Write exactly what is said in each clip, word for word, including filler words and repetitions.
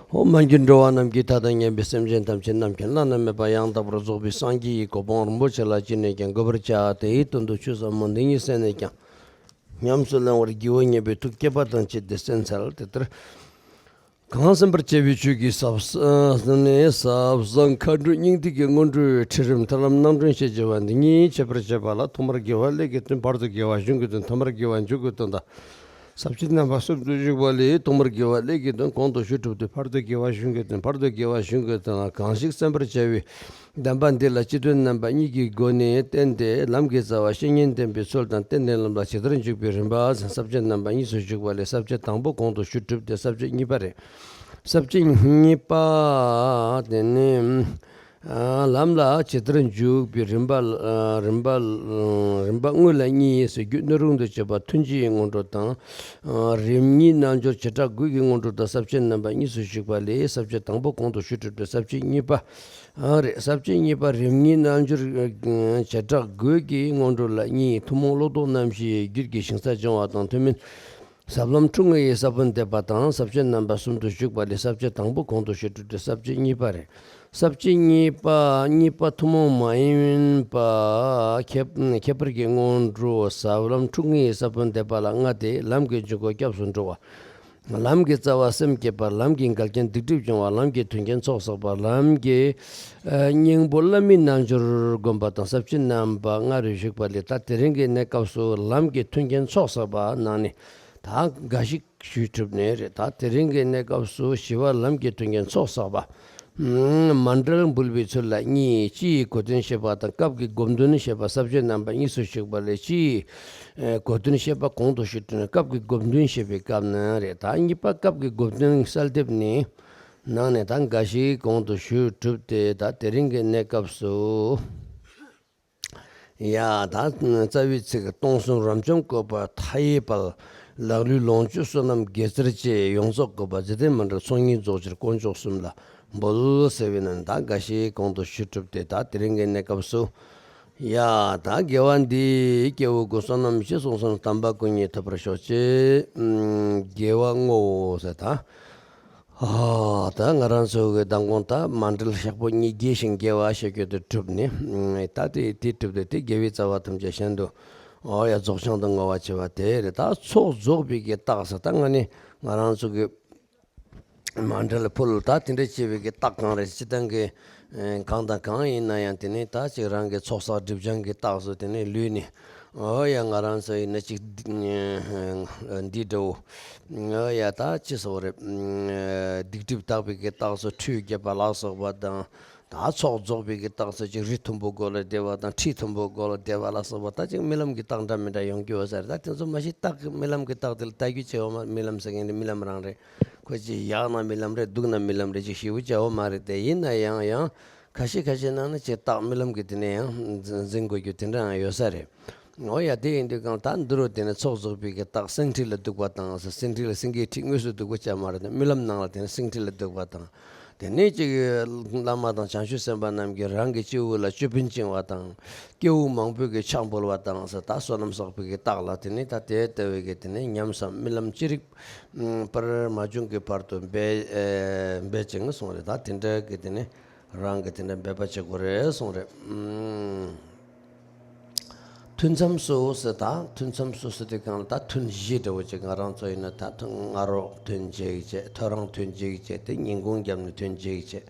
ཧོ། མ་གྱུར་འགྲོ་བ་རྣམས་ཀྱི་མཐའ་དང་མཉམ་པའི་སེམས་ཅན་ཐམས་ཅད་རྣམ་མཁྱེན་བླ་ན་མེད་པ་ཡང་དག་པར་རྫོགས་པའི་སངས་རྒྱས་ཀྱི་གོ་འཕང་རིན་པོ་ཆེ་ལ་ཅི་ནས་ཀྱང་འགོད་པར་བྱ་སྟེ། དེའི་དོན་དུ་ཆོས་ཟབ་མོ་འདི་ཉིད་གསན་ནས་ཀྱང་ཉམས་སུ་བླང་བར་བགྱིའོ་སྙམ་པའི་ཐུགས་བསྐྱེད་པ་དང་བཅས་ཏེ་གསན་འཚལ། དེ་ལྟར་གང་གསན་པར་བྱ་བའི་ཆོས་ཀྱི་ཟབ་ཟབ་གསང་མཁའ་འགྲོའི་སྙིང་ཐིག་གི་སྔོན་འགྲོའི་ཁྲིད་རིམ་ཐར་ལམ་རྣམ་གྲོལ་ཞེས་བགྱི་བ་འདི་ཉིད་འཆད་པར་བྱེད་པ་ལ། ཐོག་མར་དགེ་བ་ཀླད་ཀྱི་དོན། བར་དུ་དགེ་བ་གཞུང་གི་དོན། ཐ་མར་དགེ་བ་མཇུག་གི་དོན་དང་། ཟབ་ཆོས་རྣམ་པ་གསུམ་དུ་བཞུགས་པ་ལས། ཐོག་མར་དགེ་བ་ཀླད་ཀྱི་དོན་གོང་དུ་ཞུས་གྲུབ་སྟེ། བར་དུ་དགེ་བ་གཞུང་གི་དོན། བར་དུ་དགེ་བ་གཞུང་གི་དོན་ལ་གང་ཞིག་གསན་པར་བྱ་བའི་བདེན་པ་འདི་ལ་སྤྱི་དོན་རྣམ་པ་གཉིས་ཀྱི་སྒོ་ནས་བསྟན་ཏེ། ལམ་གྱི་རྩ་བ་བཤེས་གཉེན་བསྟེན་པའི་ཚུལ་དང་། བསྟེན་ནས་ལམ་ལ་ཇི་ལྟར་འཇུག་པའི་རིམ་པ་ཟབ་ཆོས་རྣམ་པ་གཉིས་སུ་བཞུགས་པ་ལས། ས་བཅད་དང་པོ་གོང་དུ་ཞུས་གྲུབ་སྟེ། ས་བཅད་གཉིས་པ་རེད། ས་བཅད་གཉིས་པ་དེ་ནི། ཨ། ལམ་ལ་ཇི་ལྟར་འཇུག་པའི་རིམ་པ། ཨ། རིམ་པ། ཨ། རིམ་པ་དངོས་ལ་གཉིས་ཟེར། རྒྱུ་སྣོད་རུང་དུ་བྱེད་པ་ཐུན་གཅིག་གི་སྔོན་འགྲོ་དང་། ཨ། རིམ་གཉིས་རྣལ་འབྱོར་བྱེ་བྲག་དགུ་གི་སྔོན་འགྲོ་དང་། ས་བཅད་རྣམ་པ་གཉིས་སུ་ཞུགས་པ་ལས། ས་བཅད་དང་པོ་གོང་དུ་ཞུས་གྲུབ་སྟེ། ས་བཅད་གཉིས་པ། ཨ། རེད། ས་བཅད་གཉིས་པ་རིམ་གཉིས་རྣལ་འབྱོར་བྱེ་བྲག་དགུ་གི་སྔོན་འགྲོ་ལ་གཉིས། ཐུན་མོང་བློ་ལྡོག་རྣམ་བཞིའི་རྒྱུད་ཀྱི་ཞིང་ས་སྦྱོང་བ་དང་། ཐུན་མིན་ཟབ་ལམ་འཁྲུལ་ངེས་ཀྱི་ས་བོན་འདེབས་པ་དང་། ས་བཅད་རྣམ་པ་གསུམ་དུ་བཞུགས་པ་ལས། ས་བཅད་དང་པོ་གོང་དུ་ཞུས་གྲུབ་སྟེ། ས་བཅད་གཉིས་པ་རེད། ས་བཅད་གཉིས་པ། གཉིས་པ་ཐུན་མོང་མ་ཡིན་པ་ཁྱད་ཁྱད་པར་གྱི་སྔོན་འགྲོ་ཟབ་ལམ་འཁྲུལ་ངེས་ཀྱི་ས་བོན་འདེབས་པ་ལ་ལྔ་སྟེ། ལམ་གྱི་འཇུག་སྒོ་སྐྱབས་སུ་འགྲོ་བ། ལམ་གྱི་རྩ་བ་སེམས་བསྐྱེད་པ། ལམ་གྱི་འགལ་རྐྱེན་སྡིག་སྒྲིབ་སྦྱོང་བ། ལམ་གྱི་མཐུན་རྐྱེན་ཚོགས་བསགས་པ། ལམ་གྱི་ཨ་སྙིང་པོ་བླ་མའི་རྣལ་འབྱོར་བསྒོམ་པ་དང་། ས་བཅད་རྣམ་པ་ལྔ་རུ་ཞུགས་པ་ལས། ད་དེ་རིང་གི་གནས་སྐབས་སུ་ལམ་གྱི་མཐུན་རྐྱེན་ཚོགས་བསགས་པ་གནང་ནས། ད་འགའ་ཞིག་ཞུས་གྲུབ་ནས་རེད། ད་དེ་རིང་གི་གནས་སྐབས་སུ་ཞི་བ་ལམ་གྱི་མཐུན་རྐྱེན་ཚོགས་བསགས་པ། ཨ། མཎྜལ་འབུལ་བའི་ཚུལ་ལ་གཉིས། སྤྱི་ཡི་གོ་དོན་བཤད་པ་དང་སྐབས་ཀྱི་སྒོམ་དོན་བཤད་པ། ས་བཅད་རྣམ་པ་གཉིས་སུ་ཞུགས་པ་ལས། སྤྱི་ཡི་གོ་དོན་བཤད་པ་གོང་དུ་ཞུས་གྲུབ་ནས། སྐབས་ཀྱི་སྒོམ་དོན་བཤད་པའི་སྐབས་ན་རེད། ད་གཉིས་པ་སྐབས་ཀྱི་སྒོམ་དོན་གསལ་འདེབས་ནི་ནང་ནས་ད་འགའ་ཞིག་གོང་དུ་ཞུས་གྲུབ་སྟེ། ད་དེ་རིང་གི་གནས་སྐབས་སུ། ཡ། ད་རྩ་བའི་ཚིག་སྟོང་གསུམ་རབ་འབྱམས་བཀོད་པ་མཐའ་ཡས་དཔལ། ལག་ལེན་ལོངས་སྤྱོད་བསོད་ནམས་དགེ་རྩར་བཅས། ཡོངས་རྫོགས་བཀོད་པ་རྗེ་བཙུན་མཎྜལ། ཚོགས་གཉིས་རྫོགས་ཕྱིར་དཀོན་མཆོག་གསུམ་ལ་འབུལ། ཟེར་བའི་ནང་ད་འགའ་ཞིག་གོང་དུ་ཞུས་གྲུབ་སྟེ། ད་དེ་རིང་གི་གནས་སྐབས་སུ། ཡ། ད་དགེ་བ་འདིས་སྐྱེ་བོ་ཀུན། བསོད་ནམས་ཤིང་གསུམ་དམ་པ་ཀུན་གྱི་ཐོབ་པར་ཤོག་ཅེས། ཨ། དགེ་བ་བསྔོའོ་ཟེར་ད། ཨ། ད་ང་རང་ཚོ་གི་མདང་དགོང་ད་མཎྜལ་ཞག་པོ་གཉིས་རྒྱས་ཤིང་རྒྱས་པ་ཞེས་བརྗོད་དེ་གྲུབ་ནས། ཨ། ད་དེ་དེ་གྲུབ་སྟེ། དེ་དགེ་བའི་རྩ་བ་ཐམས་ཅད་གཞན་དུ། ཨོ་ཡ། རྫོགས་བྱང་དུ་བསྔོ་བ་བྱེད་པ་དེ་རེད། ད་ཚོགས་རྫོགས་པའི་གི་རྟགས་ཟེར། ད་ང་ནི་ང་རང་ཚོ་གི་མཎྜལ་ཕུལ། ད་དེ་འདྲ་བྱེད་པའི་གི་རྟགས་གང་རེད། སྤྱིར་བཏང་གི་ཨ་གང་དང་གང་ཡིན་ན་ཡང་། དེ་ནི་ད་ཅིག་རང་གི་ཚོགས་བསགས་སྒྲིབ་སྦྱང་གི་རྟགས་སུ་དེ་ནི་ལུས་ནི། ཨོ་ཡ། ང་རང་ཚོ་ཡིན་ན་ཅིག་འདི་འདྲ་བོ། ཨོ་ཡ། ད་ཅི་ཟེར་བ་རེད། སྡིག་སྒྲིབ་དག་པའི་གི་རྟགས་སུ་ཁྲུས་བརྒྱབ་པ་ལ་སོགས་པ་དང་། ད་ཚོགས་རྫོགས་པའི་གི་རྟགས་སུ་ཅིག་རི་མཐོན་པོ་སྒོ་ལ་བསྡད་པ་དང་། ཁྲི་མཐོན་པོ་སྒོ་ལ་བསྡད་པ་ལ་སོགས་པ། ད་ཅིག་རྨི་ལམ་གྱི་རྟགས་འདྲ་མི་འདྲ་ཡོང་གི་ཡོད་ས་རེད། ད་དེ་ཚོ་མ་གཞི་རྟགས་ཀྱི་རྨི་ལམ་གྱི་རྟགས་དེ་ལ་ལྟ་རྒྱུ་བྱེད་འོ་མ། རྨི་ལམ་ཟེར་མཁན་དེ་རྨི་ལམ་རང་རེད། ཁོ་ཅིག་ཡག་ན་རྨི་ལམ་རེད། སྡུག་ན་རྨི་ལམ་རེད། ཅིག་ཞེ་པོ་བྱ་འོ་མ་རེད་དེ། ཡིན་ན་ཡང་ཡང་ཁ་ཤས་ཁ་ཤས་ནང་ན་ཅིག་རྟགས་རྨི་ལམ་གྱི་དེ་ནས་ཡང་འཛིན་དགོས་རྒྱུ་དེ་འདྲ་ཡང་ཡོད་ས་རེད། འོ་ཡ། དེ་ཡིན་དུས་གང་ལྟར་འདི་རུ་དེ་ནས་ཚོགས་རྫོགས་པའི་གི་རྟགས། སེང་ཁྲི་ལ་འདུག་པ་དང་། སེང་ཁྲི་ལ་སེང་གེའི་ཁྲི་དངོས་སུ་འདུག་པ་ཅིག་མ་རེད་དེ། རྨི་ལམ་ནང་ལ་དེ་ནས་སེང་ཁྲི་ལ་འདུག་པ་དང་། དེ་ནས་ཅིག་བླ་མ་དང་བྱང་ཆུབ་སེམས་དཔའ་རྣམས་ཀྱིས་རང་གི་སྤྱི་བོ་ལ་ཅོད་པན་བཅིང་བ་དང་། སྐྱེ་བོ་མང་པོས་གི་ཕྱག་འབུལ་བ་དང་ཟེར། ད་བསོད་ནམས་བསགས་པའི་གི་རྟགས་ལ། དེ་ནས་ད་དེ་ལྟ་བུའི་གི་དེ་ནས་ཉམས་སམ་རྨི་ལམ་ཅི་རིགས་པར་མ་བྱུང་གི་བར་དུ་འབད་ཨེ་འབད་ཅིང་གསུངས་རེད། ད་དེ་འདྲ་གི་དེ་ནས་རང་གི་དེ་འདྲ་འབད་པ་བྱེད་དགོས་རེད་གསུངས་རེད། ཨུམ། ཐུན་མཚམས་སུ་ཟེར། ད་ཐུན་མཚམས་སུ་ཟེར་དུས་གང་ལ་ད་ཐུན་བཞི་འདྲ་བོ་ཅིག་ང་རང་ཚོ་ཡིན་ན། ད་ཐུན་སྔ་དྲོ་ཐུན་གཅིག་བྱས། ཐོ་རངས་ཐུན་གཅིག་བྱས། དེ་ཉིན་གུང་བརྒྱབ་ནས་ཐུན་གཅིག་བྱས།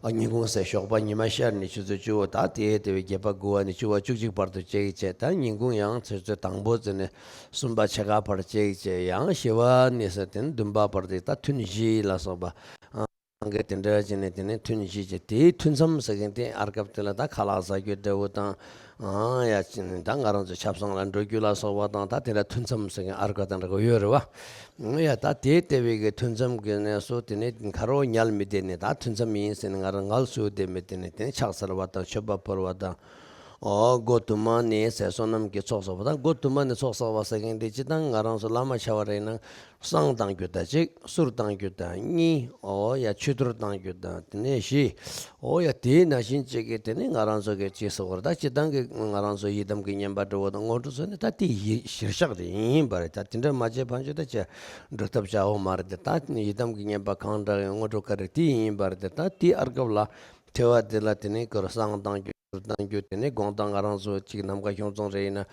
ཨ། ཉིན་གུང་ཟེར། ཞོགས་པ་ཉི་མ་ཤར་ནས་ཆུ་ཚོད་བཅུ་པོ། ད་དེ་ལྟ་བུའི་བརྒྱད་པ་དགུ་པ་ནས་བཅུ་པ་བཅུ་གཅིག་བར་དུ་གཅིག་བྱས། ད་ཉིན་གུང་ཡང་ཆུ་ཚོད་དང་པོ་ཙམ་ནས་གསུམ་པ་ཕྱེད་ཀ་བར་གཅིག་བྱས། ཡང་བཞི་པ་ནས་ཟེར་དེ་ནས་བདུན་པ་བར་དུ་ད་ཐུན་བཞི་ལ་སོགས་པ། ཨང་ཀི་དེ་འདྲ་བྱས་ནས་དེ་ནས་ཐུན་བཞི་བྱས། དེའི་ཐུན་མཚམས་ཟེར་མཁན་དེ་ཨར་སྐབས་དེ་ལ་ད་ཁ་ལག་ཟ་རྒྱུ་འདྲ་བོ་དང་། ཨང་། ཡ། ཅི་ནས་ད་ང་རང་ཚོ་ཆབ་གསང་ལ་འགྲོ་རྒྱུ་ལ་སོགས་པ་དང་། ད་དེ་འདྲ་ཐུན་མཚམས་ཟེར་མཁན་ཨར་སྐབས་དང་འདྲ་བོ་ཡོད་རེད་བ། ཨང་། ཡ། ད་དེ་ལྟ་བུའི་གི་ཐུན་མཚམས་ཀྱི་གནས་སུ་དེ་ནས་ཁ་རོག་ཉལ་མི་བསྡད་ནས། ད་ཐུན་མཚམས་ཡིན་ཟེར་ནས་ང་རང་ངལ་གསོ་བསྡད་མི་བསྡད་ནས། དེ་ནས་ཕྱག་འཚལ་བ་དང་མཆོད་པ་ཕུལ་བ་དང་། ཨོ། སྒོ་དུ་མ་ནས་ཟེར། བསོད་ནམས་ཀྱི་ཚོགས་བསགས་པ་དང་། སྒོ་དུ་མ་ནས་ཚོགས་བསགས་པ་ཟེར་མཁན་དེ་སྤྱིར་བཏང་ང་རང་ཚོ་བླ་མ་ཆགས་པ་རེད་ན། བསང་བཏང་རྒྱུ་དང་གཅིག་གསུར་བཏང་རྒྱུ་དང་གཉིས། ཨོ་ཡ། ཆོས་གཏོར་བཏང་རྒྱུ་དང་དེ་ནས་བཞི། ཨོ་ཡ། དེའི་ནང་བཞིན་གཅིག་གིས་དེ་ནས་ང་རང་ཚོ་གི་ཅིག་ཟེར་བ་རེད། ད་སྤྱིར་བཏང་གི་ང་རང་ཚོ་ཡི་དམ་གྱི་བསྙེན་པ་འདྲ་བོ་དང་སྔོན་འགྲོ་ཚོ་ནི་ད་དེ་གཞིར་བཞག་རེད། ཡིན་པ་རེད། ད་དེ་འདྲ་མ་བྱས་ཕན་ཆོད་ད་ཅི་འགྲོ་ཐབས་བྱའོ་མ་རེད་དེ། ད་ཡི་དམ་གྱི་བསྙེན་པ་གང་འདྲ་ཡང་སྔོན་འགྲོ་ག་རེ་དེ་ཡིན་པ་རེད་དེ། ད་དེའི་བར་སྐབས་ལ་ཐེ་བ་དེ་ལ་དེ་ནས་ཁོ་རང་བསང་བཏང་རྒྱུ། གཏོར་བཏང་རྒྱུ། དེ་ནས་དགོང་དག་ང་རང་ཚོ་གཅིག་ནམ་མཁའ་ཁྱུང་རྫོང་རེ་ཡིན་ན།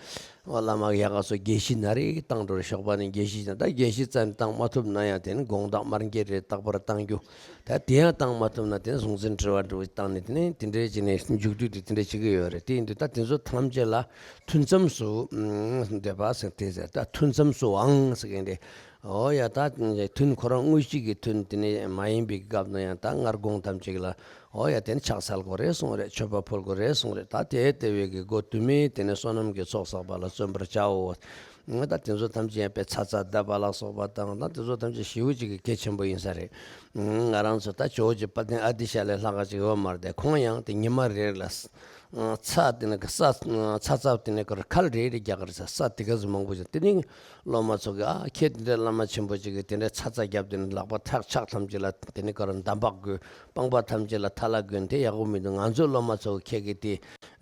ཨོ། བླ་མ་ཡག་ག་ཚོ་དགེ་བཤེས་ན་རེ་བཏང་འགྲོ་རེ། ཞོགས་པ་ནས་དགེ་བཤེས་ན། ད་དགེ་བཤེས་རྩ་ནས་བཏང་མ་ཐུབ་ན་ཡང་དེ་ནས་དགོང་དག་མར་འགྱེད་རེ་རྟག་པར་བཏང་རྒྱུ། ད་དེ་ཡང་བཏང་མ་ཐུབ་ན་དེ་ནས་གཟུང་འཛིན་དྲི་བ་འདྲ་བོ་བཏང་ནས། དེ་ནས་དེ་འདྲའི་བྱས་ནས་མཇུག་སྡུད་དེ་དེ་འདྲ་བྱེད་ཀྱི་ཡོད་རེད། དེ་ཡིན་དུས་ད་དེ་ཚོ་ཐམས་ཅད་ལ་ཐུན་མཚམས་སུ་འདོད་པ་ཟེར་དེ་ཟེར། ད་ཐུན་མཚམས་སུའང་ཟེར་མཁན་དེ། ཨོ་ཡ། ད་ཐུན་ཁོ་རང་དངོས་གཞི་གི་ཐུན་དེ་ནས་མ་ཡིན་པའི་སྐབས་ན་ཡང་ད་སྔར་དགོང་དག་ཅིག་ལ། ཨོ་ཡ། དེ་ནས་ཕྱག་འཚལ་དགོས་རེད་གསུངས་རེད། མཆོད་པ་ཕུལ་དགོས་རེད་གསུངས་རེད། ད་དེ་ལྟ་བུའི་གི་སྒོ་དུ་མའི་དེ་ནས་བསོད་ནམས་ཀྱི་ཚོགས་བསགས་པ་ལ་བརྩོན་པར་བྱའོ། ད་དེ་ཚོ་ཐམས་ཅད་ཡང་དཔེ་ཚ་ཚ་བརྡབ་པ་ལ་སོགས་པ་དང་། ད་དེ་ཚོ་ཐམས་ཅད་ཞེ་པོ་ཅིག་གི་གལ་ཆེན་པོ་ཡིན་ས་རེད། ང་རང་ཚོ་ད་ཇོ་བོ་རྗེ་དཔལ་ལྡན་ཨ་ཏི་ཤ་ལས་ལྷག་ག་ཅིག་ཡོད་མ་རེད་དེ། ཁོང་ཡང་དེ་ཉི་མ་རེ་ལ་ཚ་དེ་ནས་ས་ཚ་ཚ་དེ་ནས་ཁར་ཁལ་རེ་རེ་རྒྱག་གི་རེད། ས་དེ་ག་ཚོད་མང་པོ་ཅིག་དེ་ནས། སློབ་མ་ཚོ་གིས། ཨ། ཁྱེད་དེ་འདྲའི་བླ་མ་ཆེན་པོ་ཅིག་གིས་དེ་འདྲའི་ཚ་ཚ་བརྒྱབ། དེ་ནས་ལག་པ་ཐག་ཕྱག་ཐམས་ཅད་ལ་དེ་ནས་ཁོ་རང་འདམ་བག་དགོས། རྐང་པ་ཐམས་ཅད་ལ་ཐལ་བ་དགོས་ནས་དེ་ཡག་པོ་མི་འདུག། ང་ཚོའི་སློབ་མ་ཚོ་གིས་ཁྱེད་ཀྱིས་དེ།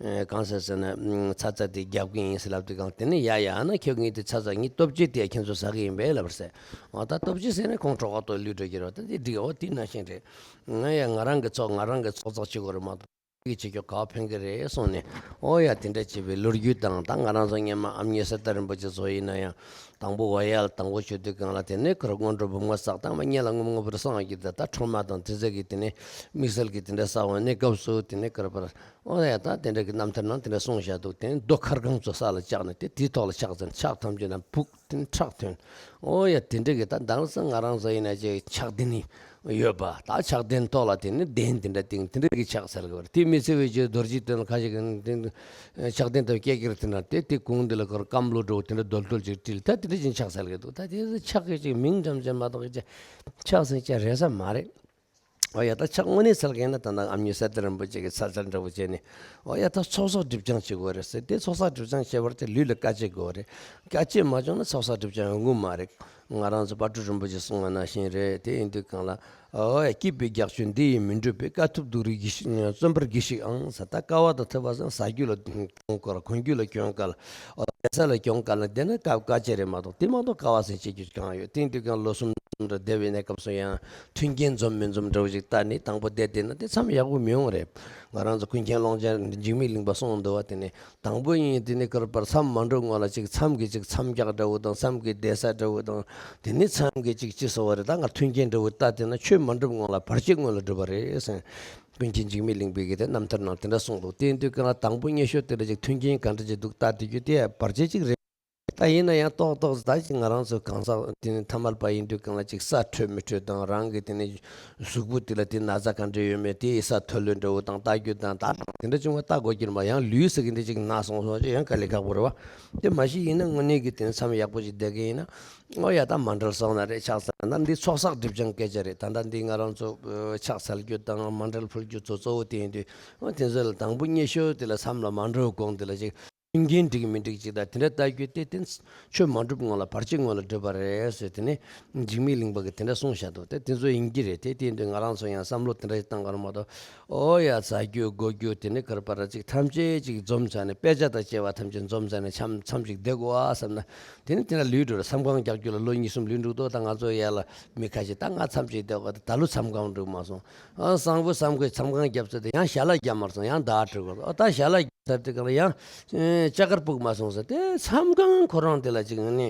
ཨེ། གང་ཟེར་ཟེར་ན། ཚ་ཚ་དེ་བརྒྱབ་ཀྱི་ཡིན་ཟེར་ལབ་དུས་སྒང་དེ་ནས། ཡ་ཡ། ཨ་ན་ཁྱོད་ངས་དེ་ཚ་ཚ་ངའི་ལྟོ་ཆས་དེ་ཁྱེད་ཚོ་ཟ་གི་ཡིན་པས་ལབ་པ་རེད་ཟེར། འོ། ད་ལྟོ་ཆས་ཟེར་ནས་ཁོང་གྲོད་ཁོག་ཏུ་ལུས་འགྲོ་གི་རེད། ད་དེ་འགྲིག། འོ། དེ་ནང་བཞིན་རེད། ང་ཡ། ང་རང་གི་ཚོགས། ང་རང་གི་ཚོགས་བསགས་བྱེད་དགོས་རེད་མ་གཏོགས། གི་བྱེད་རྒྱུ་ག་པར་ཕན་གི་རེད་གསུངས་ནས། ཨོ་ཡ། དེ་འདྲ་བྱེད་པའི་ལོ་རྒྱུས་དང་། ད་ང་རང་ཚོ་སྔོན་མ་ཨ་མྱེས་གསེར་རྟ་རིན་པོ་ཆེ་ཚོ་ཡིན་ན་ཡང་། དང་པོ་ཝ་ཡ་ལ་དང་པོ་བྱེད་དུས་སྒང་ལ་དེ་ནས་ཁོ་རང་སྔོན་འགྲོ་འབུམ་ལྔ་བསགས་དང་། མ་སྔོན་ལ་སྔོན་མ་བུ་ར་སངས་རྒྱས་དང་། ད་ཁྲོ་མ་དང་དེ་ཚོ་གིས་དེ་ནས་དམིགས་བསལ་གྱིས་དེ་འདྲ་བསགས་པ་ནས། སྐབས་སུ་དེ་ནས་ཁོ་རང་པར། ཨོ་ཡ། ད་དེ་འདྲ་གི་རྣམ་ཐར་ནང་དེ་འདྲ་གསུངས་བཞག་འདུག། དེ་ནས་རྡོ་ཁར་གང་ཚོ་ས་ལ་བཅག་ནས་དེ། དེའི་ཐོག་ལ་ཕྱག་འཚལ། ཕྱག་ཐམས་ཅད་ལ་ཕུག་དེ་ནས་ཁྲག་ཐོན། ཨོ་ཡ། དེ་འདྲ་གི། ད་དེང་སང་ང་རང་ཚོ་ཡིན་ན་ཅིག་ཕྱག་དེ་ནི་ཡོད་པ། ད་ཕྱག་གདན་ཐོག་ལ་དེ་ནི་གདན་དེ་འདྲ་བཏིང་། དེ་འདྲ་གི་ཕྱག་འཚལ་གི་ཡོད་རེད། དེ་མི་ཚེ་བའི་རྗེས་རྡོ་རྗེ་གདན་ལ་ཁ་ཤས་ཀྱིས་དེ་ཕྱག་གདན་དུ་སྐྱེལ་གྱི་རེད། དེ་ན་དེ་དེ་གུང་དེ་ལ་ཁོར་སྐམ་ལོ་འདྲ་བོ་དེ་འདྲ་རྡོལ་རྡོལ་ཅིག་དཀྲིས། ད་དེ་འདྲ་ཅིག་ཕྱག་འཚལ་གི་འདུག། ད་དེ་ཕྱག་གི་ཅིག་མིང་ཙམ་ཅིག་མ་གཏོགས་ཀྱི་ཕྱག་ཟེར་ཅིག་རེད་ས་མ་རེད། ཨོ་ཡ། ད་ཕྱག་དངོས་གནས་འཚལ་མཁན་ན་ད་ནང་ཨ་མྱེས་གསེར་རྟ་རིན་པོ་ཆེ་གི་ཚ་ཚ་འདྲ་བོ་བྱས་ནས། ཨོ་ཡ། ད་ཚོགས་བསགས་སྒྲིབ་སྦྱང་བྱེད་དགོས་རེད་ཟེར། དེ་ཚོགས་བསགས་སྒྲིབ་སྦྱང་བྱེད་པར་དེ་ལུས་ལ་དཀའ་སྤྱད་དགོས་རེད། དཀའ་སྤྱད་མ་བྱུང་ན་ཚོགས་བསགས་སྒྲིབ་སྦྱང་ཡོང་གི་མ་རེད། ང་རང་ཚོ་དཔལ་སྤྲུལ་རིན་པོ་ཆེས་གསུངས་པ་ནང་བཞིན་རེད། དེ་ཡིན་དུས་སྒང་ལ། ཨོ་ཡ། སྐྱིད་པའི་རྒྱགས་ཕྱོགས་འདི་ཡིས་མི་འགྲུབ་པས། དཀའ་ཐུབ་སྡུག་རུས་གྱིས་ཤིག། བརྩོན་པར་གྱིས་ཤིག་ཨང་ཟེར། ད་དཀའ་བ་དང་ཐུབ་པ་ཟེར་ན་ཟ་རྒྱུ་ལ་གྱོང་ག་ལ། གོན་རྒྱུ་ལ་གྱོང་ག་ལ། ཨོ། བསྡད་ས་ལ་གྱོང་ག་ལ། དེ་ནི་དཀའ་དཀའ་སྤྱད་རེད་མ་གཏོགས། དེ་མ་གཏོགས་དཀའ་བ་ཟེར་བྱེད་རྒྱུ་གང་ཡོད། དེ་ཡིན་དུས་སྒང་ལོ་གསུམ་གསུམ་འདྲ་བསྡད་པའི་གནས་སྐབས་སུ་ཡང་མཐུན་རྐྱེན་འཛོམས་མི་འཛོམས་འདྲ་བོ་ཞིག་ལྟ་ནས་དང་པོ་བསྡད་བསྡད་ན་དེ་མཚམས་ཡག་པོ་མི་ཡོང་རེད། ང་རང་ཚོ་ཀུན་མཁྱེན་ཀློང་ཆེན་འཇིགས་མེད་གླིང་པ་གསུངས་འདུག་པ། དེ་ནས་དང་པོ་ཡིན། དེ་ནས་ཁོ་རང་པར་མཚམས་མ་འགྲུབ་སྔོན་ལ་ཅིག་མཚམས་ཀྱི་ཅིག་མཚམས་རྒྱག་འདྲ་བོ་དང་། མཚམས་ཀྱི་བསྡད་ས་འདྲ་བོ་དང་། དེ་ནས་མཚམས་ཀྱི་ཅིག་ཅི་ཟེར་བ་རེད། ད་ང་མཐུན་རྐྱེན་འདྲ་བོ་ལྟ་བསྡད་ན། ཆོས་མ་འགྲུབ་སྔོན་ལ་བར་ཆད་སྔོན་ལ་འགྲུབ་པ་རེད་ཟེར། ཀུན་མཁྱེན་འཇིགས་མེད་གླིང་པའི་གི་དེ་རྣམ་ཐར་ནང་དེ་འདྲ་གསུངས་འདུག། དེ་ཡིན་དུས་སྒང་ལ་དང་པོ་སྔོན་ཤོས་དེ་འདྲ་ཅིག་མཐུན་རྐྱེན་ག་འདྲ་ཅིག་འདུག་ལྟ་བསྡད་རྒྱུ་དེ་བར་ཆད་ཅིག་རེད། ད་ཡིན་ན་ཡང་ཏོག་ཏོག་ད་ཅིག་ང་རང་ཚོ་གང་ཟག་དེ་ནི་ཐ་མལ་པ་ཡིན་དུས་སྒང་ལ་ཅིག་ས་འཕྲོད་མི་འཕྲོད་དང་། རང་གི་དེ་ནི་གཟུགས་པོ་དེ་ལ་དེ་ན་ཚ་ག་འདྲ་ཡོད་མེད་དེ་ས་མཐོ་ལོས་འདྲ་བོ་དང་ལྟ་རྒྱུ་དང་། ད་དེ་འདྲ་བྱུང་བ་ལྟ་དགོས་ཀྱི་རེད་མ། ཡང་ལུས་ཟེར་གི་འདི་ཅིག་ན་སོང་སོང་ཅིག་ཡང་དཀའ་ལས་ཁག་པོ་རེད་པ། དེ་མ་གཞི་ཡིན་ན་དངོས་གནས་ཀྱི་དེ་ནི་མཚམས་ཡག་པོ་ཅིག་བསྡད་གི་ཡིན་ན། ཨོ་ཡ། ད་མཎྜལ་བསགས་ན་རེད། ཕྱག་འཚལ་ན། འདི་ཚོགས་བསགས་སྒྲིབ་སྦྱང་སྐད་ཆ་རེད། ད་ལྟ་འདི་ང་རང་ཚོ་ཨ་ཕྱག་འཚལ་རྒྱུ་དང་མཎྜལ་ཕུལ་རྒྱུ་གཙོ་གཙོ་བོ་དེ་ཡིན་དུས། ཨོ། དེ་ཚོ་ལ་དང་པོ་སྔོན་ཤོས་དེ་ལ་མཚམས་ལ་མ་འགྲོ་གོང་དེ་ལ་ཅིག་མཐུན་རྐྱེན་འགྲིག་མི་འགྲིག་ཅིག་དང་དེ་འདྲ་ལྟ་རྒྱུ་དེ། དེ་ཆོས་མ་འགྲུབ་སྔོན་ལ་བར་ཆད་སྔོན་ལ་འགྲུབ་པ་རེད་ཟེར། དེ་ནི་འཇིགས་མེད་གླིང་པ་གིས་དེ་འདྲ་གསུངས་བཞག་འདུག། དེ་དེ་ཚོ་ཡིན་གྱི་རེད། དེ་དེ་ཡིན་དུས་ང་རང་ཚོ་ཡང་བསམ་བློ་དེ་འདྲ་ཞིག་བཏང་ག་རེད་མ་གཏོགས། ཨོ་ཡ། ཟ་རྒྱུ་དགོས་རྒྱུ་དེ་ནི་ག་རེ་པར་ཅིག་ཐམས་ཅད་ཅིག་འཛོམས་ཚར་ནས། དཔེ་ཆ་དང་བཅས་པ་ཐམས་ཅད་འཛོམས་ཚར་ནས་མཚམས་མཚམས་ཅིག་བསྡད་དགོས་ཨ་བསམ་ན། དེ་ནི་དེ་འདྲ་ལུས་འགྲོ་རེད། མཚམས་ཁང་རྒྱག་རྒྱུ་ལ་ལོ་གཉིས་གསུམ་ལུས་འགྲོ་འདུག། ད་ང་ཚོ་ཡ་ལ་མི་ཁ་ཤས་ད་ང་མཚམས་ཅིག་བསྡད་དགོས། ད་ད་ལོ་མཚམས་ཁང་འགྲོ་མ་སོང་། ཨ། སང་ཕོད་མཚམས་ཁང་མཚམས་ཁང་བརྒྱབ་ཚར་དུས་ཡང་ཞལ་ལག་བརྒྱབ་མ་སོང་། ཡང་ཟླ་བ་ཁྲིད་དགོས། ཨ། ད་ཞལ་ལག་བརྒྱབ་ཚར་དུས་སྒང་ལ་ཡང་ཨེ་ལྕགས་མཁར་སྤུག་མ་སོང་ཟེར། དེ་མཚམས་ཁང་ཁོ་རང་དེ་ལ་ཅིག་ནི་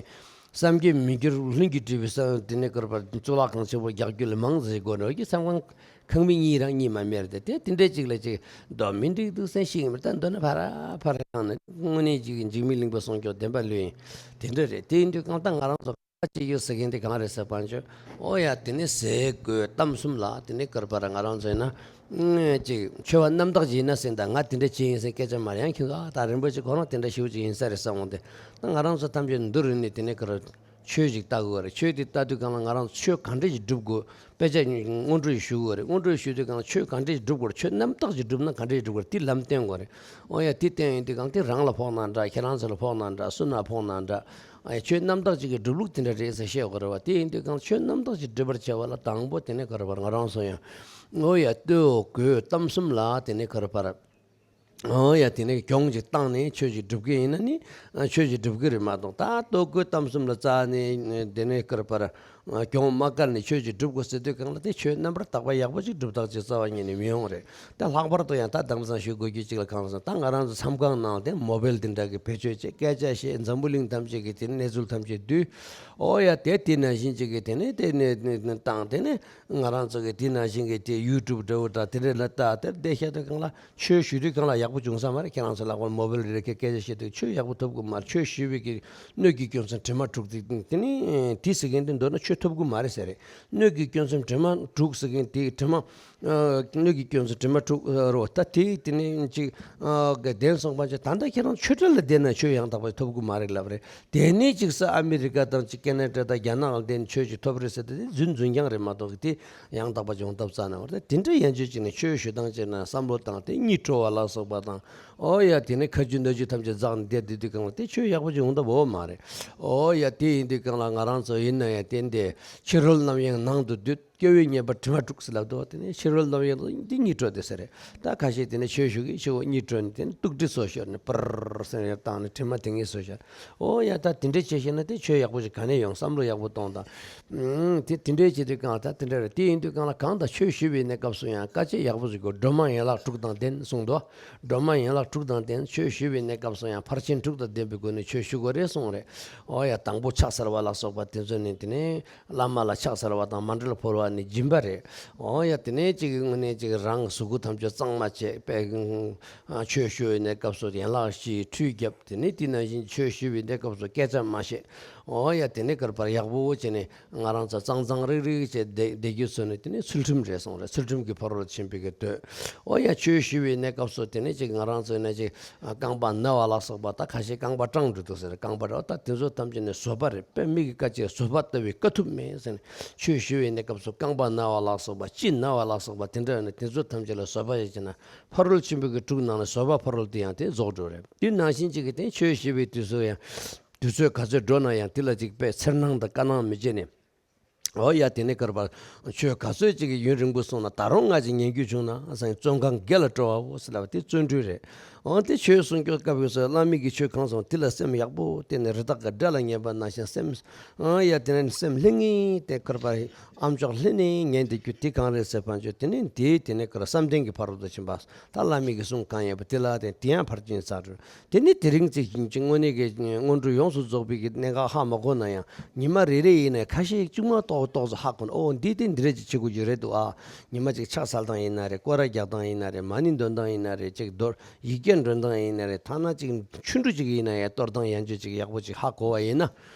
བསམ་གྱིས་མི་འགྱུར་ལྷུན་གྱིས་གྲུབ་པའི་བསམ། དེ་ནས་ག་རེ་པར་གཙུག་ལག་ཁང་ཆེན་པོ་རྒྱག་རྒྱུ་ལ་མང་ཟེར་དགོས་ནོ་གི། མཚམས་ཁང་ཁང་མིག་གཉིས་རང་གཉིས་མ་མེད་རེད་དེ། དེ་འདྲས་ཅིག་ལ་ཅིག་འདོད་མི་འགྲིག་འདུག་ཟེར། ཤེས་ཀྱི་མེད། ད་འདོད་ན་ཕར་ར་ཕར་ར་ཡང་ནི་དངོས་གནས་ཅིག་འཇིགས་མེད་གླིང་པ་གསུང་སྐྱོར་བདེན་པ་ལོས་ཡིན། དེ་འདྲ་རེད། དེ་ཡིན་དུས་གང་ལྟར་ང་རང་ཚོ་ཅིག་ཡོད་ཟེར་མཁན་དེ་གང་རེད་ཟེར་བ་ཅོ། ཨོ་ཡ། དེ་ནི་ཟས་གོས་གཏམ་གསུམ་ལ་དེ་ནི་ག་རེ་པར་ང་རང་ཚོ་ཡིན་ན་ཅིག་ཆོས་པ་རྣམ་དག་ཅིག་ཡིན་ན་ཟེར། ད་ང་དེ་འདྲ་བྱས་ཡིན་ཟེར་སྐད་ཆ་མ་རེད། ཡང་ཁྱེད་ཚོ་ཨ་ད་རིན་པོ་ཆེ་ཁོ་རང་དེ་འདྲ་ཞེ་པོ་ཅིག་ཡིན་ས་རེད་བསམ་འོང་སྟེ། ད་ང་རང་ཚོ་ཐམས་ཅད་འདུ་རུ་ནས་དེ་ནི་ག་རེ་ ཆོས་ཅིག་ལྟ་དགོས་རེད། ཆོས་དེ་ལྟ་དུས་སྒང་ལ་ང་རང་ཆོས་ག་འདྲ་ཞིག་སྒྲུབ་དགོས། དཔེ་ཆ་སྔོན་འགྲོ་ཞིག་ཞུ་དགོས་རེད། སྔོན་འགྲོ་ཞུ་དུས་སྒང་ལ་ཆོས་ག་འདྲ་ཞིག་སྒྲུབ་དགོས་རེད། ཆོས་རྣམ་དག་ཅིག་སྒྲུབ་ན་ག་འདྲ་ཞིག་སྒྲུབ་དགོས་རེད། དེ་ལམ་སྟོན་དགོས་རེད། འོ་ཡ། དེ་བསྟན་ཡོང་དུས་སྒང་དེ་རང་ལ་ཕོག་ན་འདྲ། ཁྱེད་རང་ཚོ་ལ་ཕོག་ན་འདྲ། སུ་ན་ཕོག་ན་འདྲ། ཨ་ཡ། ཆོས་རྣམ་དག་ཅིག་གི་སྒྲུབ་ལུགས་དེ་འདྲ་རེད་ཟེར་བཤད་དགོས་རེད་བ། དེ་ཡིན་དུས་སྒང་ཆོས་རྣམ་དག་ཅིག་སྒྲུབ་པར་བྱ་བ་ལ་དང་པོ་དེ་ནས་ག་རེ་བར་ང་རང་ཚོ་ཡང་། འོ་ཡ། ལྟོ་གོས་གཏམ་གསུམ་ལ་དེ་ནས་ག་རེ་བར། འོ་ཡ། དེ་ནས་གྱོང་ཅིག་བཏང་ནས་ཆོས་ཅིག་སྒྲུབ་ཀྱི་ཡིན་ན་ནི། ཨ། ཆོས་ཅིག་སྒྲུབ་ཀྱི་རེད་མ་གཏོགས། ད་ལྟོ་གོས་གཏམ་གསུམ་ལ་རྩ་ནས་དེ་ནས་བཀར་བར། ཨ། གྱོང་མ་བཀར་ནས་ཆོས་ཅིག་སྒྲུབ་དགོས་ཟེར་དུས་སྒང་ལ་དེ་ཆོས་རྣམ་པར་དག་པ་ཡག་པོ་ཅིག་སྒྲུབ་ཐག་ཅིག་རྩ་བ་ཉིད་ནས་མི་ཡོང་རེད། ད་ལྷག་པར་དུ་ཡང་ད་དེང་སང་ཞུ་དགོས་རྒྱུ་ཅིག་ལ་གང་ཟེར་ན། ད་ང་རང་ཚོ་མཚམས་ཁང་ནང་དེ་མོ་བེལ་དེ་འདྲ་གི་བེད་སྤྱོད་བྱས་སྐད་ཆ་བཤད། འཛམ་བུ་གླིང་ཐམས་ཅད་ཀྱི་དེ་གནས་ཚུལ་ཐམས་ཅད་བསྡུས། འོ་ཡ། དེ་དེ་ནང་བཞིན་ཅིག་གི་དེ་ནས་དེ་ནས་བཏང་། དེ་ནས་ང་རང་ཚོ་གི་དེ་ནང་བཞིན་གི་དེ་ཡུ་ཊུབ་འདྲ་བོ་འདྲ་དེ་འདྲ་ལ་ལྟ། དེར་བསྡད་བཞག་དུས་སྒང་ལ། ཆོས་ཞུ་དུས་སྒང་ལ་ཡག་པོ་བྱུང་ས་མ་རེད། ཁྱེད་རང་ཚོ་ལག་པར་མོ་བེལ་རེ་རེ་གི་སྐད་ཆ་བཤད་དུས་ཆོས་ཡག་པོ་ཐོབ་གི་མ་རེད། ཆོས་ཞུ་བའི་གི་སྣོད་ཀྱི་སྐྱོན་ཚོ་དྲི་མ་དྲུག་དེ་དེ་ནི་དེ་ཟེར་མཁན་དེ་མདོར་ན་ཆོས་ཐོབ་གི་མ་རེད་ཟེར་རེད། སྣོད་ཀྱི་སྐྱོན་ཚོ་དྲི་མ་དྲུག་ཟེར་མཁན་དེ་དྲི་མ། ཨ། སྣོད་ཀྱི་སྐྱོན་ཚོ་དྲི་མ་དྲུག་རོ། ད་དེ་དེ་ནི་ཅིག་ཨ། ག་གདན་སོང་པ་ཅིག་ད་ལྟ་ཁྱེད་རང་ཆོས་གྲྭ་ལ་བསྡད་ན་ཆོས་ཡང་དག་པ་ཐོབ་གི་མ་རེད་ལབ་རེད། དེ་ནས་ཅིག་ས་ཨ་མི་རི་ཀ་དང་ཅིག་ཁེ་ན་ཌ་དང་རྒྱ་ནག་ལ་བསྡད་ནས་ཆོས་ཅིག་ཐོབ་རེད་ཟེར་ཏེ། དེ་རྫུན་རྫུན་རྐྱང་རེད་མ་གཏོགས་གི་དེ་ཡང་དག་པ་ཅིག་ཡོང་ཐབས་རྩ་ནས་མ་རེད། དེ་འདྲ་ཡན་ཆོད་ཅིག་ནས་ཆོས་ཞུ་སྟངས་ཅིག་ན་བསམ་བློ་བཏང་སྟེ་གཉིད་བྲོ་བ་ལ་སོགས་པ་དང་། ཨོ་ཡ། དེ་ནས་ཁ་རྒྱུ་སྣ་རྒྱུ་ཐམས་ཅད་འཛག་ནས་བསྡད་བསྡད་དུས་སྒང་ལ་དེ་ཆོས་ཡག་པོ་ཅིག་ཡོང་ཐབས་ཡོད་མ་རེད། ཨོ་ཡ། དེ་ཡིན་དུས་སྒང་ལ་ང་རང་ཚོ་ཡིན་ན་ཡང་བསྟན་ཏེ། ཕྱི་རོལ་རྣམ་གཡེང་ནང་དུ་སྡུད། སྐྱེ་བོའི་ཉེས་པ་དྲི་མ་དྲུག་ཟེར་ལབ་འདུག་དེ་ནས་ཕྱི་རོལ་རྣམ་གཡེང་འདི་གཉིད་བྲོ་དེ་ཟེར་རེད། ད་ཁ་ཤས་དེ་ནས་ཆོས་ཞུ་གི་ཆེ་བོ་གཉིད་བྲོ་ནས་དེ་ནས་གཏུག་དྲི་བཟོ་ཤོར་ནས་པུར་ཟེར་ནས་བཏང་ནས་དྲི་མ་དེ་ངས་བཟོ་ཤར། ཨོ་ཡ། ད་དེ་འདྲས་བྱས་ཤེ་ན་དེ་ཆོས་ཡག་པོ་ཞིག་ག་ནས་ཡོང་། བསམ་བློ་ཡག་པོ་གཏོང་དང་། ཨང་། དེ་དེ་འདྲས་བྱེད་དུས་སྒང་ལ་ད་དེ་འདྲ་རེད། དེ་ཡིན་དུས་སྒང་ལ་གང་ལྟར་ཆོས་ཞུ་བའི་གནས་སྐབས་སུ་ཡང་དཀའ་སྤྱད་ཡག་པོ་ཞིག་དགོས། སྒྲོལ་མ་ཡན་ལག་དྲུག་དང་ལྡན་གསུངས་འདུག་སྒྲོལ་མ་ཡན་ལག་དྲུག་དང་ལྡན། ཆོས་ཞུ་བའི་གནས་སྐབས་སུ་ཡང་ཕར་ཕྱིན་དྲུག་དང་ལྡན་པའི་སྒོ་ནས་ཆོས་ཞུ་དགོས་རེད་གསུངས་རེད། ཨོ་ཡ། དང་པོ་ཕྱག་འཚལ་བ་ལ་སོགས་པ་དེ་ཚོ་ནས། དེ་ནས་བླ་མ་ལ་ཕྱག་འཚལ་བ་དང་མཎྜལ་ཕུལ་བ་ནི་སྦྱིན་པ་རེད། འོ་ཡ། དེ་ནས་ཅིག་དངོས་གནས་ཅིག་རང་གཟུགས་པོ་ཐམས་ཅད་གཙང་མ་བྱས་པས། ཨ། ཆོས་ཞུ་བའི་གནས་སྐབས་སུ་ཡན་ལག་བཞིའི་ཁྲུས་བརྒྱབ། དེ་ནས་དེ་ནང་བཞིན་ཆོས་ཞུ་བའི་གནས་སྐབས་སུ་སྐད་ཆ་མ་བཤད། འོ་ཡ། དེ་ནས་གར་པར་ཡག་པོ་བྱས་ནས་ང་རང་ཚོ་གཙང་གཙང་རིག་རིག་བྱས་བསྡད་བསྡད་རྒྱུ་ཚོ་ནི་དེ་ནས་ཚུལ་ཁྲིམས་རེད་གསུངས་རེད། ཚུལ་ཁྲིམས་ཀྱི་ཕ་རོལ་ཕྱིན་པའི་གི་སྡོད། འོ་ཡ། ཆོས་ཞུ་བའི་གནས་སྐབས་སུ་དེ་ནས་ཅིག་ང་རང་ཚོ་ནས་ཅིག་རྐང་པ་ན་བ་ལ་སོགས་པ། ད་ཁ་ཤས་རྐང་པ་སྐྲངས་འགྲོ་འདུག་ཟེར། རྐང་པ་ར་ད་དེ་ཚོ་ཐམས་ཅད་ནི་བཟོད་པ་རེད། དཔེ་མི་གི་བཀའ་བཅད་བཟོད་པ་ལྟ་བུའི་དཀའ་ཐུབ་མེད་ཟེར་ནས། ཆོས་ཞུ་བའི་གནས་སྐབས་སུ་རྐང་པ་ན་བ་ལ་སོགས་པ། ལྕེ་ན་བ་ལ་སོགས་པ་དེ་འདྲ་ཡོད་ན་དེ་ཚོ་ཐམས་ཅད་ལ་བཟོད་པ་ཞིག་བྱས་ན། ཕ་རོལ་ཕྱིན་པའི་གི་དྲུག་ནང་ནས་བཟོད་པ་ཕ་རོལ་དེ་ཡང་དེ་རྫོགས་འགྲོ་རེད། དེ་ནང་བཞིན་ཅིག་གི་དེ་ཆོས་ཞུ་བའི་དུས་སུ་ཡང་དུས་ཚོད་ག་ཚོད་འགྲོ་ན་ཡང་དེ་ལ་ཅིག་དཔེ་འཚེར་སྣང་དང་དཀའ་སྣང་མི་བྱེད་ནས། འོ་ཡ། དེ་ནས་གར་པར་ཆོས་ག་ཚོད་ཅིག་གི་ཡུན་རིང་པོ་སོང་ན། ད་རུང་ང་ཅིག་ཉན་རྒྱུ་བྱུང་ན་ཟེར་བཙོན་ཁང་བརྒྱད་ལ་སྤྲོ་བའོ་ཟེར་ལབ་པ་དེ་བརྩོན་འགྲུས་རེད། འོ་དེ་ཆོས་གསུང་སྐྱོར་སྐབས་ཡོད་ས་བླ་མའི་གི་ཆོས་གང་གསུང་དེ་ལ་སེམས་ཡག་པོ་བསྟེན་ནས། རི་དྭགས་ཀྱི་སྒྲ་ལ་ཉན་པ་ནང་བཞིན་སེམས། འོ་ཡ། དེ་ནས་སེམས་ལྷིང་ངེ་དེ་གར་པར་ཨམ་ཅོག་ལྷན་ནེ་ཉན་བསྡད་རྒྱུ་དེ་གང་རེད་ཟེར་བ་ཅོ། དེ་ནས་དེའི་དེ་ནས་གར་བསམ་གཏན་གྱི་ཕ་རོལ་ཏུ་ཕྱིན་པ། ད་བླ་མའི་གི་གསུང་གང་ཡོད་པ་དེ་ལ་དེ་དེ་ཡང་ཕར་ཕྱིན་ཚར། དེ་ནས་དེ་རིང་ཚེ་ཞིང་ཆེན་དངོས་གནས་ཀྱི་སྔོན་འགྲོ་ཡོངས་སུ་རྫོགས་པའི་གི་གནད་འགག་ཧ་མ་གོ་ན་ཡང་། ཉི་མ་རེ་རེ་ཡིན་ནའི་ཁ་ཤས་ཅུང་མ་ཏོག་ཏོག་ཙམ་ཧ་གོ་ན། ཨོ་འདི་དེ་འདི་རེད་ཅིག་བྱེད་དགོས་ཀྱི་རེད་འདུག་ཨ། ཉི་མ་ཅིག་ཕྱག་འཚལ་སྟངས་ཡིན་ན་རེད། སྐོར་ར་རྒྱག་སྟངས་ཡིན་ན་རེད། མ་ཎི་འདོན་སྟངས་ཡིན་ན་རེད། ཅིག་མདོར་ཡིག་བརྒྱ་འདོན་སྟངས་ཡིན་ན་རེད། ཐ་ན་ཅིག་ཆུང་འབྲུ་ཅིག་ཡིན་ན་ཡང་གཏོར་སྟངས་ཡང་ཅིག་ཅིག་ཡག་པོ་ཅིག་ཧ་གོ་བ་ཡིན་ན།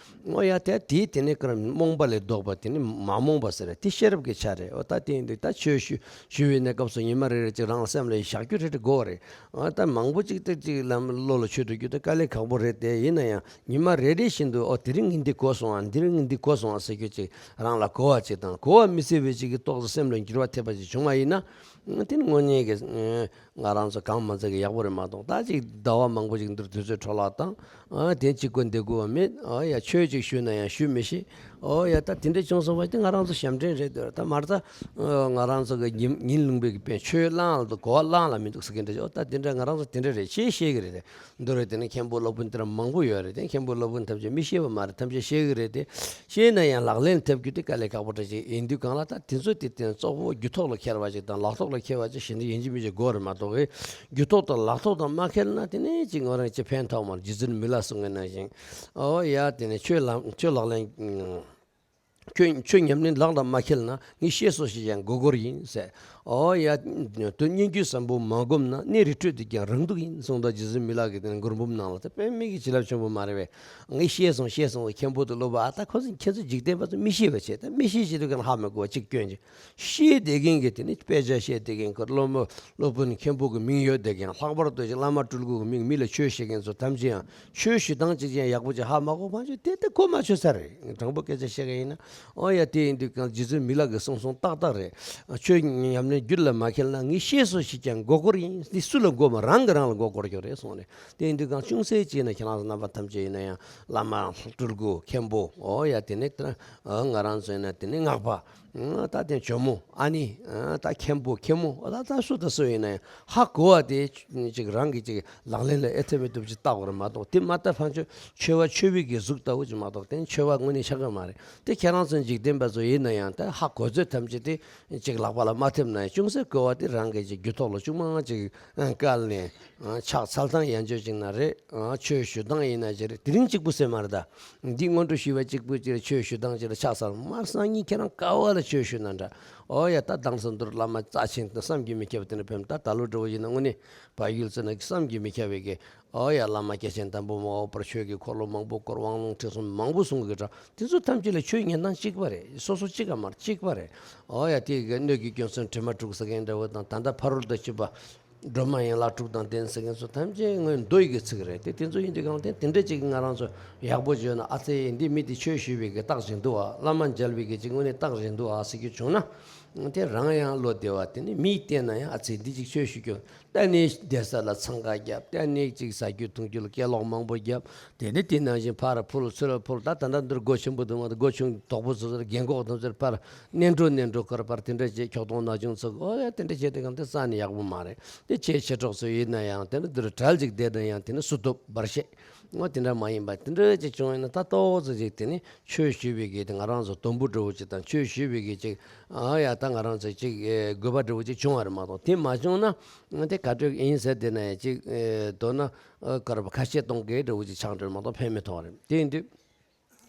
ཨོ་ཡ། དེ་དེ་དེ་ནས་གར་རྨོངས་པ་ལས་ལྡོག་པ་དེ་ནི་མ་རྨོངས་པ་ཟེར་རེད། དེ་ཤེས་རབ་ཀྱི་ཆ་རེད། ཨོ་ད་དེ་ཡིན་དུས་ད་ཆོས་ཞུ་ཞུ་བའི་གནས་སྐབས་སུ་ཉི་མ་རེ་རེ་ཅིག་རང་སེམས་ལ་བཞག་རྒྱུ་རེ་རེ་དགོས་པ་རེད། ཨ་ད་མང་པོ་ཅིག་ཏིག་ཅིག་ལམ་བློ་ལ་ཆུད་དུ་རྒྱུ་དེ་དཀའ་ལས་ཁག་པོ་རེད་དེ། ཡིན་ན་ཡང་ཉི་མ་རེ་རེ་བཞིན་དུ། ཨོ་དེ་རིང་ངས་འདི་གོ་སོང་ཨ། འདི་རིང་ངས་འདི་གོ་སོང་ཨ་ཟེར་རྒྱུ་ཅིག་རང་ལ་གོ་བ་ཅིག་དང་། གོ་བ་མི་སྲིད་པའི་ཅིག་གི་ཏོག་ཙམ་སེམས་ལ་འགྱུར་བ་ཐེབས་པ་ཅིག་བྱུང་བ་ཡིན་ན། དེ་ནི་དངོས་གནས་ཀྱི་ང་རང་ཚོ་གང་མ་ཚད་ཀྱི་ཡག་པོ་རེད་མ་གཏོགས། ད་ཅིག་ཟླ་བ་མང་པོ་ཅིག་འདིར་དུས་ཚོད་འཕྲོ་བརླག་བཏང་། ཨ་དེ་གཅིག་པོ་འདི་དགོས་པ་མེད། ཨ་ཡ། ཆོས་ཅིག་ཞུས་ན་ཡང་ཞུ་མི་ཤེས། ཨོ་ཡ། ད་དེ་འདྲ་བྱུང་སོང་བ་དེ་ང་རང་ཚོ་ཞབས་འདྲེན་རེད་འདོད། ད་མར་ད་ང་རང་ཚོ་གི་ཉིན་ཉིན་ལུང་པའི་གི་དཔེ་ཆོས་བླངས་ལ་གོ་བ་བླངས་ལ་མི་འདུག་ཟེར་གི་འདྲ། ཨོ་ད་དེ་འདྲ་ང་རང་ཚོ་དེ་འདྲ་རེད། ཤེས་ཤེས་གི་རེད་དེ། འདི་རེད། དེ་ནས་མཁན་པོ་སློབ་དཔོན་དེ་འདྲ་མང་པོ་ཡོད་རེད་དེ། མཁན་པོ་སློབ་དཔོན་ཐམས་ཅད་མི་ཤེས་པ་མ་རེད། ཐམས་ཅད་ཤེས་གི་རེད་དེ། ཤེས་ན་ཡང་ལག་ལེན་ཐེབས་རྒྱུ་དེ་དཀའ་ལས་ཁག་པོ་འདྲ་ཞིག་ཡིན་དུས་སྒང་ལ། ད་དེ་ཚོ་དེ་དེ་གཙོ་བོ་རྒྱུད་ཐོག་ལ་འཁེལ་བ་ཅིག་དང་ལག་ཐོག་ལ་འཁེལ་བ་ཅིག་བྱེད་འདི་ཡིན་གཅིག་མིན་གཅིག་དགོས་རེད་མ་གཏོགས། རྒྱུད་ཐོག་དང་ལག་ཐོག་དང་མ་འཁེལ་ན་དེ་ནས་ཅིག་ང་རང་ཅིག་ཕན་ཐོགས་མ་རེད། རྗེ་བཙུན་མི་ལ་གསུང་གི་ནང་བཞིན། ཨོ་ཡ། དེ་ནས་ཆོས་ལག་ཆོས་ལག་ལེན། ཁྱོད་ཁྱོད་ཉམས་ལེན་ལག་ལ་མ་འཁེལ་ན་ངས་ཤེས་སོ་ཞེས་ཀྱང་མགོ་སྐོར་ཡིན་ཟེར། ཨོ་ཡ། དུ་སྙན་བརྒྱུད་བཟང་པོ་མ་བསྒོམས་ན། གནས་རི་ཁྲོད་དུ་ཀྱང་རང་སྡུག་ཡིན་གསུངས་དང་། རྗེ་བཙུན་མི་ལ་གི་དེ་ནས་མགུར་འབུམ་ནང་ལ། དེ་དཔེ་མི་སྲིད་ཀྱི་བྱིན་རླབས་ཆེན་པོ་མ་རེད་པས། ངས་ཤེས་སོང་ཤེས་སོང་། མཁན་པོ་དེ་སློབ་པ། ཨ་ད་ཁོ་ཚོ་ཁྱེད་ཚོ་འཇིག་རྟེན་པ་ཚོ་མི་ཤེས་པ་བྱས། ད་མི་ཤེས་བྱེད་དུས་གང་ཧ་མི་གོ་བ་གཅིག་སྐྱོན་ཅིག་ཤེས་བསྡད་མཁན་གྱི་དེ་ནི་དཔེ་ཆ་ཤེས་བསྡད་མཁན། ཁོ་སློབ་མ་སློབ་དཔོན་མཁན་པོ་གི་མིང་ཡོད་བསྡད་མཁན། ལྷག་པར་དུ་ཅིག་བླ་མ་སྤྲུལ་སྐུ་གི་མིང་མི་ལ་ཆོས་བཤད་མཁན་ཚོ་ཐམས་ཅད་ཡང་ཆོས་ཞུ་སྟངས་ཅིག་ཀྱང་ཡག་པོ་ཅིག་ཧ་མ་གོ་བ་ཅིག་དེ་དེ་གོ་མ་ཆོད་ས་རེད། དྲང་པོ་སྐད་ཆ་བཤད་མཁན་ཡིན་ན། ཨོ་ཡ། དེ་ཡིན་དུས་གང་རྗེ་བཙུན་མི་ལ་གིས་གསུངས་སོང་། ཏག་ཏག་རེད། ཆོས་ཉམས་ལེན་རྒྱུད་ལ་མ་འཁེལ་ན། ངས་ཤེས་སོ་ཞེས་ཀྱང་མགོ་སྐོར་ཡིན། འདི་སུ་ལ་མགོ་མ། རང་གིས་རང་ལ་མགོ་སྐོར་རྒྱུ་རེད་གསུངས་ནས། དེ་ཡིན་དུས་གང་ཅུང་ཟད་ཅིག་ན་ཁྱེད་རང་ཚོ་རྣམ་པ་ཐམས་ཅད་ཡིན་ན་ཡང་བླ་མ་སྤྲུལ་སྐུ་མཁན་པོ། ཨོ་ཡ། དེ་ནས་ང་རང་ཚོ་ཡིན་ན་དེ་ནས་སྔགས་པ། ད་དེ་ཇོ་མོ། ཨ་ནི་ད་མཁན་པོ་མཁན་མོ། ད་ད་སུ་དང་སུ་ཡིན་ན་ཡང་ཧ་གོ་བ་དེ་ཅིག་རང་གིས་ཅིག་ལག་ལེན་ལ་ཨེ་ཐེབས་མི་ཐུབ་ཅིག་བལྟ་དགོས་རེད་མ་གཏོགས། དེ་མ་བལྟ་ཕན་ཆོད་ཆོས་པ་ཆོས་པའི་གི་གཟུགས་ལྟ་བུ་ཅིག་མ་གཏོགས། དེ་ཆོས་པ་དངོས་གནས་ཆགས་ཀྱི་མ་རེད། དེ་ཁྱེད་རང་ཚོ་འཇིག་རྟེན་པ་ཚོ་ཡིན་ན་ཡང་ད་ཧ་གོ་ཚོད་ཐམས་ཅད་དེ་ཅིག་ལག་པ་ལ་མ་ཐེབས་ན་ཡང་ཅུང་ཟད་གོ་བ་དེ་རང་གིས་ཅིག་རྒྱུད་ཐོག་ལ་ཅུང་མང་ཅིག་བཀལ་ནས། ཕྱག་འཚལ་སྟངས་ཡང་ཆོས་ཅིག་ན་རེད། ཆོས་ཞུ་སྟངས་ཡིན་ན་ཅི་རེད། དེ་རིང་གཅིག་པུ་ཟེར་མ་རེད་ད། འདི་སྔོན་འགྲོ་ཞུས་པ་གཅིག་པུ་ཅི་རེད། ཆོས་ཞུ་སྟངས་ཅི་རེད། ཕྱག་འཚལ། མར་སང་ཉིན་ཁྱེད་རང་ག་བ་ལ་ཆོས་ཞུ་ན་འདྲ། ཨོ་ཡ། ད་དེང་སང་འདིར་བླ་མ་རྩ་ཆེན་དང་བསམ་གྱིས་མི་ཁྱབ་པ་དེ་འདྲ་ཕེབས། ད་ད་ལོ་འདྲ་བོ་ཡིན་ན་དངོས་གནས་བལ་ཡུལ་ཚོ་ན་བསམ་གྱིས་མི་ཁྱབ་པའི་གི། ཨོ་ཡ། བླ་མ་སྐྱེས་ཆེན་དམ་པ་མ་འོངས་པར་ཆོས་ཀྱི་འཁོར་ལོ་མང་པོ་བསྐོར། དབང་ལུང་ཁྲིད་གསུམ་མང་པོ་གསུང་གི་འདྲ། དེ་ཚོ་ཐམས་ཅད་ལ་ཆོས་ཉན་སྟངས་གཅིག་པ་རེད། སོ་སོ་གཅིག་ག་མར་གཅིག་པ་རེད། ཨོ་ཡ། དེ་གི་སྣོད་ཀྱི་སྐྱོན་གསུམ་དྲི་མ་དྲུག་ཟེར་མཁན་འདྲ་བོ་དང་། ད་ལྟ་ཕ་རོལ་ཏུ་ཕྱིན་པ། སྒྲོལ་མ་ཡན་ལག་དྲུག་དང་ལྡན་ཟེར་མཁན་ཚོ་ཐམས་ཅད་སྔོན་མདོ་ཡི་གི་ཚིག་རེད། དེ་དེ་ཚོ་ཡིན་དུས་གང་དེ་དེ་འདྲ་ཅིག་ང་རང་ཚོ་ཡག་པོ་བརྗོད་ན། ཨ་ཙེ། འདི་མི་དེ་ཆོས་ཞུས་པའི་གི་རྟགས་ཅིག་འདུག་ཨ། བླ་མ་མཇལ་བའི་གི་ཅིག་དངོས་གནས་རྟགས་རེད་འདུག་ཨ་ཟེར་རྒྱུ་བྱུང་ན། དེ་རང་ཡང་བློ་བདེ་བ། དེ་ནི་མིས་བལྟས་ན་ཡང་ཨ་ཙེ་འདི་ཅིག་ཆོས་ཞུ་རྒྱུ། ད་ནི་བསྡད་ས་ལ་འཚང་ཁ་བརྒྱབ། ད་ནི་ཅིག་ཟ་རྒྱུ་འཐུང་རྒྱུ་ལ་སྐད་ལོག་མང་པོ་བརྒྱབ། དེ་ནི་དེ་ནང་བཞིན་ཕར་ཕུལ་ཚུར་ཕུལ། ད་ད་ལྟ་འདིར་སྒོ་ཆེན་པོ་འདུག་མ་གཏོགས། སྒོ་ཆུང་དོག་པོ་ཚོ་ཚོར་རྒན་གོག་དང་ཚོར་ཕར། ནས་འགྲོ་ནས་འགྲོ་ཁར་པར་དེ་འདྲ་བྱས། ཁྱོག་གདོང་ན་ཆུང་ཚོ་གི། ཨོ་ཡ། དེ་འདྲ་བྱས་དུས་གང་དེ་རྩ་ནས་ཡག་པོ་མ་རེད། དེ་ཆེ་ཆེ་གྲོགས་ཚོ་ཡིན་ན་ཡང་དེ་འདྲ་འདིར་གྲལ་ཅིག་བསྡད་ན་ཡང་དེ་ནི་སུ་ཐུབ་བར་ཤེས། ཨོ་དེ་འདྲ་མ་ཡིན་པ་དེ་འདྲ་ཅིག་བྱུང་ཡིན་ན། ད་ཏོག་ཙམ་ཅིག་དེ་ནི་ཆོས་ཞུས་པའི་གི་དེ་ང་རང་ཚོ་དུམ་བུ་འདྲ་བོ་ཅིག་དང་། ཆོས་ཞུས་པའི་གི་ཅིག་ཨ་ཡ། ད་ང་རང་ཚོ་ཅིག་དགོས་པ་འདྲ་བོ་ཅིག་བྱུང་བ་རེད་མ་གཏོགས། དེ་མ་བྱུང་ན་དེ་ག་འདྲ་ཡིན་ཟེར། དེ་ན་ཡང་ཅིག་མདོར་ན་ཀར་བ་ཁ་ཤས་གཏོང་གི་འདྲ་བོ་ཅིག་ཆགས་འགྲོ་མ་གཏོགས་ཕན་མི་ཐོགས་རེད། དེ་ཡིན་དུས།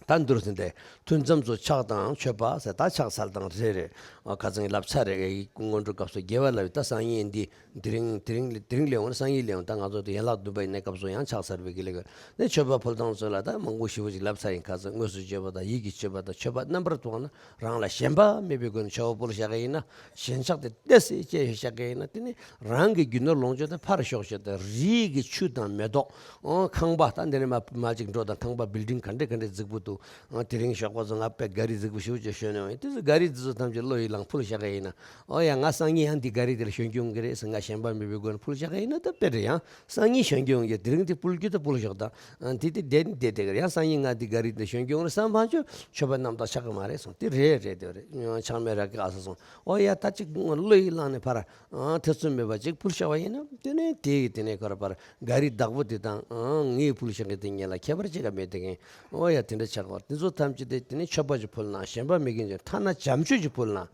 ད་འདུར་ཟིན་ཏེ། ཐུན་མཚམས་སུ་ཕྱག་དང་མཆོད་པ་ཟེར། ད་ཕྱག་འཚལ་སྟངས་རེ་རེ། ཨ། ཁ་སང་ལབ་ཚར་རེད། སྔོན་འགྲོ་སྐབས་སུ་དགེ་བ་ལབ་ཡོད། ད་སང་ཉིན་འདི་དེ་རིང་དེ་རིང་དེ་རིང་ལས་འོང་། སང་ཉིན་ལས་འོང་། ད་ང་ཚོ་དེ་ཡན་ལག་བདུན་པ་ཡིན་ནའི་སྐབས་སུ་ཡང་ཕྱག་འཚལ་བའི་གི་ལས་ཀ་ནས། མཆོད་པ་ཕུལ་སྟངས་ཚོ་ལ་ད་མང་པོ་ཞེ་པོ་ཅིག་ལབ་ཚར་ཡིན། ཁ་སང་དངོས་སུ་མཆོད་པ་དང་། ཡིད་ཀྱིས་མཆོད་པ་དང་། མཆོད་པ་རྣམ་པར་དག་ན། རང་ལ་ཞེན་པ་མེད་པའི་སྒོ་ནས་མཆོད་པ་ཕུལ་བཞག་གི་ཡིན་ན། ཞེན་ཆགས་དེ་ཏོག་ཙམ་སྐྱེས་བཞག་གི་ཡིན་ན། དེ་ནི་རང་གི་རྒྱུ་ནོར་ལོངས་སྤྱོད་དེ་ཕར་ཞོག་བྱས་ཏེ། རིའི་གི་ཆུ་དང་མེ་ཏོག་ཨོ། ཁང་པ། ད་འདི་ནས་མ་མ་ཅིག་འགྲོ་དང་། ཁང་པ་བིལ་ཌིང་ག་འདྲ་ག་འདྲ་རྫིག་པོ་འདུག་ཨོ། དེ་རིང་ཞོགས་པ་ཚོ་ང་དཔེ་ག་རི་རྫིག་པོ་ཞེ་པོ་ཅིག་ཞོན་ནས་ཡོང་། དེ་ཚོ་ག་རི་དེ་ཚོ་ཐམས་ཅད་བློ་ཡིས་བླངས་ཕུལ་བཞག་གི་ཡིན་ན། ཨོ་ཡ། ང་སང་ཉིན་ཡང་འདི་ག་རི་དེ་ལ་ཞོན་རྒྱུ་ཡོང་གི་རེད་ཟེར་ང་ཞེན་པ་མེད་པའི་སྒོ་ནས་ཕུལ་བཞག་གི་ཡིན་ན། ད་དཔེ་རེད། ཡང་སང་ཉིན་ཞོན་རྒྱུ་ཡོང་གི། དེ་རིང་དེ་ཕུལ་རྒྱུ་ད་ཕུལ་ཞོག་དང་། ཨ། དེ་དེ་བསྡད་ནི་བསྡད་དེ་གི་རེད། ཡང་སང་ཉིན་ང་འདི་ག་རི་དེ་ལ་ཞོན་རྒྱུ་ཡོང་རེད་བསམ། ཕར་ཕྱོགས་མཆོད་པ་རྣམ་དག་ཆགས་ཀྱི་མ་རེད་གསུངས། དེ་རེད་རེད། དེ་རེད། ཆགས་མེད་ར་གི་ཨ་ས་གསུངས། ཨོ་ཡ། ད་ཅིག་བློ་ཡིས་བླངས་ནས་ཕར། ཨ། ཐེ་ཚོམ་མེད་པ་ཅིག་ཕུལ་བཞག་པ་ཡིན་ན། དེ་ནས་དེ་ཡི་དེ་ནས་ཁར་པར་ག་རི་བདག་པོ་དེ་དང་། ཨ། ངས་ཕུལ་བཞག་གི་དེ་གཉིས་ལ་ཁྱད་པར་ཅི་ག་མེད་དེ་གིན། ཨོ་ཡ། དེ་འདྲ་ཆགས་པ། དེ་ཚོ་ཐམས་ཅད་དེ་དེ་ནས་མཆོད་པ་ཅིག་ཕུལ་ན། ཞེན་པ་མེད་མཁན་ཅིག་ཐ་ན་བྱམས་ཆོས་ཅིག་ཕུལ་ན།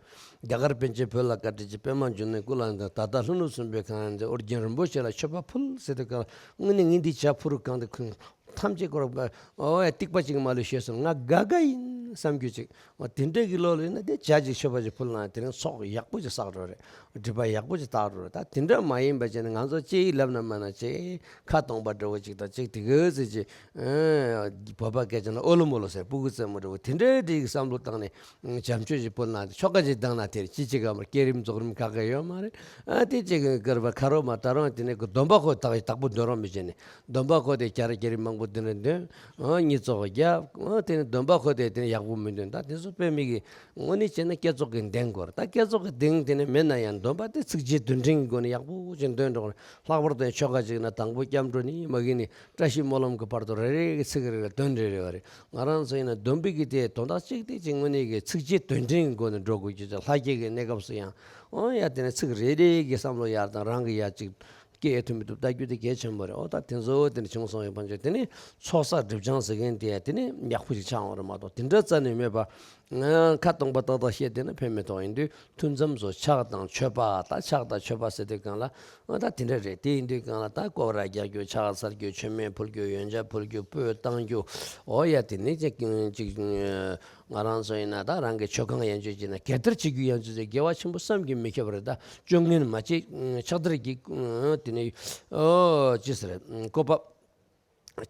རྒྱ་གར་པཎ་ཆེན་བོད་ལ་བཀའ་དྲིན་ཆེ། པདྨ་འབྱུང་གནས་སྐུ་ལ་འདུད། ད་ལྟ་ལྷོ་ནུབ་སྲིན་པོའི་ཁ་ནས་ཨོ་རྒྱན་རིན་པོ་ཆེ་ལ་མཆོད་པ་ཕུལ་ཟེར་དུས་གང་། དངོས་གནས་ངས་འདི་བྱ་ཕུ་རུ་གང་དུ་ཁུངས། ཐམས་ཅད་སྐོར་པ། ཨོ་ཡ། ཏིག་པ་གཅིག་མ་ལུས་ཤེས་སོང་། ང་དགའ་དགའ་ཡིན་བསམ་རྒྱུ་ཅིག་ཨོ། དེ་འདྲ་གི་བློ་ལ་ཡིན་ན། དེ་བྱ་ཅིག་མཆོད་པ་ཅིག་ཕུལ་ན་དེ་རིང་ཚོགས་ཡག་པོ་ཅིག་བསགས་འགྲོ་རེད། སྒྲིབ་པ་ཡག་པོ་ཅིག་དག་འགྲོ་རེད། ད་དེ་འདྲ་མ་ཡིན་པ་བྱས་ན། ང་ཚོ་ཅིག་ལབ་ན་མ་ན་ཅིག་ཁ་སྟོང་པ་འདྲ་བོ་ཅིག་དང་། ཅིག་དེ་གི་ཟེར་ཅིག་ཨ། བོད་པ་སྐད་ཆ་ན་ཨོ་ལོ་མོ་ལོ་ཟེར། སྤུ་གུ་རྩེད་མོ་འདྲ་བོ། དེ་འདྲའི་འདྲའི་བསམ་བློ་བཏང་ནས། བྱམས་ཆོས་ཅིག་ཕུལ་ན། ཆོ་ག་ཅིག་བཏང་ན། དེར་ཅི་ཅིག་གམ་སྐྱེ་རིམ་རྫོགས་རིམ་ག་ག་ཡོད་མ་རེད། ཨ། དེ་ཅིག་གི་སྐར་བ་ཁ་རོག་མ་ད་རུང་དེ་ནས་གི་སྡོམ་པ་ཁོ་དག་དག་པོ་འདོན་རོགས་མི་བྱེད་ནས། སྡོམ་པ་ཁོ་དེ་བསྐྱར་སྐྱེ་རིམ་མང་པོ་དེ་འདྲ་འདོན། ཨ། གཉིད་ཙོག་རྒྱབ། ཨ། དེ་ནས་སྡོམ་པ་ཁོ་དེ་དེ་ནས་ཡག་པོ་མི་འདོན། ད་དེ་ཚོ་དཔེ་མི་གི་དངོས་གནས་བྱས་ན་བསྐྱེད་རྫོགས་ཀྱི་གདེང་དགོས་རེད། ད་བསྐྱེད་རྫོགས་ཀྱི་གདེང་དེ་ནས་མེད་ན་ཡང་། སྡོམ་པ་དེ་ཚིགས་བཅད་དོན་འགྲེལ་གྱི་སྒོ་ནས་ཡག་པོ་ཅིག་འདོན་འགྲོ་རེད། ལྷག་པར་དུ་ཆོ་ག་ཅིག་ན་དང་པོ་སྐྱབས་འགྲོ་ནས་མ་གི་ནས་བཀྲ་ཤིས་སྨོན་ལམ་གྱི་བར་དུ་རེ་རེ་གི་ཚིག་རེ་རེ་དོན་རེ་རེ་བ་རེད། ང་རང་ཚོ་ཡིན་ན་སྡོམ་པའི་གི་དེ་དོན་དག་གཅིག་དེ་ཅིག་དངོས་གནས་ཀྱི་ཚིགས་བཅད་དོན་འགྲེལ་གྱི་སྒོ་ནས་འགྲོ་དགོས་ཀྱི་ཅིག་ལྷ་བསྐྱེད་ཀྱི་གནས་སྐབས་སུ་ཡང་། ཨོ་ཡ། དེ་ནས་ཚིག་རེ་རེ་གི་བསམ་བློ་ཡར་དང་རང་གི་ཡར་ཅིག་ སྐྱེ་ཐུབ་མི་ཐུབ་ལྟ་རྒྱུ་དེ་གལ་ཆེན་པོ་རེད། འོ་ད་དེ་ཚོ་དེ་འདྲ་བྱུང་སོང་བའི་བར་ཆད་དེ་ནི་ཚོགས་བསགས་སྒྲིབ་སྦྱང་ཟེར་མཁན་དེ་ཡང་དེ་ནི་ཡག་པོ་ཞིག་ཆགས་འོང་རེད་མ་གཏོགས། དེ་འདྲ་རྩ་ནས་མེད་པ། ཁ་སྟོང་པ་ཏག་ཏག་བཤད་བསྡད་ན་ཕན་མི་ཐོགས། ཡིན་དུས་ཐུན་མཚམས་སུ་ཕྱག་དང་མཆོད་པ། ད་ཕྱག་དང་མཆོད་པ་ཟེར་དུས་སྒང་ལ། ཨ་ད་དེ་འདྲ་རེད། དེ་ཡིན་དུས་སྒང་ལ་ད་སྐོར་ར་རྒྱག་རྒྱུ། ཕྱག་འཚལ་རྒྱུ། མཆོད་མེ་ཕུལ་རྒྱུ། ཡོན་ཆབ་ཕུལ་རྒྱུ། སྤོས་བཏང་རྒྱུ། འོ་ཡ་དེ་ནི་ཅིག་ཅིག་ང་རང་ཚོ་ཡིན་ན་ད་རང་གི་མཆོད་ཁང་ཡན་ཆོད་ཅིག་ན་གད་བདར་བྱེད་རྒྱུ་ཡན་ཆོད་ཅིག་དགེ་བ་ཆེན་པོ་བསམ་གྱིས་མི་ཁྱབ་པ་རེད། ད་སྤྱོད་ངན་མ་བྱེད་ཕྱག་བདར་གྱི་དེ་ནི་ཨོ་ཅི་ཟེར་སྐུར་པ།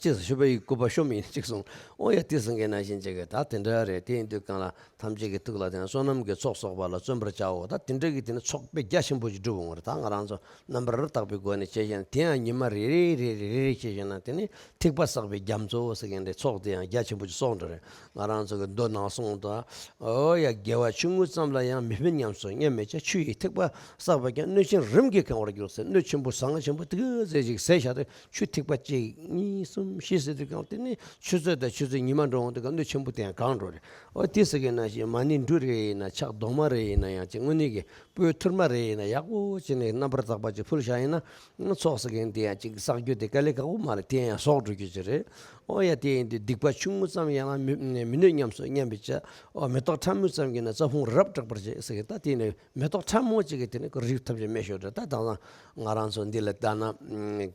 ཅི་ཟེར་ཞུ་བའི་སྐུར་པ་ཤོམ་ཡིན་གཅིག་གསུངས། ཨོ་ཡ་དེ་ཟེར་མཁན་ནང་བཞིན་ཅིག་གི་ད་དེ་འདྲ་རེད། དེ་ཡིན་དུས་སྒང་ལ་ཐམས་ཅད་ཀྱི་ཐུགས་ལ་དེ་ན་བསོད་ནམས་ཀྱི་ཚོགས་གསོག་པ་ལ་བརྩོན་པར་བྱའོ། ད་དེ་འདྲ་གི་དེ་ནི་ཚོགས་དཔེ་རྒྱ་ཆེན་པོ་ཅིག་སྒྲུབ་འོང་བ་རེད། ད་ང་རང་ཚོ་རྣམ་པར་དག་པའི་སྒོ་ནས་བྱས་ཤིང་དེ་ཡང་ཉི་མ་རེ་རེ་རེ་རེ་རེ་བྱས་ཤིང་ན་དེ་ནི་ཐེག་པ་བསགས་པའི་རྒྱ་མཚོ་ཟེར་མཁན་དེ་ཚོགས་དེ་ཡང་རྒྱ་ཆེན་པོ་ཅིག་གསོག་འགྲོ་རེད། ང་རང་ཚོ་གི་མདོ་ནང་གསུངས་དང་། ཨོ་ཡ་དགེ་བ་ཆུང་ངུ་ཙམ་ལ་ཡང་མི་ཕན་ཉམས་སུ་བསྙམ་མི་བྱ། ཆུ་ཡི་ཐེག་པ་བསགས་པས་ཀྱང་། སྣོད་ཆེན་རིམ་གྱིས་གང་བར་འགྱུར་ཟེར། སྣོད་ཆེན་པོ་ཟངས་ཆེན་པོ་དེ་ག་ཟེ་ཞིག་ཟས་བཞག་སྟེ་ཆུ་ཐིགས་པ་གཅིག་གཉིས་གསུམ་བཞི་ཟེར་དུས་སྒང་དེ་ནི་ཆུ་ཚོད་དང་ཆུ་ཚོད་ཉི་མ་འགྲོ་འོང་དུས་སྒང་སྣོད་ཆེན་པོ་དེ་ཡང་གང་འགྲོ་རེད། ཨོ་དེ་ཟེར་གི་ནང་བཞིན་མ་ཎི་འབྲུ་རེ་ཡིན་ན། ཕྱག་རྡོག་མ་རེ་ཡིན་ན། ཡང་ཅིག་དངོས་གནས་ཀྱི་སྤོས་ཐུར་མ་རེ་ཡིན་ན། ཡག་པོ་བྱས་ནས་རྣམ་པར་དག་པ་ཅིག་ཕུལ་བཞག་ཡིན་ན། ཚོགས་ཟེར་མཁན་དེ་ཡང་ཅིག་བསགས་རྒྱུ་དེ་དཀའ་ལས་ཁག་པོ་མ་རེད། དེ་ཡང་གསོག་འགྲོ་རྒྱུ་ཅིག་རེད། ཨོ་ཡ་དེ་ཡིན་དུས་སྡིག་པ་ཆུང་ངུ་ཙམ་ཡང་ན་མི་མི་གནོད་ཉམས་སུ་བསྙམ་པའི་ཕྱིར། ཨོ་མེ་ཏོག་ཕྲ་མོ་ཙམ་གྱིས་ན་རྩྭ་ཕུང་རབ་སྐྲག་པར་བྱེད་ཟེར་གི། ད་དེ་ནི་མེ་ཏོག་ཕྲ་མོ་ཅིག་གིས་དེ་ནི་རིགས་ཐམས་ཅད་སྨན་ཤོར་འདྲ། ད་དེང་སང་ང་རང་ཚོ་འདི་ལ་ལྟ་ན་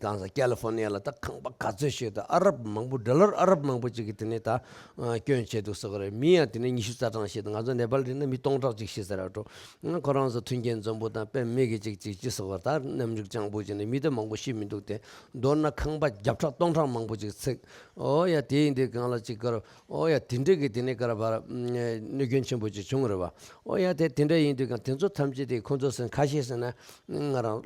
གང་ཟག་ཀ་ལི་ཧྥོར་ནི་ཡ་ལ་ད་ཁང་པ་ག་ཚོད་ཞིག་ད་ཨ་རབ་མང་པོ་ཌོ་ལར་ཨ་རབ་མང་པོ་ཅིག་གིས་དེ་ནི་ད་སྐྱོན་བྱས་འདུག་ཟེར་གི་རེད། མི་ཡང་དེ་ནི་ཉི་ཤུ་རྩ་གྲངས་ཤིག་ད་ང་ཚོ་ནེ་པཱལ་འདི་ན་མི་སྟོང་ཕྲག་ཅིག་ཤི་ཟེར་ར་འགྲོ། ཁོ་རང་ཚོ་མཐུན་རྐྱེན་འཛོམས་པོ་དང་དཔེ་མི་གི་ཅིག་ཅིག་ཅི་ཟེར་བ། ད་གནམ་གྲུ་སྤྱང་པོ་ཅིག་ནི་མི་དེ་མང་པོ་ཤི་མི་འདུག་སྟེ། མདོར་ན་ཁང་པ་བརྒྱ་ཕྲག་སྟོང་ཕྲག་མང་པོ་ཅིག་ཚིག་ཨོ་ཡ་དེ་ཡིན་དུས་སྒང་ལ་ཅིག་གར། ཨོ་ཡ་དེ་འདྲ་གི་དེ་ནས་གར་བར་གནོད་སྐྱོན་ཆེན་པོ་ཅིག་བྱུང་རེད་བ། ཨོ་ཡ་དེ་དེ་འདྲ་ཡིན་དུས་སྒང་དེ་ཚོ་ཐམས་ཅད་དེ་ཁོ་ཚོ་སེམས་ཁ་ཤས་ཟེར་ན་ང་རང་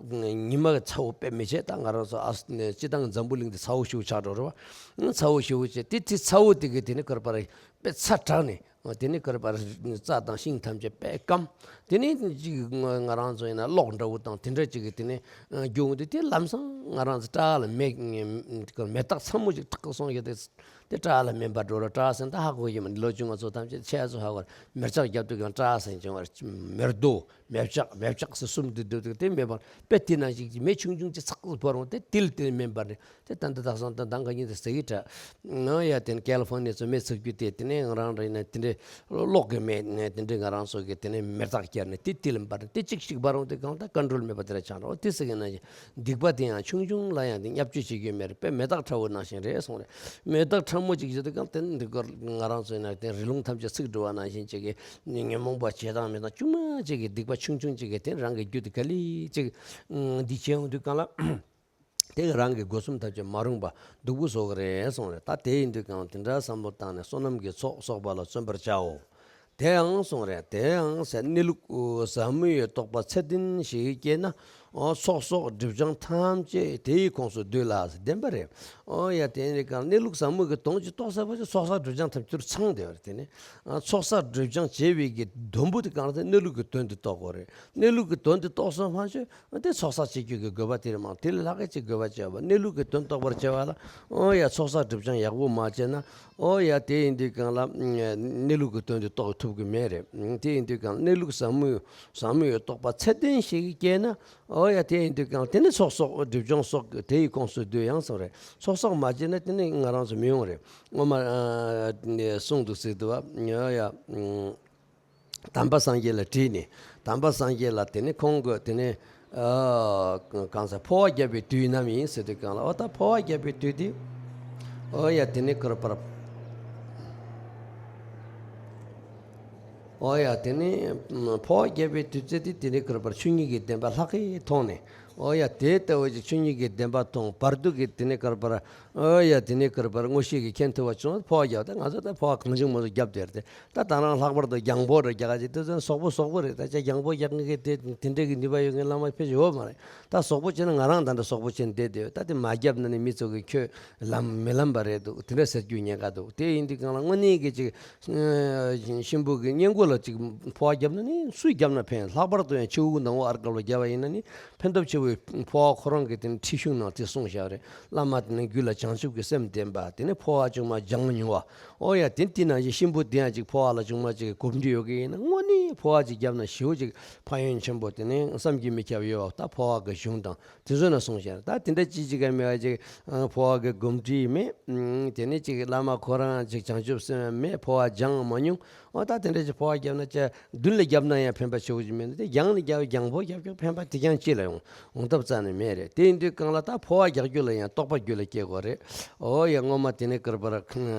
ཉི་མ་གི་ཚ་བོ་དཔེ་མི་བྱེད། ད་ང་རང་ཚོ་ཨ་སི་སྤྱི་བཏང་འཛམ་བུ་གླིང་དེ་ཚ་བོ་ཞིག་ཆགས་འགྲོ་རེད་བ། ཚ་བོ་ཞིག་བྱེད་དེ་དེ་ཚ་བོ་དེ་གི་དེ་ནས་གར་བར་དཔེ་ཚ་དྲགས་ནས། དེ་ནི་གར་བར་རྩྭ་དང་ཤིང་ཐམས་ཅད་དཔེ་སྐམ། དེ་ནི་ཅིག་ང་ང་རང་ཚོ་ཡིན་ན་གློག་འདྲ་བོ་དང་དེ་འདྲ་ཅིག་གི་དེ་ནི་རྒྱུ་འོང་དུས་དེ་ལམ་སང་ང་རང་ཚོ་བྲག་ལ་མེ་མེ་སྟག་ཚ་མོ་ཅིག་ཐག་སོང་ཡོད་དེ། དེ་བྲག་ལ་མེ་འབར་འགྲོ་ར། བྲག་ཟེར་ད་ཧ་གོ་གི་མ་ལོ་ཆུང་ང་ཚོ་ཐམས་ཅད་ཆས་ཚོ་ཧ་གོ་ར། མེ་ལྕགས་རྒྱབ་དུས་ཀྱང་བྲག་ཟེར་བྱུང་བར་མེ་རྡོ། མེ་ལྕགས་མེ་ལྕགས་སུ་གསུམ་དུ་བསྡུས་འདུག་དེ་མེད་པར་དཔེ་དེ་ནང་བཞིན་གྱི་མེ་ཆུང་ཆུང་ཅིག་ཚག་ཚག་འབར་འོང་དེ་དེ་ལ་དེ་མེ་འབར་ནས་དེ་ད་འདི་དག་སང་ད་འདང་ག་ཉིད་དུ་ཟེར་གྱི་དྲ། ང་ཡ་དེ་ནི་ཀལ་ཧྥོར་ནི་ཚོ་མེ་ཚུགས་རྒྱུ་དེ་དེ་ནས་ང་རང་རེད་ན་དེ་འདྲའི་གློག་གི་མེ་ནས་དེ་འདྲའི་ང་རང་ཚོ་གི་དེ་ནས་མེ་སྟག་བཀྱག་ནས་དེ་དེ་ལ་འབར་ནས་དེ་གཅིག་གཅིག་འབར་འོང་དེ་གང་ལྟར་ཀོན་ཊོལ་མེད་པ་དེ་ར་ཆགས་འགྲོ། དེ་ཟེར་གྱི་ན་སྡིག་པ་དེ་ཡང་ཆུང་ཆུང་ལ་ཡང་དེ་བརྙས་བཅོས་བྱེད་རྒྱུ་མེད་རེད། དཔེ་མེ་སྟག་ཁྲ་བོ་ནང་བཞིན་རེད་གསུངས་རེད། མེ་སྟག་ཕྲ་མོ་ཅིག་བྱེད་དུས་གང་དེ་འདི་སྐོར་ང་རང་ཚོའི་ནང་དེ་རི་ལུང་ཐམས་ཅད་ཚིག་འགྲོ་བ་ནང་བཞིན་ཅིག་གི་ཉོན་མོངས་པ་བྱེད་སྟངས་མེད་སྟངས་ཆུང་མ་ཅིག་གི་སྡིག་པ་ཆུང་ཆུང་ཅིག་གི་དེ་རང་གི་རྒྱུད་དུ་ག་ལེ་ཅིག་འདི་བྱེད་འོང་དུས་གང་ལ་དེ་གི་རང་གི་སྒོ་གསུམ་ཐམས་ཅད་མ་རུངས་པ་སྡུག་པོ་བཟོ་གི་རེད་གསུངས་རེད། ད་དེ་ཡིན་དུས་གང་དེ་འདྲ་བསམ་བློ་བཏང་ནས་བསོད་ནམས་ཀྱི་ཚོགས་གསོག་པ་ལ་བརྩོན་པར་བྱའོ། དེའང་གསུངས་རེད། དེའང་ཟེར་གནས་ལུགས་ཟབ་མོའི་རྟོགས་པ་ཚད་ལྡན་ཞིག་སྐྱེས་ན། ཨོ་ཚོགས་གསོག་སྒྲིབ་སྦྱང་ཐམས་ཅད་དེ་ཡི་ཁོངས་སུ་འདུས་ལ་ཟེར་བདེན་པ་རེད། ཨོ་ཡ་དེ་ཡིན་དུས་གང་གནས་ལུགས་ཟབ་མོ་གི་དོན་ཅིག་རྟོགས་ཚར་བ་ཅིག་ཚོགས་བསགས་སྒྲིབ་སྦྱང་ཐམས་ཅད་ཚང་བསྡད་པ་རེད། དེ་ནི་ཨ་ཚོགས་བསགས་སྒྲིབ་སྦྱང་བྱེད་པའི་གི་དོན་པོ་དེ་གང་རེད་ཟེར་གནས་ལུགས་ཀྱི་དོན་དེ་རྟོགས་དགོས་རེད། གནས་ལུགས་ཀྱི་དོན་དེ་རྟོགས་སོང་ཕན་ཆོད་དེ་ཚོགས་བསགས་བྱེད་རྒྱུ་གི་དགོས་པ་དེ་རེད་མ་གཏོགས་དེ་ལས་ལྷག་གི་ཅིག་དགོས་པ་བྱས་པ། གནས་ལུགས་ཀྱི་དོན་རྟོགས་པར་བྱེད་པ་ལ་ཨོ་ཡ་ཚོགས་བསགས་སྒྲིབ་སྦྱང་ཡག་པོ་མ་བྱས་ན་ཨོ་ཡ་དེ་ཡིན་དུས་གང་ལ་གནས་ལུགས་ཀྱི་དོན་དེ་རྟོགས་ཐུབ་ཀྱི་མེད་རེད། དེ་ཡིན་དུས་གང་གནས་ལུགས་ཟབ་མོའི་ཟབ་མོའི་རྟོགས་པ་ཚད་ལྡན་ཞིག་སྐྱེས་ན་ཨོ་ཡ་དེ་ཡིན་དུས་གང་དེ་ནི་ཚོགས་གསོག་སྒྲིབ་སྦྱང་སོགས་དེ་ཡི་ཁོངས་སུ་འདུས་ཡང་སོང་རེད། ཚོགས་བསགས་མ་བྱས་ན་དེ་ནི་ང་རང་ཚོ་མི་ཡོང་རེད། སྔོན་མ་གསུངས་འདུག་ཟེར་འདུག་བ། ཨོ་ཡ། དམ་པ་སངས་རྒྱས་ལ་དྲིས་ནས། དམ་པ་སངས་རྒྱས་ལ་དེ་ནི་ཁོང་གིས་དེ་ནི་ཨ་གང་ཟེར་འཕོ་བ་བརྒྱབ་པའི་དུས་ནམ་ཡིན་ཟེར་དུས་གང་ལ་ཨོ་ད་འཕོ་བ་བརྒྱབ་པའི་དུས་དེ་ཨོ་ཡ་དེ་ནི་ཀར་པར་ཨོ་ཡ་དེ་ནི་འཕོ་བ་བརྒྱབ་པའི་དུས་ཚོད་དེ་དེ་ནི་ཀར་པར་ཆོས་ཉིད་ཀྱི་བདེན་པ་ལྷག་གིས་མཐོང་ནས། ཨོ་ཡ་དེ་ལྟ་བུ་ཅིག་ཆོས་ཉིད་ཀྱི་བདེན་པ་མཐོང་བར་དུ་གི་དེ་ནི་ཀར་པར་ཨོ་ཡ་དེ་ནི་ཀར་པར་མངོན་ཤེས་ཀྱིས་མཁྱེན་ཐུབ་པ་བྱུང་། འཕོ་བ་བརྒྱབ། ད་ང་ཚོ་ད་འཕོ་བ་གང་བྱུང་མང་བྱུང་བརྒྱབ་བསྡད་རེད། ད་ད་རང་ལྷག་པར་དུ་རྒྱང་འཕོ་རེ་རྒྱག་ག་ཅིག་དེ་ཚོ་སོག་པོ་སོག་པོ་རེད། ད་ཅག་རྒྱང་འཕོ་རྒྱག་མཁན་གྱི་དེ་དེ་འདྲ་གི་ནུས་པ་ཡོད་མཁན་བླ་མ་ཕལ་ཆེར་ཡོད་མ་རེད། ད་སོག་པོ་བྱས་ན་ང་རང་ད་འདྲ་སོག་པོ་བྱས་ནས་བསྡད་བསྡད་ཡོད། ད་དེ་མ་བརྒྱབ་ན་ནི་མི་ཚོ་གི་ཁྱོད་ལམ་མི་ལམ་པ་རེད་འདུག་དེ་འདྲ་ཟེར་རྒྱུ་ཉེན་ཁ་འདུག་དེ་ཡིན་དུས་གང་ལ་དངོས་གནས་ཀྱི་ཅིག་གཤིན་པོ་གི་སྔས་མགོ་ལ་ཅིག་འཕོ་བ་བརྒྱབ་ན་ནི་སུས་བརྒྱབ་ན་ཕན། ལྷག་པར་དུ་ཡང་ཕྱི་དབུགས་ནང་དབུགས་ཨར་ཀལ་བ་བརྒྱབ་པ་ཡིན་ན་ནི་ཕན་ཐོགས་ཆེ། འཕོ་བ་ཁོ་རང་གི་དེ་ནི་ཁྲིད་གཞུང་ནང་དེ་གསུངས་བཞག་རེད། བླ་མ་དེ་ནི་རྒྱུད་ལ་བྱང་ཆུབ་ཀྱི་སེམས་ལྡན་པ། དེ་ནི་འཕོ་བ་ཅུང་མ་སྦྱང་མྱོང་བ། ཨོ་ཡ། དེ་དེ་ནང་བཞིན་གཤིན་པོ་དེ་ཡང་ཅིག་འཕོ་བ་ལ་ཅུང་མ་ཅིག་གོམས་འདྲིས་ཡོད་ཀྱི་ཡིན་ན། དངོས་གནས་འཕོ་བ་ཅིག་བརྒྱབ་ན་ཞེ་པོ་ཅིག་ཕན་ཡོན་ཆེན་པོ། དེ་ནི་བསམ་གྱིས་མི་ཁྱབ་ཡོད་པ། ད་འཕོ་བ་གི་གཞུང་དང་དེ་ཚོ་ན་གསུངས་བཞག་རེད། ད་དེ་འདྲ་ཅིག་ཅིག་ག་མེད་པ་ཅིག་འཕོ་བ་གི་གོམས་འདྲིས་མེད། དེ་ནི་ཅིག་བླ་མ་ཁོ་རང་ཅིག་བྱང་ཆུབ་སེམས་མེད། འཕོ་བ་སྦྱང་མ་མྱོང་། ཨོ་ད་དེ་འདྲ་ཅིག་འཕོ་བ་བརྒྱབ་ན་ཅི། མདུན་ལ་བརྒྱབ་ན་ཡང་ཕན་པ་ཆེ་བོ་ཅིག་མེད་ན། དེ་རྒྱང་ལ་བརྒྱབ། རྒྱང་འཕོ་བརྒྱབ་ཀྱང་ཕན་པ་དེ་ཀྱང་ཅི་ལ་ཡོང་ཡོང་ཐབས་རྩ་ནས་མེད་རེད། དེ་ཡིན་དུས་གང་ལ་ད་འཕོ་བ་རྒྱག་རྒྱུ་ལ་ཡང་རྟོག་པ་རྒྱུད་ལ་སྐྱེ་དགོས་རེད། ཨོ་ཡ། སྔོན་མ་དེ་ནས་ཀིར་པར་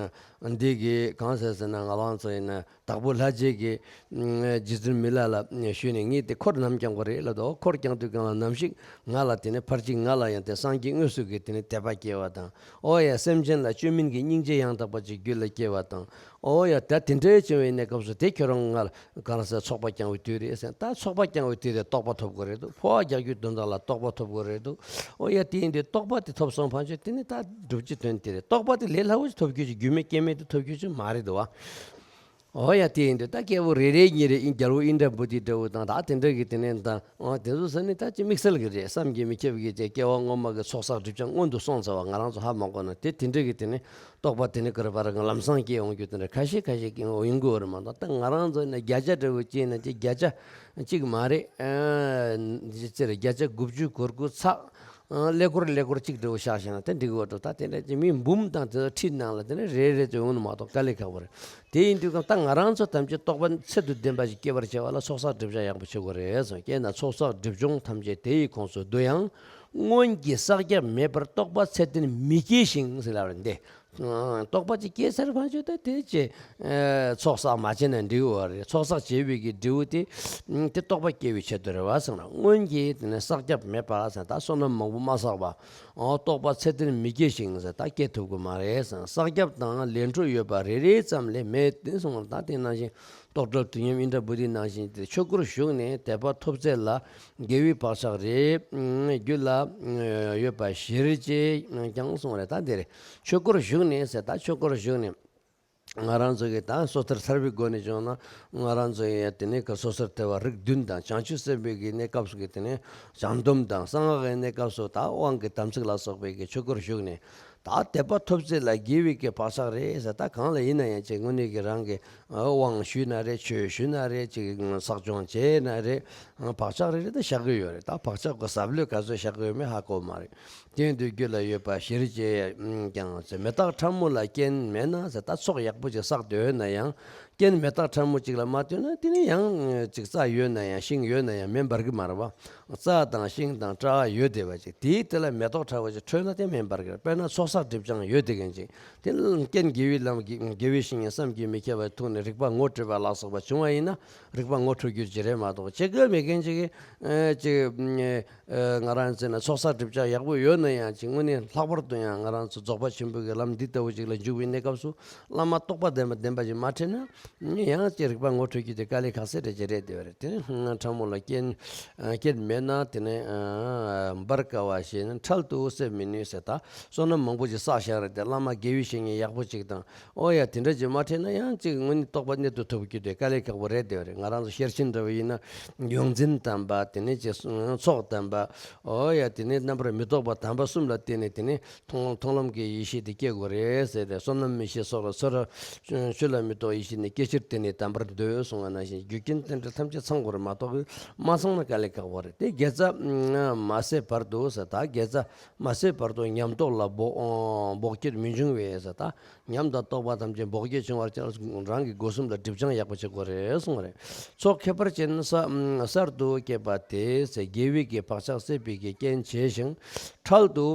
འདི་གི་གང་ཟེར་ཟེར་ན། ང་རང་ཚོ་ཡིན་ན་དྭགས་པོ་ལྷ་རྗེ་གི་རྗེ་བཙུན་མི་ལ་ལ་ཞུས་ནས། ངས་དེ་འཁོར་ནམ་བསྐྱང་དགོས་རེད་ལབ་དུས། འཁོར་བསྐྱང་དུས་གང་ལ་ནམ་ཞིག་ང་ལ་དེ་ནས་ཕར་ཅིག་ང་ལ་ཡང་དེ་སངས་རྒྱས་དངོས་སུ་གི་དེ་ནས་དད་པ་སྐྱེ་བ་དང་། ཨོ་ཡ། སེམས་ཅན་ལ་བཅོས་མིན་གྱི་སྙིང་རྗེ་ཡང་དག་པ་ཅིག་རྒྱུད་ལ་སྐྱེ་བ་དང་། ཨོ་ཡ། ད་དེ་འདྲའི་བྱུང་བའི་གནས་སྐབས་སུ་དེ་ཁྱོད་རང་ང་ལ་གང་ཟེར་ཚོགས་པ་བསྐྱང་བའི་དུས་རེད་ཟེར། ད་ཚོགས་པ་བསྐྱང་བའི་དུས་དེ་རྟོགས་པ་ཐོབ་དགོས་རེད་འདུག་འཕོ་བ་རྒྱག་རྒྱུའི་དོན་དག་ལ་རྟོགས་པ་ཐོབ་དགོས་རེད་འདུག་ཨོ་ཡ། དེ་ཡིན་དུས་རྟོགས་པ་དེ་ཐོབ་སོང་ཕན་ཆད་དེ་ནི་ད་སྒྲུབ་བྱེད་དོན་དེ་རེད། རྟོགས་པ་དེ་ལས་སླ་བོ་ཞིག་ཐོབ་རྒྱུ་ཅིག་རྒྱུ་མེད་རྐྱེན་མེད་དུ་ཐོབ་རྒྱུ་ཅིག་མ་རེད་འདུག་བ། ཨོ་ཡ། དེ་ཡིན་དུས་ད་སྐྱེ་བོ་རེ་རེ་གཉིས་རེ་ཨིན། རྒྱལ་པོ་ཨིནྡྲ་བྷུ་ཏི་འདྲ་བོ་དང་ད་དེ་འདྲ་གི་དེ་ནས་ད། ཨོ་དེ་ཚོ་ཟེར་ནི་ད་ཅི་དམིགས་བསལ་གྱི་རེད། བསམ་གྱིས་མི་ཁྱབ་ཀྱི་ཅིག་སྐྱེ་བ་སྔོན་མ་གི་ཚོགས་བསགས་སྒྲིབ་སྦྱང་སྔོན་དུ་སོང་ཚར་བ་ང་རང་ཚོ་ཧ་མ་གོ་ན། དེ་དེ་འདྲ་གི་དེ་ནས་རྟོགས་པ་དེ་ནི་ཀིར་པར་ལམ་སང་སྐྱེ་ཡོང་རྒྱུ་དེ་འདྲ་ཁ་ཤས་ཁ་ཤས་ཀྱི་ཡོང་གི་ཡོད་རེད་མ་གཏོགས། ད་ང་རང་ཚོ་ཡིན་ན་བརྒྱ་ཆ་འདྲ་བོ་བྱས་ན་ཅིག་བརྒྱ་ཆ་གཅིག་མ་རེད། ཨ་ཅི་རེད། བརྒྱ་ཆ་དགུ་བཅུ་གོ་དགུ་ཚེག་ཀླད་ཀོར་ཀླད་ཀོར་གཅིག་འདྲ་བོ་བཞག་བཞག་ན་དེ་འགྲིག་གི་འདུག་ད་དེ་འདྲ་ཅིག་མི་འབུམ་དང་དེ་ཚོ་ཁྲིད་ནང་ལ་དེ་ནས་རེ་རེ་ཙམ་ཡོང་ནི་མ་གཏོགས་དཀའ་ལས་ཁག་པོ་རེད། དེ་ཡིན་དུས་ཀྱང་ད་ང་རང་ཚོ་ཐམས་ཅད་རྟོགས་པ་ཚད་དུ་ལྡན་པ་ཞིག་སྐྱེ་བར་བྱ་བ་ལ་ཚོགས་བསགས་སྒྲིབ་སྦྱང་ཡག་པོ་བྱེད་དགོས་རེད་གསུངས། དེས་ན་ཚོགས་བསགས་སྒྲིབ་སྦྱོང་ཐམས་ཅད་དེ་ཡི་ཁོངས་སུ་བསྡུ་ཡང་། སྔོན་གྱི་བསགས་རྒྱབ་མེད་པར་རྟོགས་པ་ཚད་ལྡན་མི་སྐྱེ་ཞིང་ཟེར་ལབ་རེད་འདི། རྟོགས་པ་ཅིག་སྐྱེས་ཚར་ཕན་ཆད་ད་དེ་ཅི་ཚོགས་བསགས་མ་བྱས་ན་འགྲིག་གི་རེད། ཚོགས་བསགས་བྱས་པའི་གི་འབྲས་བུ་དེ་དེ་རྟོགས་པ་སྐྱེ་བའི་ཆེད་དུ་རེད་བ་གསུངས་ན། སྔོན་གྱི་དེ་ནས་བསགས་རྒྱབ་མེད་པ་ཟེར། ད་བསོད་ནམས་མང་པོ་མ་བསགས་པ། ཨོ་རྟོགས་པ་ཚད་ལྡན་མི་སྐྱེ་ཞིང་ཟེར། ད་སྐྱེ་ཐུབ་ཀྱི་མ་རེད་ཟེར། བསགས་རྒྱབ་དང་ལས་འཕྲོ་ཡོད་པ་རེ་རེ་ཙམ་ལས་མེད་དེ་གསུངས་པ། ད་དེ་ནང་བཞིན་རྟོགས་བྲལ་དུས་མཉམ་ཨིནྡྲ་བྷུ་ཏི་ནང་བཞིན་དེ་ཆོས་སྒོར་ཞུགས་ནས་དད་པ་ཐོབ་ཚད་ལ་དགེ་བའི་བག་ཆགས་རེ་རྒྱུད་ལ་ཡོད་པ་གཞིར་བྱས་ཀྱང་གསུངས་པ་རེད། ད་དེ་རེད། ཆོས་སྒོར་ཞུགས་ནས་ཟེར། ད་ཆོས་སྒོར་ཞུགས་ནས། ང་རང་ཚོ་གི་ད་སོ་ཐར་ཐར་པའི་སྒོ་ནས་བྱུང་ན། ང་རང་ཚོ་ཡི་དེ་ནས་ཀྱི་སོ་ཐར་ཐར་པ་རིགས་བདུན་དང་། བྱང་ཆུབ་སེམས་དཔའི་གི་གནས་སྐབས་སུ་གི་དེ་ནས་བྱང་སྡོམ་དང་། གསང་སྔགས་ཀྱི་གནས་སྐབས་སུ་ད་དབང་གི་དམ་ཚིག་ལ་སོགས་པའི་གི་ཆོས་སྒོར་ཞུགས་ནས། ད་དད་པ་ཐོབ་ཚད་ལ་དགེ་བའི་གི་བག་ཆགས་རེད་ཟེར། ད་གང་ལ་ཡིན་ན་ཡང་ཅིག་དངོས་གནས་ཀྱི་རང་གི་དབང་ཞུས་ན་རེད། ཆོས་ཞུས་ན་རེད། ཅིག་བསགས་སྦྱོང་བྱས་ན་རེད། བག་ཆགས་རེ་རེ་ད་བཞག་གི་ཡོད་རེད། ད་བག་ཆགས་ཀྱི་ཟབ་ལོས་ག་ཚོད་བཞག་གི་ཡོད་མེད་ཧ་གོ་མ་རེད། དེ་འདུལ་རྒྱུ་ལ་ཡོད་པ་གཞིར་བྱས་ཀྱང་ཟེར། མེ་སྟག་ཕྲ་མོ་ལ་རྐྱེན་མེད་ན་ཟེར། ད་ཚོགས་ཡག་པོ་ཅིག་བསགས་བསྡད་ཡོད་ན་ཡང་། རྐྱེན་མེ་སྟག་ཕྲ་མོ་ཅིག་ལ་མ་ལྟོས་ན་དེ་ནི་ཡང་ཅིག་རྩྭ་ཡོད་ན་ཡང་ཤིང་ཡོད་ན་ཡང་མེ་འབར་གི་མ་རེད་བ། རྩྭ་དང་ཤིང་དང་བྲག་ཡོད་བསྡད་པ་ཅིག་དེའི་དེ་ལ་མེ་ཏོག་ཕྲ་བོ་ཅིག་འཕྲོས་ན་དེ་མེ་འབར་གི་རེད། དཔེར་ན་ཚོགས་བསགས་སྒྲིབ་སྦྱང་ཡོད་བསྡད་མཁན་ཅིག་དེ་ལ་རྐྱེན་དགེ་བའི་ལམ་གྱི་དགེ་བའི་བཤེས་གཉེན་བསམ་གྱིས་མི་ཁྱབ་པ་ཐུག་ནས་རིག་པ་ངོ་འཕྲོད་པ་ལ་སོགས་པ་བྱུང་བ་ཡིན་ན། རིག་པ་ངོ་འཕྲོད་རྒྱུ་ཅིག་རེད་མ་གཏོགས། ཅི་ག་མེད་མཁན་ཅིག་གིས་ཨེ་ཅིག་ཨེ་ང་རང་ཚོ་ན་ཚོགས་བསགས་སྒྲིབ་སྦྱང་ཡག་པོ་ཡོད་ན་ཡང་ཅིག་དངོས་གནས་ལྷག་པར་དུ་ཡང་ང་རང་ཚོ་རྫོགས་པ་ཆེན་པོའི་གི་ལམ་འདི་ལྟ་བུ་ཅིག་ལ་འཇུག་པའི་གནས་སྐབས་སུ་བླ་མ་རྟོགས་པ་ལྡན་པ་ལྡན་པ་ཅིག་མ་འཕྲད་ན་ཡང་ཅིག་རིག་པ་ངོ་འཕྲོད་རྒྱུ་དེ་དཀའ་ལས་ཁག་ས་རེད་ཅིག་རེད་བསྡད་པ་རེད། དེ་ནི་ཕྲ་མོ་ལ་རྐྱེན་རྐྱེན་མེད་ན་དེ་ནི་འབར་དཀའ་བ་ཞེས་ནི་འཕྲལ་དུ་སེལ་མི་ནུས་ཟེར། ད་བསོད་ནམས་མང་པོ་ཅིག་བསགས་བཞག་རེད་དེ། བླ་མ་དགེ་བའི་བཤེས་གཉེན་ཡག་པོ་ཅིག་དང་། ཨོ་ཡ། དེ་འདྲ་ཅིག་མ་འཕྲད་ན་ཡང་ཅིག་དངོས་གནས་རྟོགས་པ་གནད་དུ་ཐུབ་རྒྱུ་དེ་དཀའ་ལས་ཁག་པོ་རེད་བསྡད་པ་རེད། ང་རང་ཚོ་ཤེར་ཕྱིན་འདྲ་བོ་ཡིན་ན་ཡོངས་འཛིན་དམ་པ། དེ་ནས་ཅིག་ཚོགས་དམ་པ། ཨོ་ཡ། དེ་ནས་རྣམ་པར་མི་རྟོག་པ་དམ་པ་གསུམ་ལ་བརྟེན་ནས་དེ་ནས་མཐོང་མཐོང་ལམ་གྱི་ཡེ་ཤེས་དེ་སྐྱེ་དགོས་རེད་ཟེར་ཏེ། བསོད་ནམས་མི་ཤེས་སོགས་ལ་ཚོར་བ་ཆོས་ལ་མི་རྟོག་ཡེ་ཤེས་ནི་སྐྱེ་ཕྱིར་བརྟེན་ནས་དམ་པར་འདོད་གསུངས་པ་ནང་བཞིན་རྒྱུ་རྐྱེན་དེ་འདྲ་ཐམས་ཅད་ཚང་དགོས་རེད་མ་གཏོགས་མ་ཚང་ན་དཀའ་ལས་ཁག་པོ་རེད། དེ་དགེ་རྩ་མ་ཟད་བར་དུ་ཟེར། ད་དགེ་རྩ་མ་ཟད་བར་དུ་ཉམས་རྟོགས་ལ་འབོག་འབོག་སྐྱེད་མི་འབྱུང་བས་ཟེར། ད་ཉམས་དང་རྟོགས་པ་ཐམས་ཅད་འབོག་སྐྱེད་བྱུང་བར་ཅིག་རང་གི་སྒོ་གསུམ་ལ་སྒྲིབ་སྦྱང་ཡག་པོ་བྱེད་དགོས་རེད་གསུངས་རེད། ཚོགས་ཁྱད་པར་ཅན་གསར་དུ་སྐྱེས་པ་དེས་དགེ་བའི་གི་བག་ཆགས་སད་པའི་གི་རྐྱེན་བྱས་ཤིང་འཕྲལ་དུ་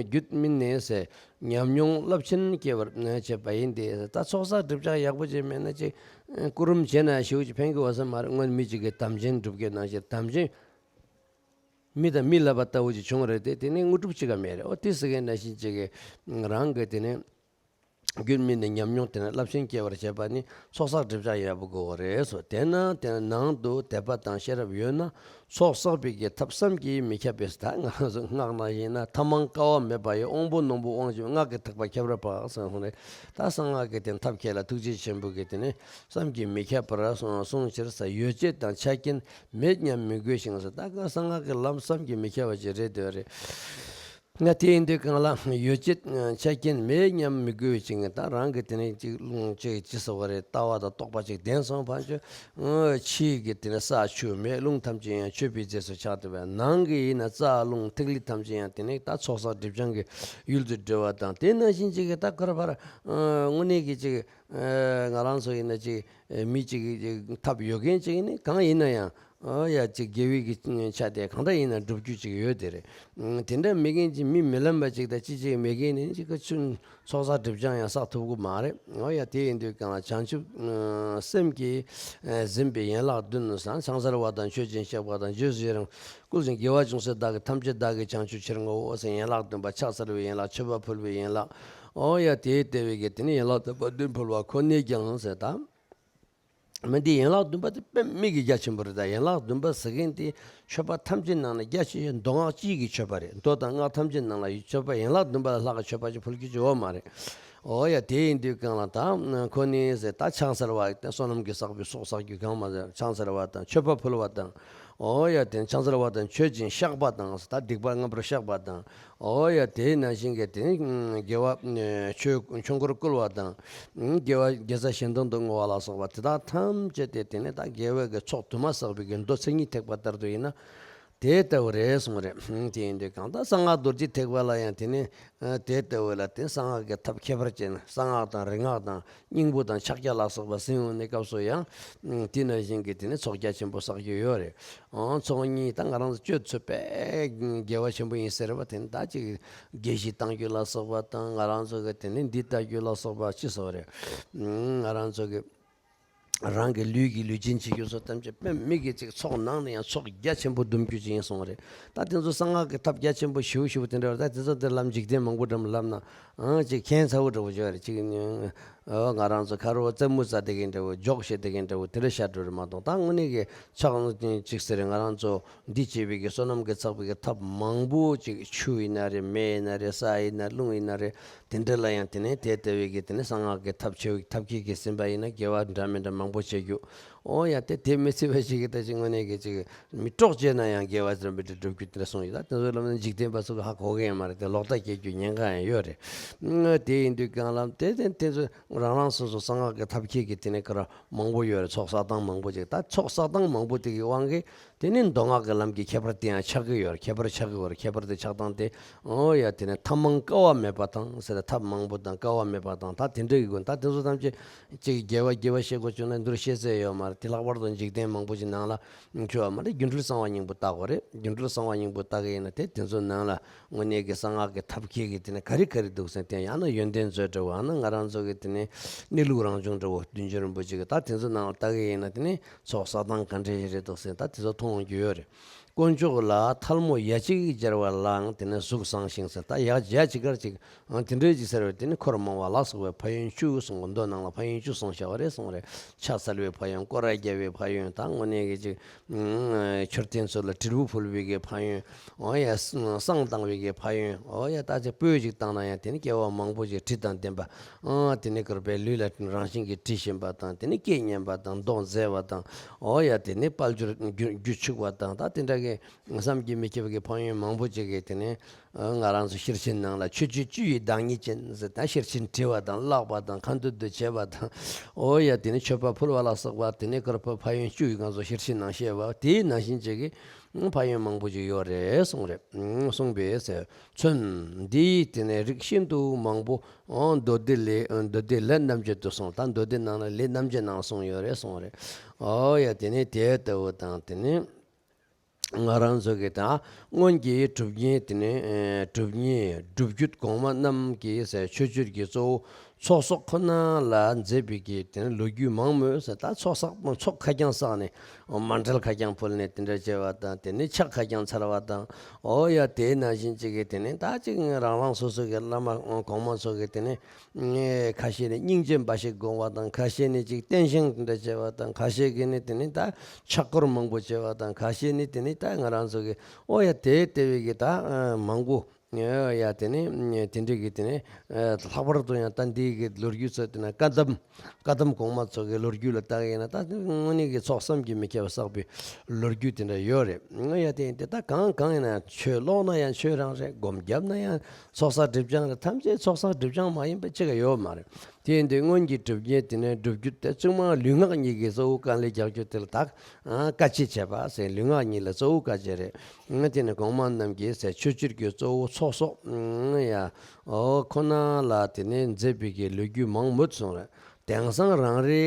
རྒྱུད་སྨིན་ནས་ཟེར། ཉམས་མྱོང་རླབས་ཆེན་སྐྱེ་བར་བྱེད་པ་ཡིན་ཏེ། ད་ཚོགས་བསགས་སྒྲིབ་སྦྱང་ཡག་པོ་ཅིག་མེད་ན་ཅིག་སྐུ་རིམ་བྱས་ན་ཞེ་པོ་ཅིག་ཕན་གྱི་ཡོད་ས་མ་རེད། སྔོན་མི་ཅིག་གིས་དམ་ཅན་སྒྲུབ་མཁན་ནང་བཞིན་དམ་ཅན་མི་དང་མི་ལབ་པ་ལྟ་བུ་ཅིག་བྱུང་རེད་དེ། དེ་ནི་དངོས་གྲུབ་ཅི་ག་མེད་རེད། ཨོ་དེ་ཟེར་མཁན་ནང་བཞིན་ཅིག་གིས་རང་གི་དེ་ནི་ རྒྱུད་སྨིན་ནས་ཉམས་མྱོང་དེ་ནས་རླབས་ཆེན་སྐྱེ་བར་བྱེད་པ་ནི་ཚོགས་བསགས་སྒྲིབ་སྦྱང་ཡག་པོ་དགོས་པ་རེད་སོ། དེས་ན་དེ་ནང་དུ་དད་པ་དང་ཤེས་རབ་ཡོད་ན། ཚོགས་བསགས་པའི་གི་ཐབས་བསམ་གྱིས་མི་ཁྱབ་པས། ད་ང་རང་ཚོ་སྔགས་ནང་བཞིན་ན་ཐ་མལ་དཀའ་བ་མེད་པ་ཡི། དབང་པོ་རྣོན་པོ་དབང་ཆེན་སྔགས་ཀྱི་ཐེག་པ་ཁྱབ་རབ་པ་ཟེར་ཧོ་རེད། ད་གསང་སྔགས་ཀྱི་དེ་ཐབས་མཁས་ལ་ཐུགས་རྗེ་ཆེན་པོ་གིས་དེ་ནི་བསམ་གྱིས་མི་ཁྱབ་པར་གསུངས་གསུངས་ཕྱིར་ས། ཡོ་བྱད་དང་ཆ་རྐྱེན་མེད་སྙམ་མི་དགོས་ཤིང་ཟེར། ད་ག་གསང་སྔགས་ཀྱི་ལམ་བསམ་གྱིས་མི་ཁྱབ་པ་ཅིག་རེད་འདོད་རེད། ང་དེ་ཡིན་དུས་གང་ལ་ཡོ་བྱད་ཆ་རྐྱེན་མེད་སྙམ་མི་དགོས་ཤིང་། ད་རང་གི་དེ་ནི་ཅིག་ཅིག་ཅི་ཟེར་བ་རེད། ལྟ་བ་དང་རྟོགས་པ་ཅིག་ལྡན་སོང་བ་ཅིག་ཕྱིའི་གི་དེ་ནི་ས་ཆུ་མེ་རླུང་ཐམས་ཅད་ཡང་མཆོད་པའི་རྫས་སུ་ཆགས་བསྡད་པས། ནང་གི་ཡིན་ན་རྩ་རླུང་ཐིག་ལེ་ཐམས་ཅད་ཡང་དེ་ནི་ད་ཚོགས་བསགས་སྒྲིབ་སྦྱང་གི་ཡུལ་དུ་འགྲོ་བ་དང་། དེ་ནང་བཞིན་ཅིག་གི་ད་ཁར་བར་དངོས་གནས་ཀྱི་ཅིག་ང་རང་ཚོ་ཡིན་ན་ཅིག་མི་ཅིག་ཐབས་ཡོད་མཁན་ཅིག་ནི་གང་ཡིན་ན་ཡང་ཨོ་ཡ་ཅིག་དགེ་བའི་གི་ཆ་དེ་གང་འདྲ་ཡིན་ན་སྒྲུབ་རྒྱུ་ཅིག་ཡོད་དེ་རེད། དེ་འདྲ་མེད་མཁན་ཅིག་མི་མི་ལམ་པ་ཅིག་དང་ཅི་ཅིག་མེད་མཁན་ནི་ཅིག་ག་ཆུ་ཚོགས་བསགས་སྒྲིབ་སྦྱང་ཡང་བསགས་ཐུབ་ཀྱི་མ་རེད། ཨོ་ཡ་དེ་ཡིན་དུས་གང་ལ་བྱང་ཆུབ་སེམས་ཀྱིས་ཟིན་པའི་ཡན་ལག་བདུན་ཟེར། ཕྱག་འཚལ་བ་དང་མཆོད་ཅིང་བཤགས་པ་དང་རྗེས་སུ་ཡི་རང་བསྐུལ་ཞིང་དགེ་བ་ཅུང་ཟད་བདག་གིས་ཐམས་ཅད་བདག་གིས་བྱང་ཆུབ་ཕྱིར་བསྔོའོ་ཟེར། ཡན་ལག་བདུན་པ་ཕྱག་འཚལ་བའི་ཡན་ལག་མཆོད་པ་ཕུལ་བའི་ཡན་ལག་ཨོ་ཡ་དེའི་ལྟེ་བའི་གི་དེ་ནི་ཡན་ལག་བདུན་པ་བདུན་ཕུལ་བ་ཁོ་ནས་ཀྱང་ཟེར། ད་མི་འདི་ཡན་ལག་བདུན་པ་དེ་དཔེ་མི་གི་རྒྱ་ཆེན་པོ་རེད། ད་ཡན་ལག་བདུན་པ་ཟེར་མཁན་དེ་མཆོད་པ་ཐམས་ཅད་ནང་ལ་རྒྱ་ཆེ་ཤོས་མདོ་སྔགས་སྤྱིའི་གི་མཆོད་པ་རེད། མདོ་དང་སྔགས་ཐམས་ཅད་ནང་ལ་མཆོད་པ་ཡན་ལག་བདུན་པ་ལ་ལྷག་གི་མཆོད་པ་ཅིག་ཕུལ་རྒྱུ་ཅིག་ཡོད་མ་རེད། ཨོ་ཡ་དེ་ཡིན་དུས་གང་ལ་ད་ཁོ་ནི་ཟེར། ད་ཕྱག་འཚལ་བ་དེ་བསོད་ནམས་ཀྱིས་བསགས་པའི་ཚོགས་བསགས་རྒྱུ་གང་མ་ཟེར། ཕྱག་འཚལ་བ་དང་མཆོད་པ་ཕུལ་བ་དང་། ཨོ་ཡ་དེ་ཕྱག་འཚལ་བ་དང་མཆོད་ཅིང་བཤགས་པ་དང་། ད་སྡིག་པ་ལྔ་པོར་བཤགས་པ་དང་། ཨོ་ཡ་དེ་ནང་བཞིན་གྱི་དེ་དགེ་བ་ཆོས་ཆོས་འཁོར་བསྐུལ་བ་དང་། དགེ་བ་དགེ་རྩ་གཞན་དོན་དུ་བསྔོ་བ་ལ་སོགས་པ་དེ་དག་ཐམས་ཅད་དེ་དེ་ནི་ད་དགེ་བའི་གི་ཚོགས་དུ་མ་བསགས་པའི་གི་མདོ་མཚན་ཉིད་ཐེག་པ་ལྟར་དུ་ཡིན་ན། དེ་ལྟ་བུ་རེད་གསུངས་རེད། དེ་ཡིན་དུས་གང་ལྟར་གསང་སྔགས་རྡོ་རྗེ་ཐེག་པ་ལ་ཡང་དེ་ནི་དེ་ལྟ་བུ་ལ་དེ་གསང་སྔགས་ཀྱི་ཐབས་ཁྱད་པར་ཅན། གསང་སྔགས་དང་རིག་སྔགས་དང་སྙིང་པོ་དང་ཕྱག་རྒྱ་ལ་སོགས་པ་ཟིན་འོང་ནས་སྐབས་སུ་ཡང་དེ་ནང་བཞིན་གྱི་དེ་ནི་ཚོགས་རྒྱ་ཆེན་པོ་བསགས་རྒྱུ་ཡོད་རེད། ཨང་ཚོགས་གཉིས་ད་ང་རང་ཚོ་སྤྱོད་ཚུལ་དཔེ་དགེ་བ་ཆེན་པོ་ཡིན་ཟེར་བ་དེ་ནི་ད་ཅིག་དགེ་བཤེས་གཏང་རྒྱུ་ལ་སོགས་པ་དང་། ང་རང་ཚོ་གི་དེ་ནི་འདི་ལྟ་རྒྱུ་ལ་སོགས་པ་ཅི་ཟེར་བ་རེད། ང་རང་ཚོ་གི་རང་གི་ལུས་ཀྱི་ལུས་སྦྱིན་བྱེད་རྒྱུ་སོགས་ཐམས་ཅད་དཔེ་མི་གི་ཅིག་ཚོགས་ནང་ནས་ཡང་ཚོགས་རྒྱ་ཆེན་པོ་བསྡོམ་རྒྱུ་ཅིག་ཡིན་གསུངས་པ་རེད། ད་དེ་ཚོ་གསང་སྔགས་ཀྱི་ཐབས་རྒྱ་ཆེན་པོ་ཞེ་པོ་ཞེ་པོ་དེ་འདྲ་བ། ད་དེ་ཚོ་དེ་ལམ་འཇིག་རྟེན་མང་པོ་འགྲམ་ལབ་ན་ཨང་ཅིག་ཁྱད་མཚར་པོ་འདྲ་བོ་ཅིག་ཡོད་རེད། ཅིག་ཨོ་ང་རང་ཚོ་ཁ་རོ་རྩེད་མོ་རྩེ་བསྡད་མཁན་འདྲ་བོ། འཇོག་བྱེད་བསྡད་མཁན་འདྲ་བོ་དེ་འདྲ་ཤར་འགྲོ་རེད་མ་གཏོགས། ད་དངོས་གནས་ཀྱི་ཕྱག་ཅིག་ཟེར་རེད། ང་རང་ཚོ་འདི་བྱེད་པའི་གི་བསོད་ནམས་ཀྱི་ཚོགས་པའི་གི་ཐབས་མང་པོ་ཅིག་ཆུ་ཡིན་ན་རེད། མེ་ཡིན་ན་རེད། ས་ཡིན་ན་རླུང་ཡིན་ན་རེད། དེ་འདྲ་ལ་ཡང་དེ་ནས་དེ་ལྟ་བུའི་གི་དེ་ནས་གསང་སྔགས་ཀྱི་ཐབས་ཆེ་བའི་ཐབས་མཁས་ཀྱིས་ཟིན་པ་ཡིན་ན་དགེ་བ་འདྲ་མི་འདྲ་མང་པོ་བྱེད་རྒྱུ། ཨོ་ཡ་དེ་དེ་མི་ཚེ་བ་ཞིག་གི་ད་ཅིག་དངོས་གནས་ཀྱི་ཅིག་མི་གྲོགས་བྱས་ན་ཡང་དགེ་བ་འདྲ་མི་འདྲ་སྒྲུབ་རྒྱུ་དེ་འདྲ་གསུངས་ཡོད། ད་དེ་ཚོ་ལབ་ན་འཇིག་རྟེན་པ་ཚོ་གི་ཧ་གོ་གི་ཡོད་མ་རེད་དེ། ལོག་ལྟ་སྐྱེ་རྒྱུ་ཉེན་ཁ་ཡང་ཡོད་རེད། དེ་ཡིན་དུས་གང་ལ་དེ་དེ་དེ་ཚོ་རང་རང་སོ་སོ་གསང་སྔགས་ཀྱི་ཐབས་མཁས་ཀྱི་དེ་ནས་ག་ར་མང་པོ་ཡོད་རེད། ཚོགས་བསགས་སྟངས་མང་པོ་ཅིག་ད་ཚོགས་བསགས་སྟངས་མང་པོ་དེ་གི་དབང་གིས་དེ་ནི་མདོ་སྔགས་ཀྱི་ལམ་གྱི་ཁྱད་པར་དེ་ཡང་ཆགས་ཀྱི་ཡོད་རེད། ཁྱད་པར་ཆགས་ཀྱི་ཡོད་རེད། ཁྱད་པར་དེ་ཆགས་སྟངས་དེ་ཨོ་ཡ་དེ་ནི་ཐབས་མང་དཀའ་བ་མེད་པ་དང་ཟེར། ཐབས་མང་པོ་དང་དཀའ་བ་མེད་པ་དང་། ད་དེ་འདྲ་གི་དགོས། ད་དེ་ཚོ་ཐམས་ཅད་ཅིག་དགེ་བ་དགེ་བ་བཤད་དགོས་བྱུང་ན་འདིར་བཤད་ཚད་ཡོད་མ་རེད་དེ། ལྷག་པར་དུ་འཇིག་རྟེན་མང་པོ་ཞིག་ནང་ལ་འཁྱོལ་བ་མ་རེད། སྒྱུ་འཕྲུལ་གསང་བ་སྙིང་པོ་ལྟ་དགོས་རེད། སྒྱུ་འཕྲུལ་གསང་བ་སྙིང་པོ་ལྟ་གི་ཡིན་ན་དེ་དེ་ཚོ་ནང་ལ་དངོས་གནས་ཀྱི་གསང་སྔགས་ཀྱི་ཐབས་མཁས་ཀྱི་དེ་ནི་ག་རེ་ག་རེ་འདུག་ཟེར་དེ་ཡང་ན་ཡོན་ཏན་མཛོད་འདྲ་བོ། ཡང་ན་ང་རང་ཚོ་གི་དེ་ནི་གནས་ལུགས་རང་བྱུང་འདྲ་བོ་བདུན་ཅུ་རིན་པོ་ཆེ་གི་ད་དེ་ཚོ་ནང་ལ་ལྟ་གི་ཡིན་ན་དེ་ནི་ཚོགས་བསགས་སྟངས་ག་འདྲ་ཞིག་རེད་འདུག་ཟེར་ད་དེ་ཚོ་མཐོང་རྒྱུ་ཡོད་རེད། དཀོན་མཆོག་ལ་ཐལ་མོ་ཡ་གཅིག་སྦྱར་བ་ལའང་དེ་ནས་གཟུགས་བཟང་ཞིང་ཟེར། ད་ཡ་ཡ་གཅིག་གར་ཅིག་ཨང་དེ་འདྲའི་ཅིག་ཟེར་བས་དེ་ནི་འཁོར་མང་བ་ལ་སོགས་པའི་ཕན་ཡོན་བཅུ་གསུངས། མདོ་ནང་ལ་ཕན་ཡོན་བཅུ་གསུངས་བཞག་པ་རེད་གསུངས་རེད། ཕྱག་འཚལ་བའི་ཕན་ཡོན། སྐོར་ར་རྒྱབ་པའི་ཕན་ཡོན། ད་དངོས་གནས་ཀྱི་ཅིག་མཆོད་རྟེན་ཚོ་ལ་དྲིལ་བུ་ཕུལ་བའི་གི་ཕན་ཡོན། འོ་ཡ་བསང་བཏང་བའི་གི་ཕན་ཡོན། འོ་ཡ་ད་ཅིག་སྤོས་ཅིག་བཏང་ན་ཡང་དེ་ནི་སྐྱེ་བ་མང་པོ་ཅིག་དྲི་དང་ལྡན་པ། ཨང་དེ་ནི་དཀར་པའི་ལུས་ལ་རང་བཞིན་གྱིས་དྲི་ཞིམ་པ་དང་། དེ་ནི་སྐད་སྙན་པ་དང་མདོག་མཛེས་པ་དང་། འོ་ཡ་དེ་ནི་དཔལ་འབྱོར་རྒྱུ་རྒྱུ་ཕྱུག་པ་དང་། ད་དེ་འདྲ་གི་བསམ་གྱིས་མི་ཁྱབ་ཀྱི་ཕན་ཡོན་མང་པོ་ཅིག་གིས་དེ་ནི་ང་རང་ཚོ་ཤེར་ཕྱིན་ནང་ལ་མཆོད་བརྗོད་བཅུ་ཡི་བདག་ཉིད་ཅན་ཟེར། ད་ཤེར་ཕྱིན་བྲི་བ་དང་བཀླག་པ་དང་ཁ་འདོན་དུ་བྱེད་པ་དང་། འོ་ཡ་དེ་ནི་མཆོད་པ་ཕུལ་བ་ལ་སོགས་པ་དེ་ནི་དཀར་པོ་ཕན་ཡོན་བཅུ་ཡི་ང་ཚོ་ཤེར་ཕྱིན་ནང་བཤད་པ་དེའི་ནང་བཞིན་ཅིག་གི་ཕན་ཡོན་མང་པོ་ཅིག་ཡོད་རེད་གསུངས་རེད། གསུངས་པས་ཟེར། མཚོན་འདིའི་དེ་ནས་རིགས་ཤིན་ཏུ་མང་པོ། ཨོ་མདོ་སྡེ་ལས། མདོ་སྡེ་ལས་རྣམ་བཅད་དུ་གསུངས། ད་མདོ་སྡེ་ནང་ལ་ལས་རྣམ་བཅད་ནང་གསུངས་ཡོད་རེད་གསུངས་རེད། ཨོ་ཡ་དེ་ནས་དེ་ལྟ་བུ་དང་དེ་ནས་ང་རང་ཚོ་གི་ད་སྔོན་གྱི་གྲུབ་བརྙེས་དེ་ནས་གྲུབ་བརྙེས་སྒྲུབ་བརྒྱུད་གོང་མ་རྣམས་ཀྱི་མཆོད་བརྗོད་ཀྱི་གཙོ་བོ་ ཚོགས་གསོག་ཁོ་ན་ལ་མཛད་པའི་གི་དེ་ནི་ལོ་རྒྱུས་མང་མོད་ཟེར། ད་ཚོགས་བསགས་ཚོགས་ཁ་རྐྱང་བསགས་ནས་མཎྜལ་ཁ་རྐྱང་ཕུལ་ནས་དེ་འདྲ་བྱས་པ་དང་། དེ་ནི་ཕྱག་ཁ་རྐྱང་འཚལ་བ་དང་། ཨོ་ཡ། དེ་ནང་བཞིན་ཅིག་གི་དེ་ནི་ད་ཅིག་རང་རང་སོ་སོ་གི་བླ་མ་གོང་མ་ཚོ་གི་དེ་ནི་ཁ་ཤས་ནི་སྙིང་རྗེ་འབའ་ཞིག་དགོངས་པ་དང་། ཁ་ཤས་ནི་ཅིག་བསྟན་བཤིག་དེ་འདྲ་བྱས་པ་དང་། ཁ་ཤས་ཀྱིས་ནི་དེ་ནི་ད་ཕྱག་སྐོར་མང་པོ་བྱས་པ་དང་། ཁ་ཤས་ནི་དེ་ནི་ད་ང་རང་ཚོ་གི་ཨོ་ཡ་དེ་ལྟ་བུའི་གི་ད་མང་པོ། ཡ་དེ་ནི་དེ་འདྲའི་གི་དེ་ནི་ལྷག་པར་དུ་ཡང་ད་འདིའི་གི་ལོ་རྒྱུས་ཚོ་དེ་ན་བཀའ་གདམས་བཀའ་གདམས་གོང་མ་ཚོ་གི་ལོ་རྒྱུས་ལ་བལྟ་གི་ཡིན་ན། ད་དངོས་གནས་ཀྱི་ཚོགས་བསམ་གྱིས་མི་ཁྱབ་པ་བསགས་པའི་ལོ་རྒྱུས་དེ་འདྲ་ཡོད་རེད། ཡ་དེ་ཡིན་ཏེ་ད་གང་གང་ཡིན་ན་ཆོས་ཀློག་ན་ཡང་ཆོས་རང་རེད། སྒོམ་བརྒྱབ་ན་ཡང་ཚོགས་བསགས་སྒྲིབ་སྦྱང་རེད། ཐམས་ཅད་ཚོགས་བསགས་སྒྲིབ་སྦྱང་མ་ཡིན་པ་གཅིག་ཀྱང་ཡོད་མ་རེད། དེ་ཡིན་ཏེ་སྔོན་གྱི་སྒྲུབ་བརྒྱུད་དེ་ནས་སྒྲུབ་བརྒྱུད་དེ་གཙང་མ་ལུས་ངག་གཉིས་ཀྱི་གཙོ་བོ་དཀའ་ལས་རྒྱག་རྒྱུ་དེ་ལ་ད་དཀའ་སྤྱད་བྱས་པ་ཟེར། ལུས་ངག་གཉིས་ལ་གཙོ་བོ་དཀའ་སྤྱད་རེད། དེ་ནས་གོང་མ་རྣམས་ཀྱིས་ཟེར་ཆོས་སྤྱོད་ཀྱི་གཙོ་བོ་ཚོགས་གསོག་ཡ་ཨོ་ཁོ་ན་ལ་དེ་ནས་མཛད་པའི་གི་ལོ་རྒྱུས་མང་མོད་གསུངས་རེད། དེང་སང་རང་རེ་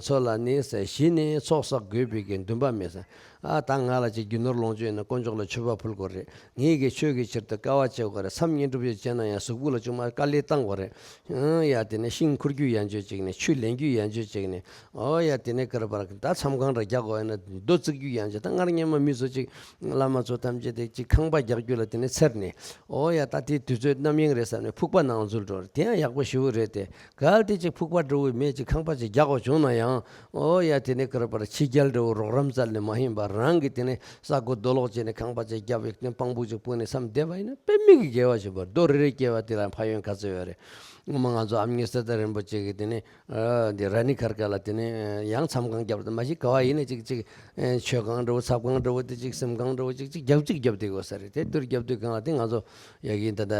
ཚོ་ལ་ནི་ཟེར་གཞི་ནས་ཚོགས་བསགས་དགོས་པའི་གི་འདུན་པ་མེད་ཟེར། ཨ་ད་ང་ལ་ཅིག་རྒྱུ་ནོར་ལོངས་སྤྱོད་ཡིན་ན་དཀོན་མཆོག་ལ་མཆོད་པ་ཕུལ་དགོས་རེད། ངེད་ཀྱི་ཆོས་ཀྱི་ཕྱིར་དུ་དཀའ་བ་སྤྱད་དགོས་རེད། མཚམས་བསྙེན་སྒྲུབ་ཡང་བྱས་ན་ཡང་གཟུགས་པོ་ལ་ཅུང་མ་དཀའ་ལས་བཏང་དགོས་རེད། ཡ་དེ་ནས་ཤིང་འཁུར་རྒྱུ་ཡང་བྱས་ཅིག་ནས། ཆུ་ལེན་རྒྱུ་ཡང་བྱས་ཅིག་ནས། ཨོ་ཡ། དེ་ནས་ཀར་པར་ད་མཚམས་ཁང་འདྲ་རྒྱག་དགོས་ཡིན་ན་རྡོ་བརྩིགས་རྒྱུ་ཡང་བྱས། ད་སྔར་སྔོན་མ་མི་ཚོ་ཅིག་བླ་མ་ཚོ་ཐམས་ཅད་དེ་ཅིག་ཁང་པ་རྒྱག་རྒྱུ་ལ་དེ་ནས་འཚེར་ནས། ཨོ་ཡ། ད་དེ་དུས་ཚོད་རྣམ་གཡེང་རེད་བསམ་ནས་ཕུག་པ་ནང་འཛུལ་འགྲོ་རེད། དེ་ཡང་ཡག་པོ་ཞེ་པོ་རེད་དེ། གལ་ཏེ་ཅིག་ཕུག་པ་འདྲ་བོ་མེད་ཅིག་ཁང་པ་ཅིག་རྒྱག་དགོས་བྱུང་ན་ཡང་། ཨོ་ཡ། དེ་ནས་ཀར་པར་ཕྱི་རྒྱལ་འདྲ་བོ་རོགས་རམ་བཙལ་ནས་མ་ཡིན་པ་རང་གིས་དེ་ནས་ས་རྒོད་རྡོ་སློག་བྱས་ནས་ཁང་པ་ཅིག་རྒྱབ་ཡོད་ནས་སྤང་ཕུག་ཅིག་སྤུངས་ནས་མཚམས་བསྡད་པ་ཡིན་ན་དཔེ་མི་སྲིད་དགེ་བ་ཞིག་བར། རྡོ་རེ་རེ་སྐྱེལ་བ་དེ་ལ་ཕན་ཡོན་ག་ཚོད་ཡོད་རེད། སྔོན་མ་ང་ཚོ་ཨ་མྱེས་གསེར་རྟ་རིན་པོ་ཆེ་གིས་དེ་ནས་ཨ་འདི་ར་ནི་གྷར་ཀ་ལ་དེ་ནས་ཡང་མཚམས་ཁང་བརྒྱབ། མ་གཞི་ག་བ་ཡིན་ན་ཅིག་ཅིག་མཆོད་ཁང་འདྲ་བོ། ཚབ་ཁང་འདྲ་བོ། དེ་ཅིག་གཟིམ་ཁང་འདྲ་བོ་ཅིག་ཅིག་རྒྱབ་ཅིག་རྒྱབ་བསྡད་དགོས་ས་རེད། དེ་དུས་རྒྱབ་དུས་སྒང་ལ་དེ་ང་ཚོ་ཡ་གི་ད་ལྟ་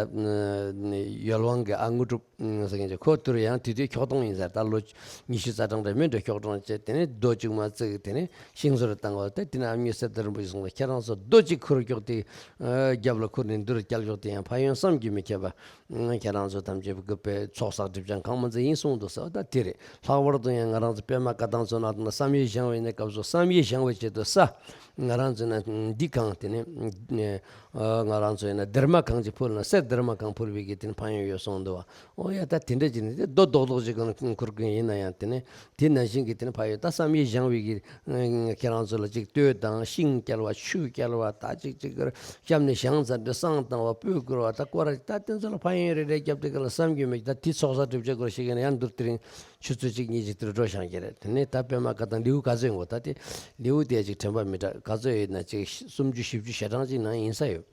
ཡོལ་དབང་གི་ཨ་དངོས་གྲུབ་ཟེར་མཁན་ཅིག་ཁོ་དུས་ཡང་དེ་དུས་འཁྱོག་སྟོང་ཡིན་ས་རེད། ད་ལོ་ཉི་ཤུ་རྩ་གྲངས་རེད་མོད། འཁྱོག་སྟོང་བྱས། དེ་ནས་རྡོ་གཅིག་མ་བརྩིགས། དེ་ནས་ཤིང་བཟོ་རུ་བཏང་བ། དེ་དེ་ནས་ཨ་མྱེས་གསེར་རྟ་རིན་པོ་ཆེ་གསུངས་ལ། ཁྱེད་རང་ཚོ་རྡོ་གཅིག་ཁུར་འཁྱོག་དེ་རྒྱབ་ལ་ཁུར་ནས་འདུར་བསྐྱལ་འཁྱོག་དེ་ཡང་ཕན་ཡོན་བསམ་གྱིས་མི་ཁྱབ་པ། ཁྱེད་རང་ཚོ་ཐམས་ཅད་ཀྱི་དཔེ་ཚོགས་བསགས་སྒྲིབ་སྦྱང་གང་མང་ཙམ་ཡིན་གསུངས་འདུག་ཟེར་བ་ད་དེ་རེད། ལྷག་པར་དུ་ཡང་ང་རང་ཚོ་པད་མ་བཀའ་ཐང་ཚོ་ནང་དུ་བསམ་ཡས་བཞེངས་པའི་གནས་སྐབས་སུ་བསམ་ཡས་བཞེངས་པའི་ཆེད་དུ་ས་ང་རང་ཚོ་ན་འདི་གང་དེ་ནས་ཨ་ང་རང་ཚོ་ཡིན་ན་སྡེར་མ་གང་ཅིག་ཕུལ་ན། གསེར་སྡེར་མ་གང་ཕུལ་བའི་གི་དེ་ནས་ཕན་ཡོན་ཡོད་གསུངས་འདུག་བ། ཨོ་ཡ། ད་དེ་འདྲ་ཅིག་ནས་དེ་རྡོ་རྡོག་རྡོག་ཅིག་གང་ཁུར་གི་ཡིན་ན་ཡང་དེ་ནས་དེ་ནང་བཞིན་གྱི་དེ་ནས་ཕན་ཡོན། ད་བསམ་ཡས་བཞེངས་པའི་གི་ཁྱེད་རང་ཚོ་ལ་ཅིག་ལྟོས་དང་། ཤིང་བསྐྱལ་བ། ཆུ་བསྐྱལ་བ། ད་ཅིག་ཅིག་གི་སྐྱབས་ནས་བཞེངས་ཚར་དུས་བསང་བཏང་བ། སྤོས་བསྐུར་བ། ད་སྐོར་ར། ད་དེ་ཚོ་ལ་ཕན་ཡོན་རེ་རེ་བརྒྱབ་དེ་ག་ལ་བསམ་གྱིས་མི་ཁྱབ། ད་དེ་ཚོགས་བསགས་སྒྲིབ་སྦྱང་སྐོར་ཞིག་ཡིན་ན་ཡང་འདུར་དེ་རིང་ཆུ་ཚོད་གཅིག་གཉིས་ཅིག་དེར་འགྲོ་བཞག་གི་རེད། དེ་ནས་ད་པད་མ་བཀའ་ཐང་ལེའུ་ག་ཚོད་ཡིན་གོ། ད་དེ་ལེའུ་དེ་ཅིག་དྲན་པ་མི་འདྲ། ག་ཚོད་ཡོད་ན་ཅིག་སུམ་ཅུ་བཞི་བཅུ་ཞེ་གྲངས་ཅིག་ནང་ཡིན་ས་ཡོད།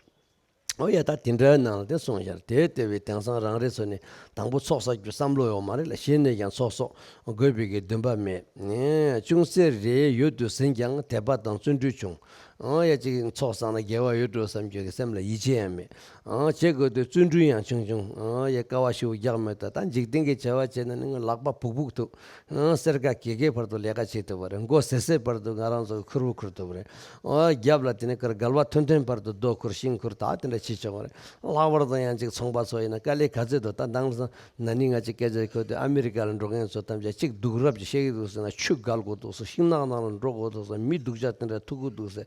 ཨོ་ཡ། ད་དེ་འདྲའི་ནང་ལ་དེ་གསུངས་ཤར། དེ་ལྟ་བུའི་དེང་སང་རང་རེ་ཚོ་ནི་དང་པོ་ཚོགས་བསགས་རྒྱུ་བསམ་བློ་ཡོད་མ་རེད་ལ། གཞི་ནས་ཀྱང་ཚོགས་གསོག་དགོས་པའི་གི་འདུན་པ་མེད། ཅུང་ཟད་རེ་ཡོད་དུ་ཟིན་ཀྱང་དད་པ་དང་བརྩོན་འགྲུས་ཆུང་། ཨོ་ཡ། ཅིག་ཚོགས་བསགས་ན་དགེ་བ་ཡོད་འགྲོ་བསམ་རྒྱུ་གི་སེམས་ལ་ཡིད་ཆེས་ཡང་མེད། ཨང་། བྱེད་དགོས་དུས་བརྩོན་འགྲུས་ཡང་ཆུང་ཆུང་། ཨང་། ཡ། དཀའ་བ་ཞེ་པོ་རྒྱག་མེད་དོ། ད་འཇིག་རྟེན་གྱི་བྱ་བ་བྱས་ན་ནི་ལག་པ་ཕུག་ཕུག་ཐུག་ཨང་། སེར་ཁ་གས་གས་བར་དུ་ལས་ཀ་བྱེད་ཐུབ་པ་རེད། མགོ་སེ་སེ་བར་དུ་ང་རང་ཚོ་ཁུར་བོ་ཁུར་ཐུབ་པ་རེད། ཨང་། རྒྱབ་ལ་དེ་ནས་ཀར་གལ་བ་ཐོན་ཐོན་བར་དུ་རྡོ་ཁུར་ཤིང་ཁུར་ད་དེ་འདྲ་བྱེད་ཆོག་པ་རེད། ལྷག་པར་དུ་ཡང་ཅིག་ཚོང་པ་ཚོ་ཡིན་ན་དཀའ་ལས་ག་ཚོད་འདུག་ད་དེང་སང་ན་ནིང་ང་ཅིག་སྐད་ཆ་གོ་དུས་ཨ་མི་རི་ཀ་ལ་འགྲོ་མཁན་ཚོ་ཐམས་ཅད་ཅིག་སྡུག་རབས་ཀྱི་བཤད་ཀྱི་འདུག་ཟེར་ན། ཆུ་བརྒལ་དགོས་འདུག་ཟེར། ཤིང་ནགས་ནང་ལ་འགྲོ་དགོས་འདུག་ཟེར། མི་སྡུག་ཅག་དེ་འདྲ་ཐུག་གི་འདུག་ཟེར།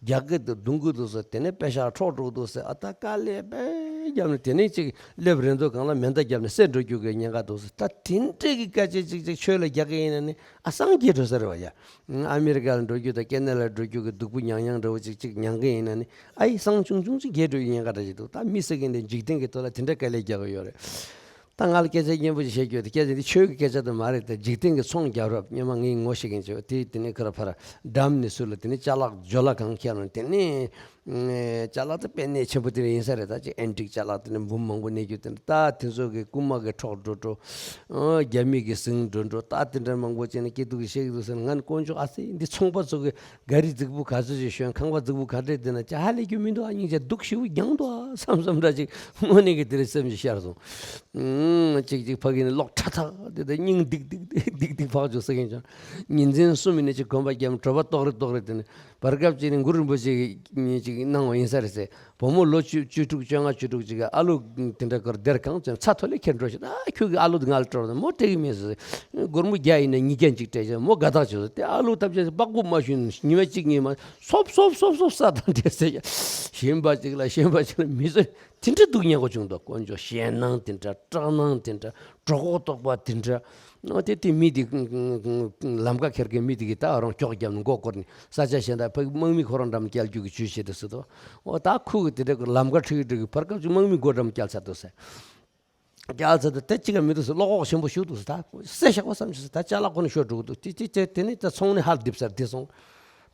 རྒྱག་གི་འདུག་རྡུང་གི་འདུག་ཟེར། དེ་ནས་པེ་ཤག་འཕྲོག་འགྲོ་གི་འདུག་ཟེར། ཨ་ད་དཀའ་ལས་དཔེ་བརྒྱབ་ནས་དེ་ནས་ཅིག་སླེབས་རན་དུས་སྒང་ལ་མེ་མདའ་བརྒྱབ་ནས་བསད་འགྲོ་རྒྱུ་གི་ཉེན་ཁ་འདུག་ཟེར། ད་དེ་འདྲས་ཀྱི་སྐད་ཆ་ཅིག་ཅིག་ཆོས་ལ་རྒྱག་གི་ཡིན་ན་ནི་ཨ་སངས་རྒྱས་འགྲོ་ས་རེད་བ་ཡ། ཨ་མི་རི་ཀ་ལ་འགྲོ་རྒྱུ་དང་ཀེ་ན་ཌ་ལ་འགྲོ་རྒྱུ་གི་སྡུག་པོ་མྱངས་མྱངས་འདྲ་བོ་ཅིག་ཅིག་མྱངས་གི་ཡིན་ན་ནི་ཨ་ཡི་སང་ཆུང་ཆུང་ཅིག་རྒས་འགྲོ་ཡི་ཉེན་ཁ་འདྲ་ཅིག་འདུག་ད་མི་ཟེར་མཁན་དེ་འཇིག་རྟེན་གྱི་ཐོག་ལ་དེ་འདྲ་དཀའ་ལས་རྒྱག་གི་ཡོད་རེད། ད་ང་ལ་སྐད་ཆ་སྙན་པོ་ཞིག་བཤད་རྒྱུ་ཡོད་དེ། སྐད་ཆ་འདི་ཆོས་ཀྱི་སྐད་ཆ་དེ་མ་རེད་དེ། འཇིག་རྟེན་གྱི་ཚོང་རྒྱག་རབས་སྔོན་མ་ངས་ངོ་ཤེས་མཁན་ཅིག་ཡོད་དེ། དེ་ནས་ཁོ་ར་ཕར་འགྲམ་ནས་ཚུར་ལ་དེ་ནས་ཅ་ལག་ཇོ་ལ་གང་ཁྱེར་ནས་དེ་ནས་ཅ་ལག་དེ་དཔེ་གནད་ཆེན་པོ་དེ་རེད་ཡིན་ས་རེད། ད་ཅིག་ཨན་ཊིག་ཅ་ལག་དེ་ནས་འབུམ་མང་པོ་གནས་རྒྱུ་དེ་འདྲ། ད་དེ་ཚོ་གི་རྐུན་མ་གི་འཕྲོག་འགྲོ་འགྲོ། རྒྱ་མི་གི་ཟིང་འགྲོ་འགྲོ། ད་དེ་འདྲ་མང་པོ་བྱས་ནས་སྐྱིད་སྡུག་གི་བཤད་ཀྱི་འདུག་ཟེར་ན། ང་ནི་དཀོན་མཆོག་ཨ་ཙི། འདི་ཚོང་པ་ཚོ་གི་ག་རི་རྫིག་པོ་ག་ཚོད་ཅིག་ཞོན། ཁང་པ་རྫིག་པོ་ག་འདྲས་བསྡད་ན་ཅི་ཧ་ལས་རྒྱུ་མི་འདུག་ཨ། སྙིང་རྗེ་སྡུག་ཞེ་པོ་མྱངས་འདུག་ཨ་བསམ་བསམ་འདྲ་ཅིག་དངོས་གནས་ཀྱི་དེ་རིང་སེམས་ཀྱི་ཤར་སོང་། ཨུམ། ཅིག་ཅིག་ཕ་གི་ནས་གློག་ཁྲ་ཐག་དེ་དང་སྙིང་ལྡིག་ལྡིག་ལྡིག་ལྡིག་ལྡིག་ཕག་བཅུག་ཟེར་མཁན་ཅིག་ཉིན་མཚན་གསུམ་ཡིན་ན་ཅིག་གོན་པ་རྒྱབ་གྲོད་པ་ལྟོགས་རེ་ལྟོགས་རེ། དེ་ནས་བར་སྐབས་ཅིག་ནས་གུ་རུ་རིན་པོ་ཆེ་གིས་ཅིག་གནང་བ་ཡིན་ས་རེད་ཟེར། བུ་མོ་ལོ་བཅུ་བཅུ་དྲུག་བཅོ་ལྔ་བཅུ་དྲུག་ཅིག་གི་ཨ་ལུ་དེ་འདྲ་ཀར་སྡེར་གང་ཙམ་ཚ་ཐོ་ལེ་ཁྱེར་འགྲོ་ཞིག་ཨ་ཁྱོད་ཀྱི་ཨ་ལུ་དེ་ང་ལ་སྤྲོད་རོགས་མོ་སྤྲད་གི་མེད་ཟེར། སྒོར་མོ་བརྒྱ་ཡིན་ན་ཉིས་བརྒྱ་ཅིག་སྤྲད་ཅིག་མོ་དགའ་ཐག་ཆོད་ཟེར། དེ་ཨ་ལུ་ཐབས་ཆག་སྤག་པོ་མ་ཞུན་ཉི་མ་གཅིག་གཉིས་མ་སོབ་སོབ་སོབ་སོབ་ས་དང་འདྲེ་ཟེར་ཡ་གཞན་པ་ཅིག་ལ་གཞན་པ་ཅིག་ལ་མི་ཚོས་དེ་འདྲ་སྡུག་བསྔལ་གོ་བྱུང་འདུག་དཀོན་མཆོག་ཞེད་སྣང་དེ་འདྲ་སྐྲག་སྣང་དེ་འདྲ་གྲོད་ཁོག་ལྟོགས་པ་དེ་འདྲ། ཨོ་དེ་དེ་མི་དེ་ལམ་ཁ་ཁེར་གི་མི་དེ་གི་ད་རང་ཀྱོག་བརྒྱབ་ནས་མགོ་བསྐོར་ནས་ས་ཆ་གཞན་དག་ཕ་གི་དམག་མི་ཁོ་རང་འགྲམ་བསྐྱལ་རྒྱུ་གི་ཇུས་བྱེད་དུ་སྲིད་དོ། ཨོ་ད་ཁུ་གི་དེ་འདྲ་གི་ལམ་ཁ་ཁྲིད་འགྲོ་གི་བར་སྐབས་ཅིག་དམག་མི་མགོ་འགྲམ་བསྐྱལ་ཚར་འདུག་ཟེར། བསྐྱལ་ཚར་དུས་དེ་གཅིག་ག་མི་འདུག་ཟེར། བློ་ཁོག་ཆེན་པོ་ཞུགས་འདུག་ཟེར། ད་བསད་བཞག་པ་བསམ་ཞིག་ཟེར། ད་ཅ་ལག་ཁོ་ནས་ཤོར་འགྲོ་གི་འདུག་དེ་དེ་དེ་དེ་ནས་ད་ཚོང་ནས་ཧར་རྡིབ་ཚར་དེ་སོང་།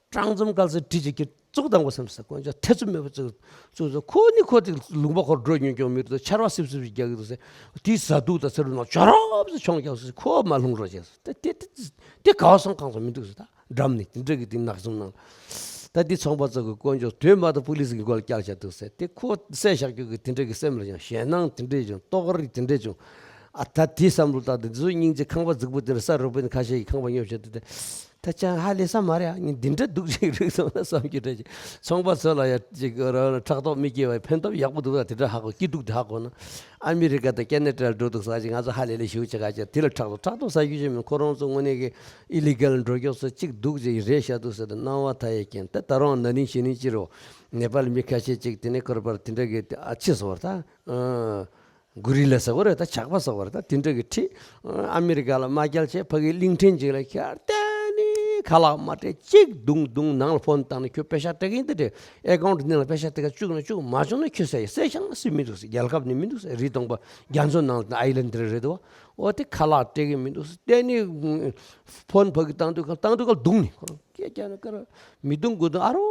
སྤྲང་འཛོམས་སྐལ་ཚེ་བྲིས་ཀྱི་ཁྱེར་བཙུགས་བཏང་དགོས་བསམ་ཟེར། དཀོན་མཆོག་ཐེ་ཚོམ་མེད་པ་བཙུགས་བཙུགས་ཟེར། ཁོ་ནི་ཁོ་དེ་ལུང་པ་ཁོར་འགྲོ་ཉོན་སྐྱོང་མི་འདུག་ཆར་བ་སིབ་སིབ་ཞིག་རྒྱག་གི་འདུག་ཟེར། དེའི་ཟ་དུག་དང་ཚེ་རུ་ནང་ཇོ་རོབ་ཟེར་མཆོང་རྒྱག་ཟེར། ཁོ་མ་ལྷུང་རོགས་བྱས་ཟེར། དེ་དེ་དེ་དེ་ག་བ་སོང་གང་སོང་མི་འདུག་ཟེར། ད་འགྲམ་ནས་དེ་འདྲ་གི་དེ་ནག་ཚོང་ནང་ད་དེ་ཚོང་པ་ཚོ་གི་དཀོན་མཆོག་དོན་མ་གཏོགས་པུ་ལིས་གི་མགོ་ལ་བསྐྱལ་བྱ་འདུག་ཟེར། དེ་ཁོ་བསད་བཞག་རྒྱུ་གི་དེ་འདྲ་གི་སེམས་ལ་ཡང་ཞེད་སྣང་དེ་འདྲ་བྱུང་། ལྟོགས་རི་དེ་འདྲ་བྱུང་། ཨ་ད་དེ་བསམ་བློ་བཏང་སྟེ་འདི་ཚོ་སྙིང་རྗེ། ཁང་པ་རྫིག་པོ་དེ་འདྲ་ས་རུབ་པའི་ཁ་ཤས་ཀྱི་ཁང་པ་ཉོ་བྱས་ཏེ་དེ། ད་ཅང་ཧ་ལས་ས་མ་རེད། ཨ་ནི་འདི་འདྲ་སྡུག་ཅིག་རིག་སོང་ན་བསམ་རྒྱུ་འདྲ་ཅིག་ཚོང་པ་ཚོ་ལ་ཡ་ཅིག་ཕྲག་དོག་མི་སྐྱེ་བའི་ཕན་ཐོགས་ཡག་པོ་འདུག་ད་དེ་འདྲ་ཧ་གོ། སྐྱིད་སྡུག་དེ་ཧ་གོ་ན། ཨ་མི་རི་ཀ་དང་ཁེ་ན་ཌ་ལ་འགྲོ་འདུག་ཟེར་ཅིག་ང་ཚོ་ཧ་ལས་ལས་ཞུ་ཅིག་ག་ཅིག་དེ་ལ་ཕྲག་དོག་ཕྲག་དོག་ཟ་རྒྱུ་ཅིག་མིན། ཁོ་རང་ཚོ་དངོས་གནས་ཀྱི་ཨི་ལི་གལ་འགྲོ་མགྱོགས་སུ་གཅིག་སྡུག་ཅིག་རེད་བཞག་འདུག་ཟེར་ཏེ་སྣང་བ་མཐའ་ཡས་མཁན། ད་ད་རུང་ན་ནིང་གཞེས་ནིང་ཅི་རུ་ནེ་པཱལ་མི་ཁ་ཤས་ཅིག་དེ་ནས་སྐོར་པར་དེ་འདྲ་གི་ཨ་ཕྱི་སོ་བར་ད། གུ་རི་ལ་ཟེར་བ་རེད། ད་ཇག་པ་ཟེར་བ་རེད། ད་དེ་འདྲ་གི་ཁྲིད་ཨ་མི་རི་ཀ་ལ་མ་བསྐྱལ་བྱས་ཕ་གི་གླིང་ཕྲན་ཅིག་ལ་ཁྱེར་ཏེ་ནི་ཁ་ལག་མ་སྤྲད་གཅིག་བརྡུང་བརྡུང་། ནང་ལ་ཕོན་བཏང་ནས་ཁྱོད་པེ་ཤག་སྤྲད་ཀྱི་ཡིན་ད་དྲན། ཨེ་ཀའུན་ཊི་ནང་ལ་པེ་ཤག་སྤྲད་ཀྱི་བཅུག་ན་བཅུག་མ་བཅུག་ན་ཁྱོད་བསད་ཡ། བསད་ཤག་ན་སུས་མི་འདུག་ཟེར། རྒྱལ་ཁབ་ནས་མི་འདུག་ཟེར། རི་སྟོང་པ་རྒྱ་མཚོ་ནང་ལ་ཨའི་ལན་དེ་རེད་བ། འོ་དེ་ཁ་ལག་སྤྲད་ཀྱི་མི་འདུག་ཟེར། དེ་ནི་ཕོན་ཕ་གི་བཏང་དུས་ག་བཏང་དུས་ག་བརྡུང་ནས་ཁོ་རང་སྐད་རྒྱག་ན་ཀ་ར་མི་བརྡུང་དགོས་དོན་ཨ་རོ་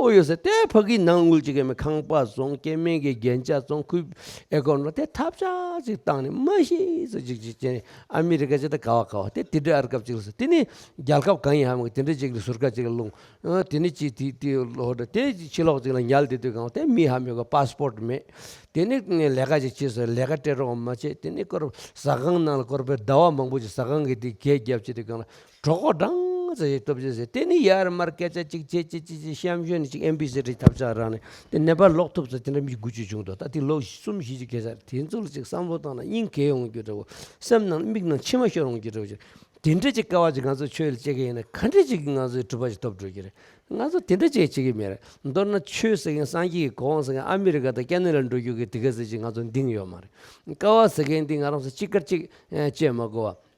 ཡོད་ཟེར། དེ་ཕ་གི་ནང་དངུལ་ཅིག་གི་མེད། ཁང་པ་བཙོང་། སྐྱེ་དམན་གྱི་རྒྱན་ཆ་བཙོང་། ཁོའི་ཨེ་ཀའུན་ཊི་ལ་དེ་ཐབས་ཆག་ཅིག་བཏང་ནས་མ་ཤི་ཟེར་ཅིག་ཅིག་བྱས་ནས་ཨ་མི་རི་ཀ་ཅིག་ད་ག་བ་ག་བ་དེ་དེ་འདྲའི་ཨར་སྐབས་ཅིག་ལ་ཟེར། དེ་ནི་རྒྱལ་ཁབ་གང་ཡིན་ཧ་མ་གི་དེ་འདྲ་ཅིག་ལ་ཟུར་ཁ་ཅིག་ལ་ལྷུང་། ཨ་དེ་ནི་ཅིག་དེ་དེ་ལོ་འདྲ་དེ་ཕྱི་ལོགས་ཅིག་ལ་ཉལ་བསྡད་དུས་གང་དེ་མི་ཧ་མ་གི་པ་སི་པོར་ཊི་མེད། དེ་ནི་ལས་ཀ་ཅིག་བྱེད་ཟེར། ལས་ཀ་སྤྲད་རོགས་མ་བྱེད། དེ་ནི་སྐོར་ཟ་ཁང་ནང་ལ་སྐོར་པའི་ཟླ་བ་མང་པོ་ཅིག་ཟ་ཁང་གི་དེ་གས་བརྒྱབ་བྱས་དུས་གང་ལ། གྲོད་ཁོག་འགྲང་ཙམ་ཞིག་ལྟོགས་ཅི་ཟེར། དེ་ནི་ཡར་མར་སྐད་ཆ་གཅིག་བྱས་གཅིག་གཅིག་གཅིག་གཤམ་ཤོས་ནས་གཅིག་ཨེམ་བི་སི་རེད་ཐབས་ཆག་རང་ནས་དེ་ནད་པ་ལོག་ཐུབ་ཚེ་དེ་འདྲ་མི་དགུ་བཅུ་བྱུང་འདུག་ད་དེ་ལོ་གསུམ་བཞི་ཅིག་གེ་སར་དེ་ཚོ་ལ་ཅིག་བསམ་བློ་བཏང་ན་སྙིང་གས་ཡོང་རྒྱུ་འདྲ་བོ། སེམས་ནང་མིག་ནང་མཆི་མ་ཤོར་ཡོང་རྒྱུ་འདྲ་བོ་ཅིག་དེ་འདྲ་ཅིག་དཀའ་བ་ཅིག་ང་ཚོ་ཆོས་ལ་སྤྱད་ཀྱི་ཡིན་ན་ག་འདྲ་ཅིག་གིས་ང་ཚོའི་གྲུབ་པ་ཅིག་ཐོབ་འགྲོ་གི་རེད། ང་ཚོ་དེ་འདྲ་ཅིག་བྱེད་ཀྱི་མེད་རེད། མདོར་ན་ཆོས་ཟེར་མཁན་སངས་རྒྱས་ཀྱི་གོ་འཕང་ཟེར་མཁན་ཨ་མི་རི་ཀ་དང་ཁེ་ན་ཌ་ལ་འགྲོ་རྒྱུ་གི་དེ་ག་ཟེར་ཅིག་ང་ཚོ་འདིང་ཡོད་མ་རེད། དཀའ་བ་ཟེར་མཁན་འདི་ང་རང་ཚོ་གཅིག་དཀར་གཅིག་ཨེ་བཅད་མ་དགོས་པ།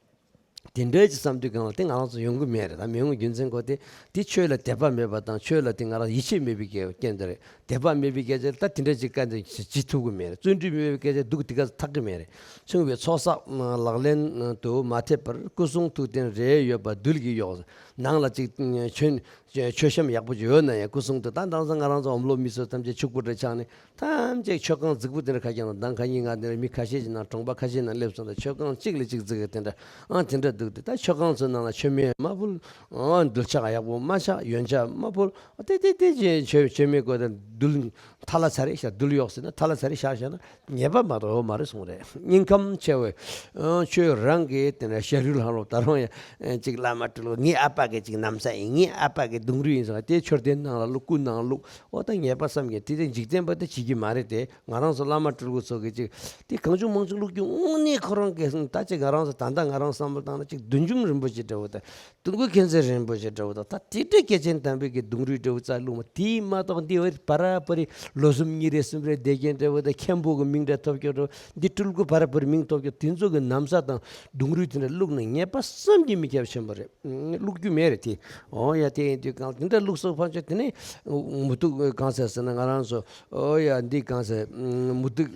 དེ་འདྲའི་ཅིག་བསམ་དུས་གང་ལ་དེ་ང་རང་ཚོ་ཡོང་གི་མེད་རེད། ད་མི་ཡོང་རྒྱུ་མཚན་ཁོ་དེ་དེ་ཆོས་ལ་དད་པ་མེད་པ་དང་ཆོས་ལ་དེ་ང་རང་ཡིད་ཆེས་མེད་པའི་རྐྱེན་དེ་རེད། དད་པ་མེད་པའི་སྐད་ཆ་ད་དེ་འདྲ་ཅིག་བཀའ་འདི་བྱེད་ཐུབ་ཀྱི་མེད་རེད། བརྩོན་འགྲུས་མེད་པའི་སྐད་ཆ་སྡུག་དེ་ག་ཐག་གི་མེད་རེད། ཆུང་བའི་ཚོགས་བསགས་ལག་ལེན་དུ་མ་ཐེབས་པར་སྐུ་གསུང་ཐུགས་རྟེན་རེ་ཡོད་པ་རྡུལ་གྱིས་གཡོགས། ནང་ལ་ཅིག་མཆོད་མཆོད་བཤམས་ཡག་པོ་ཅིག་ཡོད་ན་ཡང་སྐུ་གསུང་ཐུགས། ད་དེང་སང་ང་རང་ཚོ་འོམ་ལོ་མི་ཚོ་ཐམས་ཅད་ཕྱུག་པོ་འདྲ་ཆགས་ནས་ཐམས་ཅད་མཆོད་ཁང་རྫིག་པོ་དེ་འདྲ་ཁ་རྐྱང་དང་། ཟླ་ཁ་ཉིན་ང་དེ་འདྲ་མི་ཁ་ཤས་ཅིག་ནང་གྲོང་པ་ཁ་ཤས་ནང་སླེབས་སོང་། ད་མཆོད་ཁང་གཅིག་ལས་གཅིག་རྫིག་གི་དེ་འདྲ་ཨང་དེ་འདྲ་འདུག་སྟེ། ད་མཆོད་ཁང་ཚོའི་ནང་ལ་མཆོད་མེ་མ་ཕུལ། ཨང་རྡུལ་ཕྱགས་ཡག་པོ་མ་ཕྱགས། ཡོན་ཆབ་མ་ཕུལ། དེ་དེ་དེ་ཅིག་མཆོད་མཆོད་མེ་བཀོད་དེ་རྡུལ་ཐལ་ལ་ཚར་རེ་བཞག་རྡུལ་གཡོགས་ཟེར་ན་ཐལ་ལ་ཚར་རེ་བཞག་བཞག་ན། ཉེས་པ་མ་གཏོགས་ཡོད་མ་རེད་གསུངས་རེད། སྙིང་ཁམས་ཆེ་བའི་ཨ་ཁྱོད་རང་གིས་དེ་ནས་ཞྭ་རུལ་ལྷང་ལོ་ད་རུང་ཡང་ཅིག་བླ་མ་སྤྲུལ་སྐུ་ངའི་ཨ་ཕ་གི་ཅིག་ན་བཟའ་ཡིན། ངའི་ཨ་ཕ་གི་གདུང་རུས་ཡིན་ཟེར་བ་དེ་མཆོད་རྟེན་ནང་ལ་བླུགས། སྐུ་ནང་ལ་བླུགས། འོ་ད་ཉེས་པ་བསམ་གྱིན་དེ་དེ་འཇིག་རྟེན་པ་དེ་བྱེད་ཀྱི་མ་རེད་དེ། ང་རང་ཚོ་བླ་མ་སྤྲུལ་སྐུ་ཚོ་གི་ཅིག་དེ་གང་བྱུང་མང་བྱུང་བླུགས་རྒྱུ་དངོས་གནས་ཁོ་རང་གི་ད་ཅིག་ང་རང་ཚོ་ད་ལྟ་ང་རང་བསམ་བློ་བཏང་ན་ཅིག་བདུད་འཇོམས་རིན་པོ་ཆེ་འདྲ་བོ་དང་། སྟོན་ཁོ་མཁྱེན་བརྩེ་རིན་པོ་ཆེ་འདྲ་བོ་དང་། ད་དེ་འདྲའི་སྐྱེས་ཆེན་དམ་པའི་གི་གདུང་རུས་འདྲ་བོ་རྩ་བླུགས་མ་དེའི་མ་གཏོགས་འདི་བར་པ་ར་པ་རི་ལོ་གསུམ་གཉིས་རེ་གསུམ་རེ་བསྡད་མཁན་འདྲ་བོ་དང་། མཁན་པོ་གི་མིང་འདྲ་ཐོབ་ཀྱོག་འདྲ་བོ་འདི་སྤྲུལ་སྐུ་བར་པ་རི་མིང་ཐོབ་ཀྱོག་དེ་ཚོ་གི་ན་བཟའ་དང་གདུང་རུས་དེ་འདྲ་བླུགས་ན་ཉེས་པ་བསམ་གྱིས་མི་ཁྱབ་ཆེན་པོ་རེད། བླུགས་རྒྱུ་མེད་རེད་དེ། འོ་ཡ་དེ་ཡིན་དུས་གང་དེ་འདྲ་བླུགས་སོགས་ཕན་ཆད་དེ་ནས་མུ་ཏིག་གང་ཟེར་ཟེར་ན་ང་རང་ཚོ་འོ་ཡ་འདི་གང་ཟེར་མུ་ཏིག་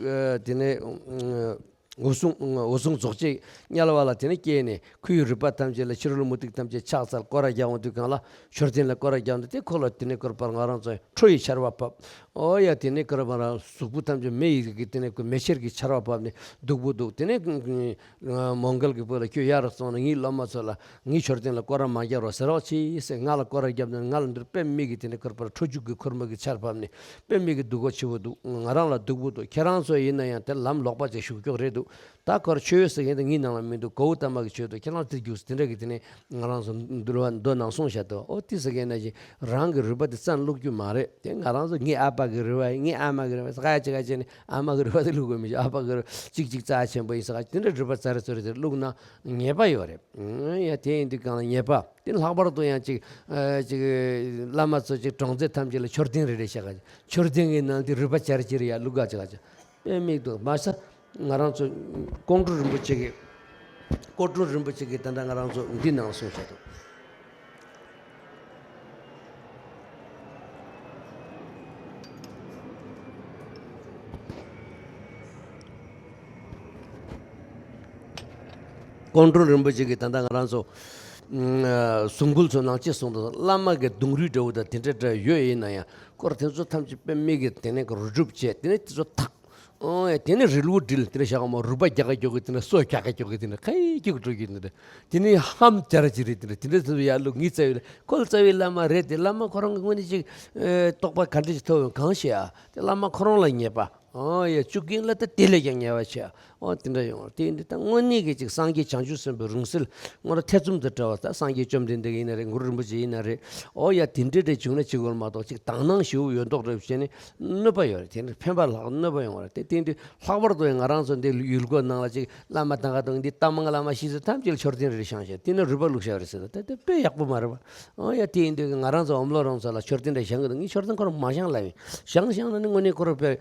དེ་ནས། འོད་སྲུང་འོད་སྲུང་རྫོགས་བྱེད་དམྱལ་བ་ལ་དེ་ནས་སྐྱེས་ནས་ཁོའི་རུས་པ་ཐམས་ཅད་ལ་ཕྱི་རོལ་མུ་ཏིག་ཐམས་ཅད་ཕྱག་འཚལ་སྐོར་ར་རྒྱག་འོང་དུས་གང་ལ་མཆོད་རྟེན་ལ་སྐོར་ར་རྒྱག་འདུག་སྟེ། ཁོ་ལ་དེ་ནས་སྐོར་པར་ང་རང་ཚོས་ཁྲོ་ཡི་ཆར་བ་ཕབ། ཨོ་ཡ་དེ་ནས་སྐོར་པར་ང་རང་གཟུགས་པོ་ཐམས་ཅད་མེ་ཡི་གི་དེ་ནས་ཁོ་མེ་ཆེར་གྱི་ཆར་བ་ཕབ་ནས་སྡུག་པོ་འདུག་དེ་ནས་མོང་གལ་གྱི་བུ་ལ་ཁྱོད་ཡར་སོང་ན་ངའི་སློབ་མ་ཚོ་ལ་ངའི་མཆོད་རྟེན་ལ་སྐོར་ར་མ་རྒྱག་རོགས་ཟེར་རོགས་གྱིས་ཟེར། ང་ལ་སྐོར་ར་བརྒྱབ་ནས་ང་ལ་འདིར་པད་མེ་གི་དེ་ནས་སྐོར་པར་ཁྲོ་རྒྱུག་གི་ཁུར་མ་གི་ཆར་ཕབ་ནས། དཔེ་མི་གི་སྡུག་གོ་ཆེ་བོ་འདུག་ང་རང་ལ་སྡུག་པོ་འདུག་ཁྱེད་རང་ཚོ་ཡིན་ན་ཡང་དེ་ལམ་ལོག་པ་ཅིག་ཞུགས་ཀྱོག་རེད་འདུག་ད་ཁོར་ཆོས་ཟེར་མཁན་དེ་ངའི་ནང་ལ་མི་འདུག་གོའུ་ཏ་མ་གི་ཆོས་འདུག་ཁྱེད་རང་དེ་རྒྱུགས་དེ་འདྲ་གི་དེ་ནས་ང་རང་ཚོ་འདུལ་བ་མདོ་ནང་གསུངས་བཞག་འདུག་ཨོ་དེ་ཟེར་མཁན་ནང་བཞིན་རང་གི་རུས་པ་དེ་རྩ་ནས་བླུག་རྒྱུ་མ་རེད། དེ་ང་རང་ཚོ་ངའི་ཨ་ཕ་གི་རུས་པ་ཡིན། ངའི་ཨ་མ་གི་རུས་པ་ཡིན་ཟེར་ག་ཡ་ཅིག་ག་བྱས་ནས་ཨ་མ་གི་རུས་པ་དེ་བླུག་དགོས་མི་ཤེས། ཨ་ཕ་གི་རུས་གཅིག་གཅིག་རྩ་ཆེན་པོ་ཡིན་ཟེར་ག་དེ་འདྲ་རུས་པ་རྩ་རེ་རྩ་རེ་དེ་བླུག་ན་ཉེས་པ་ཡོད་རེད། ཡ་དེ་ཡིན་དུས་གང་ལ་ཉེས་པ། དེ་ལྷག་པར་དུ་ཡང་ཅིག་ཨ་ཅིག་བླ་མ་ཚོ་ཅིག་གྲོང་ཚོ་ཐམས་ཅད་ལ་མཆོད་རྟེན་རེ་རེ་བཞག་ག་མཆོད་རྟེན་གྱི་ནང་དེ་རུས་པ་ཅར་ཅིག་རེ་ཡ་བླུག་ག་ཅིག་ག་ཅིག་དཔེ་མི་སྲིད་མ་ས། ང་རང་ཚོ་ཀོང་སྤྲུལ་རིན་པོ་ཆེ་གི་ཀོང་སྤྲུལ་རིན་པོ་ཆེ་གི་ད་ལྟ་ང་རང་ཚོ་འདི་ནང་གསུངས་བཞག་འདུག་ཀོང་སྤྲུལ་རིན་པོ་ཆེ་གི་ད་ལྟ་ང་རང་ཚོ་གཟུངས་འབུལ་ཚོ་ནང་ཅི་གསུངས་འདུག་བླ་མ་གི་གདུང་རུས་འདྲ་བོ་དང་དེ་འདྲ་འདྲ་ཡོད་ཡིན་ན་ཡང་སྐོར་དེ་ཚོ་ཐམས་ཅད་དཔེ་མི་སྲིད་དེ་ནས་རུས་སྒྲུབ་བྱས། དེ་ནས་དེ་ཚོ་ཐག་ཨོ་ཡ། དེ་ནས་རིལ་བུ་བསྒྲིལ། དེ་ནས་ཞག་མ་རུས་པ་རྒྱག་ག་རྒྱོག་གི། དེ་ནས་སོ་རྒྱག་ག་རྒྱོག་གི། དེ་ནས་ཁ་ཡི་རྒྱུག་འགྲོ་གི། དེ་ནས་དེ་ནས་ཧམ་ཅར་ཅིག་རེད། དེ་ནས་དེ་འདྲ་ཚོ་ཡར་བླུགས། ངའི་རྩ་བའི་ཁོ་རྩ་བའི་བླ་མ་རེད་དེ། བླ་མ་ཁོ་རང་གི་ངོས་ནས་ཅིག་ཨེ་རྟོགས་པ་ག་འདྲ་ཞིག་ཐོབ་ཡོང་གང་ཤེས་ཨ། དེ་བླ་མ་ཁོ་རང་ལ་ཉེས་པ། ཨོ་ཡ། བཅུག་གིན་ལ་ད་དེ་ལས་ཀྱང་ཉེས་པ་ཆེ་ཨ། ཨོ་དེ་འདྲ་ཡོང་བ་དེ་འདི་ད་དངོས་གནས་ཀྱི་ཅིག་སངས་རྒྱས་བྱང་ཆུབ་སེམས་དཔའི་རིང་བསྲེལ་ངོ་ར་ཐེ་ཚོམ་དུ་བྲལ་བ། ད་སངས་རྒྱས་བཅོམ་ལྡན་འདས་ཡིན་ན་རེད། གུ་རུ་རིན་པོ་ཆེ་ཡིན་ན་རེད། ཨོ་ཡ། དེ་འདྲ་འདྲ་བྱུང་ན་ཅིག་བོར་མ་གཏོགས་ཅིག་དག་སྣང་ཞེ་པོ་ཡོད་མདོག་འདྲ་བྱས་ནས། གནོད་པ་ཡོད་རེད། དེ་ནི་ཕན་པ་ལྷག་གནོད་པ་ཡོང་བ་རེད། དེ་དེ་དུས་ལྷག་པར་དུ་ཡང་ང་རང་ཚོ་འདི་ཡུལ་སྐོར་ནང་ལ་ཅིག་བླ་མ་དང་ག་དང་འདི་རྟ་མང་བླ་མ་ཤི་ཚོ་ཐམས་ཅད་ལ་མཆོད་རྟེན་རེ་རེ་བཞེངས་བཞག་དེ་ནི་རུས་པ་བླུགས་བཞག་རེད་ཟེར། ད་དེ་དཔེ་ཡག་པོ་མ་རེད་པ། ཨོ་ཡ། དེ་ཡིན་དུས་ང་རང་ཚོ་འོམ་ལོ་རོང་ཚོ་ལ་མཆོད་རྟེན་རེ་བཞེངས་གི་འདུག་ངས་མཆོད་རྟེན་ཁོ་རང་མ་བཞེངས་ལབ་ཡིན། བཞེངས་བཞེངས་ན་ནི་དངོས་གནས་ཁོ་རང་དཔེ་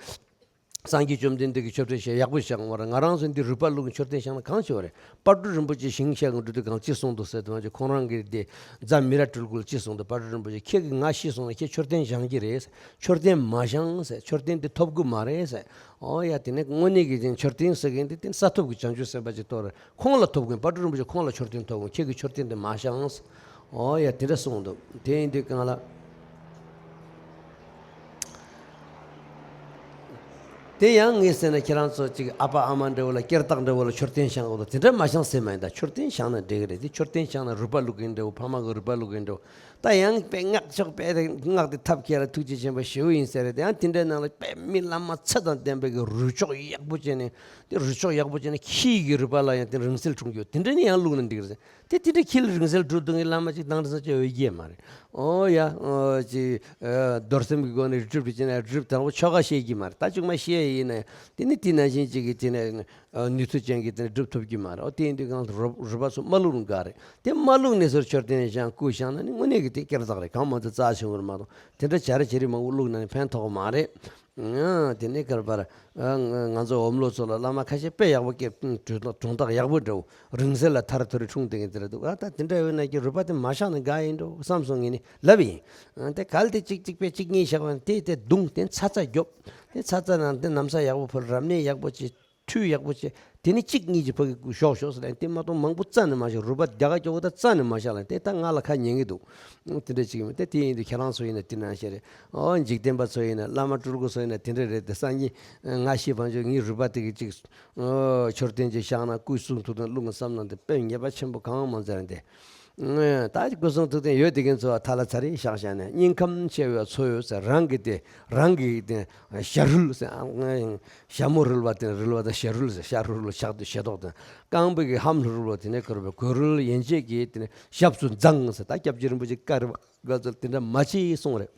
སངས་རྒྱས་བཅོམ་ལྡན་འདས་ཀྱི་མཆོད་རྟེན་ཞིག་ཡག་པོ་བཞེངས་པ་རེད། ང་རང་ཚོ་འདི་རུས་པ་བླུགས་མཆོད་རྟེན་བཞེངས་ན་གང་ཆེ་བ་རེད། དཔལ་སྤྲུལ་རིན་པོ་ཆེ་ཞིང་གཤེགས་ཀྱི་འབྲུ་དུ་གང་ཅི་གསུངས་འདུག་ཟེར་དུས་མ་ཅིག་ཁོང་རང་གི་དེ་རྫ་མི་ར་སྤྲུལ་སྐུ་ལ་ཅི་གསུངས་འདུག་དཔལ་སྤྲུལ་རིན་པོ་ཆེ་ཁྱེད་ཀྱིས་ང་ཤི་སོང་ན་ཁྱེད་མཆོད་རྟེན་བཞེངས་ཀྱི་རེད། མཆོད་རྟེན་མ་བཞེངས་ཟེར། མཆོད་རྟེན་དེ་ཐོབ་གི་མ་རེད་ཟེར། ཨོ་ཡ། དེ་ནས་དངོས་གནས་ཀྱི་ཅིག་མཆོད་རྟེན་ཟེར་མཁན་དེ་དེ་ས་ཐོབ་ཀྱི་བྱང་ཆུབ་སེམས་དཔའ་ཅིག་གཏོར། ཁོང་ལ་ཐོབ་མཁན། དཔལ་སྤྲུལ་རིན་པོ་ཆེ་ཁོང་ལ་མཆོད་རྟེན་ཐོབ་མཁན། ཁྱེད་ཀྱིས་མཆོད་རྟེན་དེ་མ་བཞེངས། ཨོ་ཡ། དེ་འདྲ་གསུངས་འདུག་དེ་ཡིན་དུས་གང་ལ། དེ་ཡང་ངས་ཟེར་ན་ཁྱེད་རང་ཚོ་ཅིག་ཨ་ཕ་ཨ་མ་འདྲ་བོ་ལ་སྐྱེར་སྟག་འདྲ་བོ་ལ་མཆོད་རྟེན་བཞེངས་འོ་དེ་འདྲ་མ་བཞེངས་ཟེར་མ་ཡིན། ད་མཆོད་རྟེན་བཞེངས་ན་འགྲིག་གི་རེད། དེ་མཆོད་རྟེན་བཞེངས་ན་རུས་པ་བླུག་གིན་འདྲ་བོ། ཕ་མ་གི་རུས་པ་བླུག་གིན་འདྲ་བོ། ད་ཡང་དཔེ་སྔགས་ཆོག་དཔེ་སྔགས་དེ་ཐབས་མཁས་ལ་ཐུགས་རྗེ་ཆེན་པོ་ཞེ་པོ་ཡིན་ཟེར་རེད། དེ་ཡང་དེ་འདྲའི་ནང་ལ་དཔེ་མི་བླ་མ་ཚད་དང་ལྡན་པའི་གི་རུས་མཆོག་ཡག་པོ་བྱས་ནས། དེ་རུས་མཆོག་ཡག་པོ་བྱས་ནས་ཁྱི་ཡི་རུས་པ་ལ་ཡང་དེ་རིང་བསྲེལ་འཁྲུངས་རྒྱུ་དེ་འདྲ་ནི་ཡང་བླུགས་ན་འགྲིག་རེད། དེ་དེ་འདྲ་ཁྱི་ལ་རིང་བསྲེལ་འཁྲུངས་འདུག་ངའི་བླ་མ་ཅིག་དང་འདྲ་ས་ཅིག་འོས་རྒྱུ་མ་རེད། ཨོ་ཡ། ཨོ་ཅིག་ཨ་རྡོར་སེམས་ཀྱི་སྒོ་ནས་སྒྲུབ་བྱེད་ཀྱི་ན་སྒྲུབ། དང་པོ་ཆོ་ག་ཤེས་ཀྱི་མ་རེད། ད་ཅུང་མ་ཤེས་ཡིན་ན་དེ་ནི་དེ་ནང་བཞིན་ཅིག་གིས་དེ་ནས་ཨ་ནུས་མཐུ་ཅན་གྱིས་དེ་ནས་སྒྲུབ་ཐུབ་ཀྱི་མ་རེད། ཨོ་དེ་ཡིན་དུས་གང་ལྟར་རུས་རུས་པ་ཚོ་མ་བླུགས་ན་དགའ་རེད། དེ་མ་བླུགས་ནས་ཟུར་མཆོད་རྟེན་བཞེངས་སྐུ་བཞེངས་ན་ནི་དངོས་གནས་ཀྱི་དེ་སྐྱེར་སྟག་རེད། གང་མང་ཚོ་རྩ་ཆེན་པོར་མ་གཏོགས་དེ་འདྲ་བྱ་ར་བྱེ་རིགས་མང་པོ་བླུགས་ན་ནི་ཕན་ཐོགས་མ་རེད། ཨ་དེ་ནས་ཀར་པར་ཨ་ང་ང་ཚོ་འོམ་ལོ་ཚོ་ལ་བླ་མ་ཁ་ཤས་དཔེ་ཡག་པོ་སྐྱེས། གྲུང་གྲུང་ཐག་ཡག་པོ་འདྲ་བོ། རིང་བསྲེལ་ལ་ཐར་ཐོར་འཁྲུངས་བསྡད་མཁན་དེ་འདྲ་འདུག་ཨ་ད་དེ་འདྲ་ཡོད་ན་ཀྱི་རུས་པ་དེ་མ་བཞེངས་ན་དགའ་ཡིན་འགྲོ་བསམ་སོང་། ངས་ནི་ལབ་ཡིན། ཨ་དེ་གལ་ཏེ་གཅིག་གཅིག་པས་གཅིག་གཉིས་བཞག་པ་ན་དེ་དེ་བརྡུངས། དེ་ཚ་ཚ་རྒྱོབ། དེ་ཚ་ཚ་ནང་དེ་ན་བཟའ་ཡག་པོ་ཕུལ། རབ་གནས་ཡག་པོ་བྱེད། ཁྲུས་ཡག་པོ་བྱེད། དེ་ནི་གཅིག་གཉིས་ཀྱི་ཕ་གི་ཞོག་ཞོག་ཟེར་ལ་དེ་མ་གཏོགས་མང་པོ་རྩ་ནས་མ་བཞག་རུས་པ་རྒྱ་ག་རྒྱོབ་པོ་ད་རྩ་ནས་མ་བཞག་ལ་དེ་ད་ང་ལ་ཁ་ཉན་གི་འདུག་དེ་འདྲ་ཅིག་ཡིན། དེ་དེ་ཡིན་དུས་ཁྱེད་རང་ཚོ་ཡིན་ན་དེ་ནང་བཞིན་རེད། ཨོ་འཇིག་རྟེན་པ་ཚོ་ཡིན་ན་བླ་མ་སྤྲུལ་སྐུ་ཚོ་ཡིན་ན་དེ་འདྲ་རེད། དེ་སང་ཉིན་ང་ཤི་བར་ཆོད་ངའི་རུས་པ་དེ་གི་ཅིག་ཨོ་མཆོད་རྟེན་ཅིག་བཞེངས་ན་སྐུ་གསུང་ཐུགས་རྟེན་བླུག་གི་བསམ་ན་དེ་དཔེ་ཉེས་པ་ཆེན་པོ་གང་མང་ཟེར་དེ། ད་སྐུ་གསུང་ཐུགས་རྟེན་ཡོད་དེ་གིན་ཚོ་ཐ་ལ་ཚ་རེ་བཞག་བཞག་ནས་སྙིང་ཁམས་ཆེ་བའི་ཚོ་ཡོད་ཟེར། རང་གི་དེ་རང་གི་དེ་ཞྭ་རུལ་ཟེར། ཞྭ་མོ་རུལ་བ་དེ་རུལ་བ་དང་ཞྭ་རུལ་ཟེར། ཞྭ་རུལ་ལ་ཞག་ཏུ་ཞེ་དོག་དང་རྐང་པའི་གི་ལྷམ་རུལ་བ་དེ་ནས་ཁུར་བའི་གོས་རུལ་ཡན་ཆད་ཀྱི་དེ་ནས་ཞབས་སུ་འཛེགས་ཟེར། ད་སྐྱབས་རྗེ་རིན་པོ་ཆེ་བཀའ་རེ་བ་ཚོ་དེ་འདྲ་མ་བྱེད་གསུངས་རེད།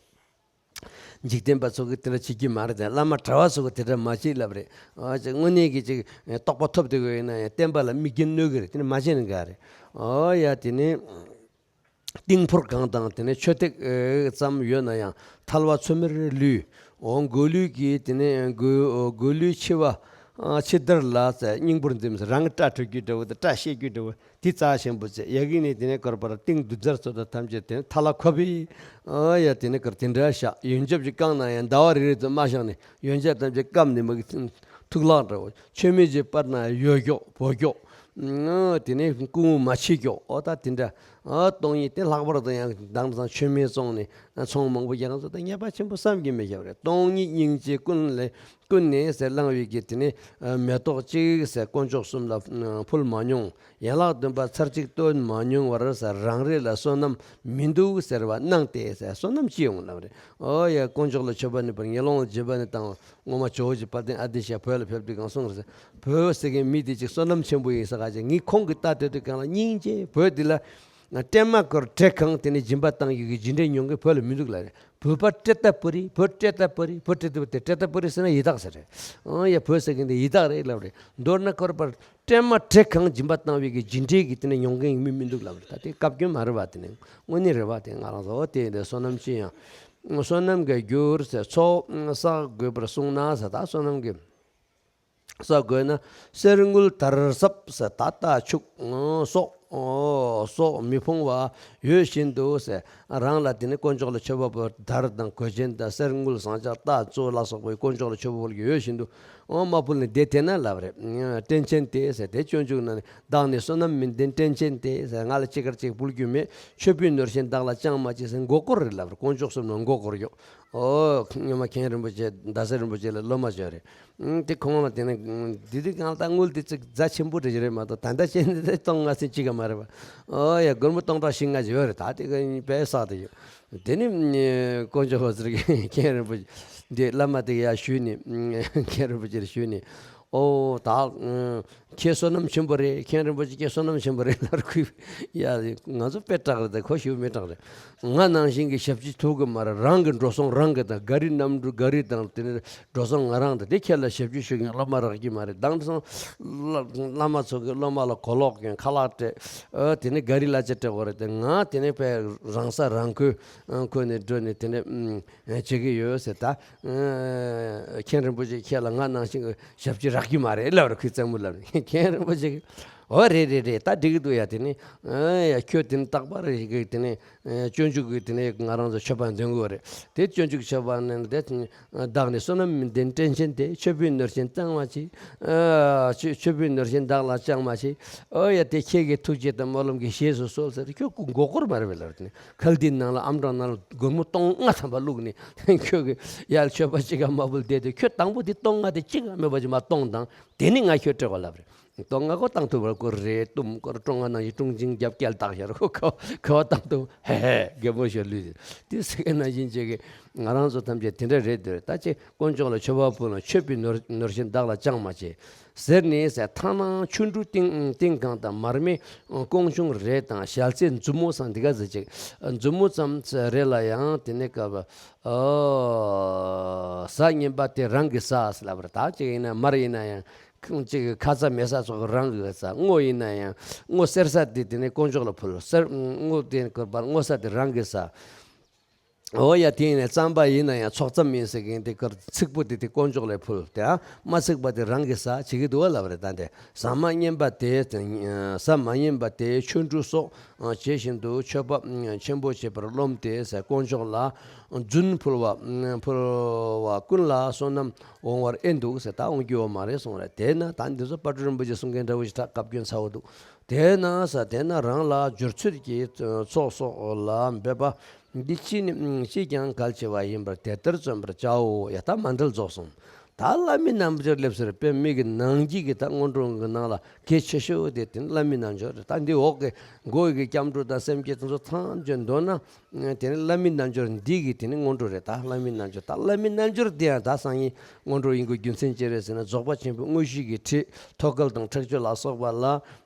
འཇིག་རྟེན་པ་ཚོ་གིས་དེ་འདྲ་བྱེད་ཀྱི་མ་རེད་དང་བླ་མ་གྲྭ་བ་ཚོ་གིས་དེ་འདྲ་མ་བྱེད་ལབ་རེད། ཨ་ཅེ་དངོས་གནས་ཀྱི་ཅིག་རྟོགས་པ་ཐོབ་བསྡད་དགོས་ཡིན་ན་ཡང་བསྟན་པ་ལ་མིག་རྒྱན་གནོད་གི་རེད། དེ་འདྲ་མ་བྱེད་ན་དགའ་རེད། ཨོ་ཡ། དེ་ནས་ཏིང་ཕོར་གང་དང་དེ་ནས་མཆོད་སྟེགས་ཙམ་ཡོད་ན་ཡང་ཐལ་བ་ཚོམ་མེར་ལུས། འོ་མགོ་ལུས་ཀྱི་དེ་ནས་མགོ་མགོ་ལུས་ཕྱི་བ་ཕྱི་བདར་ལ་ཟེར། སྙིང་པོར་འཛིན་ཟེར། རང་གི་སྐྲ་བྲེག་རྒྱུ་འདྲ་བོ་དང་སྐྲ་བཤད་རྒྱུ་འདྲ་བོ་དེ་རྩ་ཆེན་པོ་བྱས། ཡ་གི་ནས་དེ་ནས་བསྐོར་བར་ཏིང་འདུ་འཛར་ཚོ་དང་ཐམས་ཅད་དེ་ནས་ཐལ་བ་ཁོ་བའི་ཨ་ཡ་དེ་ནས་བསྐོར་དེ་འདྲ་བཞག་ཡོན་ཆབ་ཀྱི་བཀང་ན་ཡང་ཟླ་བ་རེ་རེ་ཙམ་མ་བཞག་ནས་ཡོན་ཆབ་ཐམས་ཅད་སྐམ་ནས་མ་གི་ཐུག་ལག་འདྲ་བོ། མཆོད་མེ་ཅིག་སྤར་ན་ཡོ་ཀྱོག་བོ་ཀྱོག་དེ་ནས་སྐུ་ངོ་མ་ཕྱི་ཀྱོག་ཨོ་ད་དེ་འདྲ། ཨ་སྟོང་ཉིད་དེ་ལྷག་པར་དུ་ཡང་དེང་སང་མཆོད་མེ་བཙོང་ནས་ཚོང་མང་པོ་རྒྱག་མཁན་ཚོ་དང་ཉེས་པ་ཆེན་པོ་བསམ་གྱིས་མི་ཁྱབ་རེད། སྟོང་ཉིད་སྙིང་རྗེ་ཀུན་ལས་ཀུན་ནས་ཟེར་བླངས་པའི་གི་དེ་ནས་མེ་ཏོག་གཅིག་ཟེར་དཀོན་མཆོག་གསུམ་ལ་ཕུལ་མ་མྱོང་། ཡན་ལག་བདུན་པ་ཚར་གཅིག་བཏོན་མ་མྱོང་བར་ཟེར་རང་རེ་ལ་བསོད་ནམས་མི་འདུག་ཟེར་བ་གནང་སྟེ་ཟེར་བསོད་ནམས་ཅི་ཡོང་ལབ་རེད། ཨོ་ཡ་དཀོན་མཆོག་ལ་མཆོད་པ་ནི་བར་ངན་སློང་ལ་བརྗོད་པ་ནི་དང་། སྔོན་མ་ཇོ་བོ་རྗེ་དཔལ་ལྡན་ཨ་ཏི་ཤ་བོད་ལ་ཕེབས་དུས་གང་གསུངས་རེད། བོད་ཟེར་མཁན་མི་དེ་ཅིག་བསོད་ནམས་ཆེན་པོ་ཡིན་ས་ག་ཅིག་ངས་ཁོང་གི་ལྟ་སྡོད་དུས་གང་ལ་སྙིང་རྗེ་བོད་འདི་ལ་སྲན་མ་སྐོར་བྲེ་གང་དེ་ནས་སྦྱིན་པ་བཏང་ཡོད་ཀྱི་རྗེས་འབྲས་མྱོང་མཁན་བོད་ལ་མི་འདུག་ལབ་རེད། བོད་པ་བཀྲེས་ལྟ་བུ་རེད། བོད་བཀྲེས་ལྟ་བུ་རེད། བོད་བཀྲེས་ལྟ་བུ་དེ་བཀྲེས་ལྟ་བུ་རེད་ཟེར་ན་ཡི་དྭགས་ཟེར་རེད། ཨང་ཡ་བོད་ཟེར་མཁན་དེ་ཡི་དྭགས་རེད་ལབ་རེད། མདོར་ན་སྐོར་པར་སྲན་མ་བྲེ་གང་སྦྱིན་པ་བཏང་བའི་གི་རྗེས་འབྲས་ཀྱི་དེ་ནས་མྱོང་མཁན་ཡིན་མིན་མི་འདུག་ལབ་རེད། ད་དེ་བཀའ་བཀྱོན་མ་རེད་པ། དེ་ནས་དངོས་གནས་རེད་པ། དེ་ང་རང་ཚོ་འོ་དེ་ཡིན་དེ་བསོད་ནམས་ཅི་ཡང་བསོད་ནམས་ཀྱི་རྒྱུར་ཟེར་ཚོགས་བསགས་དགོས་པར་གསུངས་ན་ཟེར། ད་བསོད་ནམས་ཀྱི་བསགས་དགོས་ན་གསེར་དངུལ་དར་ཟབ་ཟེར། ད་ལྟ་ཕྱུགས་སོགས་སོགས་མི་ཕོངས་པ་ཡོད་བཞིན་དུ་ཟེར། རང་ལ་དེ་ནི་དཀོན་མཆོག་ལ་མཆོད་པ་ཕུལ། དར་དང་གོས་ཆེན་དང་གསེར་དངུལ་ཟངས་ལྕགས་རྟ་བཙོ་ལ་སོགས་པའི་དཀོན་མཆོག་ལ་མཆོད་པ་ཕུལ་གྱི་ཡོད་བཞིན་དུ། ཨོ་མ་ཕུལ་ནས་བསྡད་དེ་ན་ལབ་རེད། དྲིན་ཆེན་ཏེ་ཟེར། དེ་སྤྱོད་འཇུག་ནང་ནས་བདག་ནི་བསོད་ནམས་མི་ལྡན་དྲིན་ཆེན་ཏེ་ཟེར། ང་ལ་ཅི་དགར་ཅིག་ཕུལ་རྒྱུ་མེད། མཆོད་པའི་ནོར་གཞན་བདག་ལ་ཅང་མ་མཆིས་ཟེར། མགོ་སྐོར་རེད་ལབ་རེད། དཀོན་མཆོག་གསུམ་ལ་མགོ་སྐོར་ཡོད། ཨོ་སྔོན་མ་མཁན་རིན་པོ་ཆེ་ཟླ་ཟེར་རིན་པོ་ཆེ་ལ་སློབ་མ་བྱོས་རེད། ཨང་དེ་ཁོང་ལ་དེ་ནས་དེ་དུས་གང་ལྟར་དངུལ་དེ་ཅིག་རྫ་ཆེན་པོ་རེ་རེད་མ་གཏོགས་ད་ལྟ་བྱས་ནས་དེ་སྟོང་ལྔ་ཚན་གཅིག་ག་མ་རེད་པ། ཨོ་ཡ་སྒོར་མོ་སྟོང་ཕྲག་བཞི་ལྔ་ཅིག་ཡོད་རེད། ད་དེ་ག་དཔེ་བསགས་དེ་ཡོད། དེ་ནི་དཀོན་མཆོག་ཟེར་མཁན་རིན་པོ་ཆེ་འདི་བླ་མ་དེ་ཡར་ཞུས་ནས། མཁན་རིན་པོ་ཆེར་ཞུས་ནས། ཨོ་ད་ཁྱེད་བསོད་ནམས་ཆེན་པོ་རེད། མཁན་རིན་པོ་ཆེ་ཁྱེད་བསོད་ནམས་ཆེན་པོ་རེད་ལབ་རེད། ཁོས་ཡ་ང་ཚོ་དཔེ་དྲག་རེད། ད་ཁོ་ཞུ་མི་དྲག་རེད། ང་ནང་བཞིན་གྱི་ཞབས་ཕྱི་ཐུབ་གི་མ་རེད། རང་གི་འགྲོ་སོང་རང་གི་དང་། ག་རི་གནམ་གྲུ་ག་རི་དང་དེ་ནས་འགྲོ་སོང་ང་རང་དང་། དེ་ཁྱེད་ལ་ཞབས་ཕྱི་ཞུ་མཁན་སློབ་མ་རག་གི་མ་རེད། དེང་སང་བླ་བླ་མ་ཚོ་གི་སློབ་མ་ལ་གོ་ལོག་གྱོན། ཁ་ལག་སྤྲད། ཨོ་དེ་ནས་ག་རི་གླ་ཆ་སྤྲད་དགོས་རེད། དེ་ང་དེ་ནས་དཔེ་རང་ས་རང་འཁོས་ཁོས་ནས་འགྲོ་ནས་དེ་ནས་བྱེད་ཀྱི་ཡོད་ཟེར། ད་མཁན་རིན་པོ་ཆེ་ཁྱེད་ལ་ང་ནང་བཞིན་གྱི་ཞབས་ཕྱི་རག་གི་མ་རེད་ལབ་རེད། ཁོས་རྩེད་མོ་ལབ་རེད། མཁན་རིན་པོ་ཆེ་གིས་ཨོ་རེད་རེད་རེད། ད་འགྲིག་གི་འདུག་ཡ། དེ་ནས་ཡ་ཁྱོད་དེ་ནས་རྟག་པར་རེ་གི་དེ་ནས་སྤྱོད་འཇུག་གི་དེ་ནས་ང་རང་ཚོ་མཆོད་པ་འདོན་དགོས་རེད། དེ་སྤྱོད་འཇུག་མཆོད་པ་ནས་དེ་བདག་ནི་བསོད་ནམས་མི་ལྡན་དྲིན་ཆེན་ཏེ། མཆོད་པའི་ནོར་གཞན་ཅང་མ་མཆིས། མཆོད་པའི་ནོར་གཞན་བདག་ལ་ཅང་མ་མཆིས། ཨོ་ཡ་དེ་ཁྱེད་ཀྱི་ཐུགས་རྗེ་དང་སྨོན་ལམ་གྱིས་བཞེས་སུ་གསོལ་ཟེར། ཁྱོད་མགོ་སྐོར་མ་རེད་པས་ལབ་རེད། དེ་ནས་ཁལ་དེའི་ནང་ལ་ཨམ་ཊང་ནང་ལ་སྒོར་མོ་སྟོང་ལྔ་ཐམ་པ་བླུགས་ནས་ཁྱོད་ཀྱི་ཡར་མཆོད་པ་གཅིག་ག་མ་ཕུལ་བསྡད་དུས། ཁྱོད་དང་པོ་དེ་སྟོང་ལྔ་དེ་གཅིག་ག་མེད་པ་ཅིག་མར་གཏོང་དང་། དེ་ནས་ང་ཁྱོད་སྤྲད་དགོས་ལབ་རེད། སྟོང་ལྔ་ཁོ་བཏང་ཐུབ་པར་ཁོ་རེ་གཏུམ་སྐོར་ཀྲོང་ང་ནང་བཞིན་ཀྲུང་ཅིང་རྒྱབ་སྐྱེལ་བཏང་ཤར་ཁོ་ཁ་ཁ་བ་བཏང་ཐུབ། ཧེ་ཧེ་རྒན་མོ་ཞོ་ལུས་དེ་སེ་ག་ནང་བཞིན་བྱེད་ཀྱི། ང་རང་ཚོ་ཐམས་ཅད་དེ་འདྲ་རེད་འདོད། ད་ཅི་དཀོན་མཆོག་ལ་མཆོད་པ་ཕུལ་ན། མཆོད་པའི་ནོར་ནོར་གཞན་བདག་ལ་ཅང་མ་མཆིས་ཟེར་ནས་ཟེར། ཐ་ན་ཆོ་འཕྲུལ་ཏིང་ཏིང་གང་དང་། མར་མེ་ཀོང་ཆུང་རེ་དང་། ཞལ་ཚད་མཛུབ་མོ་ཙམ་འདི་ག་ཟེར་ཅིག་མཛུབ་མོ་ཙམ་རེ་ལ་ཡང་དེ་ནས་སྐབས་ཨ་ཟ་སྙམ་པ་དེ་རང་གིས་ཟ་ལབ་རེད། ད་ཅིག་ཡིན་ན་མར་ཡིན་ན་ཡང་། ཁང་གཅིག་གི་ཁ་ཚ་མེ་ས་ཚོགས་རང་གི་ས། སྔོ་ཡིན་ན་ཡང་སྔོ་སེར་ས་དེ་དེ་ནས་དཀོན་མཆོག་ལ་ཕུལ། སེར་སྔོ་དེ་གོ་བར་སྔོ་ས་དེ་རང་གི་ས། འོ་ཡ་དེ་ཡིན་ན་རྩམ་པ་ཡིན་ན་ཡང་ཚོགས་རྩམ་ཡིན་ཟེར་མཁན་དེ་གར་ཚིག་པོ་དེ་དེ་དཀོན་མཆོག་ལ་ཕུལ། དེ་ཨ་མ་ཚིག་པ་དེ་རང་གི་ས་བྱེད་ཀྱི་འདུག་བ་ལབ་རེད། ད་དེ་ཟ་མ་སྙམ་པ་དེ་ཟ་མ་སྙམ་པ་དེ་ཆོ་འཕྲུལ་སོགས་བྱེད་བཞིན་དུ་མཆོད་པ་ཆེན་པོ་བྱེད་པར་རློམ་སྟེ་ཟེར། དཀོན་མཆོག་ལ་རྫུན་ཕུལ་བ་ཕུལ་བ་ཀུན་ལ་བསོད་ནམས་འོང་བར་ཨེ་འདུག་ཟེར། ད་འོང་རྒྱུ་ཡོད་མ་རེད་གསུངས་རེད། དེས་ན་ད་འདི་ཚོ་དཔལ་སྤྲུལ་རིན་པོ་ཆེ་གསུང་མཁན་འདྲ་བོ་ཞིག་ད་བཀའ་བཀྱོན་ཚ་བོ་འདུག་དེས་ན་ས་དེས་ན་རང་ལ་སྦྱོར་ཚུལ་གྱི་ཚོགས་སོགས་ལ་འབད་པ་འདི་ཅི་ནས་ཅིས་ཀྱང་གལ་ཆེ་བ་ཡིན་པར་དེ་ལྟར་བརྩོན་པར་བྱའོ། ཡ་ད་མཎྜལ་རྫོགས་སོང་། ད་བླ་མའི་རྣལ་འབྱོར་སླེབས་ཟེར། དཔེ་མི་གི་ནང་གི་གི་ད་སྔོན་འགྲོ་གི་ནང་ལ་གལ་ཆེ་ཤོས་དེ་དེ་ནི་བླ་མའི་རྣལ་འབྱོར་རེད། ད་འདི་འོག་གི་མགོ་ཡི་གི་སྐྱབས་འགྲོ་དང་སེམས་བསྐྱེད་དེ་ཚོ་ཚང་བརྗོད་འདོད་ན། དེ་ནི་བླ་མའི་རྣལ་འབྱོར་འདི་གི་དེ་ནི་སྔོན་འགྲོ་རེད། ད་བླ་མའི་རྣལ་འབྱོར། ད་བླ་མའི་རྣལ་འབྱོར་དེ་ཡང་ད་སང་ཉིན་སྔོན་འགྲོ་ཡིན་དགོས་རྒྱུ་མཚན་ཅི་རེད་ཟེར་ན། རྫོགས་པ་ཆེན་པོའི་དངོས་གཞི་གི་ཁྲིད་ཐོད་རྒལ་དང་ཁྲེགས་ཆོད་ལ་སོགས་པ་ལ་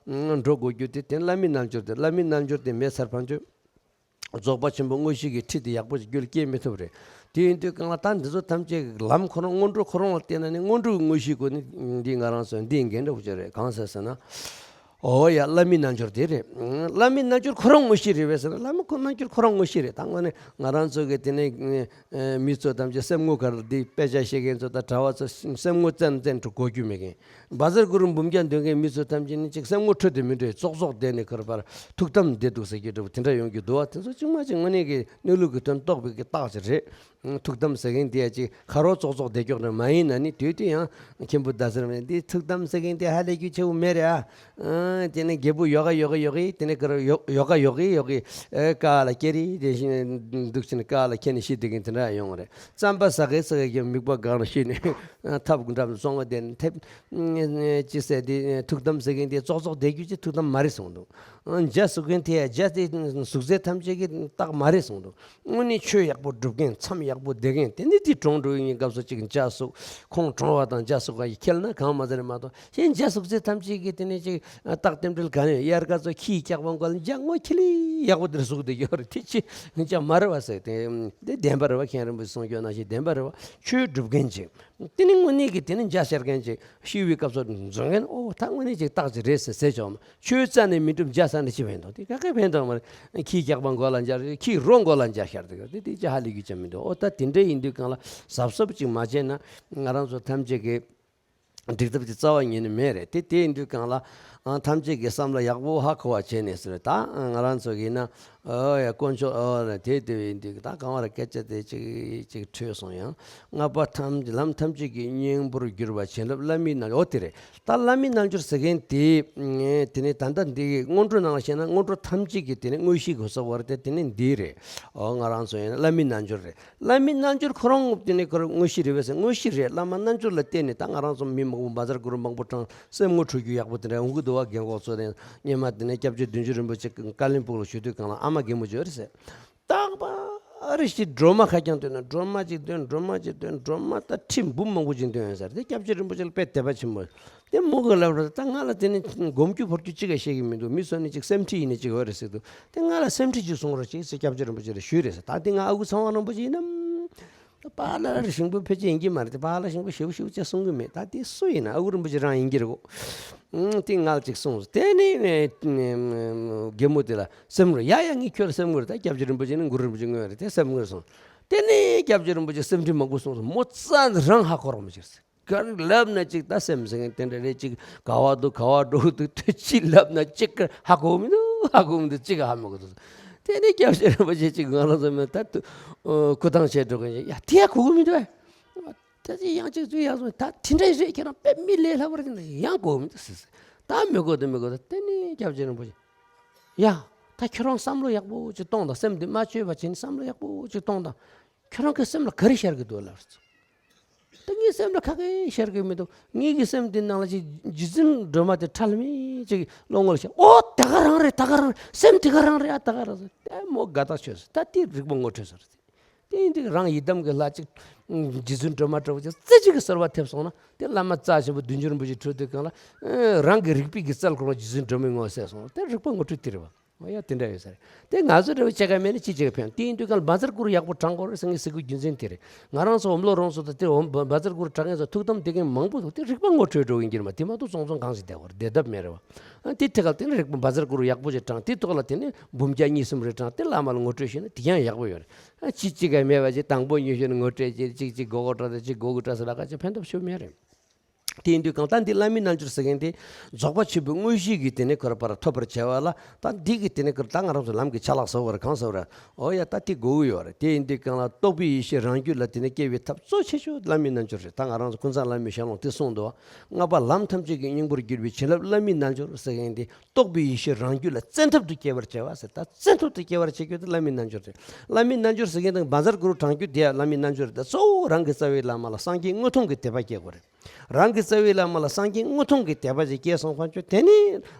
འགྲོ་དགོས་རྒྱུ་དེ་དེ་ནི་བླ་མའི་རྣལ་འབྱོར་དེ། བླ་མའི་རྣལ་འབྱོར་དེ་མེད་ཚར་ཕན་ཆོད། རྫོགས་པ་ཆེན་པོའི་དངོས་གཞི་གི་ཁྲིད་དེ་ཡག་པོ་ཞིག་རྒྱུད་ལ་སྐྱེ་མི་ཐུབ་རེད། དེ་ཡིན་དུས་གང་ལ་ད་འདི་ཚོ་ཐམས་ཅད་ཀྱི་ལམ་ཁོ་རང་སྔོན་འགྲོ་ཁོ་རང་ལ་བལྟས་ན་ནི་སྔོན་འགྲོ་གི་དངོས་གཞི་ཀུན་ནི་འདི་ང་རང་ཚོ་འདི་འགན་འདྲ་བོ་ཅིག་རེད། གང་ཟེར་ཟེར་ན། ཨོ་ཡ་བླ་མའི་རྣལ་འབྱོར་དེ་རེད། བླ་མའི་རྣལ་འབྱོར་ཁོ་རང་དངོས་གཞི་རེད་པས་ཟེར་ན། བླ་མའི་ཁོ་རྣལ་འབྱོར་ཁོ་རང་དངོས་གཞི་རེད། ད་དངོས་གནས་ང་རང་ཚོ་གི་དེ་ནས་མི་ཚོ་ཐམས་ཅད་སེམས་ངོ་གར་འདི་དཔེ་ཆ་ཤེས་མཁན་ཚོ་དང་གྲྭ་བ་ཚོ་སེམས་ངོ་བཙན་བཙན་དུ་གོ་རྒྱུ་མེད་མཁན། བཛྲ་གུ་རུ་འབུམ་རྒྱ་འདོན་མཁན་མི་ཚོ་ཐམས་ཅད་ནི་ཅིག་སེམས་ངོ་འཕྲོད་དེ་མི་འགྲོ། ཙོག་ཙོག་བསྡད་ནས་ཁར་བར་ཐུགས་དམ་བསྡད་འདུག་ཟེར་གྱི་འདྲ་བོ་དེ་འདྲ་ཡོང་རྒྱུ་འདུག་བ། དེ་ཚོ་ཅིག་མ་ཅིག་དངོས་གནས་ཀྱི་གནས་ལུགས་ཀྱི་དོན་རྟོགས་པའི་གི་རྟགས་ཅིག་རེད། ཐུགས་དམ་ཟེར་མཁན་དེ་ཡ་ཅིག་ཁ་རོག་ཙོག་ཙོག་བསྡད་ཀྱོག་འདྲ་མ་ཡིན་ན་ནི། དུས་དུས་ཡང་མཁན་པོ་ཟླ་ཟེར་མཁན་འདི་ཐུགས་དམ་ཟེར་མཁན་དེ་ཧ་ལས་རྒྱུ་ཆེ་བོ་མེད་རེད་ཨ། དེ་ནས་རྒྱལ་པོ་ཡོ་ག་ཡོ་ག་ཡོ་གི་དེ་ནས་ཀར་ཡོ་ཡོ་ག་ཡོ་གི་ཡོ་གི་ཨེ་ཀ་ལ་སྐྱེ་རི་དེ་བཞིན་འདུག་ཕྱིན་ཀ་ལ་ཁྱེད་ནས་ཤི་དེ་གིན་དེ་འདྲ་ཡོང་བ་རེད། རྩམ་པ་ཟ་གི་ཟ་གི་མིག་པ་སྒང་ལ་ཤི་ནས་ཐབ་འགྲམ་སོང་བ་དེ་ནས་ཐེབས་ཅི་ཟེར་དེ་ཐུགས་དམ་ཟེར་གིན་དེ་ཙོག་ཙོག་བསྡད་རྒྱུ་ཅི་ཐུགས་དམ་མ་རེད་གསུངས་འདུག་འཇའ་ཟུག་མཁན་དེ་ཡ་འཇའ་དེ་ཟུག་ཟེར་ཐམས་ཅད་ཀྱི་རྟགས་མ་རེད་གསུངས་འདུག་དངོས་གནས་ཆོས་ཡག་པོ་སྒྲུབ་མཁན་མཚམས་ཡག་པོ་བསྡད་མཁན་དེ་ནི་དེ་གྲོངས་འགྲོ་ཡིན་སྐབས་སུ་ཅིག་འཇའ་ཟུག་ཁོང་གྲོངས་པ་དང་འཇའ་ཟུག་ག་ཡི་ཁྱེད་ན་གང་མ་ཟེར་མ་གཏོགས་གཞན་འཇའ་ཟུག་ཟེར་ཐམས་ཅད་ཀྱི་དེ་ནི་ཅིག་རྟགས་རྟེན་འབྲེལ་ག་ནས་དབྱར་ཁ་ཚོ་ཁྱི་སྐྱག་པ་མགོ་ལ་འཇའ་དངོས་ཁྱི་ལི་ཡག་པོ་དེར་ཟུག་བསྡད་ཡོད་རེད། དེ་ཅི་འཇའ་མ་རེད་བ་ཟེར་དེ་དེ་བདེན་པ་རེད་བ། མཁན་རིན་པོ་ཆེ་གསུང་སྐྱོ་ནང་བཞིན་བདེན་པ་རེད་བ། ཆོས་སྒྲུབ་མཁན་ཅིག་དེ་ནི་དངོས་གནས་ཀྱི་དེ་ནི་འཇའ་ཤར་མཁན་ཅིག་ཤི་བའི་སྐབས་སུ་འཛོམས་མཁན་ཨོ་ད་དངོས་གནས་ཅིག་རྟགས་ཅིག་རེད་ཟེར་ཟེར་ཆོག་མ། ཆོས་རྩ་ནས་མི་འགྲུབ་འཇའ་ས་ནས་ཅི་ཕན་ཐོགས་དེ་ག་གེ་ཕན་ཐོགས་མ་རེད། ཁྱི་སྐྱག་པ་མགོ་ལ་འཇའ་རེད། ཁྱི་རོ་མགོ་ལ་འཇའ་ཤར་དེ་ག་དེ་དེ་ཅི་ཧ་ལས་རྒྱུ་ཅི་མི་འདུག་ཨོ་ད་དེ་འདྲ་ཡིན་དུས་གང་ལ་གཟབ་གཟབ་ཅིག་མ་བྱས་ན་ང་རང་ཚོ་ཐམས་ཅད་ཀྱི་འགྲིག་ཐབས་ཀྱི་རྩ་བ་ཉིད་ནས་མེད་རེད། དེ་དེ་ཡིན་དུས་གང་ལ་ཨང་ཐམས་ཅད་ཀྱི་བསམ་བློ་ཡག་པོ་ཧ་གོ་བ་བྱས་ནས་ཟེར། ད་ང་རང་ཚོ་གིས་ན་ཨོ་ཡ་དཀོན་མཆོག་ཨོ་ན་དེ་དེ་ཡིན་དུས་ད་གང་བར་སྐད་ཆ་དེ་ཅིག་ཅིག་འཕྲོས་སོང་ཡང་། ལྔ་པ་ཐམས་ལམ་ཐམས་ཅད་ཀྱི་སྙིང་པོར་གྱུར་པ་བྱིན་རླབས་བླ་མའི་རྣལ་འབྱོར་ཨོ་དེ་རེད། ད་བླ་མའི་རྣལ་འབྱོར་ཟེར་མཁན་དེ་དེ་ནི་ད་ལྟ་འདི་སྔོན་འགྲོ་ནང་ལ་བཤད་ན་སྔོན་འགྲོ་ཐམས་ཅད་ཀྱི་དེ་ནི་དངོས་གཞི་གོ་ས་བར་དེ་དེ་ནི་འདི་རེད། ཨོ་ང་རང་ཚོ་ཡིན་ན་བླ་མའི་རྣལ་འབྱོར་རེད། བླ་མའི་རྣལ་འབྱོར་ཁོ་རང་དེ་ནི་ཁོ་རང་དངོས་གཞི་རེད་བས་ཟེར། དངོས་གཞི་རེད། བླ་མ་རྣལ་འབྱོར་ལ་བརྟེན་ནས་ད་ང་རང་ཚོ་མི་མང་པོ་བཛྲ་གུ་རུ་མང་པོ་བགྲངས་སེམས་ངོ་འཕྲོད་རྒྱུ་ཡག་པོ་དེ་འདྲ་འོང་གི་འདུག་བ། རྒན་གོག་ཚོ་དེ་སྔོན་མ་དེ་ནས་སྐྱབས་རྗེ་བདུད་འཇོམས་རིན་པོ་ཆེ་ཀ་ལོན་སྦུག་ལ་བཞུགས་དུས་གང་ལ་ཨ་མ་རྒན་མོ་བརྗོད་རེད་ཟེར། རྟག་པ་རེ་ཞིག་སྒྲོལ་མ་ཁ་རྐྱང་བཏོན་ན་སྒྲོལ་མ་ཅིག་བཏོན། སྒྲོལ་མ་ཅིག་བཏོན། སྒྲོལ་མ་ད་ཁྲི་འབུམ་མང་པོ་ཅིག་བཏོན་ཡོད་ཟེར། དེ་སྐྱབས་རྗེ་རིན་པོ་ཆེ་ལ་དཔེ་དད་པ་ཆེན་པོ། དེ་མོ་གི་ལབ་ར་ད་ང་ལ་དེ་ནི་སྒོམ་རྒྱུ་བོར་རྒྱུ་ཅི་ག་ཤེས་ཀྱི་མི་འདུག་མི་སོ་ནི་ཅིག་སེམས་ཁྲིད་ཡིན་ནི་ཅིག་ཡོད་རེད་ཟེར་འདུག་དེ་ང་ལ་སེམས་ཁྲིད་ཅིག་གསུང་རོགས་ཅིག་ཟེར་སྐྱབས་རྗེ་རིན་པོ་ཆེ་ལ་ཞུས་རེད་ཟེར། ད་དེ་ང་ཨ་ཁུ་ཚེ་དབང་རིན་པོ་ཆེ་ཡིན་ནམ། ད་པཱ་ལགས་ཞིང་པོ་ཕལ་ཆེར་ཡིན་གྱི་མ་རེད། དེ་པཱ་ལགས་ཞིང་པོ་ཞེ་པོ་ཞེ་པོ་ཅིག་གསུང་གི་མེད། ད་དེ་སུ་ཡིན་ན་ཨ་ཁུ་རིན་པོ་ཆེ་རང་ཡིན་གྱི་རེད་གོ་ཨང་དེ་ང་ལ་ཅིག་གསུངས་སོང་། དེ་ནས་རྒན་མོ་དེ་ལ་སེམས་ངོར་ཡ་ཡ་ངས་ཁྱོད་ལ་སེམས་ངོར་ད་སྐྱབས་རྗེ་རིན་པོ་ཆེ་ནི་གུ་རུ་རིན་པོ་ཆེ་དངོས་རེད། དེ་སེམས་ངོར་སོང་། དེ་ནས་སྐྱབས་རྗེ་རིན་པོ་ཆེ་སེམས་ཁྲིད་མང་པོ་གསུངས་སོང་། མོ་རྩ་རང་ཧ་གོ་རོགས་མི་བྱེད་ཟེར། ག་རེ་ལབ་ན་ཅིག་ད་སེམས་ཟེར་མཁན་དེ་འདྲ་རེད། ཅིག་ག་བ་འདུག་ག་བ་འགྲོ་འདུག་དེ་ཅི་ལབ་ན་ཅིག་ག་ཧ་གོ་མི་འདུག་ཧ་གོ་མི་འདུག་ཅིག་ཧ་མི་གོ་འདུག་དེ་ནས་སྐྱབས་རྗེ་རིན་པོ་ཆེ་ཅིག་ང་རང་ཚོ་མི་ད་དུ་སྐུ་ཐང་བྱས་འགྲོ་མཁན་ཅིག་ཡ་དེ་ཡ་གོ་གི་མི་འདུག་ཨེ། ད་ཅི་ཡང་ཅིག་ཚུར་ཡར་སོང་། ད་དེ་འདྲ་རེད། ཁྱེད་རང་དཔེ་མི་ལས་སླ་བོ་རེད། ཡང་གོ་མི་འདུག་ཟེར་ཟེར། ད་མི་གོ་འདུག་མི་གོ་འདུག་དེ་ནས་སྐྱབས་རྗེ་རིན་པོ་ཆེ། ཡ། ད་ཁྱོད་རང་བསམ་བློ་ཡག་པོ་ཅིག་གཏོང་དང་། སེམས་འདི་མ་བཅོས་པ་བྱས་ནས་བསམ་བློ་ཡག་པོ་ཅིག་གཏོང་དང་། ཁྱོད་རང་གི་སེམས་ལ་ག་རེ་ཤར་གི་འདུག་ལབ་ཟེར། ད་ངའི་སེམས་ལ་ག་གེ་ཤར་གི་མི་འདུག་ངའི་གི་སེམས་འདི་ནང་ལ་ཅིག་རྗེ་བཙུན་སྒྲོལ་མ་དེ་ཁྲ་ལམ་མེ་ཅིག་བློ་ངོར་ཤར། ཨོ་ད་ག་རང་རེད། ད་ག་རང་རེད། སེམས་དེ་ག་རང་རེད། ཨ་ད་ག་རང་རེད། ད་མོ་དགའ་ཐག་ཆོད་སོང་། ད་དེ་རིག་པ་ངོ་འཕྲོད་སོང་རེད། དེ་ཡིན་དུས་རང་ཡི་དམ་གྱི་ལྷ་གཅིག་རྗེ་བཙུན་སྒྲོལ་མ་འདྲ་བོ་ཅིག་རྩེ་གཅིག་གི་གསོལ་བ་ཐེབས་སོང་ན། དེ་བླ་མ་རྩ་ཆེན་པོ་བདུད་འཇོམས་རིན་པོ་ཆེ་འཕྲོད་དུས་གང་ལ་རང་གི་རིག་པའི་གི་རྩལ་ཁོ་རང་རྗེ་བཙུན་སྒྲོལ་མའི་ངོ་བོ་གསལ་སོང་། དེ་རིག་པ་ངོ་འཕྲོད་དེ་རེད་བ། ཨོ་ཡ་དེ་འདྲ་ཡོད་ས་རེད། དེ་ང་ཚོ་འདྲ་བོ་ཅི་ག་མེད་ན་ཅི་ཅིག་ཕན། དེ་ཡིན་དུས་གང་ལ་བཛྲ་གུ་རུ་ཡག་པོ་བགྲང་དགོས་རེད་ཟེར་མཁན་ཟེར་དགོས་རྒྱུ་མཚན་དེ་རེད། ང་རང་ཚོ་འོམ་ལོ་རོང་ཚོ་དང་དེ་འོམ་བཛྲ་གུ་རུ་བགྲང་མཁན་ཚོ་ཐུགས་དམ་བསྡད་མཁན་མང་པོ་འདུག་དེ་རིག་པ་ངོ་འཕྲོད་འགྲོ་གི་ཡིན་གྱི་རེད་མ། དེ་མ་གཏོགས་ཙོང་ཙོང་གང་ཞིག་བསྡད་དགོས་རེད། བསྡད་ཐབས་མེད་རེད་བ། ཨ་དེ་ཐད་ཀ་དེ་ནི་རིག་པ་བཛྲ་གུ་རུ་ཡག་པོ་ཅིག་བགྲང་། དེ་ཐོག་ལ་དེ་ནི་འབུམ་བརྒྱ་གཉིས་གསུམ་རེ་བགྲང་། དེ་བླ་མ་ལ་ངོ་སྤྲོད་ཞུས་ན་དེ་ཡང་ཡག་པོ་ཡོད་རེད། ཨ་ཅི་ཅི་ག་མེད་པ་ཅིག་དང་པོ་ཉོས་ཤོར་ནས་ངོ་སྤྲོད་ཅིག་ཅིག་ཅིག་གོ་གོ་ཏྲ་ཏྲ་ཅིག་གོ་གོ་ཏྲ་ཟེར་ལ་ཁ་ཅིག་ཕན་ཐོགས་ཤོར་མེད་རེད། དེ་ཡིན་དུས་གང་ལྟར་འདི་བླ་མའི་རྣལ་འབྱོར་ཟེར་མཁན་དེ་རྫོགས་པ་ཆེན་པོའི་དངོས་གཞི་གི་དེ་ནས་ཁོ་ར་པར་ཐོབ་པར་བྱ་བ་ལ། ད་འདི་གི་དེ་ནས་ཁོ་ར་ད་ང་རང་ཚོ་ལམ་གྱི་ཆ་ལག་ཟེར་བ་རེད། གང་ཟེར་བ་རེད། ཨོ་ཡ་ད་དེ་དགོས་ཀྱི་ཡོད་རེད། དེ་ཡིན་དུས་གང་ལ་རྟོགས་པའི་ཡེ་ཤེས་རང་རྒྱུད་ལ་དེ་ནས་སྐྱེ་བའི་ཐབས་གཙོ་ཆེ་ཤོས་བླ་མའི་རྣལ་འབྱོར་རེད། ད་ང་རང་ཚོ་ཀུན་བཟང་བླ་མའི་ཞལ་ལུང་དེ་གསུངས་འདུག་ལྔ་པ་ལམ་ཐམས་ཅད་ཀྱི་སྙིང་པོར་གྱུར་པའི་བྱིན་རླབས་བླ་མའི་རྣལ་འབྱོར་ཟེར་མཁན་དེ་རྟོགས་པའི་ཡེ་ཤེས་རང་རྒྱུད་ལ་བཙན་ཐབས་སུ་སྐྱེ་བར་བྱ་བ་ཟེར། ད་བཙན་ཐབས་སུ་སྐྱེ་བར་བྱེད་རྒྱུ་དེ་བླ་མའི་རྣལ་འབྱོར་རེད། བླ་མའི་རྣལ་འབྱོར་ཟེར་མཁན་དང་བཛྲ་གུ་རུ་བགྲང་རྒྱུ་དེ་ཡང་བླ་མའི་རྣལ་འབྱོར་རེད། ད་གཙོ་བོ་རང་གི་རྩ་བའི་བླ་མ་ལ་སངས་རྒྱས་དངོས་མཐོང་གི་དད་པ་སྐྱེ་དགོས་རེད། རང་གི་རྩ་བའི་བླ་མ་ལ་སངས་རྒྱས་དངོས་མཐོང་གི་དད་པ་ཅིག་སྐྱེས་སོང་ཁ་ཆོས་དེ་ནི་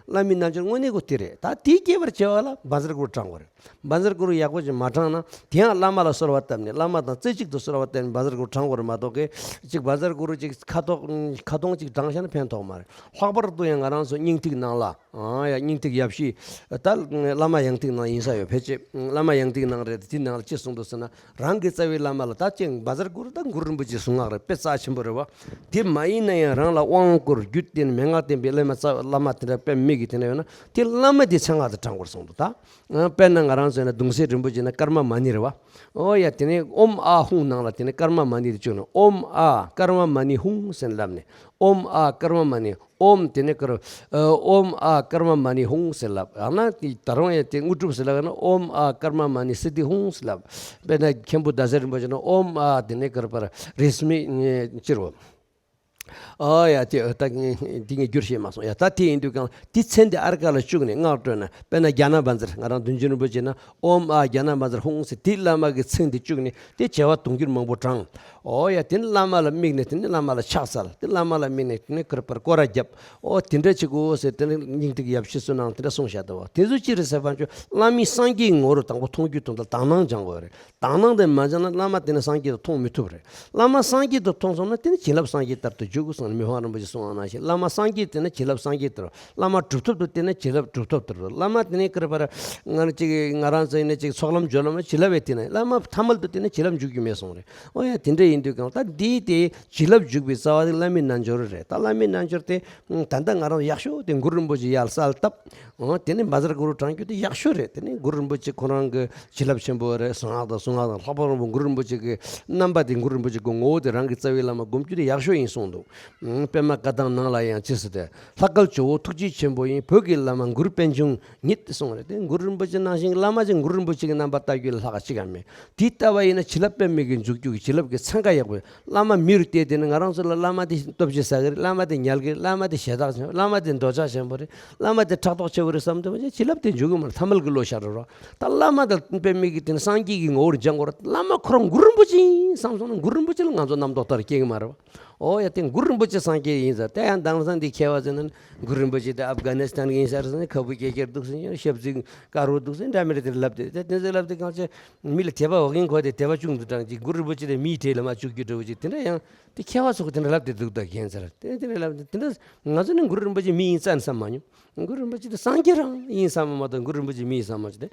བླ་མའི་རྣལ་འབྱོར་དངོས་གནས་ཀོ་དེ་རེད། ད་དེ་སྐྱེ་བར་བྱ་བ་ལ་བཛྲ་གུ་རུ་བགྲང་དགོས་རེད། བཛྲ་གུ་རུ་ཡག་པོ་ཅིག་མ་བགྲངས་ན་དེ་ཡང་བླ་མ་ལ་གསོལ་བ་བཏབ་ནས་བླ་མ་དང་རྩེ་གཅིག་ཏུ་གསོལ་བ་བཏབ་ནས་བཛྲ་གུ་རུ་བགྲང་དགོས་རེད་མ་གཏོགས་ཀི་ཅིག་བཛྲ་གུ་རུ་ཅིག་ཁ་ཐོག་ཁ་ཐོང་ཅིག་བགྲངས་བཞག་ན་ཕན་ཐོགས་མ་རེད། ལྷག་པར་དུ་ཡང་ང་རང་ཚོ་སྙིང་ཐིག་ནང་ལ་ཨ་ཡ་སྙིང་ཐིག་ཡབ་གཞིས་ད་བླ་མ་ཡང་ཐིག་ནང་ཡིན་ས་ཡོད། ཕལ་ཆེར་བླ་མ་ཡང་ཐིག་ནང་རེད། དེ་ནང་ལ་ཅི་གསུངས་འདུག་ཟེར་ན། རང་གི་རྩ་བའི་བླ་མ་ལ་ད་ཅིག་བཛྲ་གུ་རུ་ད་གུ་རུ་རིན་པོ་ཆེ་གསུང་ངག་རེད། དཔེ་རྩ་ཆེན་པོ་རེད་བ། དེ་མ་ཡིན་ན་ཡང་རང་ལ་དབང་བསྐུར་རྒྱུད་བསྟན་མན་ངག་བསྟན་པའི་བླ་མ་རྩ་བླ་མ་དེ་འདྲ་དཔེ་མེད་ཀི་དེ་འདྲ་ཡོད་ན་དེ་བླ་མ་དེ་མཚན་སྔགས་དེ་བགྲང་དགོས་གསུངས་འདུག་ད་དཔེར་ན་ང་རང་ཚོ་ཡིན་ན་གདུང་སྲས་རིན་པོ་ཆེ་ན་ཀརྨ་མ་ཎི་རེད་བ། ཨོ་ཡ་དེ་ནས་ཨོཾ་ཨཱཿཧཱུྃ་ནང་ལ་དེ་ནས་ཀརྨ་མ་ཎི་དེ་བཅུག་ནས་ཨོཾ་ཨཱཿཧཱུྃ་ཀརྨ་མ་ཎི་ཧཱུྃ་ཟེར་ལབ་ནས་ཨོཾ་ཨཱཿཧཱུྃ་ཀརྨ་མ་ཎི། ཨོཾ་དེ་ནས་ཀར་ཨོཾ་ཨཱཿཧཱུྃ་ཀརྨ་མ་ཎི་ཧཱུྃ་ཟེར་ལབ། ཡང་ན་དེ་ད་རུང་ཡང་དེ་དངོས་གྲུབ་ཟེར་ལབ་ན་ཨོཾ་ཨཱཿཧཱུྃ་ཀརྨ་མ་ཎི་སིདྡྷི་ཧཱུྃ་ཟེར་ལབ། དཔེར་ན་མཁན་པོ་ཟླ་ཟེར་རིན་པོ་ཆེ་ན་ཨོཾ་ཨཱཿཧཱུྃ་དེ་ནས་ཀར་པར་རེས་མོས་ཅི་རུ། ཨ་ཡ་དེ་ད་འདི་ངས་བསྒྱུར་ཤེས་མ་སོང་ཡ། ད་དེ་ཡིན་དུས་གང་དེ་མཚན་དེ་ཨར་ཀ་ལ་བཅུག་ནས་སྔགས་བཀྲོལ་ན། དཔེར་ན་རྒྱ་ནག་པ་ཚོར་ང་རང་དུན་ཅུན་རིན་པོ་ཆེ་ན་ཨོམ་ཨ་རྒྱ་ནག་པ་ཚོར་ཧུང་ཟེར། དེ་བླ་མ་གི་མཚན་དེ་བཅུག་ནས་དེ་བྱེ་བ་དུང་འགྱུར་མང་པོ་དྲངས། ཨོ་ཡ་དེ་ནི་བླ་མ་ལ་དམིགས་ནས་དེ་ནི་བླ་མ་ལ་ཕྱག་འཚལ། དེ་བླ་མ་ལ་དམིགས་ནས་དེ་ནི་ཀིར་པར་སྐོར་ར་བརྒྱབ། ཨོ་དེ་འདྲ་བྱེད་དགོས་ཟེར། དེ་ནི་སྙིང་ཐིག་ཡབ་ཤི་བསོད་ནམས་དེ་འདྲ་གསུངས་བཞག་འདུག་བ། དེ་ཚོ་ཅི་རེད་ཟེར་བ་ཅོ་བླ་མའི་སངས་རྒྱས་ངོ་བོ་དང་པོ་མཐོང་རྒྱུ་དོན་དག་དག་སྣང་སྦྱང་དགོས་རེད། དག་སྣང་དེ་མ་སྦྱངས་ན་བླ་མ་དེ་ནི་སངས་རྒྱས་དུ་མཐོང་མི་ཐུབ་རེད། བླ་མ་སངས་རྒྱས་དུ་མཐོང་སོང་ན་དེ་ནི་བྱིན་རླབས་སངས་རྒྱས་ལྟར་དུ་འཇུག་གསུངས་ནས་མི་ཕམ་རིན་པོ་ཆེས་གསུངས་པ་ནང་བཞིན། བླ་མ་སངས་རྒྱས་བསྟེན་ན་བྱིན་རླབས་སངས་རྒྱས་ལྟར། བླ་མ་གྲུབ་ཐོབ་ཏུ་བསྟེན་ན་བྱིན་རླབས་གྲུབ་ཐོབ་ལྟར། བླ་མ་དེ་ནི་ཀིར་པར་ང་རང་ཅིག་ང་རང་ཚོ་ཡིན་ན་ཅིག་ཚོགས་ལམ་སྦྱོར་ལམ་བྱིན་རླབས་བསྟེན་ན། བླ་མ་ཐ་མལ་དུ་བསྟེན་ན་བྱིན་རླབས་འཇུག་རྒྱུ་མེད་གསུངས་རེད། ཨོ་ཡ་དེ་འདྲ་ཡིན་དུས་གང་ད་འདིའི་དེ་བྱིན་རླབས་འཇུག་པའི་རྩ་བ་དེ་བླ་མའི་རྣལ་འབྱོར་རེད། ད་བླ་མའི་རྣལ་འབྱོར་དེ་ད་ལྟ་ང་རང་ཡག་ཤོས་དེ་གུ་རུ་རིན་པོ་ཆེ་ཡར་གསལ་བཏབ། འོ་དེ་ནི་བཛྲ་གུ་རུ་བགྲང་རྒྱུ་དེ་ཡག་ཤོས་རེད། དེ་ནི་གུ་རུ་རིན་པོ་ཆེ་ཁོ་རང་གི་བྱིན་རླབས་ཆེན་པོ་རེད། གསང་སྔགས་དང་གསུང་སྔགས་དང་ལྷག་པར་དུ་གུ་རུ་རིན་པོ་ཆེ་གི་རྣམ་པ་དེ། གུ་རུ་རིན་པོ་ཆེ་གི་ངོ་བོ་དེ་རང་གི་རྩ་བའི་བླ་མ་སྒོམ་རྒྱུ་དེ་ཡག་ཤོས་ཡིན་གསུངས་འདུག། ཨང་པདྨ་བཀའ་ཐང་ནང་ལ་ཡང་ཅི་ཟེར་ཏེ། ལྷ་སྐལ་ཇོ་བོ་ཐུགས་རྗེ་ཆེན་པོ་ཡིན། བོད་ཀྱི་བླ་མ་གུ་རུ་པད་འབྱུང་ཉིད་དེ་གསུངས་རེད། དེ་གུ་རུ་རིན་པོ་ཆེ་ནང་བཞིན་གྱི་བླ་མ་ཅིག་གུ་རུ་རིན་པོ་ཆེ་གི་རྣམ་པ་ལྟ་རྒྱུ་ལས་ལྷག་ག་ཅི་ག་མེད། དེ་ལྟ་བ་ཡིན་ན་བྱིན་རླབས་དཔེ་མེད་ཀྱི་འཇུག་རྒྱུ་གི་བྱིན་རླབས་ཀྱི་ཚན་ཁ་ཡག་པོ་ཡོད། བླ་མ་མི་རུ་བལྟས་དེ་ནི་ང་རང་ཚོ་ལ་བླ་མ་དེ་སྟོབས་ཆེ་ཟ་གི་རེད། བླ་མ་དེ་ཉལ་གི་རེད། བླ་མ་དེ་ཞེ་དྲག་ཆེན་པོ་རེད། བླ་མ་དེ་འདོད་ཆགས་ཆེན་པོ་རེད། བླ་མ་དེ་ཕྲག་དོག་ཆེ་བོ་རེད་བསམ་དུས་བྱིན་རླབས་དེ་འཇུག་གི་མ་རེད། ཐ་མལ་གྱི་བློ་ཤར་རོ། ད་བླ་མ་དང་དཔེ་མེད་ཀྱི་དེ་ནི་སངས་རྒྱས་ཀྱི་ངོ་བོར་སྦྱང་དགོས་རེད། བླ་མ་ཁོ་རང་གུ་རུ་རིན་པོ་ཆེ་ཡིན་བསམ་སོང་ན་གུ་རུ་རིན་པོ་ཆེ་ལ་ང་ཚོ་རྣམ་རྟོག་ལྟར་སྐྱེ་གི་མ་རེད་བ། ཨོ་ཡ་དེ་གུ་རུ་རིན་པོ་ཆེ་སངས་རྒྱས་ཡིན་ཟེར། དེ་ཡང་དེང་སང་དེ་མཁས་པ་ཚོས་ནི་གུ་རུ་རིན་པོ་ཆེ་དེ་ཨབ་གྷ་ནི་སི་ཐན་གྱི་ཡིན་ས་རེད་ཟེར་ནས་ཁ་སྦུག་རྒྱ་སྐྱེར་འདུག་ཟེར་ནས་ཞབས་རྩིས་དཀར་པོ་འདུག་ཟེར་འདྲ་མི་འདྲ་དེ་ལབ་དེ། དེ་དེ་ཚོས་ལབ་དེ་གང་བྱས་མི་ལ་དད་པ་འོ་རྒན་ཁོ་དེ་དད་པ་ཅུང་འདུག་དྲང་ཅིག་གུ་རུ་རིན་པོ་ཆེ་དེ་མིའི་གྲས་ལ་མ་བཅུག་རྒྱུ་འདྲ་བོ་ཅིག་དེ་འདྲ་ཡང་དེ་མཁས་པ་ཚོ་གི་དེ་འདྲ་ལབ་དེ་འདུག་ད་རྒན་ཟེར་དེ་དེ་འདྲ་ལབ་དེ་དེ་འདྲ་ང་ཚོ་ནི་གུ་རུ་རིན་པོ་ཆེ་མི་ཡིན་རྩ་ནས་བསམ་མ་མྱོང་། གུ་རུ་རིན་པོ་ཆེ་དེ་སངས་རྒྱས་རང་ཡིན་བསམ་མ་མ་གཏོགས་གུ་རུ་རིན་པོ་ཆེ་མི་ཡིན་བསམ་མ་མྱོང་དེ།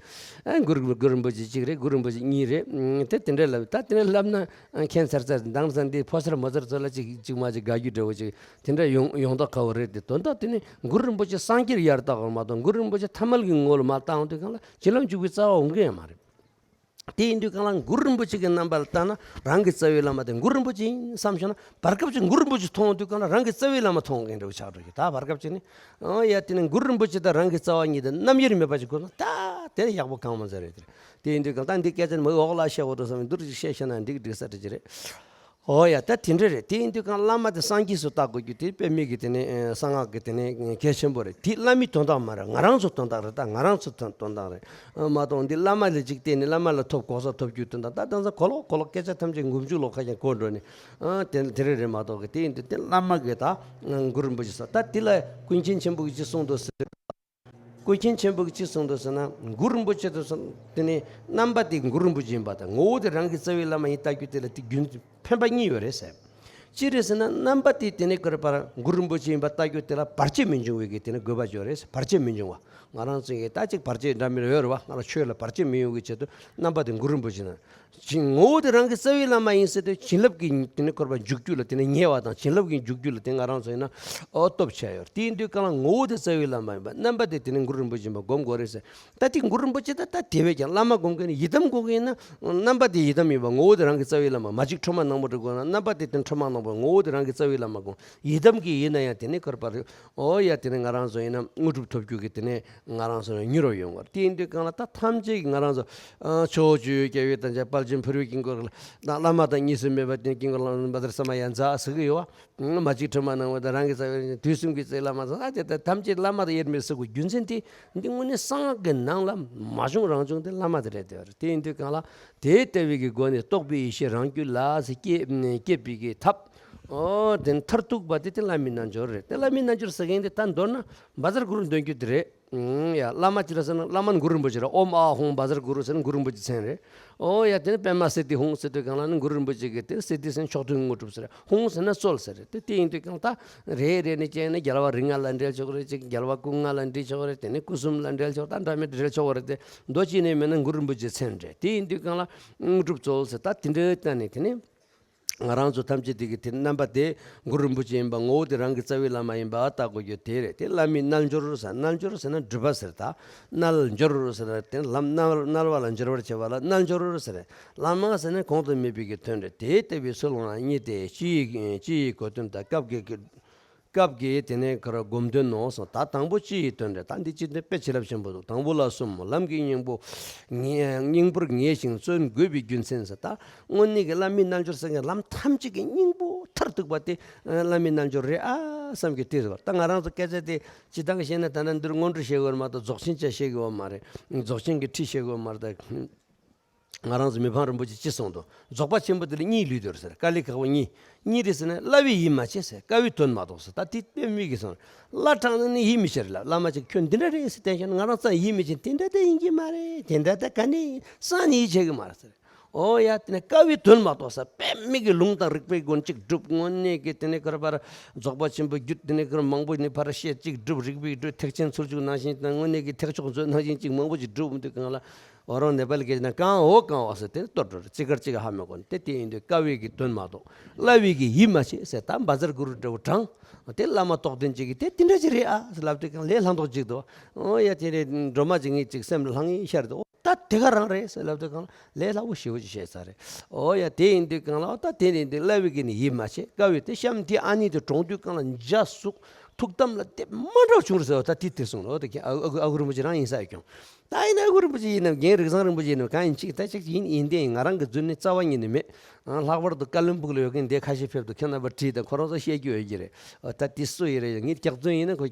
ཨ་གུ་རུ་གུ་རུ་རིན་པོ་ཆེ་གཅིག་རེད། གུ་རུ་རིན་པོ་ཆེ་གཉིས་རེད། ཨང་དེ་དེ་འདྲ་ལབ་ད་དེ་འདྲ་ལབ་ན་ཨ་མཁྱེན་ཚར་ཚར་དེང་སང་དེ་ཕོ་གསར་མོ་གསར་ཚོ་ལ་ཅིག་ཅིག་མ་ཅིག་དགའ་རྒྱུ་འདྲ་བོ་ཅིག་དེ་འདྲ་ཡོང་ཡོང་ཐག་ཁ་བོ་རེད་དེ། དོན་དག་དེ་ནི་གུ་རུ་རིན་པོ་ཆེ་སངས་རྒྱས་ཡར་བཏགས་པ་མ་གཏོགས་གུ་རུ་རིན་པོ་ཆེ་ཐ་མལ་གྱི་ངོ་ལ་མ་བཏགས་དུས་གང་ལ་བྱིན་རླབས་འཇུག་པའི་རྩ་བ་འོང་གི་ཡང་མ་རེད། དེ་ཡིན་དུས་གང་ལ་གུ་རུ་རིན་པོ་ཆེ་གི་རྣམ་པ་ལ་བལྟས་ན་རང་གི་རྩ་བའི་བླ་མ་དེ་གུ་རུ་རིན་པོ་ཆེ་ཡིན་བསམ་བྱུང་ན། བར་སྐབས་ཅིག་གུ་རུ་རིན་པོ་ཆེ་མཐོང་དུས་གང་ལ་རང་གི་རྩ་བའི་བླ་མ་མཐོང་མཁན་འདྲ་བོ་ཆགས་འགྲོ་གི། ད་བར་སྐབས་ཅིག་ནི་ཨང་ཡ་དེ་ནི་གུ་རུ་རིན་པོ་ཆེ་དང་རང་གི་རྩ་བ་གཉིས་དེ་རྣམ་དབྱེར་མེད་པ་ཅིག་དགོས་ན་ད་དེ་ཡག་པོ་གང་མ་ཟེར་རེད་དེ། དེ་ཡིན་དུས་གང་ལྟར་འདི་སྐད་ཆ་ནི་མི་འོག་ལ་བཤད་འོ་དོ་བསམ་ནས་འདུར་ཅིག་བཤད་ཤེས་ན་འགྲིག་འགྲིག་ས་འདྲ་ཅིག་རེད། ཨོ་ཡ་ད་དེ་འདྲ་རེད། དེ་ཡིན་དུས་གང་བླ་མ་དེ་སངས་རྒྱས་སུ་བལྟ་དགོས་རྒྱུ་དེ་དཔེ་མེད་ཀྱི་དེ་ནི་ཨེ་གསང་སྔགས་ཀྱི་དེ་ནི་གལ་ཆེན་པོ་རེད། དེ་བླ་མའི་དོན་དག་མ་རེད། ང་རང་ཚོ་དོན་དག་རེད། ད་ང་རང་ཚོ་དོན་དོན་དག་རེད། ཨ་མ་གཏོགས་འདི་བླ་མ་ལ་ཅིག་བརྟེན་ནས་བླ་མ་ལ་ཐོབ་གོ་ས་ཐོབ་རྒྱུའི་དོན་དག་ད་དེང་སང་གོ་ལོག་གོ་ལོག་སྐད་ཆ་ཐམས་ཅད་མགོ་མཇུག་ལོག་ཁ་ཤས་གོ་འགྲོ་ནས་ཨ་དེ་དེ་རེད་རེད་མ་གཏོགས་གི། དེ་ཡིན་དུས་དེ་བླ་མ་གི་ད་གུ་རུ་རིན་པོ་ཆེ་ས་ད་དེ་ལ་ཀུན་མཁྱེན་ཆེན་པོ་གིས་ཅི་གསུངས་འདུག་ཟེར། ཀུན་མཁྱེན་ཆེན་པོ་གིས་ཅི་གསུངས་འདུག་ཟེར་ན། གུ་རུ་རིན་པོ་ཆེ་དང་གསུངས་དེ་ནི་རྣམ་པ་དེ་གུ་རུ་རིན་པོ་ཆེ་ཡིན་པ་དང་ངོ་བོ་དེ་རང་གི་རྩ་བའི་བླ་མ་ཡིན་ལྟ་རྒྱུ་དེ་ལ་དེ་རྒྱུན་ཕན་པ་གཉིས་ཡོད་རེད་ཟེར། གཅིག་རེད་ཟེར་ན་རྣམ་པ་དེ་དེ་ནི་ཀར་པར་གུ་རུ་རིན་པོ་ཆེ་ཡིན་པ་ལྟ་རྒྱུ་དེ་ལ་བར་ཆད་མི་འབྱུང་བའི་གི་དེ་ནི་དགོས་པ་ཅིག་ཡོད་རེད་ཟེར། བར་ཆད་མི་འབྱུང་བ། ང་རང་ཚོ་གི་ད་ཅིག་བར་ཆད་འདྲ་མི་འདྲ་ཡོད་རེད་བ། ང་རང་ཆོས་ལ་བར་ཆད་མི་ཡོང་གི་ཆེད་དུ་རྣམ་པ་དེ་གུ་རུ་རིན་པོ་ཆེ་ན། བྱིན་ངོ་བོ་དེ་རང་གི་རྩ་བའི་བླ་མ་ཡིན་ཟེར་དུས་བྱིན་རླབས་ཀྱི་དེ་ནི་ཁོར་བ་འཇུག་རྒྱུ་ལ་དེ་ནི་ཉེ་བ་དང་བྱིན་རླབས་ཀྱི་འཇུག་རྒྱུ་ལ་དེ་ང་རང་ཚོ་ཡིན་ན་ཨོ་སྟོབས་ཆེ་ཡོད། དེ་ཡིན་དུས་གང་ལ་ངོ་བོ་དེ་རྩ་བའི་བླ་མ་ཡིན་པ་རྣམ་པ་དེ་དེ་ནི་གུ་རུ་རིན་པོ་ཆེ་ཡིན་པ་སྒོམ་དགོས་རེད་ཟེར། ད་དེ་གུ་རུ་རིན་པོ་ཆེ་ད་ད་དེ་བས་ཀྱང་བླ་མ་སྒོམ་མཁན་ནི་ཡི་དམ་སྒོམ་མཁན་ཡིན་ན་རྣམ་པ་དེ་ཡི་དམ་ཡིན་པ་ངོ་བོ་དེ་རང་གི་རྩ་བའི་བླ་མ། མ་གཅིག་ཁྲོས་མ་ནག་མོ་འདྲ་དགོས་ན་རྣམ་པ་དེ་དེ་ཁྲོས་མ་ནག་མོ་ངོ་བོ་དེ་རང་གི་རྩ་བའི་བླ་མ་སྒོམ། ཡི་དམ་གྱི་ཡིན་ན་ཡང་དེ་ནི་ཁོར་བ་རེད། ཨོ་ཡ་དེ་ནི་ང་རང་ཚོ་ཡིན་ན་དངོས་གྲུབ་ཐོབ་རྒྱུ་གི་དེ་ནི་ང་རང་ཚོ་མྱུར་བ་ཡོང་བར། དེ་ཡིན་དུས་གང་ལ་ད་ཐམས་ཅད་ཀྱི་ང་རང་ཚོ་ཨ་ཕྱོགས་བཅུའི་རྒྱལ་བའི་དམ་ཅན་དཔལ་ཆེན་ཕུར་བུའི་དཀྱིལ་འཁོར་ལ་བླ་མ་དང་གཉིས་སུ་མེད་པ་དེ་དཀྱིལ་འཁོར་བླ་མ་བཛྲ་ས་མ་ཡ་མཛད་ཟེར་གི་ཡོད་བ། མ་གཅིག་ཁྲོས་མ་ནག་མོ་དང་རང་གི་རྩ་བའི་དུས་གསུམ་གྱི་རྩེ་བླ་མ་ཚང་ཨ་དེ་ད་ཐམས་ཅད་བླ་མ་དང་དབྱེར་མེད་ཟེར་དགོས་རྒྱུ་མཚན་དེ་འདི་དངོས་གནས་གསང་སྔགས་ཀྱི་ནང་ལ་མ་བྱུང་རང་བྱུང་དེ་བླ་མ་དེ་རེད་དེ་བར། དེ་ཡིན་དུས་གང་ལ་དེ་ལྟ་བུའི་གི་སྒོ་ནས་རྟོགས་པའི་ཡེ་ཤེས་རང་རྒྱུད་ལ་ཟེར་སྐྱེ་སྐྱེད་པའི་གི་ཐབས། ཨོ་དེ་མཐར་ཐུག་པ་དེ་དེ་བླ་མའི་རྣལ་འབྱོར་རེད། དེ་བླ་མའི་རྣལ་འབྱོར་ཟེར་མཁན་དེ་ད་མདོར་ན་བཛྲ་གུ་རུ་འདོན་རྒྱུ་དེ་རེད། ཨང་ཡ་བླ་མ་ཅི་ལ་ཟེར་ན་བླ་མ་ནི་གུ་རུ་རིན་པོ་ཆེ་རེད། ཨོཾ་ཨཱཿཧཱུྃ་བཛྲ་གུ་རུ་ཟེར་ན་གུ་རུ་རིན་པོ་ཆེ་མཚན་རེད། ཨོ་ཡ་དེ་ནི་པདྨ་སིདྡྷི་ཧཱུྃ་ཟེར་དུས་གང་ལ་ནི་གུ་རུ་རིན་པོ་ཆེ་གི་དེ་སིདྡྷི་ཟེར་ན་མཆོག་ཐུན་དངོས་གྲུབ་ཟེར། ཧཱུྃ་ཟེར་ན་གསོལ་ཟེར་རེད། དེ་དེ་ཡིན་དུས་གང་ལྟར་རེ་རེ་ནས་བྱས་ན་རྒྱལ་བ་རིགས་ལྔ་ལ་འབྲེལ་ཆོག་རེད། ཅིག་རྒྱལ་བ་སྐུ་ལྔ་ལ་འབྲེལ་ཆོག་རེད། དེ་ནི་སྐུ་གསུམ་ལ་འབྲེལ་ཆོག་ད་འདྲ་མི་འབྲེལ་ཆོག་རེད་དེ། མདོ་ཅི་ནས་མེད་ན་གུ་རུ་རིན་པོ་ཆེ་མཚན་རེད། དེ་ཡིན་དུས་གང་ལ་དངོས་གྲུབ་སྩོལ་ཟེར། ད་དེ་འདྲའི་སྟེང་ནས་དེ་ནི། ང་རང་ཚོ་ཐམས་ཅད་དེ་གི་དེ་རྣམ་པ་དེ་གུ་རུ་རིན་པོ་ཆེ་ཡིན་པ་ངོ་བོ་དེ་རང་གི་རྩ་བའི་བླ་མ་ཡིན་པ་ལྟ་དགོས་རྒྱུ་དེ་རེད། དེ་བླ་མའི་རྣལ་འབྱོར་ཟེར། རྣལ་འབྱོར་ཟེར་ན་སྒྲུབ་པ་ཟེར། ད་རྣལ་འབྱོར་ཟེར་ན་དེ་ལམ་རྣལ་རྣལ་བ་ལ་འབྱོར་བར་བྱེད་པ་ལ་རྣལ་འབྱོར་ཟེར། བླ་མ་ཟེར་ན་གོང་དུ་སྨྲས་པའི་གི་དོན་རེད། དེ་ལྟ་བུའི་ཚུལ་ལ་གཉིས་ཏེ་སྤྱི་ཡི་སྤྱི་ཡི་གོ་དོན་དང་སྐབས་ཀྱི་ སྐབས་ཀྱི་དེ་ནས་ཁོ་ར་སྒོམ་དོན་ནོ་སོང་། ད་དང་པོ་སྤྱི་ཡི་དོན་རེད། ད་འདི་སྤྱི་དོན་དཔེ་བྱིན་རླབས་ཆེན་པོ་འདུག། དང་པོ་ལ་གསུམ། ལམ་གྱི་སྙིང་པོ་ངེས། སྙིང་པོར་ངེས་ཤིང་བརྩོན་དགོས་པའི་རྒྱུ་མཚན་ཟེར། ད་དངོས་གནས་ཀྱི་བླ་མའི་རྣལ་འབྱོར་ཟེར་མཁན་ལམ་ཐམས་ཅད་ཀྱི་སྙིང་པོ་མཐར་ཐུག་པ་དེ་བླ་མའི་རྣལ་འབྱོར་རེད་ཨ་བསམ་གྱི་དེ་རེད་བ། ད་ང་རང་ཚོ་སྐད་ཆ་དེ་སྤྱི་བཏང་བཤད་ན་ད་ནི་འདིར་སྔོན་འགྲོ་བཤད་དགོས་མ་གཏོགས་རྫོགས་ཆེན་ཅང་བཤད་དགོས་མ་རེད། རྫོགས་ཆེན་གྱི་ཁྲིད་བཤད་དགོས་མ་རེད། ད་ང་རང་ཚོ་མི་ཕམ་རིན་པོ་ཆེ་ཅི་གསུངས་འདུག། རྫོགས་པ་ཆེན་པོ་དེ་ལ་གཉིས་ལུས་འདོར་ཟེར། དཀའ་ལས་ཁག་པོ་གཉིས། གཉིས་རེད་ཟེར་ན་སླ་བའི་ཡིད་མ་ཆེས་ཟེར། དཀའ་བའི་དོན་མ་གཏོགས་ཟེར། ད་དེ་དཔེ་མི་གི་སོང་། སླ་དྲགས་ན་ནི་ཡིད་མི་ཆེས་རེད་ལ། བླ་མ་ཅིག་ཁྱོད་འདི་འདྲ་རེད་ཟེར་བསྟན་ཤོག་ན་ང་རང་ཙང་ཡིད་མི་ཆེས། དེ་འདྲ་ད་ཡིན་གྱི་མ་རེད། དེ་འདྲ་ད་ག་ནས་སང་ནས་ཡིད་ཆེས་གི་མ་རེད་ཟེར། ཨོ་ཡ། དེ་ནས་དཀའ་བའི་དོན་མ་གཏོགས་ཟེར། དཔེ་མི་གི་ལུང་དང་རིགས་པའི་སྒོ་ནས་ཅིག་སྒྲུབ། དངོས་གནས་ཀྱི་དེ་ནས་ཁོ་ར་ཕར་རྫོགས་པ་ཆེན་པོའི་རྒྱུད་དེ་ནས་ཁོ་ར་མང་པོ་ནས་ཕར་བཤད། ཅིག་སྒྲུབ། རིགས་པའི་སྒྲུབ། ཐེག་ཆེན་ཚུལ་འཇུག་ནང་བཞིན་དང་དངོས་གནས་ཀྱི་ཐེག་མཆོག་མཛོད་ནང་བཞིན་ཅིག་མང་པོ་ཅིག་སྒྲུབ་འདུག་གང་ལ། འོ་རང་ནེ་པ་ལི་སྐད་ཆ་ན་གང་འོ་གང་འོ་ཟེར་དེ་གཏོར་འགྲོ་རེད། ཅི་དགར་ཅི་ག་ཧ་མི་གོ་ནས། དེ་དེ་ཡིན་དུས་དཀའ་བའི་གི་དོན་མ་གཏོགས་སླ་བའི་གི་ཡིད་མ་ཆེས་ཟེར། ད་བཛྲ་གུ་རུ་འདྲ་བོ་དྲངས། དེ་བླ་མ་རྟོགས་ལྡན་ཅིག་གིས་དེ་དེ་འདྲ་ཅིག་རེད་ཨ་ཟེར་ལབ་དུས་གང་ལས་སླ་མདོག་ཅིག་འདུག། ཨོ་ཡ། དེ་རེད། སྒྲོལ་མ་ཅིག་ངས་ཅིག་སེམས་ལ་ལྷང་ངེ་ཤར་འདུག། ཨོ་ད་དེ་ག་རང་རེད་ཟེར་ལབ་དུས་གང་ལས་སླ་བོ་ཞེ་བོ་ཅིག་བཤད་ས་རེད། ཨོ་ཡ། དེ་ཡིན་དུས་གང་ལ། ཨོ་ད་དེ་ཡིན་དུས་སླ་བའི་གི་ནི་ཡིད་མ་ཆེས། དཀའ་བའི་དེ་གཤམ་དེ་ཨ་ནི་དེ་དྲངས་དུས་གང་ལ་འཇའ་ཟུག་ཐུགས་དམ་ལ་དེ་མ་འདྲ་བ་བྱུང་རེད་ཟེར་བ། ད་དེ་དེ་གསུངས་ལ། ཨོ་ད་ཁྱེད་ཨ་ཨ་ཨ་ཁུ་རིན་པོ་ཆེ་རང་ཡིན་ས་ཡོད་ཀྱང་། ད་ཡིན་ན་ཨ་ཁུ་རིན་པོ་ཆེ་ཡིན་ནམ། རྒན་རིགས་བཟང་རིན་པོ་ཆེ་ཡིན་ནམ། གང་ཡིན་གཅིག་ད་ཅིག་ཡིན་ཡིན་དེ་ཡིན། ང་རང་གི་རྫུན་ནི་རྩ་བ་ཉིད་ནས་མེད། ཨང་། ལྷག་པར་དུ་ཀ་ལོན་སྦུག་ལ་ཡོད་མཁན་དེ་ཁ་ཤས་ཕེབས་འདུག། ཁྱེད་རྣམ་པ་དྲིས་དང་། ཁོ་རང་ཚོ་བཤད་རྒྱུ་ཡོད་ཀྱི་རེད། ཨོ་ད་དེ་སུ་ཡིན་རེད། ངས་སྐྱག་རྫུན་ཡིན་ན་ཁོ་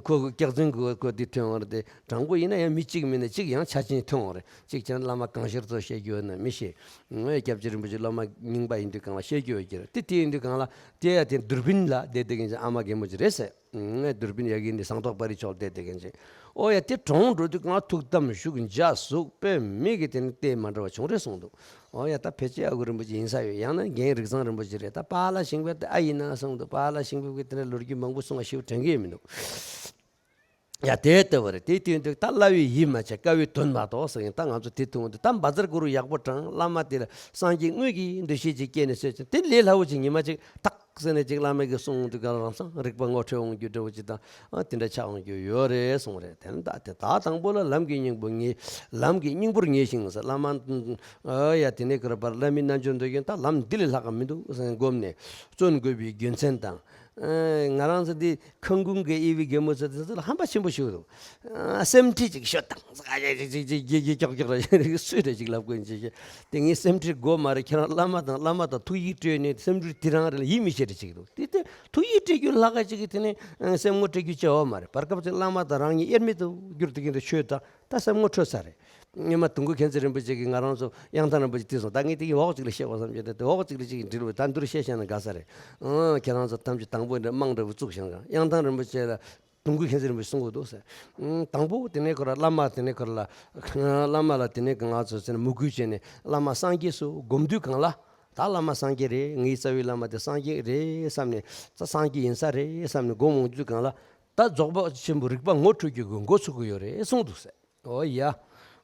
ཁོ་སྐྱག་རྫུན་གོ་གོ་དེ་ཐོན་འོང་རེད་དེ། དྲང་པོ་ཡིན་ན་ཡང་མི་གཅིག་མིན་ན་གཅིག་ཡང་ཆ་ཅན་ཐོན་འོང་རེད། གཅིག་བྱས་ན་བླ་མ་གང་ཤར་ཚོ་བཤད་རྒྱུ་ཡོད་ན་མི་ཤེས། ངས་སྐྱབས་རྗེ་རིན་པོ་ཆེ་བླ་མ་རྙིང་པ་ཡིན་དུས་གང་ལ་བཤད་རྒྱུ་ཡོད་ཀྱི་རེད། དེ་དེ་ཡིན་དུས་གང་ལ་དེ་ཡ་དེ་དུར་བིན་ལ་བསྡད་བསྡད་མཁན་ཅིག་ཨ་མ་རྒན་མོ་ཅིག་རེད་ཟེར། ངས་དུར་བིན་ཡ་གི་འདི་ཟངས་མདོག་དཔལ་རི་ཕྱོགས་བསྡད་བསྡད་མཁན་ཅིག། ཨོ་ཡ། དེ་གྲོངས་འགྲོ་དུས་གང་ལ་ཐུགས་དམ་བཞུགས། འཇའ་ཟུག་དཔེ་མི་གི་དེ་ནི་དེ་མ་འདྲ་བ་བྱུང་རེད་གསུངས་འདུག། ཨོ་ཡ། ད་ཕལ་ཆེར་ཨ་ཁུ་རིན་པོ་ཆེ་ཡིན་ས་ཡོད། ཡང་ན་རྒན་རིགས་བཟང་རིན་པོ་ཆེ་རེད། ད་པཱ་ལགས་ཤིང་ཕེབས་དེ་ཨ་ཡིན་ན་གསུངས་འདུག། པཱ་ལགས་ཤིང་ཕེབས་ཀྱི་དེ་འདྲ་ལོ་རྒྱུས་མང་པོ་གསུང་བ་ཞིག་དྲན་གྱི་ཡོད་མི་འདུག། ཡ། དེ་ལྟ་བུ་རེད། དེ་དུས་འདུག། ད་སླ་བའི་ཡིད་མ་ཆེས། དཀའ་བའི་དོན་མ་གཏོགས་ཟེར་ཡིན། ད་ང་ཚོ་དེ་ཐུང་འདུག། ད་བཛྲ་གུ་རུ་ཡག་པོ་དྲངས། བླ་མ་དེ་ལ་སངས་རྒྱས་དངོས་ཀྱི་འདུ་ཤེས་ཅིག་སྐྱེས་ནས་སོས་ཅིག། དེ་ལས་སླ་བོ་ཅིག་ཉི་མ་ཅིག་ཏག་ཟེར་ནས་ཅིག་བླ་མ་གིས་གསུངས་འདུག་ག་ལ་རང་སང་རིག་པ་ངོ་འཕྲོད་འོང་རྒྱུ་འདྲ་བོ་ཅིག་དང་། ཨ་དེ་འདྲ་ཆགས་འོང་རྒྱུ་ཡོད་རེད་གསུངས་རེད། དེ་ནི་ད་དེ་ད་དང་པོ་ལ་ལམ་གྱི་སྙིང་པོ་ངེས། ལམ་གྱི་སྙིང་པོར་ངེས་ཤིང་ཟེར། བླ་མ་ཨ་ཡ་དེ་ནས་ཁོ་ར་ཕར་བླ་མའི་རྣལ་འབྱོར་འདོད་མཁན་ད་ལམ་འདི་ལས་ལྷག་ག་མི་འདུག་ཟེར་བསྒོམས་ནས་བརྩོན་དགོས་པའི་རྒྱུ་མཚན་དང་། ཨ་ང་རང་ཚོ་འདི་ཁང་ཁུང་གི་དབྱེ་བའི་རྒན་མོ་ཚོ་དེ་ཚོ་ལ་ཧམ་པ་ཆེན་པོ་ཞིག་འདུག། ཨ་སེམས་ཁྲལ་ཅིག་ཤོད་དང་ཟེར། ཨ་ཅིག་ཅིག་ཅིག་ཅིག་ཅིག་ཅིག་ཀྱོག་ཀྱོག་ར་ཅིག་སུས་རེ་ཅིག་ལབ་དགོས་ཅིག་ཅིག། དེ་ངས་སེམས་ཁྲལ་དགོས་མ་རེད། ཁྱེད་རང་བླ་མ་དང་བླ་མ་དང་ཐུགས་ཡིད་སྤྲོད་ནས་སེམས་ཁྲལ་དེ་རང་རེད་ལ་ཡིད་མི་ཆེས་རེ་ཅིག་འདུག། དེ་དེ་ཐུགས་ཡིད་སྤྲོད་རྒྱུ་ལྷག་ག་ཅིག་གིས་དེ་ནས་སེམས་ངོ་སྤྲོད་རྒྱུ་བྱ་བ་མ་རེད། བར་སྐབས་ཅིག་བླ་མ་དང་རང་གཉིས་དབྱེར་མེད་དུ་གྱུར་དུས་ཀྱི་འདུག། ཆོས་དང་ད་སེམས་ངོ་འཕྲོད་ས་རེད། སྔོན་མ་དུང་དཀར་མཁྱེན་བརྩེ་རིན་པོ་ཆེ་གིས་ང་རང་ཚོ་གཡང་ཐང་རིན་པོ་ཆེ་དེ་སོང་། ད་ངས་དེ་ཡིན་འོག་ཅིག་ལ་བཤད་དགོས་བསམ་གྱི་འདུག། དེ་འོག་ཅིག་ལ་ཅིག་འབྲི་རུ་ད་འདིར་བཤད་བཤད་ན་དགའ་ས་རེད། ཨང་། ཁྱེད་རང་ཚོ་ཐམས་ཅད་དང་པོ་འདྲ་དམངས་འདྲ་བོ་བཙུགས་བཞག་ག། གཡང་ཐང་རིན་པོ་ཆེ་ལ་དུང་དཀར་མཁྱེན་བརྩེ་རིན་པོ་ཆེ་གསུང་གི་འདུག་ཟེར། ཨང་། དང་པོ་དེ་ནས་ཁོ་ར་བླ་མ་དེ་ནས་ཁོ་ར་ལ་བླ་མ་ལ་དེ་ནས་ང་ཚོ་ཟེར་ན་མོས་གུས་བྱས་ནས་བླ་མ་སངས་རྒྱས་སུ་སྒོམ་དུས་གང་ལ། ད་བླ་མ་སངས་རྒྱས་རེད། ངའི་རྩ་བའི་བླ་མ་དེ་སངས་རྒྱས་རེད་བསམ་ནས། ད་སངས་རྒྱས་ཡིན་ས་རེད་བསམ་ནས་སྒོམ་འོང་དུས་གང་ལ། ད་རྫོགས་པ་ཆེན་པོའི་རིག་པ་ངོ་འཕྲོད་རྒྱུ་གི་འགོ་ཚུགས་ཀྱི་ཡོད་རེད་གསུངས་འདུག་ཟེར། ཨོ་ཡ།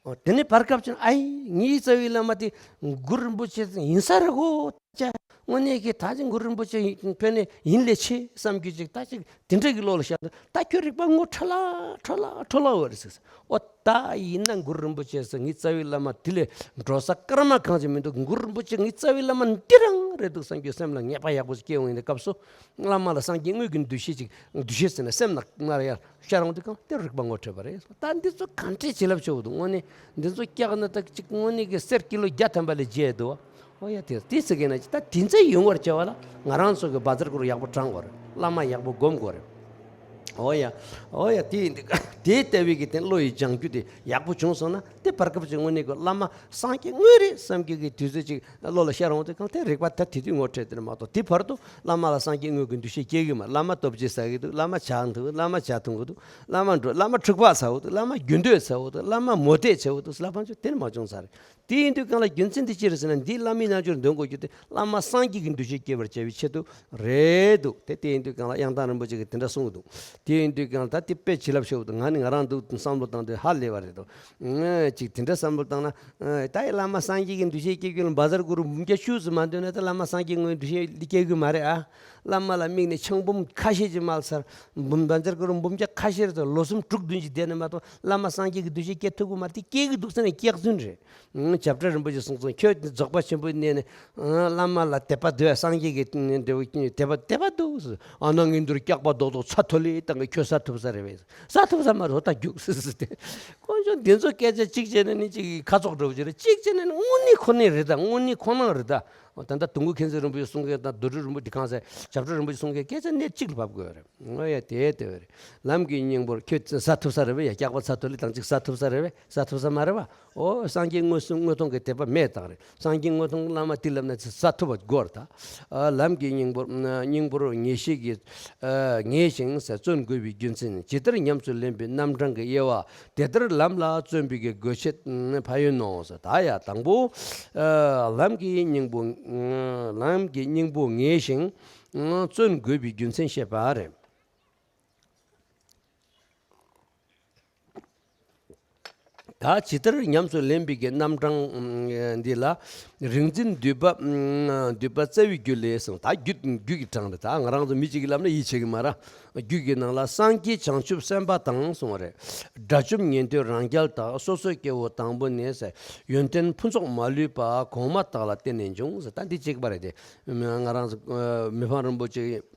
ཨོ་དེ་ནས་བར་སྐབས་ཅིག་ཨའི་ངའི་རྩ་བའི་བླ་མ་དེ་གུ་རུ་རིན་པོ་ཆེ་ཡིན་ས་རེད་གོ། ཅ། དངོས་གནས་ཀྱི་ད་ཅིག་གུ་རུ་རིན་པོ་ཆེ་ཕན་ནས་ཡིན་ལས་ཆེ་བསམ་རྒྱུ་ཅིག། ད་ཅིག་དེ་འདྲ་གི་བློ་ལ་ཤར་འདུག། ད་ཁྱོད་རིག་པ་ངོ་འཕྲོད་ལ་འཕྲོད་ལ་འཕྲོད་ལ་བ་རེད་ཟེར། ཨོ་ད་ཡིན་ན་གུ་རུ་རིན་པོ་ཆེ་ཟེར་ངའི་རྩ་བའི་བླ་མ་དེ་ལས་འགྲོ་ས་སྐར་མ་གང་ཅིག་མི་འདུག། གུ་རུ་རིན་པོ་ཆེ་ངའི་རྩ་བའི་བླ་མ་འདི་རང་རེད་འདུག་བསམ་རྒྱུ་སེམས་ལ་ངེས་པ་ཡག་པོ་ཞིག་སྐྱེ་འོང་ཡིན་དུས་སྐབས་སུ། བླ་མ་ལ་སངས་རྒྱས་དངོས་ཀྱི་འདུ་ཤེས་ཅིག། འདུ་ཤེས་ཟེར་ན་སེམས་ལ་སྔར་ཡར་ཤར་འོང་དུས་གང་དེ་རིག་པ་ངོ་འཕྲོད་པ་རེད། ད་འདི་ཚོ་གང་འདྲས་བྱིན་རླབས་ཆེ་བོ་འདུག། དངོས་གནས་འདི་ཚོ་སྐྱག་ན་ད་ཅིག་དངོས་གནས་ཀྱི་གསེར་ཀི་ལོ་བརྒྱ་ཐམ་པ་ལས་བརྗེད་འདུག། ཨོ་ཡ། དེ་དེ་ཟེར་གི་ན་ཅི། ད་དེ་ཚོ་ཡོང་བར་བྱ་བ་ལ་ང་རང་ཚོ་གི་བཛྲ་གུ་རུ་ཡག་པོ་དྲངས་དགོས་རེད། བླ་མ་ཡག་པོ་སྒོམ་དགོས་རེད། ཨོ་ཡ། ཨོ་ཡ། དེ་ཡིན་དུས་དེ་ལྟ་བུའི་གི་དེ་བློ་ཡི་ལྗང་རྒྱུ་དེ་ཡག་པོ་བྱུང་སོང་ན། དེ་བར་སྐབས་ཀྱི་དངོས་གནས་ཀྱི་བླ་མ་སངས་རྒྱས་དངོས་རེད་བསམ་གྱི་གི་དུས་ཚོད་ཅིག་བློ་ལ་ཤར་འོང་དུས་གང་དེ་རིག་པ་ད་དེ་དུས་ངོ་འཕྲོད་དེ་རེད་མ་གཏོགས། དེ་བར་དུ་བླ་མ་ལ་སངས་རྒྱས་དངོས་ཀྱི་འདུ་ཤེས་སྐྱེ་གི་མ། བླ་མ་སྟོབས་ཆེ་ཟ་གི་འདུག། བླ་མ་ཇ་འཐུང་། བླ་མ་ཇ་འཐུང་གི་འདུག། བླ་མ་འགྲོ། བླ་མ་འཁྲུག་པ་ཟ་གི་འདུག། བླ་མ་རྒྱུ་འདོད་ཟ་གི་འདུག། བླ་མ་མོ་ཏོག་ཟ་གི་འདུག། བླ་མ་ཅོ་དེ་ནི་མ་བྱུང་ས་རེད། དེ་ཡིན་དུས་གང་ལ་རྒྱུ་མཚན་དེ་ཅི་རེད་ཟེར་ན། འདིའི་བླ་མའི་རྣལ་འབྱོར་འདོན་དགོས་རྒྱུ་དེ་བླ་མ་སངས་རྒྱས་ཀྱི་འདུ་ཤེས་སྐྱེ་བར་བྱ་བའི་ཆེད་དུ་རེད་འདུག། དེ་དེ་ཡིན་དུས་གང་ལ་གཡང་ཐང་རིན་པོ་ཆེ་གིས་དེ་འདྲ་གསུངས་འདུག། དེ་ཡིན་དུས་གང་ལ་ད་དེ་དཔེ་བྱིན་རླབས་ཆེ་བོ་འདུག། ང་ནི་ང་རང་འདུག་བསམ་བློ་བཏང་དུས་ཧ་ལས་པ་རེད་འདུག། ཅིག་དེ་འདྲ་བསམ་བློ་བཏང་ན། ད་ཡི་བླ་མ་སངས་རྒྱས་ཀྱི་འདུ་ཤེས་སྐྱེ་རྒྱུ་ལ་བཛྲ་གུ་རུ་འབུམ་བརྒྱ་བཅུ་ཙམ་མ་འདོན་ན་ད་བླ་མ་སངས་རྒྱས་དངོས་འདུ་ཤེས་འདི་སྐྱེ་གི་མ་རེད་ཨ། བླ་མ་ལ་དམིགས་ནས་ཆང་འབུམ་ཁ་ཤས་ཅིག་མ་ཚར། འབུམ་བཛྲ་གུ་རུ་འབུམ་ཆ་ཁ་ཤས་རེ་ཚར། ལོ་གསུམ་དྲུག་བདུན་ཅིག་བསྡད་ནས་མ་གཏོགས་བླ་མ་སངས་རྒྱས་ཀྱི་གདུལ་བྱ་སྐྱེ་ཐུབ་ཀྱི་མ་རེད། དེ་སྐྱེ་གི་འདུག་ཟེར་ནས་སྐྱག་རྫུན་རེད། ཨང་། བྱ་བྲལ་རིན་པོ་ཆེ་གསུངས་སོང་། ཁྱོད་རྫོགས་པ་ཆེན་པོའི་གནས་ནས། ཨང་། བླ་མ་ལ་དད་པ་འདུག་སངས་རྒྱས་ཀྱི་འབྲས་བུ་དད་པ་དད་པ་འདུག་ཨ་ནང་ངན་དུར་སྐྱག་པ་རྡོག་རྡོག་ཚ་ཐོ་ལི་བཏང་གི་ཁྱོད་ཟ་ཐུབ་ས་རེད་པས། ཟ་ཐུབ་ས་མ་རེད། ད་རྒྱུགས་སི་སི་སྟེ། དཀོན་མཆོག་འདི་ཚོ་སྐད་ཆ་གཅིག་བྱས་ནས་ནི་གཅིག་གི་ཁ་ཚོགས་འགྲོ་བ་ཅིག་རེད། གཅིག་བྱས་ནས་ནི་དངོས་གནས་ཁོ་ནས་རེད་ད། དངོས་གནས་ཁོ་ན་རེད་ད། ད་ལྟ་དུང་དཀར་མཁྱེན་བརྩེ་རིན་པོ་ཆེ་གསུང་མཁན་དང་རྡོ་གྲུབ་རིན་པོ་ཆེ་གང་ཟེར། བྱ་བྲལ་རིན་པོ་ཆེ་གསུང་མཁན་སྐད་ཆ་གནད་གཅིག་ལ་བབ་དགོས་རེད། ཨོ་ཡ། དེ་དེ་བས་རེད། ལམ་གྱི་སྙིང་པོར་ཁྱོད་ཟ་ཐུབ་ས་རེད་པས། ཡ། སྐྱག་པ་ཚ་ཐོ་ལི་དང་གཅིག་ཟ་ཐུབ་ས་རེད་པས། ཟ་ཐུབ་ས་མ་རེད་པ། ཨོ། སངས་རྒྱས་དངོས་སུ་དངོས་མཐོང་གི་དད་པ་མེད་རྟགས་རེད། སངས་རྒྱས་དངོས་མཐོང་བླ་མ་དེ་ལབ་ན་ཟ་ཐུབ་པ་དགོས་རེད་ད། ཨ། ལམ་གྱི་སྙིང་པོར། སྙིང་པོར་ངེས་ཤེས་ཀྱིས། ཨ། ངེས་ཤིང་ཟེར་བརྩོན་དགོས་པའི་རྒྱུ་མཚན། ཇི་ལྟར་ཉམས་སུ་ལེན་པའི་རྣམ་གྲངས་ཀྱི་དབྱེ་བ། དེ་ལྟར་ལམ་ལ་བརྩོན་པའི་གི་དགོས་ཆེད་ཕ་ཡོན་ནོ་ཟེར། ད་ཡ། དང་པོ། ཨ། ལམ་གྱི་སྙིང་པོ། ལམ་གྱི་སྙིང་པོ་ངེས་ཤིང་བརྩོན་དགོས་པའི་རྒྱུ་མཚན་བཤད་པ་རེད། ད་ཇི་ལྟར་ཉམས་སུ་ལེན་པའི་གི་རྣམ་གྲངས་འདི་ལ། རིག་འཛིན་འདུས་པ། འདུས་པ་རྩ་བའི་རྒྱུད་ལས་གསུངས། ད་རྒྱུད། རྒྱུད་ཀྱི་གྲངས་རེད། ད་ང་རང་ཚོ་མི་གཅིག་གིས་ལབ་ན་ཡིད་ཆེས་ཀྱི་མ་རེད། རྒྱུད་ཀྱི་ནང་ལ་སངས་རྒྱས་བྱང་ཆུབ་སེམས་དཔའ་དང་གསུངས་པ་རེད། དགྲ་བཅོམ་ཉན་ཐོས་རང་རྒྱལ་དག། སོ་སོ་སྐྱེ་བོ་དང་པོ་ནས་ཟེར། ཡོན་ཏན་ཕུན་ཚོགས་མ་ལུས་པ། གོང་མ་དག་ལ་བརྟེན་ནས་འབྱུང་ཟེར། ད་འདི་གཅིག་པ་རེད་དེ། ང་རང་ཚོ་མི་ཕམ་རིན་པོ་ཆེ་གིས།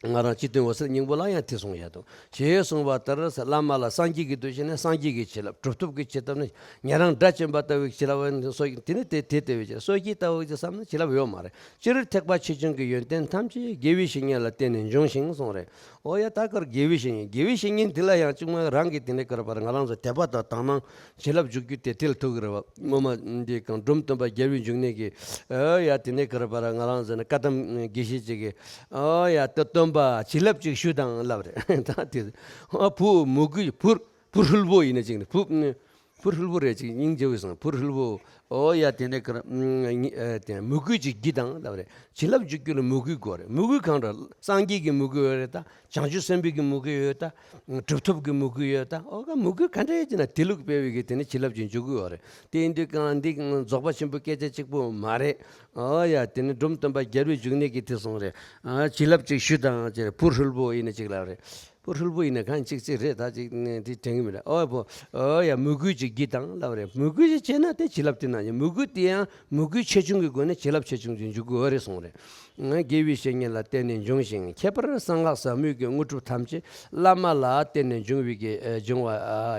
ང་རང་སྤྱི་དོན་འོད་གསལ་སྙིང་པོ་ལ་ཡང་དེ་གསུངས་ཡོད་དོ། ཞེས་གསུངས་པ་ལྟར་ཟེར། བླ་མ་ལ་སངས་རྒྱས་ཀྱི་གདུལ་བྱ་ནི་སངས་རྒྱས་ཀྱི་བྱིན་རླབས། གྲུབ་ཐོབ་ཀྱི་བྱིན་རླབས་ནི་ཉན་རང་དགྲ་བཅོམ་པ་ལྟ་བུའི་བྱིན་རླབས་ཡོད། སོ། དེ་ནི་དེ་དེ་ལྟ་བུའི་བྱིན། སོ་སྐྱེ་ལྟ་བུ་ཅིག་བསམ་ན་བྱིན་རླབས་ཡོད་མ་རེད། སྤྱིར་ཐེག་པ་ཆེ་ཆུང་གི་ཡོན་ཏན་ཐམས་ཅད་དགེ་བའི་བཤེས་གཉེན་ལ་བརྟེན་ནས་འབྱུང་ཞིང་གསུངས་རེད། ཨོ་ཡ། ད་གར་དགེ་བའི་བཤེས་གཉེན། དགེ་བའི་བཤེས་གཉེན་འདི་ལ་ཡང་གཅིག་མ་རང་གི་དེ་ནས་གར་བར་ང་རང་ཚོ་དད་པ་དང་དག་སྣང་། བྱིན་རླབས་འཇུག་རྒྱུ་དེ་དེ་ལ་ཐུག་གི་རེད་བ། ངོ་མ་འདི་གང་། འབྲོམ་སྟོན་པ་རྒྱལ་བའི་འབྱུང་གནས་ཀྱི། ཨོ་ཡ། དེ་ནས་གར་བར་ང་རང་ཚོ་ནི་བཀའ་གདམས་དགེ་བཤེས་ཅིག་གིས། ཨོ་ཡ། ད་སྟོན་པ་བྱིན་རླབས་ཅིག་ཞུ་དང་ལབ་རེད། ད་དེ། ཨོ། བུ་མོས་གུས། བུ། བུ་ཧྲུལ་པོ་ཡིན་ན་ཅིག་ནི་བུ། བུ་ཧྲུལ་པོ་རེད། ཅིག་སྙིང་རྗེ་བོ་སོང་། བུ་ཧྲུལ་པོ། ཨོ་ཡ། དེ་ནས་གར། ཨ། དེ་མོས་གུས་ཅིག་གྱིས་དང་ལབ་རེད། བྱིན་རླབས་འཇུག་རྒྱུ་ལ་མོས་གུས་དགོས་རེད། མོས་གུས་གང་འདྲ། སངས་རྒྱས་ཀྱི་མོས་གུས་ཡོད་རེད་ད། བྱང་ཆུབ་སེམས་དཔའི་གི་མོས་གུས་ཡོད་ད། གྲུབ་ཐོབ་ཀྱི་མོས་གུས་ཡོད་ད། ཨོ་ཀ་མོས་གུས་ག་འདྲ་ཡོད་ཅེ་ན་དེ་ལུགས་སྤེལ་བའི་གི་དེ་ནི་བྱིན་རླབས་ཀྱི་འཇུག་གི་ཡོད་རེད། དེ་ཡིན་དུས་གང་འདི་རྫོགས་པ་ཆེན་པོའི་སྐད་ཆ་གཅིག་པོ་མ་རེད། ཨོ་ཡ། དེ་ནི་འབྲོམ་སྟོན་པ་རྒྱལ་བའི་འབྱུང་གནས་ཀྱིས་དེ་གསུངས་རེད། ཨ། བྱིན་རླབས་ཅིག་ཞུ་དང་ཅེ། བུ་ཧྲུལ་པོ་ཡིན་ན་ཅིག་ལབ་རེད། བུ་ཧྲུལ་པོ་ཡིན་ན་གང་ཅིག་ཅིག་རེད། ད་ཅིག་ནི་དེ་དྲན་གི་མི་རེད། ཨོ་བུ། ཨོ་ཡ། མོས་གུས་ཅིག་གྱིས་དང་ལབ་རེད། མོས་གུས་ཅིག་བྱས་ན་དེ་བྱིན་རླབས་དེ་ན་མོས་གུས་དེ་ཡང་མོས་གུས་ཆེ་ཆུང་གི་སྒོ་ནས་བྱིན་རླབས་ཆེ་ཆུང་ཅིག་འཇུག་གི་ཡོད་རེད་གསུངས་རེད། དགེ་བའི་བཤེས་གཉེན་ལ་བརྟེན་ནས་འབྱུང་ཞིང་། ཁྱད་པར་གསང་སྔགས་ཟབ་མོའི་གི་དངོས་གྲུབ་ཐམས་ཅད་བླ་མ་ལ་བརྟེན་ནས་འབྱུང་བའི་གི་འབྱུང་བ་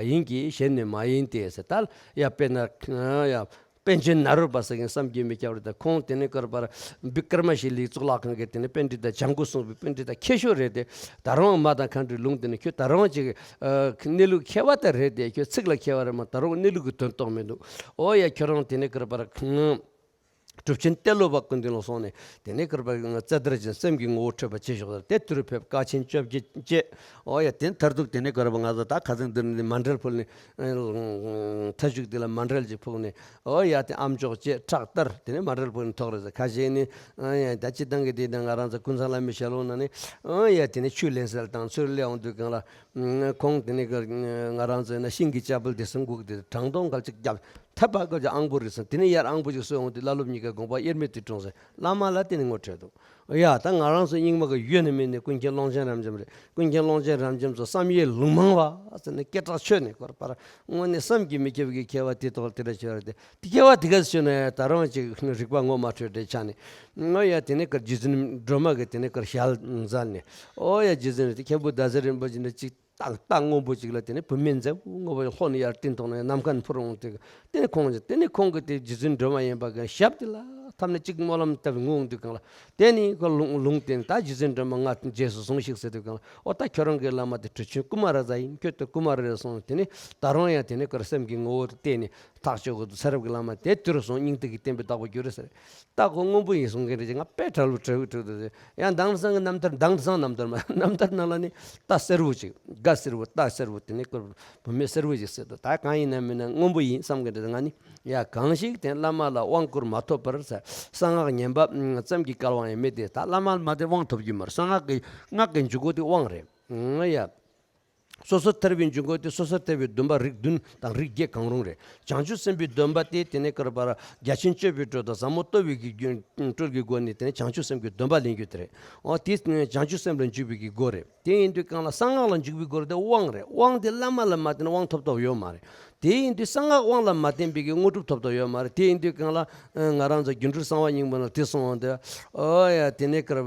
ཡིན་གྱི་གཞན་ནི་མ་ཡིན་ཏེ་ཟེར། ད་ཡ་དཔེར་ན་ཡ་པཎ་ཆེན་ནཱ་རོ་པ་ཟེར་མཁན་བསམ་གྱིས་མི་ཁྱབ་རེད། ད་ཁོང་དེ་ནས་གར་བར་བི་ཀྲ་མ་ཤི་ལའི་གཙུག་ལག་ཁང་གི་དེ་ནས་པཎྜི་ཏ་བྱང་སྒོ་སྲུང་བའི་པཎྜི་ཏ་མཁས་ཤོས་རེད་དེ། ད་རུང་མ་དང་མཁའ་འགྲོའི་ལུང་དེ་ནས་ཁྱོད་ད་རུང་ཅིག་གནས་ལུགས་མཁས་པ་དེ་རེད་དེ། ཁྱོད་ཚིག་ལ་མཁས་པ་རེད་མ། ད་རུང་གནས་ལུགས་ཀྱི་དོན་རྟོགས་མི་འདུག་ཨོ་ཡ། ཁྱོད་རང་དེ་ནས་གར་བར་གྲུབ་ཆེན་ཏེ་ལོ་པ་སྐུ་མདུན་ལ་སོང་ནས་དེ་ནས་གར་བར་རྩ་དར་ཅན་སེམས་ཀྱི་ངོ་བོ་འཕྲོད་པ་ཅེས་ཞུ་དེ་དུས་རབས་ཕེབས་དཀའ་ཆེན་བཅོ་བརྒྱད་བཅས། ཨོ་ཡ། དེ་མཐར་ཐུག་དེ་ནས་གར་བར་ང་ཚོ་ད་ཁ་སང་འདིར་ནས་མཎྜལ་ཕུལ་ནས། མཐའ་གཞུག་དེ་ལ་མཎྜལ་ཅིག་ཕུལ་ནས། ཨོ་ཡ། དེ་ཨམ་ཅོག་བཅད་ཁྲག་གཏར་དེ་ནས་མཎྜལ་ཕུལ་ནས་ཐོག་རེད་ཟེར། ཁ་ཤས་ནི། ཨ་ཡ། ད་སྤྱི་བཏང་གི་དེ་དང་ང་རང་ཚོ་ཀུན་བཟང་བླ་མའི་ཞལ་ལུང་ནང་ནས། ཨ་ཡ། དེ་ནས་ཆུ་ལེན་སྲོལ་དང་ཚུར་སླེབས་འོང་དུས་གང་ལ། ཁོང་དེ་ནས་ང་རང་ཚོ་ན་ཤིང་གི་ལྕགས་ཕུད་དེ་སང་སྒུག་དེ་བྲང་དོང་གལ་ཅིག་བརྒྱབ། ཐབ་པ་ག་ཅིག་ཨང་པོ་རེད་ཟེར། དེ་ནས་ཡར་ཨང་པོ་ཅིག་གསོས་འོང་དུས་བླ་སློབ་གཉིས་ཀ་དགོངས་པ་དབྱེར་མེད་དུ་འཁྲུངས་ཟེར། བླ་མ་ལ་དེ་ནས་ངོ་འཕྲོད་འདུག་ཡ། ད་ང་རང་ཚོ་རྙིང་མ་གི་ཡོད་ན་མེད་ན་ཀུན་མཁྱེན་ཀློང་ཆེན་རབ་འབྱམས་རེད། ཀུན་མཁྱེན་ཀློང་ཆེན་རབ་འབྱམས་ཚོ་བསམ་ཡས་ལུང་མང་བ་ཟེར་ནས་སྐད་གྲགས་ཆོད་ནས་སྐོར་པར་དངོས་གནས་བསམ་གྱིས་མི་ཁྱབ་ཀྱི་མཁས་པ་དེ་ཐོག་དེ་འདྲ་བྱས་པ་རེད་དེ། དེ་མཁས་པ་དེ་ག་ཚོད་ནས་ད་རུང་ཅིག་རིག་པ་ངོ་མ་འཕྲོད་དེ་ཆ་ནས། ང་ཡ་དེ་ནས་ཀར་རྗེ་བཙུན་སྒྲོལ་མ་གི་དེ་ནས་ཀར་ཞལ་མཛད་ནས། ཨོ་ཡ། རྗེ་བཙུན་རེད་དེ་མཁན་པོ་ཟླ་ཟེར་རིན་པོ་ཆེ་འདྲ་ཅིག་རྟ་རྟ་སྔོན་པོ་ཅིག་ལ་དེ་ནས་བུད་མེད་མཛེས་པོ་སྔོན་པོ་ལྷོ་ནས་ཡར་སྤྲིན་ཐོག་ནས་ནམ་མཁའ་འཕུར་འོང་དེ། དེ་ནས་ཁོང་དེ་ནས་ཁོང་གིས་དེ་རྗེ་བཙུན་སྒྲོལ་མ་ཡིན་པ་གི་ཞབས་དེ་ལ་འཐམས་ནས་གཅིག་སྨོན་ལམ་བཏབ་ངུ་འོང་དུས་གང་ལ། དེ་ནས་ཁོ་ལུང་ལུང་བསྟན། ད་རྗེ་བཙུན་སྒྲོལ་མ་ང་རྗེས་སུ་བཟུང་ཞིག་ཟེར་དུས་གང་ལ། ཨོ་ད་ཁྱོད་རང་གི་བླ་མ་དེ་གྲུབ་ཆེན་ཀུ་མ་ར་ཛ་ཡིན། ཁྱོད་དེ་ཀུ་མ་ར་རེད་གསུངས། དེ་ནས་ད་རུང་ཡང་དེ་ནས་ཁོར་སེམས་ཀྱི་ངོ་བོ་དེ་བལྟས་ནས་ཐག་གཅོད་དགོས་འདུག་ཚེ་རབས་ཀྱི་བླ་མ་དེ་དུས་རུ་སོང་སྙིང་ཐིག་གི་བསྟན་པའི་བདག་པོ་གྱུར་རེད་ཟེར། ད་ཁོ་སྔོན་པོ་ཡིན་གསུང་མཁན་རེད་ཅེས་ང་དཔེ་གྲལ་བུ་གྲལ་བུ་གྲུབ་འདུག་ཟེར། ཡང་དེང་སང་གི་རྣམ་ཐར། དེང་སང་རྣམ་ཐར་མ་རྣམ་ཐར་ནང་ལ་ནི་རྟ་སེར་བོ་ཅིག་སྒ་སེར་བོ་རྟ་སེར་བོ་དེ་ནི་ཁོར་བུད་མེད་སེར་བོ་ཅིག་ཟེར་འདུག་ད་གང་ཡིན་ན་མིན་ན་སྔོན་པོ་ཡིན་བསམ་མཁན་རེད། ང་ནི་ཡ་གང་ཞིག་དེ་བླ་མ་ལ་དབང་བསྐུར་མ་ཐོབ་པར་ཟེར། གསང་སྔགས་ཉན་པ་ཙམ་གྱིས་སྐལ་བ་ཡང་མེད་དེ། ད་བླ་མ་མ་དེ་དབང་ཐོབ་རྒྱུ་མ་རེད། གསང་སྔགས་ཀྱི་སྔགས་ཀྱི་འཇུག་སྒོ་དེ་དབང་རེད། ཡ། སོ་སོར་ཐར་པའི་འཇུག་སྒོ་དེ་སོ་སོར་ཐར་པའི་སྡོམ་པ་རིགས་བདུན་དང་རིགས་བརྒྱད་གང་རུང་རེད། བྱང་ཆུབ་སེམས་དཔའི་སྡོམ་པ་དེ་དེ་ནས་ཀར་པར་རྒྱ་ཆེན་སྤྱོད་པའི་སྒྲོས་དང་ཟབ་མོ་སྟོབས་པའི་གི་རྒྱུན་སྤྲུལ་གྱི་སྒོ་ནས་དེ་ནས་བྱང་ཆུབ་སེམས་ཀྱི་སྡོམ་པ་ལེན་རྒྱུ་དེ་རེད། འོ་དེ་བྱང་ཆུབ་སེམས་ལ་འཇུག་པའི་གི་སྒོ་རེད། དེ་ཡིན་དུས་གང་ལ་གསང་སྔགས་ལ་འཇུག་པའི་སྒོ་རེད། དེ་དབང་རེད། དབང་དེ་བླ་མ་ལ་མ་བརྟེན་ན་དབང་ཐོབ་ཐབས་ཡོད་མ་རེད། དེ་ཡིན་དུས་གསང་སྔགས་དབང་ལ་མ་བརྟེན་པའི་གི་དངོས་གྲུབ་ཐོབ་ཐབས་ཡོད་མ་རེད། དེ་ཡིན་དུས་གང་ལ་ང་རང་ཚོ་སྒྱུ་འཕྲུལ་གསང་བ་སྙིང་པོ་ན་དེ་གསུངས་པ་འདི་ཨོ་ཡ་དེ་ནས་ཀར་ཨ་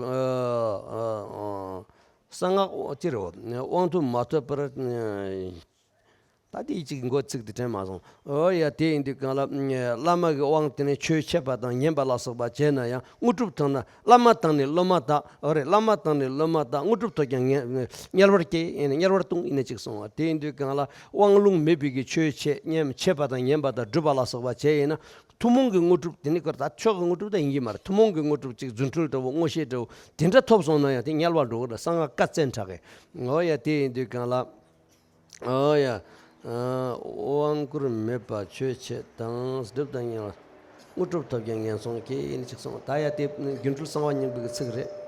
ཨ་ཨ། གསང་སྔགས་ཅི་རེད། དབང་དུ་མ་ཐོབ་པར། ད་དེའི་གཅིག་མགོ་ཚིག་དེ་དྲན་མ་སོང་། ཨོ་ཡ་དེ་ཡིན་དུས་གང་ལ། བླ་མ་གི་དབང་དེ་ནས་ཆོས་འཆད་པ་དང་ཉན་པ་ལ་སོགས་པ་བྱས་ན་ཡང་དངོས་གྲུབ་ཐོབ་ན་བླ་མ་དང་ནི་སློབ་མ་དག་ཨོ་རེད། བླ་མ་དང་ནི་སློབ་མ་དག་དངོས་གྲུབ་ཐོབ་ཀྱང་ངེས་དམྱལ་བར་སྐྱེ་ཡིན་དམྱལ་བར་ལྟུང་ཡིན་ན་གཅིག་སོང་བ། དེ་ཡིན་དུས་གང་ལ་དབང་ལུང་མེད་པའི་གི་ཆོས་འཆད་ཉན་འཆད་པ་དང་ཉན་པ་དང་སྒྲུབ་པ་ལ་སོགས་པ་བྱས་ཡིན་ན། ཐུན་མོང་གི་དངོས་གྲུབ་དེ་ནི་ཀར་ད་ཆོས་ཀྱི་དངོས་གྲུབ་ད་ཡིན་གྱི་མ་རེད། ཐུན་མོང་གི་དངོས་གྲུབ་ཅིག་རྫུ་འཕྲུལ་འདྲ་བོ་མངོན་ཤེས་འདྲ་བོ་དེ་འདྲ་ཐོབ་སོང་ན་ཡང་དེ་དམྱལ་བར་འགྲོ་གི་རེད། གསང་སྔགས་བཀའ་བཙན་དྲག་གི། འོ་ཡ་དེ་ཡིན་དུས་གང་ལ། ཨོ་ཡ། ཨ། དབང་བསྐུར་མེད་པ་ཆོས་འཆད་དང་སྒྲུབ་དང་ཉན་པ། དངོས་གྲུབ་ཐོབ་ཀྱང་ངན་སོང་སྐྱེ་ཡིན་གཅིག་གསུངས། ད་ཡ་དེ་སྒྱུ་འཕྲུལ་གསང་བ་སྙིང་པོའི་ཚིག་རེད།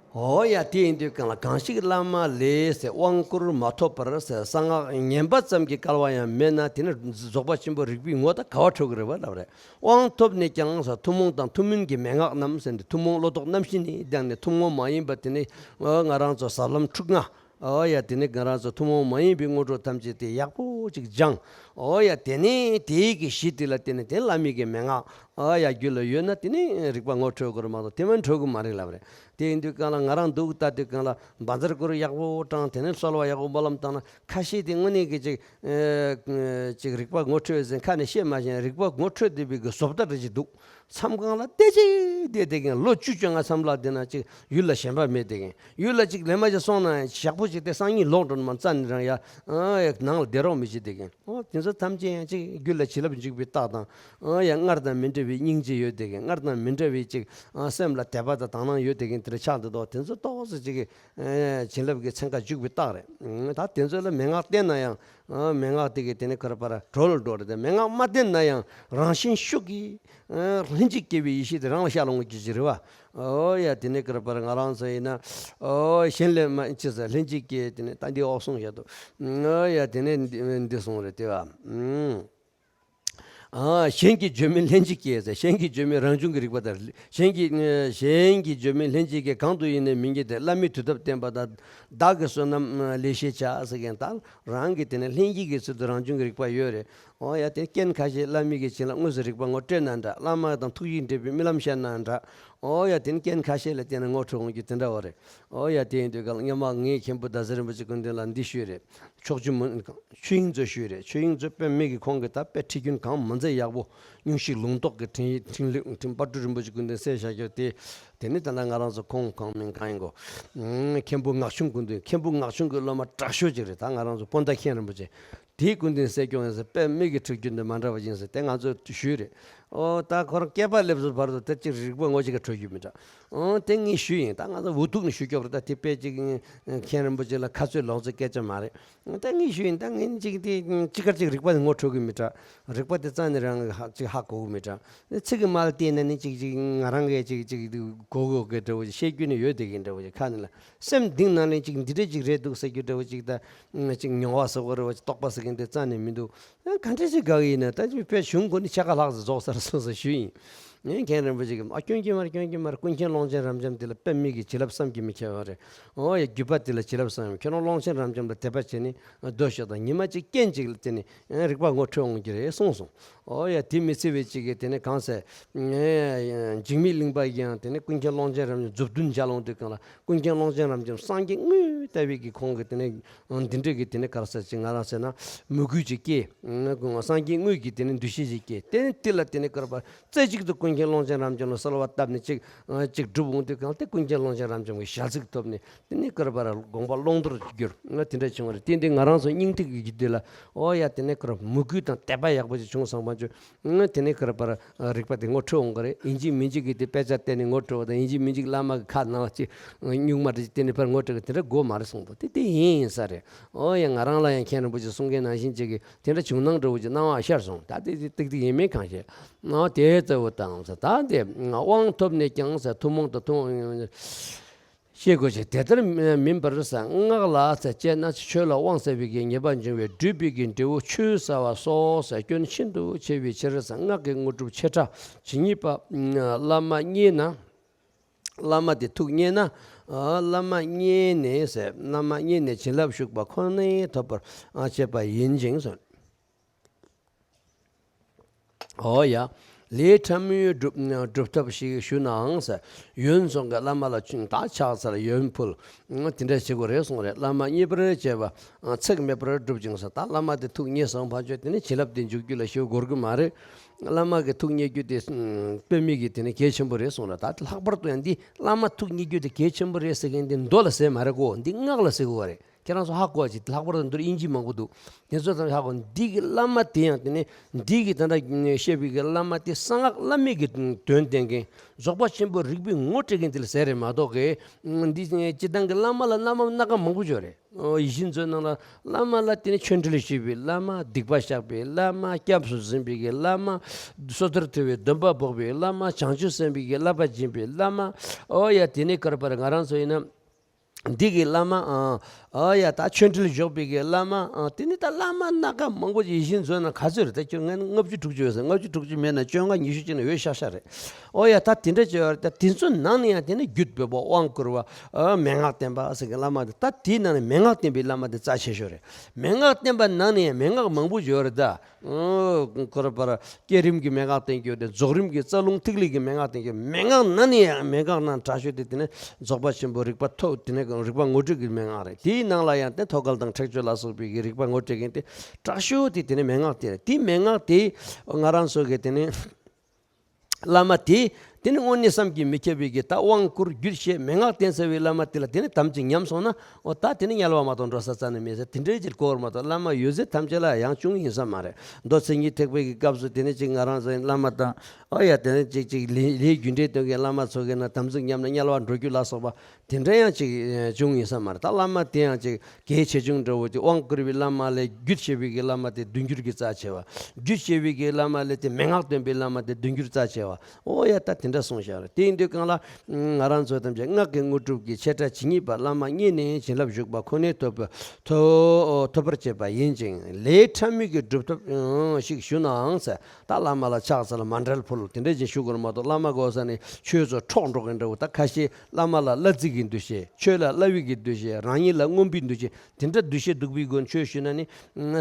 ཨོ་ཡ་དེ་ཡིན་དུས་གང་ལ་གང་ཞིག་བླ་མ་ལས་ཟེར་དབང་བསྐུར་མ་ཐོབ་པར་ཟེར་གསང་སྔགས་ཉན་པ་ཙམ་གྱི་སྐལ་བ་ཡང་མེད་ན་དེ་ནི་རྫོགས་པ་ཆེན་པོ་རིག་པའི་ངོ་ད་ག་བ་འཕྲོད་ཀྱི་རེད་བ་ལབ་རེད། དབང་ཐོབ་ནས་ཀྱང་ཟེར་ཐུན་མོང་དང་ཐུན་མིན་གྱི་མན་ངག་རྣམས་ཟེར་ཏེ་ཐུན་མོང་བློ་ལྡོག་རྣམ་བཞི་ནས་བརྒྱངས་ནས་ཐུན་མོང་མ་ཡིན་པ་དེ་ནི་ང་རང་ཚོ་ཟབ་ལམ་ཁྲིད་ལྔ། ཨོ་ཡ་དེ་ནི་ང་རང་ཚོ་ཐུན་མོང་མ་ཡིན་པའི་དངོས་གྲུབ་ཐམས་ཅད་དེ་ཡག་པོ་ཅིག་སྦྱངས། ཨོ་ཡ་དེ་ནས་དེའི་གི་གཞི་དེ་ལ་བརྟེན་ནས་དེ་བླ་མའི་གི་མན་ངག་ཨོ་ཡ་རྒྱུད་ལ་ཡོད་ན་དེ་ནི་རིག་པ་ངོ་འཕྲོད་དགོས་རེད་མ་གཏོགས་དེ་མིན་འཕྲོད་གི་མ་རེད་ལབ་རེད། དེ་ཡིན་དུས་གང་ལ་ང་རང་འདུག་ལྟ་དུས་གང་ལ་བཛྲ་གུ་རུ་ཡག་པོ་བགྲངས། དེ་ནས་གསོལ་བ་ཡག་པོ་སྨོན་ལམ་བཏང་ན་ཁ་ཤས་དེ་དངོས་གནས་ཀྱི་ཅིག་ཨེ་ཅིག་རིག་པ་ངོ་འཕྲོད་ཟེར་ཁ་ནས་བཤད་མ་ཤེས་རིག་པ་ངོ་འཕྲོད་བསྡད་པའི་གི་བཟོ་ལྟ་རེ་ཅིག་འདུག་མཚམས་གང་ལ་བལྟས་ཅིག་བསྡད་བསྡད་མཁན་ལོ་བཅུ་བཅོ་ལྔ་མཚམས་ལ་བསྡད་ན་ཅིག་ཡུལ་ལ་ཞེན་པ་མེད་བསྡད་མཁན། ཡུལ་ལ་ཅིག་ལེན་མ་ཅིག་སོང་ན་ཞག་པོ་ཅིག་དེ་སང་ཉིན་ལོག་འགྲོ་ནི་མ་རྩ་ནས་རང་ཡ་ཨ་ཡ་ནང་ལ་བསྡད་རོགས་མི་བྱེད་བསྡད་མཁན། ཨོ་དེ་ཚོ་ཐམས་ཅད་ཡང་ཅིག་རྒྱུད་ལ་བྱིན་རླབས་འཇུག་པའི་རྟགས་དང་། ཨོ་ཡ་སྔར་དང་མི་འདྲ་བའི་སྙིང་རྗེ་ཡོད་བསྡད་མཁན། སྔར་དང་མི་འདྲ་བའི་ཅིག་ཨ་སེམས་ལ་དད་པ་དང་དག་སྣང་ཡོད་བསྡད་མཁན་དེ་འདྲ་ཆགས་འདུག་དོ། དེ་ཚོ་ཏོག་ཙམ་ཅིག་གི་ཨ་བྱིན་རླབས་ཀྱི་ཚན་ཁ་འཇུག་པའི་རྟགས་རེད། ཨ་ད་དེ་ཚོ་ལ་མན་ངག་བསྟན་ན་ཡང་། ཨ་མན་ངག་དེ་གིས་དེ་ནས་ཁར་པར་གྲོལ་འགྲོ་རེད་དེ། མན་ངག་མ་བསྟན་ན་ཡང་རང་བཞིན་ཤུགས་ཀྱིས་ཨ་ལྷན་ཅིག་སྐྱེས་པའི་ཡེ་ཤེས་དེ་རང་ལ་ཤར་ལོང་གི་ཅི་རེད་བ། ཨོ་ཡ་དེ་ནས་ཁར་པར་ང་རང་ཚོ་ཡིན་ན་ཨོ་གཞན་ལས་མ་ཅི་ཟེར་ལྷན་ཅིག་སྐྱེས་དེ་ནས་ད་འདི་ཨོ་གསུངས་བཞག་འདུག་ཨོ་ཡ་དེ་ནས་འདི་འདི་གསུངས་རེད་དེ་བ། ཨ་གཞན་གྱིས་བརྗོད་མིན་ལྷན་ཅིག་སྐྱེས་ཟེར། གཞན་གྱིས་བརྗོད་མིན་རང་བྱུང་གི་རིག་པ་དང་། གཞན་གྱིས་གཞན་གྱིས་བརྗོད་མིན་ལྷན་ཅིག་སྐྱེས། གང་དུ་ཡིན་ནས་མིན་གྱི་དེ། བླ་མའི་དུས་ཐབས་བསྟན་པ་དང་། བདག་གི་བསོད་ནམས་ལེགས་ཤེས་བྱ་ཟེར་མཁན་དང་། རང་གི་དེ་ནས་ལྷན་སྐྱེས་ཀྱི་ཚུལ་དུ་རང་བྱུང་གི་རིག་པ་ཡོད་རེད། ཨོ་ཡ་དེ་རྐྱེན་ཁ་ཤས་བླ་མའི་གི་བྱིན་རླབས་དངོས་སུ་རིག་པ་ངོ་སྤྲད་ན་འདྲ། བླ་མ་དང་ཐུགས་ཡིད་འདྲེས་པའི་རྨི་ལམ་ཤར་ན་འདྲ། ཨོ་ཡ་དེ་ནི་རྐྱེན་ཁ་ཤས་ལ་བརྟེན་ནས་ངོ་འཕྲོད་འོང་རྒྱུ་དེ་འདྲ་བ་རེད། ཨོ་ཡ་དེ་ཡིན་དུས་གང་ལ་སྔོན་མ་ངས་མཁན་པོ་ཟླ་ཟེར་རིན་པོ་ཆེ་སྐུ་མདུན་ལ་འདི་ཞུས་རེད། ཕྱོགས་བཅུའི་མུན། ཆོས་དབྱིངས་མཛོད་ཞུས་རེད། ཆོས་དབྱིངས་མཛོད་དཔེ་མེད་ཀྱི་ཁོང་གིས་ད་དཔེ་ཁྲིད་རྒྱུན་གང་མ་མཛད་ཡག་པོ། སྙུང་གཞི་ལུང་རྟོགས་ཀྱི་ཕྲིན་ཡིག་ཕྲིན་ལས་ཕྲིན་དཔལ་སྤྲུལ་རིན་པོ་ཆེ་སྐུ་མདུན་གསན་བཞག་རྒྱུ་དེ། དེ་ནི་ད་ལྟ་ང་རང་ཚོ་ཁོང་གང་མིན་གང་ཡིན་གོ། མཁན་པོ་ངག་ཆུང་སྐུ་མདུན། མཁན་པོ་ངག་ཆུང་གི་སློབ་མ་དྲག་ཤོས་ཅིག་རེད། ད་ང་རང་ཚོ་སྤོན་ཟླ་མཁན་རིན་པོ་ཆེ། དེའི་སྐུ་མདུན་གསན་སྐྱོང་ཡིན་ཟེར། དཔེ་མེད་ཀྱི་ཁྲིད་རྒྱུན་དེ་མ་འདྲ་བ་ཡིན་ཟེར་དེ་ང་ཚོས་ཞུས་རེད། ཨོ་ད་ཁོ་རང་སྐྱེས་པ་སླེབས་ཚུལ་བར་དུ་དེ་གཅིག་རིག་པ་ངོ་གཅིག་ག་འཕྲོད་རྒྱུ་མི་འདྲ། ཨོ་དེ་ངས་ཞུས་ཡིན། ད་ང་ཚོ་འུ་ཐུག་ནས་ཞུ་སྐྱོབ་རེད། ད་དེ་དཔེ་གཅིག་མཁན་རིན་པོ་ཆེ་ལ་ཁ་རྩོད་ལོག་རྩོད་སྐད་ཆ་མ་རེད། ད་ངས་ཞུས་ཡིན། ད་ངས་གཅིག་དེ་གཅིག་གར་གཅིག་རིག་པ་དེ་ངོ་འཕྲོད་ཀྱི་མི་འདྲ། རིག་པ་དེ་རྩ་ནས་རང་གཅིག་ཧ་གོ་གི་མི་འདྲ། ཚིག་གི་མ་ལ་བལྟས་ན་ནི་གཅིག་གཅིག་ང་རང་གིས་གཅིག་གཅིག་གོ་གོ་གི་འདྲ་བོ་ཅིག་བཤད་རྒྱུ་ནི་ཡོད་བསྡད་ཀྱི་འདྲ་བོ་ཅིག་ཁ་ནས་ལ། སེམས་གཏིང་ནང་ནས་ཅིག་འདི་འདྲ་ཅིག་རེད་འདུག་ཟེར་རྒྱུ་འདྲ་བོ་ཅིག་དང་། ཅིག་མྱོང་བ་ཟེར་བ་རེད་བ། ཅིག་རྟོགས་པ་ཟེར་མཁན་དེ་རྩ་ནས་མི་འདུག་ཨ་ག་འདྲ་ཞིག་དགའ་གི་ཡིན་ན་ད་ཅིག་དཔེ་གཞུང་གོ་ནི་ཕྱེད་ཀ་ལྷག་ཙམ་རྫོགས་ཚར་སོང་ཟེར་ཞུས་ཡིན། ངས་མཁན་རིན་པོ་ཆེ་གིས་ཨ་སྐྱོན་གྱི་མ་རེད། སྐྱོན་གྱི་མ་རེད། ཀུན་མཁྱེན་ཀློང་ཆེན་རབ་འབྱམས་དེ་ལ་དཔེ་མེད་ཀྱི་བྱིན་རླབས་བསམ་གྱིས་མི་ཁྱབ་པ་རེད། ཨོ་ཡ་བརྒྱུད་པ་དེ་ལ་བྱིན་རླབས་བསམ། ཁྱོད་རང་ཀློང་ཆེན་རབ་འབྱམས་ལ་དད་པ་བྱས་ནས་སྡོད་ཤོག་དང་། ཉི་མ་གཅིག་རྐྱེན་གཅིག་ལ་བརྟེན་ནས་རིག་པ་ངོ་འཕྲོད་འོང་གི་རེད་གསུངས་སོང་། ཨོ་ཡ་དེ་མི་ཚེ་བའི་གཅིག་གི་དེ་ནས་གང་ཟེར། འཇིགས་མེད་གླིང་པ་ཡིན་ཡང་དེ་ནས་ཀུན་མཁྱེན་ཀློང་ཆེན་རབ་འབྱམས་མཛུབ་སྟོན་བྱ་ལོང་དུས་གང་ལ། ཀུན་མཁྱེན་ཀློང་ཆེན་རབ་འབྱམས་སངས་རྒྱས་དངོས་ལྟ་བུའི་གི་ཁོང་གི་དེ་ནས་འདི་འདྲའི་གི་དེ་ནས་ག་རེ་ཟེར་ཅིག་ང་རང་ཟེར་ན་མོས་གུས་ཅིག་སྐྱེས། སངས་རྒྱས་དངོས་ཀྱི་དེ་ནས་འདུ་ཤེས་ཅིག་སྐྱེས། དེ་ནས་དེ་ལ་དེ་ནས་ག་རེ་བ་རྩེ་གཅིག་ཏུ་ཀུན་མཁྱེན་ཀློང་ཆེན་རབ་འབྱམས་ལ་གསོལ་བ་བཏབ་ནས་ཅིག་ཅིག་སྒྲུབ་འོང་དུས་གང་དེ་ཀུན་མཁྱེན་ཀློང་ཆེན་རབ་འབྱམས་ཀྱི་ཞལ་གཟིགས་ཐོབ་ནས་དེ་ནས་ག་རེ་བ་དགོངས་པ་ཀློང་རྡོལ་གྱུར། དེ་འདྲ་བྱུང་བ་རེད། དེ་འདི་ང་རང་ཚོ་སྙིང་ཐིག་གི་རྒྱུད་དེ་ལ་ཨོ་ཡ་དེ་ནས་ག་རེ་མོས་གུས་དང་དད་པ་ཡག་པོ་ཅིག་བྱུང་སོང་བ་ཅོ། དེ་ནས་ཁར་པར་རིག་པ་དེ་ངོ་འཕྲོད་འོང་གི་རེད། ཡིན་གཅིག་མིན་གཅིག་གིས་དེ་དཔེ་ཆ་བལྟས་ནས་ངོ་འཕྲོད་པ་དང་། ཡིན་གཅིག་མིན་གཅིག་བླ་མ་གི་ཁ་ནང་ལ་ཅིག་སྨྱུག་མ་འདྲ་ཅིག་བལྟས་ནས་ཕར་ངོ་འཕྲོད་གི་དེ་འདྲ་དགོས་མ་རེད་གསུངས་པ་དེ་དེ་ཡིན་ཡིན་ས་རེད། ཨོ་ཡ་ང་རང་ལ་ཡང་མཁན་རིན་པོ་ཆེ་གསུང་མཁན་ནང་བཞིན་ཅིག་གིས་དེ་འདྲ་བྱུང་སྣང་འདྲ་བོ་ཅིག་སྣང་བ་ཤར་སོང་། ད་དེ་ཏིག་ཏིག་ཡིན་མིན་གང་ཤེས། ཨོ་དེ་ལྟ་བུ་དང་ས་ད་དེ་དབང་ཐོབ་ནས་ཀྱང་ས་ཐུན་མོང་དང་ཐུན། ཤེས་དགོས་ཤིང་། དེ་ལྟར་མིན་པར་ཟེར། སྔགས་ལ་ཟེར་དཔྱད་ན་ཆོས་ལ་དབང་ཟེར་བའི་གི་ཉེས་པ་འབྱུང་བས་སྒྲུབ་པའི་གི་འབྲས་བུ་ཆོས་ཟེར་བ་སོགས་ཟེར་སྐྱོན་ཤིན་ཏུ་ཆེ་བའི་ཕྱིར་ཟེར། སྔགས་ཀྱི་དངོས་གྲུབ་ཆེ་ཕྲ་ཇི་སྙེད་པ། བླ་མ་མཉེས་ན། བླ་མ་དེ་ཐུགས་མཉེས་ན། བླ་མ་མཉེས་ནས་ཟེར། བླ་མ་མཉེས་ནས་བྱིན་རླབས་ཞུགས་པ་ཁོ་ནས་ཐོབ་པར་བྱེད་པ་ཡིན་ཅིང་ཟེར། འོ་ཡ། ལས་ཕྲ་མོའི་སྒྲུབ་སྒྲུབ་ཐབས་ཤིག་ཞུ་ནའང་ཟེར། ཡོན་སོང་གི་བླ་མ་ལ་ཆུང་དག་ཕྱག་འཚལ་ཡོན་ཕུལ། དེ་འདྲ་བྱེད་དགོས་རེད་གསུངས་རེད། བླ་མ་མཉེས་པར་བྱེད་པ། ཚེགས་མེད་པར་སྒྲུབ་ཅིང་ཟེར། ད་བླ་མ་དེ་ཐུགས་མཉེས་སོང་ཕར་ཆོད་དེ་ནི་བྱིན་རླབས་དེ་འཇུག་རྒྱུ་ལ་ཞེ་པོ་འགོར་གི་མ་རེད། བླ་མ་གི་ཐུགས་མཉེས་རྒྱུ་དེ་དཔེ་མེད་ཀྱི་དེ་ནི་གལ་ཆེན་པོ་རེད་གསུངས་རེད། ད་ལྷག་པར་དུ་ཡང་འདི་བླ་མ་ཐུགས་མཉེས་རྒྱུ་དེ་གལ་ཆེན་པོ་རེད་ཟེར་མཁན་དེ་མདོ་ལ་ཟེར་མ་རེད་གོ། འདི་སྔགས་ལ་ཟེར་དགོས་པ་རེད། ཁྱེད་རང་ཚོ་ཧ་གོ་བ་ཅིག། ལྷག་པར་དུ་འདིར་དབྱིན་ཇི་མང་པོ་འདུག། དེ་ཚོ་ཚང་མས་ཧ་གོ། འདི་གི་བླ་མ་དེ་ཡང་དེ་ནི་འདི་གི་ད་ལྟ་བཤད་པའི་གི་བླ་མ་དེ་གསང་སྔགས་བླ་མེད་ཀྱི་དོན་བསྟན་མཁན། རྫོགས་པ་ཆེན་པོའི་རིག་པའི་ངོ་སྤྲད་མཁན་དེ་ལ་ཟེར་རེད་མ་གཏོགས་གི། འདི་སྤྱིར་བཏང་གི་བླ་མ་ལ་བླ་མ་སྣ་ཁ་མང་པོ་ཡོད་རེད། ཡིད་བཞིན་མཛོད་ནང་ལ་བླ་མ་ལ་དེ་ནི་ཆོས་འབྲེལ་ཞུས་པའི་བླ་མ། སྡིག་པ་བཤགས་པའི་བླ་མ། སྐྱབས་སུ་འཛིན་པའི་གི་བླ་མ། སོ་ཐར་ཐུབ་པའི་སྡོམ་པ་འབོགས་པའི་བླ་མ། བྱང་ཆུབ་སེམས་དཔའི་གི་བསླབ་པ་སྦྱིན་པའི་བླ་མ། འོ་ཡ། དེ་ནི་ཀར་པར་ང་རང་ཚོ་ཡིན་ན། འདི་གི་བླ་མ། ཨ་ཨ་ཡ། ད་ཆོས་འབྲེལ་འཇོག་པའི་གི་བླ་མ། ཨ་དེ་ནི་ད་བླ་མ་སྣ་ཁ་མང་པོ་ཡིད་བཞིན་མཛོད་ནང་ག་ཚོད་རེད། ད་ཁྱོད་ང་ལྔ་བཅུ་དྲུག་ཅུ་ཡོད་ཟེར། ལྔ་བཅུ་དྲུག་ཅུ་མེད་ན་བཅོ་ལྔ་ཉི་ཤུ་ཅིག་ན་ཡོད་ཤག་ཤག་རེད། ཨོ་ཡ། ད་དེ་འདྲ་བྱས་པ་རེད། ད་དེ་ཚོ་ནང་ནས་ཡང་དེ་ནི་རྒྱུད་སྦས་པ། དབང་བསྐུར་བ། ཨ་མན་ངག་བསྟན་པ་ཟེར་གི་བླ་མ་དེ། ད་དེའི་ནང་ནས་མན་ངག་བསྟན་པའི་བླ་མ་དེ་རྩ་ཆེ་ཤོས་རེད། མན་ངག་བསྟན་པ་ནང་ནས་ཡང་མན་ངག་མང་པོ་ཡོད་རེད་ད། ཨོ་ཁོ་ར་པ་ར་བསྐྱེད་རིམ་གྱི་མན་ངག་བསྟན་གྱི་ཡོད་དེ། རྫོགས་རིམ་གྱི་རྩ་རླུང་ཐིག་ལེ་གི་མན་ངག་བསྟན་གྱི་ཡོད། མན་ངག་ནང་ནས་ཡང་མན་ངག་ནང་དྲག་ཤོས་དེ་དེ་ནི་རྫོགས་པ་ཆེན་པོ་རིག་པ་ཐོབ། དེ་ནི་རིག་པ་ངོ་སྤྲོད་ཀྱི་མན་ངག་རེད། དེའི་ནང་ལ་ཡང་དེ་ཐོད་རྒལ་དང་ཁྲེགས་ཆོད་ལ་སོགས་པའི་གི་རིག་པ་ངོ་སྤྲོད་མཁན་དེ་དྲག་ཤོས་དེ་དེ་ནི་མན་ངག་དེ་རེད། དེའི་མན་ངག་དེ་ང་རང་ཚོ་གི་དེ་ནི་བླ་མ་དེ། དེ་ནི་དངོས་གནས་བསམ་གྱིས་མི་ཁྱབ་པའི་གི་ད་དབང་བསྐུར་རྒྱུད་བཤད་མན་ངག་བསྟན་ཟེར་བའི་བླ་མ་དེ་ལ་དེ་ནི་དམ་ཅིག་ཉམས་སོང་ན། འོ་ད་དེ་ནི་དམྱལ་བ་མ་གཏོགས་འགྲོ་ས་རྩ་ནས་མེད་ཟེར། དེ་འདྲའི་ཅིག་གོ་བར་མ་གཏོགས་བླ་མ་ཡོད་ཚད་ཐམས་ཅད་ལ་ཡང་བྱུང་ཡིན་ས་མ་རེད། མདོ་མཚན་ཉིད་ཐེག་པའི་གི་སྐབས་སུ་དེ་ནི་ཅིག་ང་རང་ཚོའི་བླ་མ་དང་། ཨ་ཡ། དེ་ནི་ཅིག་ཅིག་ལས་ལས་རྒྱུ་འབྲས་སྟོན་མཁན་བླ་མ་ཚོ་གི་ནང་དམ་ཚིག་ཉམས་ན་དམྱལ་བ་འགྲོ་རྒྱུ་ལ་སོགས་པ་དེ་འདྲ་ཡང་ཅིག་བྱུང་ཡིན་ས་མ་རེད། ད་བླ་མ་དེ་ཡང་ཅིག་གལ་ཆེ་ཆུང་འདྲ་བོ་ཅིག། དབང་བསྐུར་བའི་བླ་མ་ལས་རྒྱུད་བཤད་པའི་གི་བླ་མ་དེ་བདུན་འགྱུར་གྱིས་རྩ་ཆེ་བ། རྒྱུད་བཤད་པའི་གི་བླ་མ་ལས་དེ་མན་ངག་སྟོན་པའི་བླ་མ་དེ་བདུན་འགྱུར་རྩ་ཆེ་བ། ཨོ་ཡ། ད་དེ་འདྲ་གསུངས་བཞག་རེད། དེ་ཡིན་དུས་གང་ལ་ང་རང་ཚོ་ཐམས་ཅད་སྔགས་ཀྱི་དངོས་གྲུབ་ཀྱི་ཆེ་ཕྲ་ཇི་སྙེད་པ། བླ་མ་མཉེས་ནས་བྱིན་རླབས་ཞུགས་པ་ཁོ་ནས་ཐོབ་པ་ཐོབ་ཐོབ་པར་བྱེད་པ་ཡིན་ཅིང་། ལས་ཕྲ་མོའི་གི་སྒྲུབ་ཐབས་ཤིག་ཞུ་ནའང་ཟེར། ད་བླ་མ་ལ་ཕྱག་འཚལ་མཎྜལ་ཕུལ་དེ་འདྲ་ཅིག་ཞུ་དགོས་རེད་མ་གཏོགས། བླ་མ་གོ་ས་ནས་ཆོས་ཚོ་འཕྲོག་འགྲོ་གི་འདྲ་བོ། ད་ཁ་ཤས་བླ་མ་ལ་བླ་རྫི་གི་འདུ་ཤེས། ཆོས་ལ་བླ་བི་གི་འདུ་ཤེས། རང་ཉིད་ལ་མངོན་པའི་འདུ་ཤེས། དེ་འདྲ་འདུ་ཤེས་སྡུག་པའི་སྒོ་ནས་ཆོས་ཞུས་ན་ནི།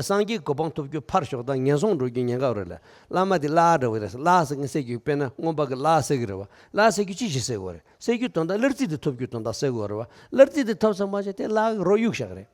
སངས་རྒྱས་གོ་འཕང་ཐོབ་རྒྱུ་ཕར་ཞོག་དང་ངན་སོང་འགྲོ་རྒྱུ་ཉེན་ཁ་རེད་ལ། བླ་མ་དེ་བླ་འདྲ་བོ་རེད། བླ་ཟེར་མཁན་བསད་རྒྱུ། དཔེར་ན་རྔོན་པ་གི་བླ་བསད་གི་རེད་བ། བླ་བསད་རྒྱུ་ཅི་ཞིག་བསད་དགོས་རེད། བསད་རྒྱུ་དོན་དག་བླ་རྫི་དེ་ཐོབ་རྒྱུ་དོན་དག་བསད་དགོས་རེད་བ། བླ་རྫི་དེ་ཐོབ་ཚང་མ་བྱས་དེ་བླ་གི་རོ་གཡུག་བཞག་རེད།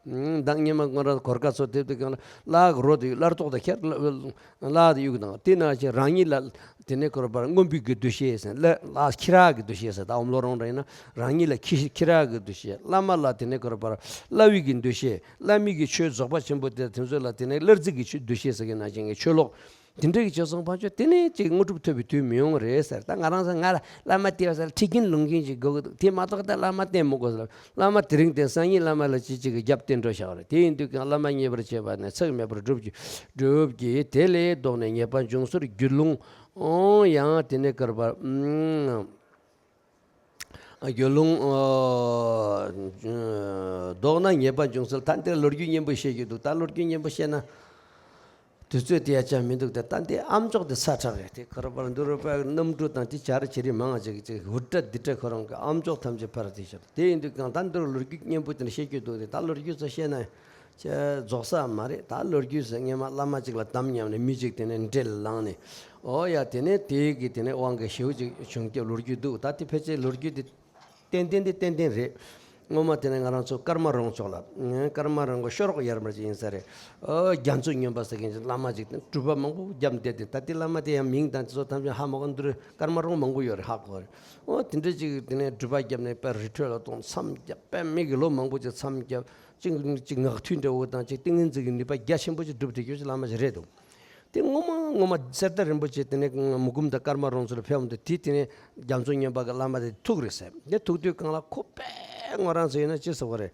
མདང་སྔོན་མ་ང་རང་གོར་ཁ་ཚོ་དེབ་དེ་གང་ལ་བླ་གི་རོ་དེ་བླ་རྟོག་དང་ཁྱེར་བླ་དེ་གཡུག་དང་། དེ་ན་ཅིག་རང་ཉིད་ལ་དེ་ནས་ཁོ་ར་པར་མངོན་པའི་གི་འདུ་ཤེས་ཟེར། བླ་བླ་ཁྱི་ར་གི་འདུ་ཤེས་ཟེར། ད་ཨོམ་ལོ་རོང་ར་ཡིན་ན་རང་ཉིད་ལ་ཁྱི་ཁྱི་ར་གི་འདུ་ཤེས། བླ་མ་ལ་དེ་ནས་ཁོ་ར་པར་བླ་བི་གི་འདུ་ཤེས། བླ་མའི་གི་ཆོས་རྫོགས་པ་ཆེན་པོ་དེ་དེ་ཚོ་ལ་དེ་ནས་བླ་རྫི་གི་ཆོས་འདུ་ཤེས་ཟེར་གི་ན་ཅན་གི་ཆོས་ལོག་དེ་འདྲ་གི་བྱས་སོང་ཕར་ཆོད་དེ་ནས་ཅིག་དངོས་གྲུབ་ཐོབ་པའི་དུས་མི་ཡོང་རེད་ཟེར། ད་ང་རང་ཚོ་ང་ལ་བླ་མ་བསྟེན་པ་ཟེར་ཁྲི་རྒན་ལུང་རྒན་ཅིག་དགོས་གི་འདུག། དེ་མ་གཏོགས་ད་བླ་མ་བསྟེན་མི་དགོས་ཟེར། བླ་མ་དེ་རིང་བསྟེན། སང་ཉིན་བླ་མ་ལ་ཅི་ཅིག་གི་རྒྱབ་བསྟེན་འགྲོ་བཞག་རེད། དེ་ཡིན་དུས་ཀྱང་བླ་མ་མཉེས་པར་བྱེད་པ་ནི་ཚེགས་མེད་པར་སྒྲུབ་ཀྱི་སྒྲུབ་ཀྱི། དེ་ལས་ལྡོག་ནས་ཉེས་པ་འབྱུང་ཚུལ་རྒྱུད་ལུང་། ཨོ་ཡང་དེ་ནས་ཀར་པར། རྒྱུད་ལུང་། ལྡོག་ན་ཉེས་པ་འབྱུང་ཚུལ། ད་འདིར་ལོ་རྒྱུས་སྙན་པོ་བཤད་རྒྱུ་འདུག། ད་ལོ་རྒྱུས་སྙན་པོ་བཤད་ན་དུས་ཚོད་དེ་ཡ་ཅང་མི་འདུག། ད་ད་འདི་ཨམ་ཅོག་དེ་ཚ་དྲགས་རེད། དེ་ཁོ་ར་པར་འདུ་རུ་པའི་གནམ་གྲུ་དང་དེ་བྱ་ར་བྱེད་རིགས་མང་ང་ཅིག་ཅིག་འུར་སྒྲ་འདི་སྒྲ་ཁོ་རང་གི་ཨམ་ཅོག་ཐམས་ཅད་ཕར་དེ་ཤར། དེ་ཡིན་དུས་གང་ད་འདིར་ལོ་རྒྱུས་སྙན་པོ་དེ་འདྲ་བཤད་རྒྱུ་འདུག། དེ་ད་ལོ་རྒྱུས་ཚོ་བཤད་ན་ཅི་རྫོགས་ས་མ་རེད། ད་ལོ་རྒྱུས་ཟེར་སྔས་མ་བླ་མ་ཅིག་ལ་དམ་ཉམས་ནས་མི་ཅིག་དེ་ནས་འདྲེ་ལ་ལངས་ནས། ཨོ་ཡ། དེ་ནས་དེའི་གི་དེ་ནས་དབང་གི་ཞེའུ་ཅིག་བྱུང་སྐྱབས་ལོ་རྒྱུས་འདུག། ད་དེ་ཕལ་ཆེར་ལོ་རྒྱུས་དེ་ཏན་ཏན་དེ་ཏན་ཏན་རེད། སྔོན་མ་དེ་ནས་ང་རང་ཚོ་ཀརྨ་རོང་ཕྱོགས་ལ། ཀརྨ་རོང་གི་ཤོ་རོག་ཡར་མར་ཅིག་ཡིན་ས་རེད། ཨོ་རྒྱ་མཚོ་སྨྱོན་པ་ཟེར་མཁན་ཅིག་བླ་མ་ཅིག་དེ་སྒྲུབ་པ་མང་པོ་བརྒྱབ་བསྡད་དེ། ད་དེ་བླ་མ་དེ་ཡང་མིང་དང་དེ་ཚོ་ཐམས་ཅད་ཧ་མ་གོ། འདི་རུ་ཀརྨ་རོང་མང་པོ་ཡོད་རེད། ཧ་གོ་རེད། ཨོ་དེ་འདྲ་ཅིག་དེ་ནས་སྒྲུབ་པ་བརྒྱབ་ནས་དཔེ་རི་ཁྲོད་ལ་གཏོང་མཚམས་བརྒྱབ། དཔེ་མི་གི་ལོ་མང་པོ་ཅིག་མཚམས་བརྒྱབ། ཅིག་ཅིག་ངག་ཐུན་འདྲ་བོ་དང་ཅིག་ཏིང་ངེ་འཛིན་གྱི་ནུས་པ་རྒྱ་ཆེན་པོ་ཅིག་སྒྲུབ་བསྡད་རྒྱུ་ཅིག་བླ་མ་ཅིག་རེད་འདུག། དེ་སྔོན་མ་སྔོན་མ་གསེར་རྟ་རིན་པོ་ཆེ་དེ་ནས་མུ་གུམ་དང་ཀརྨ་རོང་ཚོ་ལ་ཕེབས་འོང་དུས། དེ་དེ་ནས་རྒྱ་མཚོ་སྨྱོན་པ་གི་བླ་མ་དེ་ཐུག་རེད་ཟེར། དེ་ཐུག་དུས་གང་ལ་ཁོ་དཔེ་ང་རང་ཚོ་ཡིན་ན་ཅི་ཟེར་བ་རེད།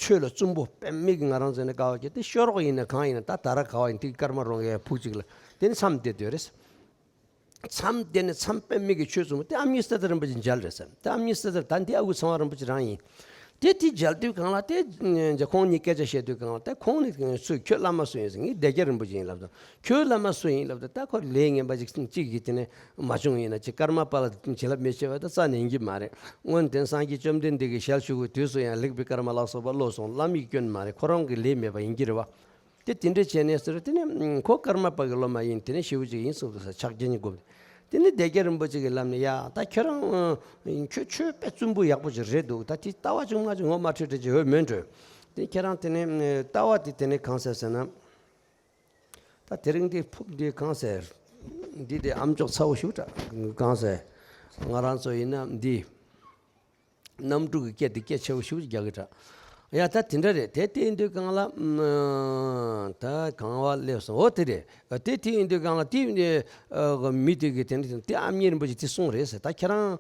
ཆོས་ལ་བཙུན་པོ་དཔེ་མི་གི་ང་རང་ཚོ་ཡིན་ན་དགའ་བ་སྐྱེ། དེ་ཤོ་རོག་ཡིན་ན་གང་ཡིན་ན་ད་ད་ར་ག་བ་ཡིན་དེ་ཀརྨ་རོང་གི་ཕུག་ཅིག་ལ་དེ་ནས་མཚམས་བསྡད་སྡོད་རེད། མཚམས་དེ་ནས་མཚམས་དཔེ་མེད་ཀྱི་ཆོས་གསུངས། དེ་ཨ་མྱེས་གསེར་རྟ་རིན་པོ་ཆེ་མཇལ་རེད་ཟེར། དེ་ཨ་མྱེས་གསེར་རྟ་ད་འདི་ཨ་ཁུ་ཚེ་དབང་རིན་པོ་ཆེ་རང་ཡིན། དེ་དེ་མཇལ་དུས་སྒང་ལ་དེ་ཁོང་གཉིས་སྐད་ཆ་བཤད་དུས་སྒང་ལ་དེ་ཁོང་ནི་སུ་ཁྱོད་བླ་མ་སུ་ཡིན་ཟེར། ངས་སྡེ་བརྒྱད་རིན་པོ་ཆེ་ཡིན་ལབ་དང་། ཁྱོད་བླ་མ་སུ་ཡིན་ལབ་དང་། ད་ཁོ་ལས་ངན་པ་ཅིག་གཅིག་གིས་དེ་ནས་མ་བྱུང་ཡིན་ན་ཅིག་ཀརྨ་པ་ལ་བྱིན་རླབས་མི་ཆེ་བ་ད་རྩ་ནས་ཡིན་གྱི་མ་རེད། སྔོན་དེ་སངས་རྒྱས་བཅོམ་ལྡན་འདས་ཀྱི་ཞལ་བཞུགས་པའི་དུས་སུ་ཡང་ལེགས་པའི་སྐར་མ་ལ་སོགས་པ་བློ་སོང་བླ་མའི་སྐྱོན་མ་རེད། ཁོ་རང་གི་ལས་མེད་པ་ཡིན་གྱི་རེད་བ། དེ་དེ་འདྲ་བྱས་ནས་ཟེར་དེ་ནས་ཁོ་ཀརྨ་པ་གི་སློབ་མ་ཡིན། དེ་ནས་ཞེ་པོ་ཅིག་ཡིན་གསུངས་འདུག་ས། ཕྱག་རྒྱ་གཉིས་བསྒོམས། དེ་ནས་སྡེ་བརྒྱད་རིན་པོ་ཆེ་གི་ལམ་ནས་ཡ་ད་ཁྱོད་རང་ཁྱོད་ཆོས་དཔེ་བཙུན་པོ་ཡག་པོ་ཅིག་རེད་འདུག་ད་དེ་ལྟ་བ་ཅུང་མ་ཅིག་ངོ་མ་འཕྲོད་འཕྲོད་ཅིག་ཡོད་མེད་འགྲོ། དེ་ཁྱེད་རང་དེ་ནས་ལྟ་བ་དེ་དེ་ནས་གང་ཟེར་ཟེར་ན། ད་དེ་རིང་འདི་ཕུག་འདི་གང་ཟེར། འདི་དེ་ཨམ་ཅོག་ཚ་བོ་ཞུ་དྲ་གང་ཟེར། ང་རང་ཚོ་ཡིན་ན་འདི། གནམ་གྲུ་གི་སྐད་དེ་སྐད་ཆེ་བོ་ཞིག་རྒྱག་གི་འདྲ། ཡ་ད་དེ་འདྲ་རེད། དེ་དེ་ཡིན་དུས་སྒང་ལ་ད་གང་བ་སླེབས་སོང་། འོ་དེ་རེད། དེ་དེ་ཡིན་དུས་སྒང་ལ་དེ་མི་དེ་གི་དེ་འདྲ་དེ་ཨ་མྱེས་རིན་པོ་ཆེ་དེ་གསུངས་རེད་ཟེར། ད་ཁྱེད་རང་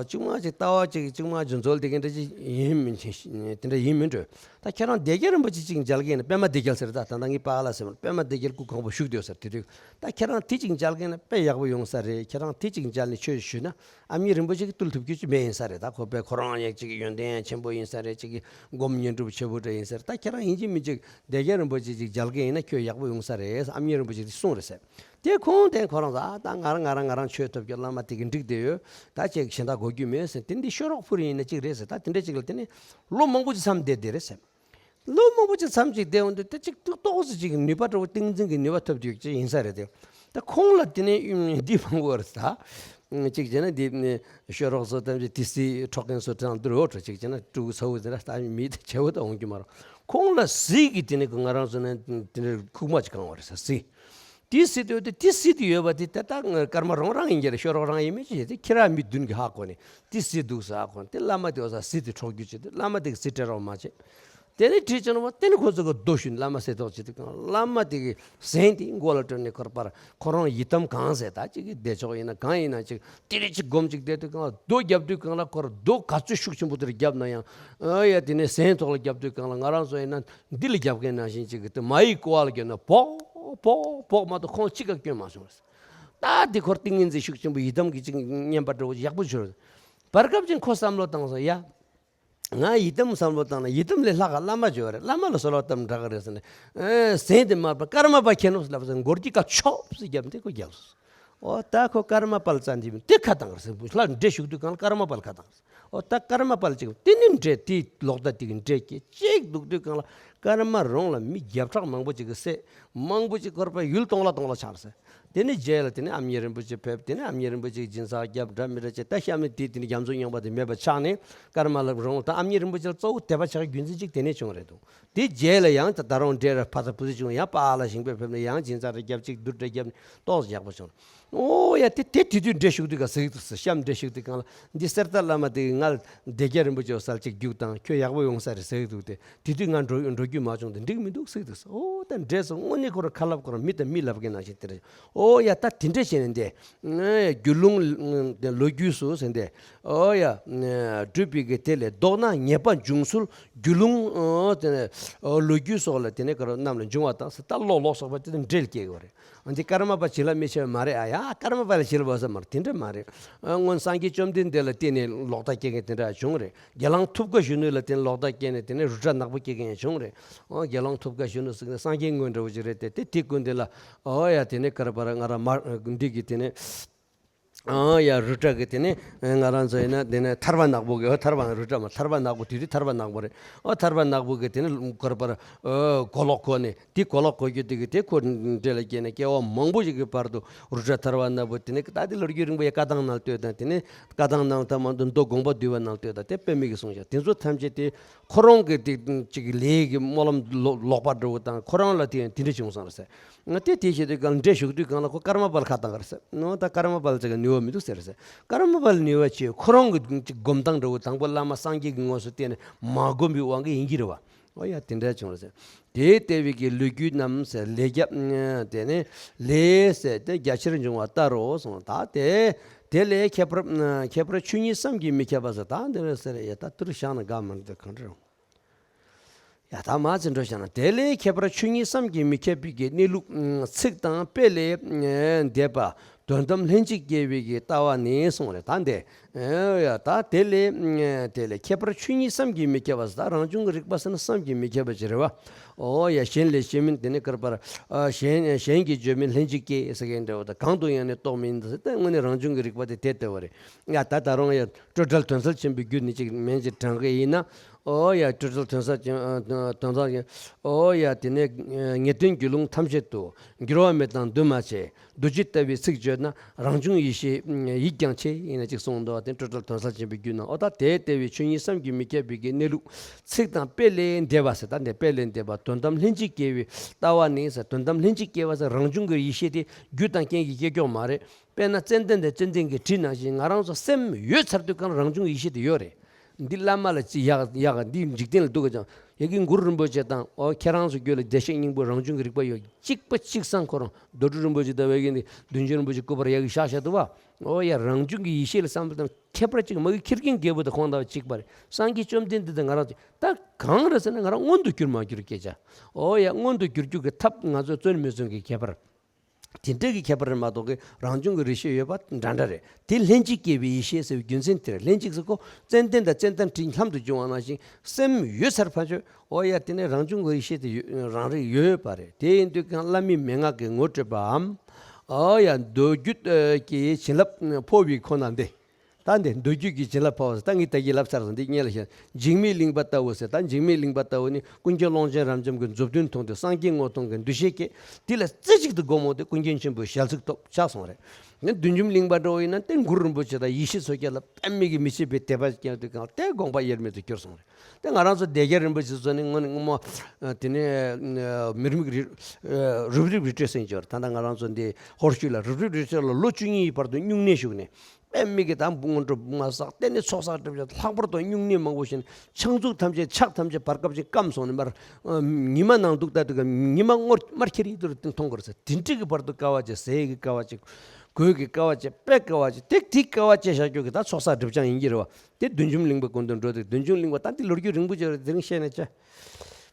ཅུང་མ་ཅིག་ལྟ་བ་ཅིག་ཅུང་མ་ཅིག་འཛོལ་དེ་གི་འདྲ་ཅིག་ཡིན་མིན་དེ་འདྲ་ཡིན་མིན་འགྲོ། ད་ཁྱེད་རང་སྡེ་བརྒྱད་རིན་པོ་ཆེ་ཅིག་མཇལ་གི་ཡིན་ན། པད་མ་སྡེ་བརྒྱད་ཟེར། ད་ད་ལྟ་ངའི་པཱ་ལགས་ཟེར་བ་པད་མ་སྡེ་བརྒྱད་སྐུ་གོང་པོ་བཞུགས་བསྡད་ཡོད་ཟེར། དེ་དུས་ད་ཁྱེད་རང་དེ་ཅིག་མཇལ་གི་ཡིན་ན་དཔེ་ཡག་པོ་ཡོང་ས་རེད། ཁྱེད་རང་དེ་ཅིག་མཇལ་ནས་ཆོས་ཞུས་ན། ཨ་མྱེས་རིན་པོ་ཆེ་གིས་བཏུལ་ཐུབ་རྒྱུ་ཅིག་མེད་ཡིན་ས་རེད། ད་ཁོ་པས་ཁོ་རང་ཡང་ཅིག་ཡོན་ཏན་ཡང་ཆེན་པོ་ཡིན་ས་རེད། ཅིག་གི་སྒོམ་བསྙེན་སྒྲུབ་ཆེ་པོ་འདྲ་ཡིན་ས་རེད། ད་ཁྱེད་རང་ཡིན་གཅིག་མིན་གཅིག་སྡེ་བརྒྱད་རིན་པོ་ཆེ་ཅིག་མཇལ་གི་ཡིན་ན་ཁྱོད་ཡག་པོ་ཡོང་ས་རེད། ཨ་མྱེས་རིན་པོ་ཆེ་གིས་གསུངས་རེད་ཟེར། དེ་ཁོང་དེ་ཁོ་རང་ཚོ་ཨ་ད་ང་རང་ང་རང་ང་རང་ཆོས་ཐོབ་རྒྱུ་བླ་མ་དེ་གི་འགྲིག་བསྡད་ཡོད། ད་ཅིག་གཞན་དག་དགོས་རྒྱུ་མེད་ཟེར། དེ་འདི་ཤོ་རོག་ཕུར་ཡིན་ན་ཅིག་རེད་ཟེར། ད་དེ་འདྲ་ཅིག་ལ་དེ་ནི་ལོ་མང་པོ་ཅིག་མཚམས་བསྡད་བསྡད་རེད་ཟེར། ལོ་མང་པོ་ཅིག་མཚམས་ཅིག་བསྡད་འོང་དུས་དེ་ཅིག་ཏུ་ཏོག་ཙམ་ཅིག་ནུས་པ་འདྲ་བོ་ཏིང་འཛིན་གྱི་ནུས་པ་ཐོབ་དུས་ཅིག་ཡིན་ས་རེད་དེ། ད་ཁོང་ལ་དེ་ནས་འདི་མང་པོ་རེད་ད། ཅིག་བྱས་ན་འདི་ཤོ་རོག་སོ་ཐམས་ཅད་དེ་སི་འཕྲོག་མཁན་སོ་དྲང་འདུར་འོ་འགྲོ། ཅིག་བྱས་ན་ཕྲུ་གུ་ཚ་བོ་དེ་འདྲ་ད་མི་དེ་བྱེད་བོ་ད་འོང་རྒྱུ་མ་རེད། ཁོང་ལ་སི་གི་དེ་ནས་ང་རང་ཚོ་ནས་དེ་འདྲ་ཁུག་མ་ཅིག་གང་བ་རེད་ས་སི། དེ་སྲིད་དུ་དེ་དེ་སྲིད་དུ་ཡོད་པ་དེ་ད་ལྟ་ང་ཀརྨ་རོང་རང་ཡིན་གྱི་རེད། ཤོ་རོག་རང་ཡིན་མིན་ཅི་བྱེད་དེ་ཁྱེད་རང་མི་བདུན་གྱི་ཧ་གོ་ནས་དེ་སྲིད་འདུག་ཟེར་ཧ་གོ་ནས་དེ་བླ་མ་དེ་འོ་ས་སྲིད་དུ་འཕྲོག་རྒྱུ་བྱེད་དེ་བླ་མ་དེ་གི་སྲིད་སྤྲད་རོགས་མ་བྱེད། དེ་ནས་ཁྲིད་ཅིང་བ་དེ་ནས་ཁོ་ཚོ་གི་རྡོ་ཞུན་བླ་མ་སེ་ཐོག་བྱེད་དུས་གང་བླ་མ་དེ་གི་ཟན་དེ་མགོ་ལ་སྤྲོད་ནས་ཁོར་པར་ཁོ་རང་ཡི་དམ་གང་ཟེར་ད་ཅིག་གི་བདེ་མཆོག་ཡིན་ན་གང་ཡིན་ན་ཅིག་དེ་རེ་ཅིག་སྒོམ་ཅིག་བསྡད་དུས་གང་རྡོ་རྒྱབ་དུས་གང་ལ་ཁོར་རྡོ་ག་ཚོད་ཤུགས་ཆེན་པོ་དེར་རྒྱབ་ན་ཡང་ཨ་ཡ་དེ་ནས་ཟན་ཐོག་ལ་རྒྱབ་དུས་གང་ལ་ང་རང་ཚོ་ཡིན་ན། འདི་ལ་རྒྱབ་མཁན་ནང་བཞིན་གཅིག་གི་དེ་མ་ཡི་ཀོ་བ་ལ་རྒྱབ་ན་བོག་བོག་བོག་མ་གཏོགས་ཁོང་གཅིག་ག་སྐྱོན་མ་བྱུང་བས། ད་འདི་ཁོར་ཏིང་ངེ་འཛིན་ཤུགས་ཆེན་པོ་ཡི་དམ་གྱི་གཅིག་བསྙེན་པ་འདྲ་བོ་ཡག་པོ་བྱོས། བར་སྐབས་ཅིག་ཁོ་བསམ་བློ་བཏང་སོང་ཡ། ང་ཡི་དམ་བསམ་བློ་བཏང་ན་ཡི་དམ་ལས་ལྷག་ག་བླ་མ་བྱོས་རེད། བླ་མ་ལ་གསོལ་བ་བཏབ་དྲག་གི་རེད་ཟེར་ནས། ཨེ་ཟན་དེ་མར་པ་ཀརྨ་པ་མཁྱེན་ནོ་ལབ་ཟེར་མགོ་སྐྱིད་ཀ་ཆོབ་སེ་རྒྱབ་འདི་ཁོ་རྒྱབ་སོང་། ཨོ་ད་ཁོ་ཀརྨ་པ་ལ་རྩ་འདི་མིན་དེ་ཁ་བཏང་རེད་ཟེར། ལྷ་འདྲེ་ཞུགས་དུས་གང་ལ་ཀརྨ་པ་ལ་ཁ་བཏང་རེད། ཨོ་ད་ཀརྨ་པ་ལ་ཅིག་དེ་ནི་འདྲེ་དེའི་ལོག་ལྟ་དེ་གི་འདྲེ་སྐྱེ་གཅིག་འདུག་དུས་གང་ལ་ཀརྨ་རོང་ལ་མི་བརྒྱ་ཕྲག་མང་པོ་ཅིག་གི་བསད། མང་པོ་ཅིག་སྐོར་པ་ཡུལ་སྟོང་ལ་སྟོང་ལ་ཆགས་རེད་ཟེར། དེ་ནི་རྗེས་ལ་དེ་ནི་ཨ་མྱེས་རིན་པོ་ཆེ་ཕེབས། དེ་ནི་ཨ་མྱེས་རིན་པོ་ཆེ་གི་སྦྱིན་སྲེག་བརྒྱབ་འདྲ་མི་འདྲ་བྱས་ད་གཤམ་ནས་དེ་དེ་ནི་རྒྱ་མཚོ་རྙིང་པ་དེ་མེད་པ་ཆགས་ནས་ཀརྨ་ལ་རོང་ད་ཨ་མྱེས་རིན་པོ་ཆེ་ལ་གཙོ་བོ་དད་པ་བྱ་བའི་རྒྱུ་མཚན་གཅིག་དེ་ནས་བྱུང་རེད་འདུག་དེ་རྗེས་ལ་ཡང་ད་ད་རུང་འདྲེ་ར་ཕ་ཚ་བུ་ཚ་བྱུང་ཡང་པཱ་ལགས་ཞིང་པས་ཕེབས་ནས་ཡང་སྦྱིན་སྲེག་ར་བརྒྱབ་གཅིག་བསྡུར་འདྲ་བརྒྱབ་ནས་ཏོག་ཙམ་ཡག་པོ་བྱུང་། ཨོ་ཡ་དེ་དེ་དེ་དུས་འདྲེ་ཞུགས་དུས་ག་ཟེར་གི་འདུག་ཟེར། གཤམ་འདྲེ་ཞུགས་དུས་གང་ལ་འདི་གསེར་རྟ་བླ་མ་དེ་གི་ང་ལ་སྡེ་བརྒྱད་རིན་པོ་ཆེ་སར་གཅིག་རྒྱུགས་དང་ཁྱོད་ཡག་པོ་ཡོང་ས་རེད་ཟེར་གི་འདུག་སྟེ་དེ་དུས་ང་འགྲོ་འགྲོ་རྒྱུ་མ་བྱུང་སྟེ་འགྲིག་མི་འདུག་ཟེར་གི་འདུག་ཟེར། ཨོ་ད་འདྲེ་ཟེར་དངོས་གནས་ཁོ་རང་ཁ་ལབ་ཁོ་རང་མི་དང་མི་ལབ་མཁན་ནང་བཞིན་དེ་རེད། ཨོ་ཡ་ད་དེ་འདྲ་བྱས་ནས་འདི་ཨེ་རྒྱུད་ལུང་ཨེ་ལོ་རྒྱུས་སུ་ཟེར་འདི་ཨོ་ཡ་ཨེ་སྒྲུབ་པའི་གི་དེ་ལས་ལྡོག་ན་ཉེས་པ་འབྱུང་ཚུལ་རྒྱུད་ལུང་ཨོ་དེ་ནས་ཨོ་ལོ་རྒྱུས་སོགས་ལ་དེ་ནས་ག་རེ་རྣམས་ལ་འབྱུང་བ་དང་ཟེར། ད་ལོག་ལོག་སོགས་པ་དེ་དང་འབྲེལ་སྐྱེ་གི་རེད། འདི་ཀརྨ་པ་བྱིན་རླབས་མི་ཆེ་བ་མ་རེད། ཨ་ཡ་ཀརྨ་པ་ལ་བྱིན་རླབས་ཟེར་མ་རེད། དེ་འདྲ་མ་རེད། ཨ་སྔོན་སངས་རྒྱས་བཅོམ་ལྡན་འདས་ལ་བརྟེན་ནས་ལོག་ལྟ་སྐྱེ་མཁན་དེ་འདྲ་བྱུང་རེད། དགེ་སློང་ཐུབ་དཀའ་གཞོན་ནུ་ལ་བརྟེན་ནས་ལོག་ལྟ་སྐྱེས་ནས་དེ་ནས་རུ་དྲ་ནག་པོ་སྐྱེ་མཁན་ཡང་བྱུང་རེད། ཨོ་དགེ་སློང་ཐུབ་དཀའ་གཞོན་ནུ་ཟེར་ནས་སངས་རྒྱས་སྔོན་འདྲ་བོ་ཅིག་རེད་དེ། དེ་དེ་ཀུན་དེ་ལ་ཨོ་ཡ་དེ་ནས་ཀརྨ་པ་ང་རང་མ་འདི་གི་དེ་ནས། ཨ་ཡ་རུ་དྲ་གི་དེ་ནས་ང་རང་ཚོ་ཡིན་ན་དེ་ནས་ཐར་པ་ནག་པོ་གི། ཨོ་ཐར་པ་རུ་དྲ་མ་ཐར་པ་ནག་པོ་དེ་དུས་ཐར་པ་ནག་པོ་རེད། ཨོ་ཐར་པ་ནག་པོ་གི་དེ་ནས་ཀརྨ་པར་ཨོ་གོ་ལོག་གོ་ནས་དེ་གོ་ལོག་གོ་རྒྱུ་དེ་གི་དེ་ཁོ་འདྲེ་ལ་སྐྱེས་ནས་སྐྱེ་བ་མང་པོ་ཞིག་གི་བར་དུ་རུ་དྲ་ཐར་པ་ནག་པོ་དེ་ནས་ད་དེ་ལོ་རྒྱུས་རིང་པོ་ཡ་བཀའ་ཐང་ནང་ལྟོས་དང་དེ་ནས་བཀའ་ཐང་ནང་ད་མ་འདུག་མདོ་དགོངས་པ་འདུས་པ་ནང་ལྟོས་དང་དེ་དཔེ་མི་གི་གསུངས་ཤག་དེ་ཚོ་ཐམས་ཅད་དེ་ཁོ་རང་གི་དེ་ཅིག་ལས་ཀྱི་སྨོན་ལམ་ལོག་ལོག་པ་འགྲོ་བ་དང་ཁོ་རང་ལ་དེ་དེ་འདྲ་བྱུང་སོང་རེད་ཟེར། ང་དེ་དེ་བྱེད་དུས་གང་འདྲེ་ཞུགས་དུས་གང་ལ་ཁོ་ཀརྨ་པ་ལ་ཁ་བཏང་ག་རེད་ཟེར། ནོ་ད་ཀརྨ་པ་ལ་ཅིག་ནུས་པ་མི་འདུག་ཟེར་ཟེར། ཀརྨ་པ་ལ་ནུས་པ་ཆེ་ཁོ་རང་གི་ཅིག་སྒོམ་སྟངས་འདྲ་བོ་དང་པོ་བླ་མ་སངས་རྒྱས་ཀྱི་དངོས་སུ་བསྟེན་ནས་མ་བསྒོམས་པའི་དབང་གིས་ཡིན་གྱི་རེད་བ། ཨོ་ཡ་དེ་འདྲ་བྱུང་རེད་ཟེར། དེ་ལྟ་བུའི་གི་ལོ་རྒྱུས་རྣམས་ཟེར་ལས་རྒྱ་དེ་ནས་ལས་ཟེར་དེ་རྒྱ་ཆེར་འབྱུང་བ་ལྟར་རོ་གསུངས། ད་དེ་དེ་ལས་ཁྱད་པར་ཁྱད་པར་ཆོས་ཉིད་བསམ་གྱིས་མི་ཁྱབ་པ་ཟེར། ད་འདི་རེད་ཟེར་ཡ་ད་ཏུ་རུ་བཞག་ན་དགའ་མ་འདི་གང་འདྲ་རུང་། ཡ་ད་མ་ཚེ་འགྲོ་བྱས་ན་དེ་ལས་ཁྱད་པར་ཆོས་ཉིད་བསམ་གྱིས་མི་ཁྱབ་པའི་གི་གནས་ལུགས་ཚིག་དང་དཔེ་ལས་འདས་པ་ དོན་དམ་ལྷན་ཅིག་སྐྱེས་པའི་གི་ལྟ་བ་ནི་གསུངས་རེད། ད་འདི། ཨེ་ཡ། ད་དེ་ལས་དེ་ལས་ཁྱད་པར་ཆོས་ཉིད་བསམ་གྱིས་མི་ཁྱབ་པ་ཟེར། ད་རང་བྱུང་གི་རིག་པ་ཟེར་ན་བསམ་གྱིས་མི་ཁྱབ་པ་ཅིག་རེད་བ། ཨོ་ཡ། གཞན་ལས་གཞན་མིན་དེ་ནི་བསྐལ་པར། ཨ། གཞན་གཞན་གྱིས་བརྗོད་མིན་ལྷན་ཅིག་སྐྱེས་ཟེར་མཁན་འདྲ་བོ་དང་། གང་དུ་ཡང་ནི་རྟོག་མིན་ཟེར། ད་དངོས་གནས་རང་བྱུང་གི་རིག་པ་དེ་དེ་ལྟ་བུ་རེད། ཡ། ད་ད་རུང་ཡ། སྤྲོས་བྲལ་དོན་གསལ་ཆེན་པོའི་རྒྱུད་ནི་ཅིག་མིན་ཅིག་དྲངས་ཀྱི་ཡིན་ན། ཨོ་ཡ། སྤྲོས་བྲལ་དོན་གསལ་ཆེན། ཨ། དོན་གསལ་ཆེན། ཨོ་ཡ། དེ་ནས་ངེས་དོན་རྒྱུད་ལུང་ཐམས་ཅད་དུ། འགྱུར་བ་མེད་དང་འདུས་མ་བྱས། རྡོ་རྗེ་ལྟ་བུའི་ཚིག་བརྗོད་ན། རང་བྱུང་ཡེ་ཤེས་ཡིད་ཀྱང་ཆེས། ཡིན་ན་ཅིག་གསུངས་འདུག་པ། དེ་སྤྲོས་བྲལ་དོན་གསལ་ཆེན་པོའི་རྒྱུད་ནང་། ཨོ་ད་དེ་ལྟ་བུའི་ཆོས་ཉིད་བསམ་གྱིས་མི་ཁྱབ་པའི་གི་གནས་ལུགས་ཚིག་དང་དཔེ་ལས་འདས་པ་ཟེར། ད་འདི་དཔེ་ལས་འདས་པ། དོན་དམ་ལྷན་ཅིག་སྐྱེས་པའི་ལྟ་བ་ནི་ཟེར། དོན་དམ་ལྷན་ཅིག་སྐྱེས་པ་ཟེར། རང་བྱུང་གི་ཡེ་ཤེས་དེ་རྒྱུ་དང་རྐྱེན་གྱིས་སྐྱེ་ཀྱོག་མ་རེད། དཔེར་ན་ཙན་དན་དང་ཙན་དན་གྱི་དྲི་ནང་བཞིན། ང་རང་ཚོ་སེམས་ཡོད་ཚར་དུས་གང་རང་བྱུང་ཡེ་ཤེས་དེ་ཡོད་རེད། འདི་བླ་མ་ལ་ཅི་ཡག་ཡག་འདི་འཇིག་རྟེན་ལ་སྡུག་ག་ཅང་། ཡ་གི་གུ་རུ་རིན་པོ་ཆེ་དང་། ཨོ། ཁྱེད་རང་ཚོ་རྒྱུད་ལ་བདེ་གཤེགས་སྙིང་པོ་རང་བྱུང་གི་རིག་པ་ཡོད། གཅིག་པ་གཅིག་སང་ཁོ་རང་། རྡོ་གྲུབ་རིན་པོ་ཆེ་ལྟ་བུ་ཡིན་ཏེ། བདུད་འཇོམས་རིན་པོ་ཆེ་སྐུ་པར་ཡ་གི་བཞག་བཞག་འདུག་པ། ཨོ་ཡ། རང་བྱུང་གི་ཡེ་ཤེས་ལ་བསམ་པ་དང་ཁྱད་པར་གཅིག་མ་གི། ཁྱི་རྒན་རྒྱལ་པོ་དང་ཁོང་དང་གཅིག་པ་རེད། སངས་རྒྱས་བཅོམ་ལྡན་འདས་དང་ང་རང་ཚོ་ད་གང་རེད་ཟེར་ན། ང་རང་མངོན་དུ་གྱུར་མ་གྱུར་སྐད་ཆ། ཨོ་ཡ། མངོན་དུ་གྱུར་རྒྱུ་གི་ཐབས་ང་ཚོས་བརྩོན་མི་བརྩོན་གྱི་ཁྱད་པར། དེ་འདྲ་གི་ཁྱད་པར་རེད་མ་གཏོགས་ཀྱི། རང་བྱུང་གི་རིག་ཤེས་ཡོད་པ་འདྲ་འདྲ་རེད། དེ་ལྷན་ཅིག་སྐྱེས་པའི་ཡེ་ཤེས་ཟེར་བའི་རྒྱུ་མཚན་དེ་རེད། ལྷན་ཅིག་ཟེར་ཁོ་ཙན་དན་དང་ཙན་དན་དྲི་ལྷམ་དུ་བྱུང་བ་ནང་བཞིན་སེམས་ཡོད་ཚར་ཕར་ཕྱོགས། ཨོ་ཡ། དེ་ནས་རང་བྱུང་གི་ཡེ་ཤེས་དེ་ཡོད། རང་རིག་ཡོད་པ་རེད། དེ་ཡིན་དུས་ཀྱང་བླ་མའི་མན་ངག་གིས་ངོ་སྤྲད་པའམ། ཨོ་ཡ། མདོ་རྒྱུད་ཀྱི་བྱིན་རླབས་འཕོ་བའི་ཁོ་ན་འདི། ད་འདི་མདོ་རྒྱུད་ཀྱི་བྱིན་རླབས་འཕོ་བ་ཟེར། ད་ངས་ད་གིན་ལབ་ཚར་སོང་། འདི་སྔོན་ལ་བཤད། འཇིགས་མེད་གླིང་པ་ལྟ་བུ་ཟེར། ད་འཇིགས་མེད་གླིང་པ་ལྟ་བུ་ནི་ཀུན་མཁྱེན་ཀློང་ཆེན་རབ་འབྱམས་ཀྱི་མཛུབ་སྟོན་མཐོང་སྟེ། སངས་རྒྱས་ངོ་མཐོང་གི་འདུ་ཤེས་སྐྱེས། དེ་ལ་རྩེ་གཅིག་ཏུ་སྒོམ་འོང་དུས་ཀུན་མཁྱེན་ཆེན་པོའི་ཞལ་གཟིགས་ཐོབ། ཆགས་སོང་རེད། ནི་བདུད་འཇོམས་གླིང་པ་འདྲ་བོ་ཡིན་ན། དེ་གུ་རུ་རིན་པོ་ཆེ་དང་ཡེ་ཤེས་མཚོ་རྒྱལ་ལ་དཔེ་མེད་ཀྱི་མི་ཕྱེད་པའི་དད་པ་སྐྱེས་དུས་གང་དེ་དགོངས་པ་དབྱེར་མེད་དུ་གྱུར་སོང་རེད། དེ་ང་རང་ཚོ་སྡེ་དགེ་རིན་པོ་ཆེ་ཚོ་ནི་དངོས་གནས་སྔོན་མ། དེ་ནས་མི་རིགས་རི་རུབ་རིབ་རི་ཁྲོད་ཟེར་གྱི་ཡོད་རེད། ད་ལྟ་ང་རང་ཚོ་འདི་ཧོར་ཤུལ་ལ་རུབ་རིབ་རི་ཁྲོད་ལ་ལོ་བཅུ་གཉིས་ཀྱི་བར་དུ་སྨྱུང་གནས་བཞུགས་ནས། དཔེ་མི་སྲིད་ཀྱི་ད་སྔོན་འགྲོ་མ་བསགས། དེ་ནས་ཚོགས་བསགས་སྒྲིབ་སྦྱང་ལྷག་པར་དུ་སྨྱུང་གནས་མང་པོ་བྱས་ནས། ཕྱག་མཛུབ་ཐམས་ཅད། ཕྱག་ཐམས་ཅད་བར་སྐབས་ཅིག་སྐམ་སོང་ནས་མར། ཉི་མ་ནང་འདུག་ལྟ་དུས་ཀྱང་ཉི་མ་དམར་ཁྱེར་ཡི་དུ་རུ་མཐོང་གི་རེད་ཟེར། དེ་འདྲ་གི་བར་དུ་དཀའ་བ་སྤྱད། ཟས་ཀྱི་དཀའ་བ་སྤྱད། གོས་ཀྱི་དཀའ་བ་སྤྱད། དཔེ་དཀའ་བ་སྤྱད། དེ་དེའི་དཀའ་བ་སྤྱད་བཞག་རྒྱུ་གི་ད་ཚོགས་བསགས་སྒྲིབ་སྦྱང་ཡིན་གྱི་རེད་བ། དེ་བདུད་འཇོམས་གླིང་པའི་སྐུ་མདུན་འགྲོ་དུས། བདུད་འཇོམས་གླིང་པ་ད་འདི་ལོ་རྒྱུས་རིང་པོ་ཅིག་རེད། དེ་རིང་བཤད་ན་ཆ།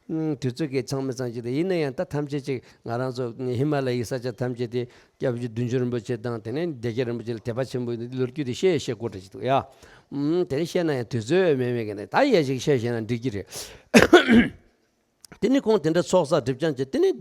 ཨུམ། དུས་ཚོད་ཀྱིས་ཚང་མི་ཚང་ཅིག་རེད། ཡིན་ན་ཡང་ད་ཐམས་ཅད་ཅིག་ང་རང་ཚོ་ཧི་མ་ལ་ཡའི་ས་ཆ་ཐམས་ཅད་དེ་སྐྱབས་རྗེ་བདུད་འཇོམས་རིན་པོ་ཆེ་དང་། དེ་ནས་སྡེ་བརྒྱད་རིན་པོ་ཆེ་ལ་དད་པ་ཆེན་པོ་ཡིན་དུས། ལོ་རྒྱུས་དེ་བཤད་བཤད་དགོས་འདྲ་ཅིག་འདུག་ཡ། ཨུམ། དེ་ནས་བཤད་ན་ཡང་དུས་ཚོད་མེད་མེད་ཀྱི་ནས། ད་ཡ་ཞིག་བཤད་བཤད་ན་འགྲིག་གི་རེད། དེ་ནས་ཁོང་དེ་འདྲ་ཚོགས་བསགས་སྒྲིབ་སྦྱང་བྱས། དེ་ནས་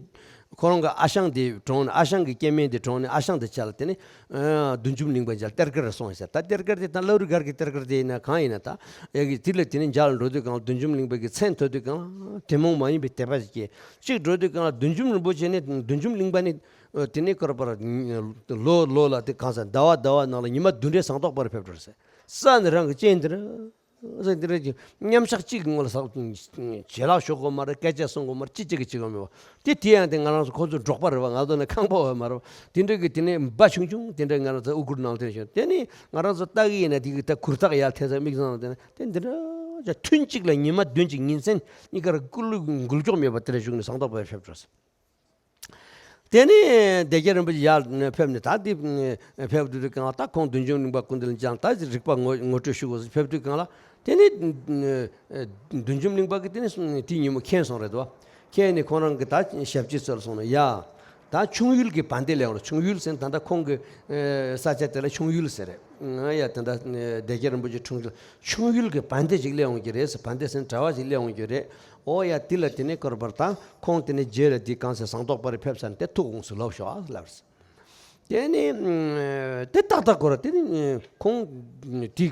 ཁོ་རང་གི་ཨ་ཞང་དེ་གྲོངས་ནས། ཨ་ཞང་གི་སྐྱེ་དམན་དེ་གྲོངས་ནས། ཨ་ཞང་དེ་ཆ་ལ་དེ་ནས་ཨ་བདུད་འཇོམས་གླིང་པ་མཇལ། གཏེར་སྒར་སོང་ཟེར། ད་གཏེར་སྒར་དེ་ད་ལྷ་རི་སྒར་གྱི་གཏེར་སྒར་དེ་ཡིན་ན། གང་ཡིན་ན་ད་ཡ་གི་དེ་ལ་དེ་ནས་མཇལ་འགྲོ་དུས་གང་ལ། བདུད་འཇོམས་གླིང་པ་གི་མཚན་ཐོས་དུས་གང་ལ། དེ་མོ་མ་ཡིན་པའི་དད་པ་ཞིག་སྐྱེས། གཅིག་འགྲོ་དུས་གང་ལ། བདུད་འཇོམས་རིན་པོ་ཆེ་ནི། བདུད་འཇོམས་གླིང་པ་ནི། ཨ། དེ་ནས་ཁོ་རང་པར་ལོ་ལོ་ལ་དེ་གང་ཟེར། ཟླ་བ་ཟླ་བ་ནང་ལ་ཉི་མ་བདུན་རེ་སྲང་ཐོག་པར་ཕེབས་འགྲོ་ཟེར། ས་ནི་རང་གི་སྤྱན་འདི་ར་ཟེར། འདི་ར་གི་མཉམ་བཞག་གཅིག་གི་ངོ་ལ་ཟག་བྱིན་རླབས་ཞུགས་དགོས་མ་རེད། སྐད་ཆ་གསུང་དགོས་མ་རེད། ཅི་གཅིག་གི་གཅིག་ཡོང་མེད་པ། དེ་དེ་ཡང་དེ་ང་རང་ཚོ་ཁོ་ཚོ་འབྲོག་པ་རེད་བ། ང་ཚོ་ནི་ཁང་པ་བ་མ་རེད་བ། དེ་འདྲ་གི་དེ་ནས་འབའ་ཆུང་ཆུང་དེ་འདྲ་ང་རང་ཚོ་དབུ་གུར་ནང་དེ་བཞིན། དེ་ནི་ང་རང་ཚོ་ལྟ་གི་ཡིན་ན། དེ་གི་ད་གུར་ཐག་ཡར་འཐེན་ས་མིག་བཟང་དེ་ནི་དེ་འདི་འདྲ་ཐུན་གཅིག་ལ་ཉི་མ་བདུན་གཅིག་ཉིན་མཚན་གཉིས་ཀར་སྐུ་ལུས་འགུལ་སྐྱོད་མེད་པ་དེ་འདྲ་བཞུགས་ནས་སྲང་ཐོག་པར་ཕེབས་འགྲོ་ཟེར། དེ་ནས་སྡེ་བརྒྱད་རིན་པོ་ཆེ་ཡར་ཕེབས་ནས། ད་འདི་ཕེབས་དུས་གང་ལ། ད་ཁོང་བདུད་འཇོམས་གླིང་པ་སྐུ་མདུན་ལ་མཇལ། ད་རིག་པ་ངོ་ངོ་སྤྲོད་ཞུ་དགོས་ཟེར་ཕེབས་དུས་གང་ལ། དེ་ནས་བདུད་འཇོམས་གླིང་པ་གིས་དེ་ནས་དེའི་ཉིན་མོ་མཁྱེན་སོང་རེད་དོ། མཁྱེན་ནས་ཁོང་རང་གི་ད་ཞབས་ཕྱི་ཚོར་སོང་ནས། ཡ། ད་ཆུང་ཡུལ་གྱི་བན་དེ་སླེབས་ཡོང་རེད། ཆུང་ཡུལ་ཟེར་ན་ད་ལྟ་ཁོང་གི་ས་ཆ་དེ་ལ་ཆུང་ཡུལ་ཟེར་རེད། ཡ། དེ་འདྲ་སྡེ་བརྒྱད་རིན་པོ་ཆེ་འཁྲུངས་ཡུལ། ཆུང་ཡུལ་གྱི་བན་དེ་ཞིག་སླེབས་ཡོང་གི་རེད་ཟེར། བན་དེ་ཟེར་ན་གྲྭ་པ་ཞིག་སླེབས་ཡོང་གི་རེད། ཨོ་ཡ། དེ་ལ་དེ་ནས་སྐོར་བར་དང་ཁོང་དེ་ནས་རྗེས་ལ་དེ་གང་ཟེར་ཟངས་མདོག་དཔལ་རི་ཕེབས་ཚར་ནས་དེ་ཐུགས་དགོངས་སུ་ལོག་ཤོག་ཨ་ལབ། དེ་ནས་དེ་ཏག་ཏག་སྐོར་དེ་ནས་ཁོང་དེ་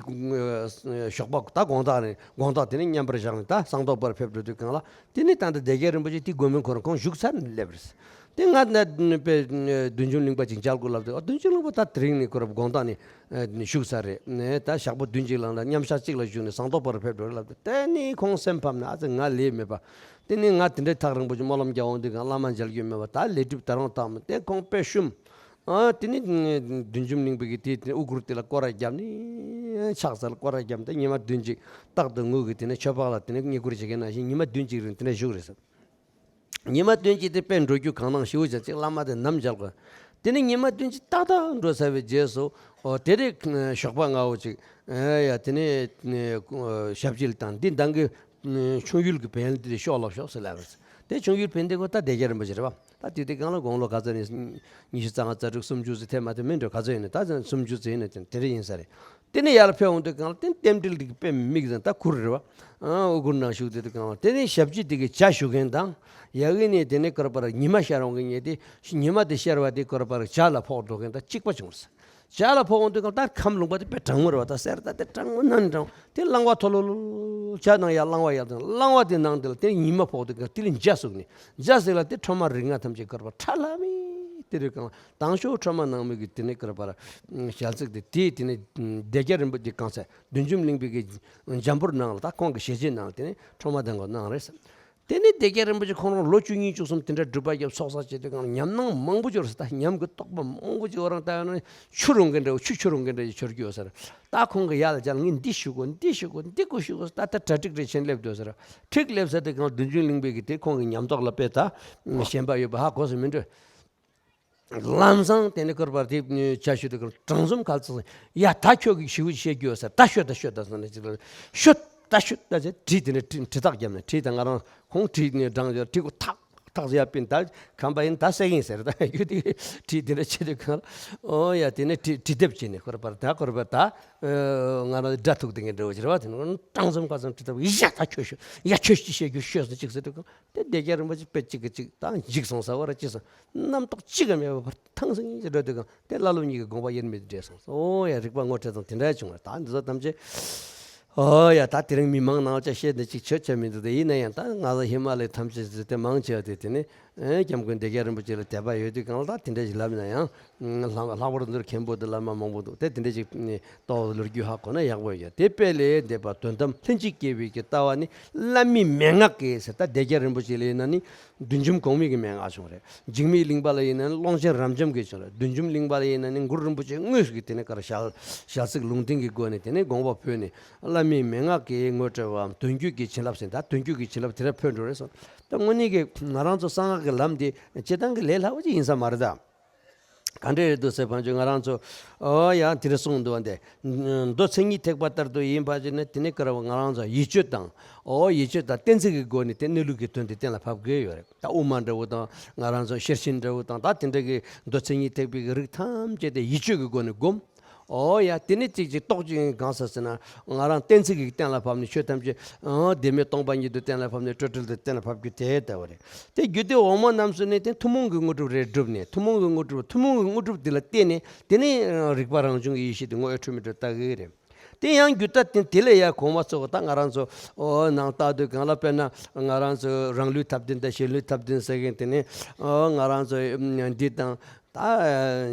ཞོགས་པ་ད་དགོང་དག་ནས་དགོང་དག་དེ་ནས་མཉམ་པར་བཞག་ནས། ད་ཟངས་མདོག་དཔལ་རི་ཕེབས་འགྲོ་དུས་གང་ལ། དེ་ནས་ད་ལྟ་སྡེ་བརྒྱད་རིན་པོ་ཆེ་དེ་དགོན་པའི་ཁོ་རང་ཁོང་བཞུགས་ཚར་ནས་སླེབས་རེད། དེ་ང་ན་པའི་བདུད་འཇོམས་གླིང་པ་ཅིག་མཇལ་དགོས་ལབ་དུས། ཨ། བདུད་འཇོམས་གླིང་པ་ད་དེ་རིང་ནས་ཁོ་རང་དགོང་དག་ནས་བཞུགས་ས་རེད། ད་ཞག་པོ་བདུན་གཅིག་ལངས་ལ་མཉམ་ཞག་གཅིག་ལ་བཞུགས་ནས་ཟངས་མདོག་དཔལ་རི་ཕེབས་འགྲོ་ལབ་དུས། དེ་ནས་ཁོང་སེམས་ཕམ་ནས། ཨ་ཙི་ང་ལས་མེད་པ། དེ་ནས་ང་དེ་འདྲའི་ཐག་རིང་པོ་ཅིག་སྨོན་ལམ་རྒྱག་འོང་དུས་གང་བླ་མ་མཇལ་རྒྱུ་མེད་པ། ད་ལས་སྒྲིབ་ད་རུང་དག་མ། དེ་ཁོང་དཔེ་ཞུམ། ཨ། དེ་ནས་བདུད་འཇོམས་གླིང་པ་གིས་དེ་དེ་དབུ་གུར་དེ་ལ་སྐོར་ར་བརྒྱབ་ནས། ཕྱག་འཚལ་སྐོར་ར་བརྒྱབ་ནས། ཉི་མ་བདུན་གཅིག་རྟག་ཏུ་ངུ་གི་དེ་ནས་ཆོས་འཕགས་ལ་དེ་ནས་བསྙེན་བཀུར་བྱེད་མཁན་ནང་བཞིན་ཉི་མ་བདུན་གཅིག་རིང་དེ་འདྲ་བཞུགས་རེད་ཟེར། ཉི་མ་བདུན་གཅིག་དེ་དཔེ་འགྲོ་རྒྱུ་གང་དང་ཞེ་པོ་ཅིག་ཅིག་བླ་མ་དེ་ནམ་མཇལ་དགོས། དེ་ནས་ཉི་མ་བདུན་གཅིག་ཏག་ཏག་འགྲོ་ཚར་བའི་རྗེས་སུ། ཨོ། དེ་རེས་ཞོགས་པ་སྔ་པོ་ཅིག་ཨེ་ཡ། དེ་ནས་ཞབས་ཕྱི་ལ་བཏང་། འདི་འདང་གི་ཆུང་ཡུལ་གྱི་བན་དེ་ཤོག་ལོབས་ཤོག་ཟེར་ལབ་རེད། དེ་ཆུང་ཡུལ་བན་དེ་ཁོ་ད་སྡེ་བརྒྱད་རིན་པོ་ཆེ་རེད་པ། ད་དེ་དུས་སྒང་ལ་དགུང་ལོ་ག་ཚོད་ཡིན། ཉི་ཤུ་རྩ་ལྔ་རྩ་དྲུག་སུམ་ཅུ་ཙམ་ཐེབས་མ་ཐེབས་མིན་འགྲོ། ག་ཚོད་ཡིན་ན་ད་སུམ་ཅུ་ཙམ་ཡིན་ན་དེ་འདྲ་ཡིན་ས་རེད། དེ་ནས་ཡར་ཕེབས་འོང་དུས་སྒང་ལ་དེ་རྟེན་འབྲེལ་འདི་དཔེ་མི་སྲིད་ད་ཁུར་རེད་བ། ཨ་དབུ་གུར་ནང་བཞུགས་དེ་དུས་སྒང་ལ་དེ་ནས་ཞབས་ཕྱི་དེ་གི་ཇ་བཞུ་མཁན་དང་། ཡ་གི་ནས་དེ་ནས་ཀར་པར་ཉི་མ་ཤར་འོང་གི་ཉེ་དེ་ཉི་མ་དེ་ཤར་བ་དེ་ཀར་པར་ཇ་ལ་ཕོག་འགྲོ་མཁན་དང་གཅིག་པ་བྱུང་རེད། ཇ་ལ་ཕོག་འོང་དུས་སྒང་ད་ཁམས་ལུང་པ་དེ་དཔེ་གྲང་མོ་རེད་བ། ད་གསེར་ད་དེ་གྲང་མོ་ནང་གྲང་དེ་རླངས་པ་མཐོ་ལོ་ལོ་ཇ་ནང་ཡར་རླངས་པ་ཡར་དང་རླངས་པ་དེ་ནང་དེ་ལ་དེ་ཉི་མ་ཕོག་དུས་སྒང་དེ་ལ་ཇ་ཟེར་ལ་དེ་ཁྲོམ་མ་རིགས་ལྔ་ཐམས་ཅད་ཀར་པར་ཁྲ་ལམ་མེ་དེ་རེད་སྒང་དང་ཤོག་ཁྲོམ་མ་ནང་མི་གི་དེ་ནས་ཀར་པར་ཞལ་ཚིག་དེ་དེ་དེ་ནས་སྡེ་རྒྱ་རིན་པོ་ཆེ་གང་ཚེ་བདུད་འཇོམས་གླིང་པའི་གི་འཇམ་པོར་ནང་ལ་ད་ཁོང་གི་ཞལ་ཆད་ནང་ལ་དེ་ནས་ཁྲོམ་མ་དེ་གང་གནང་རེད། དེ་ནས་སྡེ་རྒྱ་རིན་པོ་ཆེ་ཁོང་རང་ལོ་བཅུ་གཉིས་བཅུ་གསུམ་དེ་འདྲ་སྒྲུབ་པ་རྒྱབ་ཚོགས་བསགས་བྱས་དུས་སྒང་ཉམས་སྣང་མང་པོ་འབྱོར་ཟེར། ད་ཉམས་ཀྱི་རྟོགས་པ་མང་པོ་འབྱོར་རང་ད་ཡང་ན་ཆུ་རུང་གི་འདྲ་བོ་ཆུ་ཆུ་རུང་གི་འདྲ་ཡི་འབྱོར་རྒྱུ་ཡོད་ཟེར། ད་ཁོང་གི་ཡ་ལ་ཅར་ངས་འདི་ཞུ་དགོས་འདི་ཞུ་དགོས་འདི་དགོས་ཞུ་དགོས་ད་ད་གྲ་སྒྲིག་རེ་བྱས་སླེབས་འདུག་ཟེར། འགྲིག་སླེབས་ཟེར་དུས་སྒང་བདུད་འཇོམས་གླིང་པའི་གི་དེ་ཁོང་གི་ཉམས་རྟོགས་ལ་དཔེ་ད་ཞེན་པ་ཡོད་པ་ཧ་གོ་སོང་མི་འགྲོ། ལམ་སང་དེ་ནས་ཀར་པར་དེ་ཇ་བཞུ་དུས་སྒང་དྲང་འཛོམས་ག་ཚོད་ཡ་ད་ཁྱོད་ཀྱིས་ཞུ་བྱེད་རྒྱུ་ཡོད་ཟེར། ད་ཤོད་ད་ཤོད་ད་ཟེར་ནས་ཅིག་ལ་ཤོད་ད་ཤོད་ད་ཟེར། གྲི་དེ་ནས་གྲི་གྲི་ཐག་བརྒྱབ་ནས་གྲི་དང་ང་རང་ཁོང་གྲི་ནས་འབྲང་ཡོད་གྲི་གུ་ཐག་ཐག་ཡ་པིན་ད་ཁམས་པ་ཡིན་ད་སད་ཡིན་ཟེར། ད་ཡུ་དེ་གྲི་དེ་འདྲ་བྱེད་དུས་སྒང་ཨོ་ཡ་དེ་ནས་གྲི་གྲི་ལྡེབས་བྱས་ནས་ཀར་པར་ད་ཀར་པར་ད་ང་རང་དགྲ་ཐུག་དེ་ངས་འདྲ་བོ་ཅིག་རེད་བ། དེ་ནས་དྲང་འཛོམས་ག་ཚོད་གྲི་ཐག་ཡ་ད་ཁྱོད་ཤོད་ཡ་ཁྱོད་ཅི་བཤད་རྒྱུ་ཤོད་ཟེར་ཅིག་ཟེར་དུས་སྒང་དེ་སྡེ་རྒྱ་རིན་པོ་ཆེ་དཔེ་གཅིག་གིས་གཅིག་ད་འཇིགས་སོང་ཟེར་བ་ར་ཅི་སོང་། རྣམ་རྟོག་གཅིག་ཀྱང་མེད་པར་ཐང་སང་ཡིན་གྱི་འགྲོ་དུས་སྒང་དེ་བླ་སློབ་གཉིས་ཀྱི་དགོངས་པ་དབྱེར་མེད་དུ་འདྲེས་སོང་། ཨོ་ཡ་རིག་པ་ངོ་འཕྲོད་དང་དེ་འདྲ་བྱུང་བ། ད་འདི་ཚོ་ཐམས་ཅད་ཨོ་ཡ་ད་དེ་རིང་མི་མང་ནང་ལ་ཅག་བཤད་འདི་ཅིག་ཆོད་ཆ་མི་འདུག་དེ་ཡིན་ན་ཡང་ད་ང་ཚོ་ཧི་མ་ལ་ཡའི་ཐམས་ཅད་ཟེར་དེ་མང་ཆེ་བ་དེ་དེ་ནི་ཨེ་སྐྱབས་མགོན་སྡེ་རྒྱ་རིན་པོ་ཆེ་ལ་དད་པ་ཡོད་དུས་སྒང་ལ་ད་དེ་འདྲ་ཞིག་ལབ་ན་ཡང་ལྷག་ལྷག་པར་དུ་མཁན་པོ་དང་བླ་མ་མང་པོ་འདུག་དེ་དེ་འདྲ་ཞིག་ཏོག་ལོ་རྒྱུས་ཧ་གོ་ན་ཡག་པོ་ཡོད། དེ་དཔལ་ལས་འདས་པ་དོན་དམ་ལྷན་ཅིག་སྐྱེས་པའི་གི་ལྟ་བ་ནི་བླ་མའི་མན་ངག་གིས་ཟེར། ད་སྡེ་རྒྱ་རིན་པོ་ཆེ་ལ་ཡིན་ན་ནི་བདུད་འཇོམས་གོང་མའི་གི་མན་ངག་བྱུང་རེད། འཇིགས་མེད་གླིང་པ་ལ་ཡིན་ན་ནི་ཀློང་ཆེན་རབ་འབྱམས་ཀྱིས་བྱུང་རེད། བདུད་འཇོམས་གླིང་པ་ལ་ཡིན་ན་ནི་གུ་རུ་རིན་པོ་ཆེ་དངོས་སུ་གི་དེ་ནས་གར་ཞལ་ཞལ་གཟིགས་ལུང་བསྟན་གྱི་སྒོ་ནས་དེ་ནས་དགོངས་པ་འཕོས་ནས་བླ་མའི་མན་ངག་གིས་ངོ་སྤྲད་པའམ་དོན་བརྒྱུད་ཀྱི་བྱིན་རླབས་ཟེར། ད་དོན་བརྒྱུད་ཀྱི་བྱིན་རླབས་དེ་འདྲ་འཕོས་འགྲོ་རེད་སོང་། ད་དངོས་གནས་ཀྱི་ང་རང་ཚོ་གསང་སྔགས་ཀྱི་ལམ་འདི་སྤྱིར་བཏང་གི་ལས་སླ་པོ་ཅིག་ཡིན་ས་མ་རེད་ད། ག་འདྲས་རེད་འདུག་ཟེར་བ་ཅིག་ང་རང་ཚོ་ཨོ་ཡང་དེ་འདྲ་གསུངས་འདུག་བ། འདི་མདོ་མཚན་ཉིད་ཐེག་པ་ལྟར་དུ་ཡིན་པ་ཅིག་ནི་དེ་ནི་ཀར་པ་ང་རང་ཚོ་ཡིད་དཔྱོད་དང་ཨོ་ཡིད་དཔྱོད་དང་གཏན་ཚིགས་ཀྱི་སྒོ་ནས་དེ་གནས་ལུགས་ཀྱི་དོན་དེ་གཏན་ལ་ཕབ་དགོས་ཡོད་རེད། ད་དབུ་མ་འདྲ་བོ་དང་ང་རང་ཚོ་ཤེར་ཕྱིན་འདྲ་བོ་དང་ད་དེ་འདྲ་གི་མདོ་མཚན་ཉིད་ཐེག་པའི་གི་རིགས་ཐམས་ཅད་དེ་ཡིད་དཔྱོད་ཀྱི་སྒོ་ནས་བསྒོམ། ཨོ་ཡ་དེ་ནི་ཅིག་ཅིག་རྟོགས་ཅིག་གང་ཟེར་ཟེར་ན་ང་རང་གཏན་ཚིགས་ཀྱི་གཏན་ལ་ཕབ་ནས་ཆོས་ཐམས་ཅད་ཨོ་བདེན་མེད་སྟོང་པ་ཉིད་དུ་གཏན་ལ་ཕབ་ནས་སྤྲོས་བྲལ་དུ་གཏན་ལ་ཕབ་རྒྱུ་དེ་ལྟ་བུ་རེད། དེ་རྒྱུད་སྡེ་འོག་མ་རྣམས་སུ་ནི་དེ་ཐུན་མོང་གི་དངོས་གྲུབ་རེ་བསྒྲུབས་ནས་ཐུན་མོང་གི་དངོས་གྲུབ་ཐུན་མོང་གི་དངོས་གྲུབ་དེ་ལ་བརྟེན་ནས་དེ་ནི་རིག་པ་རང་བྱུང་གི་ཡེ་ཤེས་དེ་དངོས་འཕྲོས་མི་འཕྲོས་ལྟ་གི་རེད། དེ་ཡང་རྒྱུད་ལྟ་དེ་དེ་ལས་ཡང་གོང་མ་ཚོ་ད་ང་རང་ཚོ་ཨོ་ནང་ལྟ་དུས་གང་ལ་དཔེར་ན་ང་རང་ཚོ་རང་ལུས་ཐབས་ལྡན་དང་གཞན་ལུས་ཐབས་ལྡན་ཟེར་མཁན་དེ་ནི་ཨོ་ང་རང་ཚོ་འདི་དང་ད་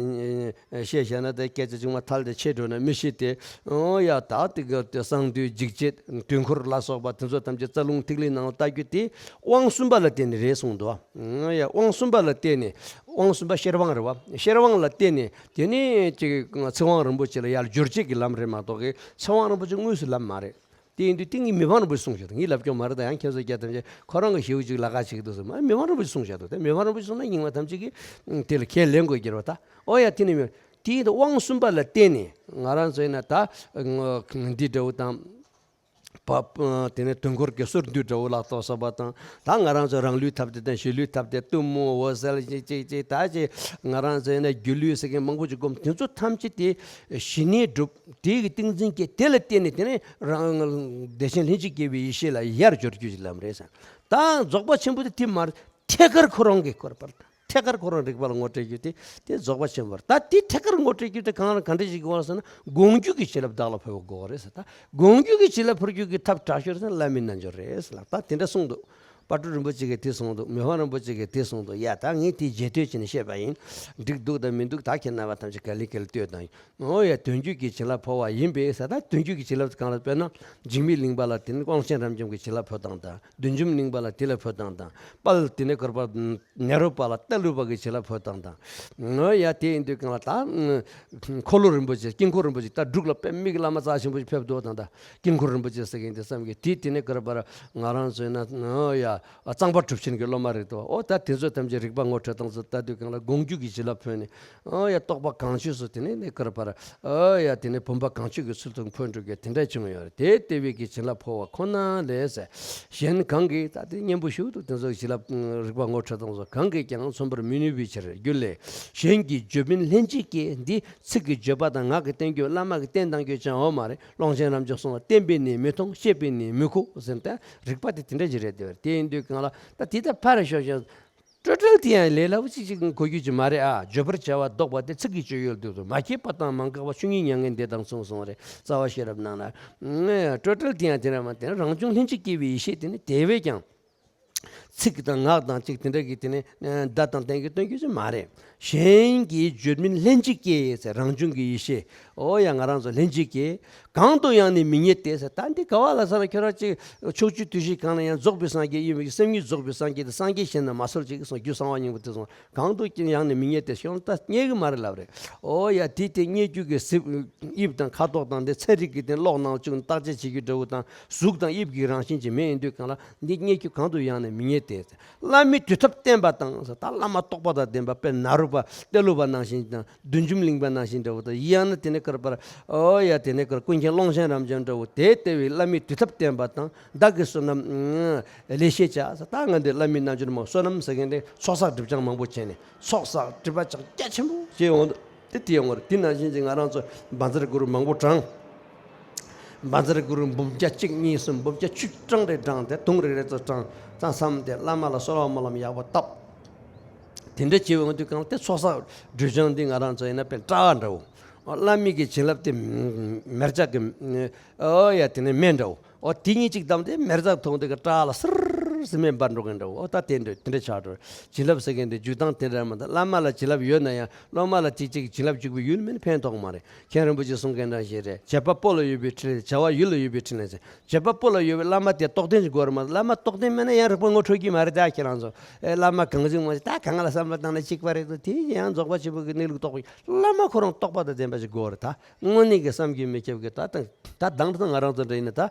བཤད་བཤད་ན་དེ་སྐད་ཆ་ཅིག་མ་ཐལ་དེ་ཆེ་འགྲོ་ན་མི་ཤེས་ཏེ། ཨོ་ཡ་ད་དེ་ག་དེ་གསང་འདུས་འཇིགས་བྱེད་དུས་འཁོར་ལ་སོགས་པ་དེ་ཚོ་ཐམས་ཅད་རྩ་རླུང་ཐིག་ལེའི་ནང་ལ་ལྟ་རྒྱུ་དེ་དབང་གསུམ་པ་ལ་བརྟེན་ནས་རེད་གསུངས་འདུག་ཨོ་ཡ་དབང་གསུམ་པ་ལ་བརྟེན་ནས་དབང་གསུམ་པ་ཤེར་དབང་རེད་བ། ཤེར་དབང་ལ་བརྟེན་ནས་དེ་ནས་ཅིག་ཚིག་དབང་རིན་པོ་ཆེ་ལ་ཡར་སྦྱོར་བྱེད་ཀྱི་ལམ་རེད་མ་གཏོགས་ཀྱི་ཚིག་དབང་རིན་པོ་ཆེ་དངོས་སུ་ལམ་མ་རེད། དེ་ཡིན་དུས་དེ་ངས་མི་ཕམ་རིན་པོ་ཆེ་གསུངས་བཞག་འདུག་ངས་ལབ་སྐྱོང་མ་རེད། ད་ཡང་ཁྱེད་ཚོ་རྒྱ་ཐམས་ཅད་ཁོ་རང་གི་ཞེའུ་ཅིག་ལ་ཁ་ཅིག་འདུག་ཟེར་མ་མི་ཕམ་རིན་པོ་ཆེ་གསུངས་བཞག་འདུག་དེ་མི་ཕམ་རིན་པོ་ཆེ་གསུངས་ན་རྙིང་མ་ཐམས་ཅད་ཀྱིས་དེ་ལ་ཁས་ལེན་དགོས་ཀྱི་རེད་བ། ད་ཨོ་ཡ་དེ་ནི་མི་དེ་ཡིན་དུས་དབང་གསུམ་པ་ལ་བརྟེན་ནས་ང་རང་ཚོ་ཡིན་ན་ད་འདི་འདྲ་བོ་དང་། བ་དེ་ནས་དུས་འཁོར་གྱི་སོར་སྡུད་འདྲ་བོ་ལ་གཏོགས་སོ་པ་དང་ད་ང་རང་ཚོ་རང་ལུས་ཐབས་དེ་དང་གཞན་ལུས་ཐབས་དེ་གཏུམ་མོ་འོད་གསལ་ཅིག་ཅིག་ཅིག་ད་ཅིག་ང་རང་ཚོ་ཡིན་ན་སྒྱུ་ལུས་ཟེར་མཁན་མང་པོ་ཅིག་སྒོམ་དེ་ཚོ་ཐམས་ཅད་དེ་གཞི་གནས་གྲུབ། དེ་གི་ཏིང་འཛིན་སྐྱེ། དེ་ལ་བརྟེན་ནས་དེ་ནས་རང་བདེ་ཆེན་ལྷན་ཅིག་སྐྱེས་པའི་ཡེ་ཤེས་ལ་ཡར་སྦྱོར་རྒྱུ་ཞིག་ལམ་རེད་ཟེར། ད་རྫོགས་པ་ཆེན་པོ་དེ་དེ་མ་རེད། ཐད་ཀར་ཁོ་རང་གི་སྐོར་པར་ཐད་ཀར་ཁོ་རང་རིག་པ་ལ་ངོ་སྤྲད་རྒྱུ་དེ་དེ་རྫོགས་པ་ཆེན་པོ་རེད། ད་དེ་ཐད་ཀར་ངོ་སྤྲད་རྒྱུ་དེ་གང་ལ་ག་འདྲ་ཞིག་དགོས་ལ་ཟེར་ན་དགོངས་རྒྱུད་ཀྱི་བྱིན་རླབས་བདག་ལ་འཕོ་བ་དགོས་པ་རེད་ཟེར། ད་དགོངས་རྒྱུད་ཀྱི་བྱིན་རླབས་འཕོ་རྒྱུ་གི་ཐབས་དྲག་ཤོས་ཟེར་ན་བླ་མའི་རྣལ་འབྱོར་རེད་ཟེར་ལ་ད་དེ་འདྲ་གསུངས་འདུག་དཔལ་སྤྲུལ་རིན་པོ་ཆེ་གིས་དེ་གསུངས་འདུག་མི་ཕམ་རིན་པོ་ཆེ་གིས་དེ་གསུངས་འདུག་ཡ་ད་ངས་དེ་རྗེས་ཟློས་བྱས་ནས་བཤད་པ་ཡིན། འགྲིག་འདུག་དང་མི་འདུག་ད་ཁྱེད་རྣམ་པ་ཐམས་ཅད་ག་ལེ་ག་ལེ་ལྟོས་དང་། ཨོ་ཡ་དོན་བརྒྱུད་ཀྱི་བྱིན་རླབས་འཕོ་བ་ཡིན་པས་ཟེར། ད་དོན་བརྒྱུད་ཀྱི་བྱིན་རླབས་གང་ལ་དཔེར་ན་འཇིགས་མེད་གླིང་པ་ལ་དེ་ནི་དབང་ཆེན་རབ་འབྱམས་ཀྱི་བྱིན་རླབས་འཕོ་སྟངས་དང་བདུད་འཇོམས་གླིང་པ་ལ་དེ་ལ་འཕོ་སྟངས་དང་དཔལ་དེ་ནི་ཀར་པ་ནེ་རོ་པ་ལ་ཏ་ལུ་པ་གི་བྱིན་རླབས་འཕོ་སྟངས་དང་། ཨོ་ཡ་དེ་ཡིན་དུས་གང་ལ་ད་འཁོར་ལོ་རིན་པོ་ཆེ་དཀྱིལ་འཁོར་རིན་པོ་ཆེ་ད་འབྲུག་ལ་དཔེ་མི་སྲིད་བླ་མ་རྩ་ཆེན་པོ་ཞིག་ཕེབས་འདུག་དང་ད་དཀྱིལ་འཁོར་རིན་པོ་ཆེ་ཟེར་མཁན་དེ་བསམ་གི་དེ་དེ་ནི་ཀར་པ་ང་རང་ཚོ་ཡིན་ན་ཨོ་ཡ་ ཨ། གཙང་པ་གྲུབ་ཆེན་གྱི་སློབ་མ་རེད་དོ། ཨོ་ད་དེ་ཚོ་ཐམས་ཅད་རིག་པ་ངོ་འཕྲོད་སྟངས་སུ་ལྟ་དུས་གང་ལ་དགོངས་རྒྱུད་ཀྱི་བྱིན་རླབས་ཕོག་ནས། ཨོ་ཡ། རྟོགས་པ་གང་ཆོད་སུ་དེ་ནས་ནི་ཀར་པར། ཨོ་ཡ། དེ་ནས་བུམ་པ་གང་ཆོད་ཀྱི་ཚུལ་དུ་འཕོ་འགྲོ་གི་དེ་འདྲ་བྱུང་ཡོད་རེད། དེ་ལྟ་བུའི་གི་བྱིན་རླབས་ཕོག་པ་ཁོ་ན་ལས་ཟེར། གཞན་གང་གིས། ད་དེ་སྙན་པོ་ཞུ་འདུག་དེ་ཚོ་བྱིན་རླབས་རིག་པ་ངོ་འཕྲོད་སྟངས་སུ་གང་གིས་ཀྱང་མཚོན་པར་མི་ནུས་པའི་ཕྱིར། རྒྱུད་ལས། གཞན་གྱིས་བརྗོད་མིན་ལྷན་ཅིག་སྐྱེས། འདི་ཚིག་གིས་བརྗོད་པ་དང་ངག་གིས་བསྟན་རྒྱུ། བླ་མ་གིས་བསྟན་གཏང་རྒྱུ་ཅང་ཡོད་མ་རེད། ཀློང་ཆེན་རབ་འབྱམས་གསུངས་པ། བསྟན་པས་ནི་མི་མཐོང་། བཤད་པས་ནི་མི་གོ་ཟེར་ཏེ། རིག་པ་དེ་དེ་འདྲ་ཞིག་རེད་དེ། དེ་ཡིན་དུས་གང་ལ་ད་དེ་ད་ཕར་ཞོག་ཞོག་སྤྲོས་བྲལ་དེ་ཡང་ལས་སླ་པོ་ཅིག་ཅིག་གོ་རྒྱུ་ཅིག་མ་རེད་ཨ། བརྗོད་པར་བྱ་བ་ལྡོག་པ་སྟེ། ཚིག་གི་སྤྱོད་ཡུལ་དུ་མ་སྐྱེས་པ་དང་མ་འགགས་པ། ཆོས་ཉིད་མྱ་ངན་འདས་དང་མཚུངས་གསུངས་པ་རེད། རྩ་བ་ཤེས་རབ་ནང་ན། སྤྲོས་བྲལ་དེ་ཡང་དེ་འདྲ་མ་དེ་རང་བྱུང་ལྷན་ཅིག་སྐྱེས་པའི་ཡེ་ཤེས་དེ་ནི་དེ་བས་ཀྱང་། ཚིག་དང་ངག་དང་ཅིག་དེ་འདྲ་གི་དེ་ནི་བརྡ་དང་བསྟན་གྱི་སྟོན་རྒྱུ་ཅིག་མ་རེད། གཞན་གྱིས་བརྗོད་མིན་ལྷན་ཅིག་སྐྱེས་ཟེར། རང་བྱུང་གི་ཡེ་ཤེས། ཨོ་ཡ། ང་རང་ཚོ་ལྷན་ཅིག་སྐྱེས། གང་དུ་ཡང་ནི་མི་རྙེད་དེ་ཟེར། ད་འདི་ག་བ་ལ་ས་ན་ཁྱོད་རང་ཅིག་ཕྱོགས་བཅུའི་དུས་བཞི་གང་ལ་ཡང་རྫོགས་པའི་སངས་རྒྱས་ཡིན་པའི་སེམས་ཉིད་རྫོགས་པའི་སངས་རྒྱས་དེ། སངས་རྒྱས་ཞེ་ན་མ་གསོལ་ཅིག་གསུངས། རྒྱུ་གསང་བ་སྙིང་པོ་དེ་གསུངས། གང་དུ་ཡང་ནི་མི་རྙེད་དེ་ཤོང་ད་རྙེད་གི་མ་རེད་ལབ་རེད། ཨོ་ཡ། དེ་དེ་རྙེད་རྒྱུ་གི་གཟིགས་དབྱིབས་དང་ཁ་དོག་དང་དེ་ཚན་རིག་གི་དེ་གློག་ནང་བཅུག་བརྟག་དཔྱད་བྱེད་རྒྱུ་འདྲ་བོ་དང་གཟུགས་དང་དབྱིབས་ཀྱི་རང་བཞིན་ཅིག་མེད། ཡིན་དུས་གང་ལ་འདི་རྙེད་རྒྱུ་གང་དུ་ཡང་ནི་མི་རྙེད་དེ། བླ་མའི་དུས་ཐབས་བསྟན་པ་དང་ཟེར། ད་བླ་མ་རྟོགས་པ་དང་ལྡན་པ་དཔེར་ན་རོ་པ་ཏེ་ལོ་པ་ནང་བཞིན་དང་བདུད་འཇོམས་གླིང་པ་ནང་བཞིན་འདྲ་བོ་དང་། ཡང་ན་དེ་ནས་ཀར་པར། ཨོ་ཡ། དེ་ནས་ཀར་ཀུན་མཁྱེན་ཀློང་ཆེན་རབ་འབྱམས་འདྲ་བོ་དེ་ལྟ་བུའི་བླ་མའི་དུས་ཐབས་བསྟན་པ་དང་། བདག་གི་བསོད་ནམས་ལེགས་བཤད་བྱ་ཟེར། ད་ང་འདི་བླ་མའི་རྣལ་འབྱོར་མ་བསོད་ནམས་ཟེར་མཁན་དེ་ཚོགས་བསགས་སྒྲིབ་སྦྱང་མང་པོ་བྱས་ནས་ཚོགས་བསགས་སྒྲིབ་པ་ཅང་རྒྱ་ཆེན་པོ་བྱས་ཡོང་དུས། དེ་དེ་ཡོང་བར་དེ་ནང་བཞིན་གྱི་ང་རང་ཚོ་བཛྲ་གུ་རུ་མང་པོ་བགྲངས། བཛྲ་གུ་རུ་འབུམ་བརྒྱ་གཅིག་གཉིས་གསུམ་འབུམ་བརྒྱ་བཅུ་གྲངས་རེ་བགྲངས་ཏེ། དུང་རེ་རེ་ཙམ་བགྲངས་ཙང་བསམ་སྟེ་བླ་མ་ལ་གསོལ་བ་སྨོན་ལམ་ཡག་པོ་བཏབ། དེ་འདྲ་བྱེད་འོང་དུས་གང་དེ་ཚོགས་བསགས་སྒྲིབ་སྦྱང་འདི་ང་རང་ཚོ་ཡིན་ན་དཔེ་སྐྲ་འདྲ་བོ། བླ་མའི་གི་བྱིན་རླབས་དེ་མེ་སྒྱོགས་ཀྱི། ཨོ་ཡ། དེ་ནས་མེ་འདྲ་བོ། ཨོ་དེ་གཉིས་གཅིག་བསྡམས་ཏེ་མེ་སྒྱོགས་ཐོགས་དེ་གི་སྐྲ་ལ་སིར་སིར་མེ་འབར་འགྲོ་མཁན་འདྲ་བོ། ཨོ་ད་དེ་འདྲ་དེ་འདྲ་ཆགས་འགྲོ། བྱིན་རླབས་ཟེར་མཁན་དེ་འཇུག་སྟངས་དེ་འདྲ་མ་གཏོགས། བླ་མ་ལ་བྱིན་རླབས་ཡོད་ན་ཡང་སློབ་མ་ལ་ཅིག་ཅིག་བྱིན་རླབས་འཇུག་པའི་ཡུལ་མིན་ཕན་ཐོགས་མ་རེད། མཁན་རིན་པོ་ཆེ་གསུང་མཁན་ནང་བཞིན་རེད། བྱེད་པ་པོ་ལ་ཡོད་པའི་ཕྲིན་ལས། བྱ་བ་ཡུལ་ལ་ཡོད་པའི་ཕྲིན་ལས་ཟེར། བྱེད་པ་པོ་ལ་ཡོད་པའི་བླ་མ་དེ་རྟོགས་ལྡན་ཞིག་དགོས་རེད་མ་གཏོགས། བླ་མ་རྟོགས་ལྡན་མེད་ན་ཡང་རིག་པ་ངོ་འཕྲོད་ཀྱི་མ་རེད། ད་ཁྱེད་རང་ཚོ་ཨེ་བླ་མ་གང་ཞིག་ངོ་ཞིག་ད་གང་ལ་བསམ་པ་བཏང་ན་གཅིག་པ་རེད་དོ། དེ་ཡང་རྫོགས་པ་ཆེན་པོ་གི་གནས་ལུགས་རྟོགས་པའི་བླ་མ་ཁོ་རང་རྟོགས་པ་དང་ལྡན་པ་ཞིག་དགོས་རེད། ད་དངོས་གནས་ཀྱི་བསམ་གྱིས་མི་ཁྱབ་ཀྱི། ད་དང་ད་དང་ད་ང་རང་ཚོ་འདྲ་ཡིན་ན་ད་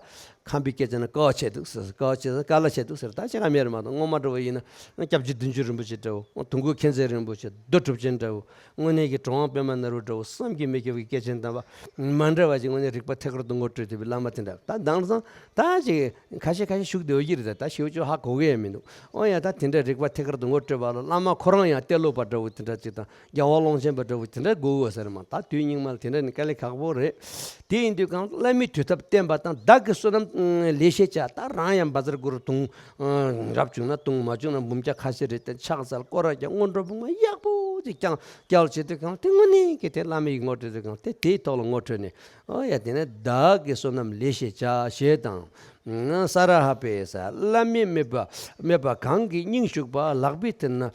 ཁམས་པའི་སྐད་ཆ་ན་དཀའ་བ་ཆེ་འདུག་ཟེར། དཀའ་བ་ཆེ་ཟེར། དཀའ་ལས་ཆེ་འདུག་ཟེར། ད་ཅི་ག་མེད་རེད་མ་གཏོགས། སྔོན་མ་འདྲ་བོ་ཡིན་ན་སྐྱབས་རྗེ་བདུད་འཇོམས་རིན་པོ་ཆེ་འདྲ་བོ། དུང་སྐོར་མཁྱེན་བརྩེ་རིན་པོ་ཆེ། རྡོ་གྲུབ་ཆེན་འདྲ་བོ། དངོས་གནས་ཀྱི་གྲུབ་དབང་པདྨ་ནོར་བུ་འདྲ་བོ། བསམ་གྱིས་མི་ཁྱབ་ཀྱི་སྐྱེས་ཆེན་དམ་པ་མ་འདྲ་བ་ཅིག་དངོས་གནས་རིག་པ་ཐད་ཀར་དུ་ངོ་སྤྲོད་ཐུབ་པའི་བླ་མ་དེ་འདྲ། ད་དེང་སང་ད་ཅིག་ཁ་ཤས་ཁ་ཤས་བཞུགས་བསྡད་ཡོད་ཀྱི་རེད། ད་ད་ཞེ་པོ་ཅིག་ཧ་གོ་གི་ཡང་མི་འདུག། ཨོ་ཡ། ད་དེ་འདྲ་རིག་པ་ཐད་ཀར་དུ་ངོ་སྤྲོད་པ་ལ་བླ་མ་ཁོ་རང་ཡང་ཏེ་ལོ་པ་འདྲ་བོ་དེ་འདྲ་ཅིག་དང་རྒྱལ་བ་ཀློང་ཆེན་པ་འདྲ་བོ་དེ་འདྲ་དགོས་ཡོད་ས་རེད་མ། ད་དུས་སྙིགས་མ་ལ་དེ་འདྲ་ནི་དཀའ་ལས་ཁག་པོ་རེད། དེ་ཡིན་དུས་གང་བླ་མའི་དུས་ཐབས་བསྟན་པ་དང་། བདག་གི་བསོད་ནམས་ལེགས་བཤད་བྱ། ད་རང་ཡང་བཛྲ་གུ་རུ་དུང་རབ་བྱུང་ན་དུང་མ་བྱུང་ན་འབུམ་བརྒྱ་ཁ་ཤས་རེ་བསྟན། ཕྱག་འཚལ་སྐོར་ར་རྒྱག་སྔོན་འགྲོ་བུང་བ་ཡག་པོ་ཅིག་བསྐྱངས་བསྐྱལ་བྱེད་དུས་གང་དེ་དངོས་གནས་ཀྱི་དེ་བླ་མའི་ངོ་སྤྲོད་དུས་གང་དེ་དེའི་ཐོག་ལ་ངོ་འཕྲོད་ནས། ཨོ་ཡ། དེ་ནས་བདག་གི་བསོད་ནམས་ལེགས་བཤད་བྱ་ཞེས་དང་། ས་ར་ཧ་པས་ས། བླ་མས་སྨྲས་པ། སྨྲས་པ་གང་གི་སྙིང་ཞུགས་པ། ལག་པའི་མཐིལ་ན་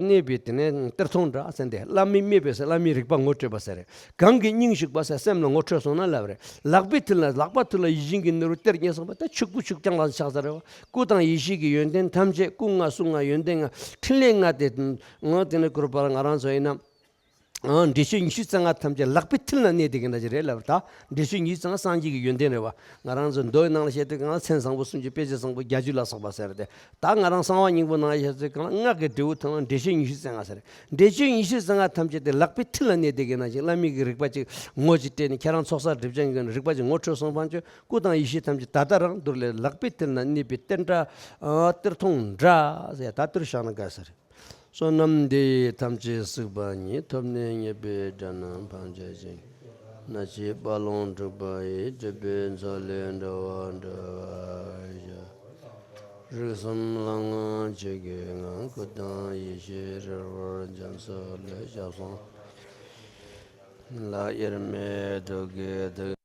གནས་པའི་དེ་ནས་གཏེར་མཐོང་འདྲ་ཟེར་ཏེ། བླ་མས་སྨྲས་པས་ས། བླ་མའི་རིག་པ་ངོ་སྤྲོད་པ་ཟེར། གང་གི་སྙིང་ཞུགས་པ་ས། སེམས་ལ་ངོ་འཕྲོད་སོང་ན་ལབ་རེད། ལག་པའི་མཐིལ་ན། ལག་པ་མཐིལ་ལ་ཡིད་བཞིན་གྱི་ནོར་བུ་གཏེར་རྙེད་སོང་བ། ད་ཕྱུག་པོ་ཕྱུག་རྐྱང་ལ་ཆགས་ས་རེད་བ། སྐུ་དང་ཡེ་ཤེས་ཀྱི་ཡོན་ཏན་ཐམས་ཅད། སྐུ་ལྔ་གསུང་ལྔ་ཡོན་ཏན་ལྔ་ཕྲིན་ལས་ལྔ་དེ། ངོ་དེ་ནས་གུ་རུ་པར་ང་རང་ཚོ་ཡིན་ན། འགྲེལ་ཆོས་ཉི་ཤུ་རྩ་ལྔ་ཐམས་ཅད་ལག་པའི་མཐིལ་ན་གནས་བསྡད་མཁན་འདྲ་ཅིག་རེད་ལབ། ད་འགྲེལ་ཆོས་ཉི་ཤུ་རྩ་ལྔ་སངས་རྒྱས་ཀྱི་ཡོན་ཏན་རེད་བ། ང་རང་ཚོ་མདོའི་ནང་ལ་བཤད་དུས་གང་ལ་མཚན་བཟང་པོ་སུམ་ཅུ། དཔེ་བྱད་བཟང་པོ་བརྒྱད་ཅུ་ལ་སོགས་པ་ཟེར་ཏེ། ད་ང་རང་གསང་བ་སྙིང་པོ་ནང་ལ་བཤད་དུས་གང་ལ་སྔགས་ཀྱི་འབྲས་བུ་ཐོབ་ན་འགྲེལ་ཆོས་ཉི་ཤུ་རྩ་ལྔ་ཟེར། འགྲེལ་ཆོས་ཉི་ཤུ་རྩ་ལྔ་ཐམས་ཅད་དེ་ལག་པའི་མཐིལ་ལ་གནས་བསྡད་མཁན་ནང་བཞིན་བླ་མའི་གི་རིག་པ་ཅིག་ངོ་ཅིག་སྤྲད་ནས། ཁྱེད་རང་ཚོགས་བསགས་སྒྲིབ་སྦྱང་གི་རིག་པ་ཅིག་ངོ་འཕྲོད་སོང་བ་ཅིག། སྐུ་དང་ཡེ་ཤེས་ཐམས་ཅད་ད་ལྟ་རང་དུ་ལས་ལག་པའི་མཐིལ་ན་གནས་པའི་གཏེར་འདྲ། གཏེར་མཐོང་འདྲ་ཟེར། ད་དེར་བཞག་ན་དགའ་ས་རེད། བསོད་ནམས་འདི་ཡིས་ཐམས་ཅད་གཟིགས་པ་ཉིད། ཐོབ་ནས་ཉེས་པའི་དགྲ་རྣམས་ཕམ་བྱས་ཤིང་། སྣང་སྲིད་རྦ་ཀློང་འཁྲུགས་པ་ཡི། སྒྲིབ་པའི་མཚོ་ལས་འགྲོ་བ་སྒྲོལ་བར་ཤོག། རིགས་གསུམ་ལྷ་དབང་ཆོས་ཀྱི་དབང་། སྐུ་དང་ཡེ་ཤེས་རོལ་པར་འབྱམས་སོ་ལས། ཞབས་སོར་ལ་དབྱེར་མེད་ཐུགས་ཀྱི་ཐུགས།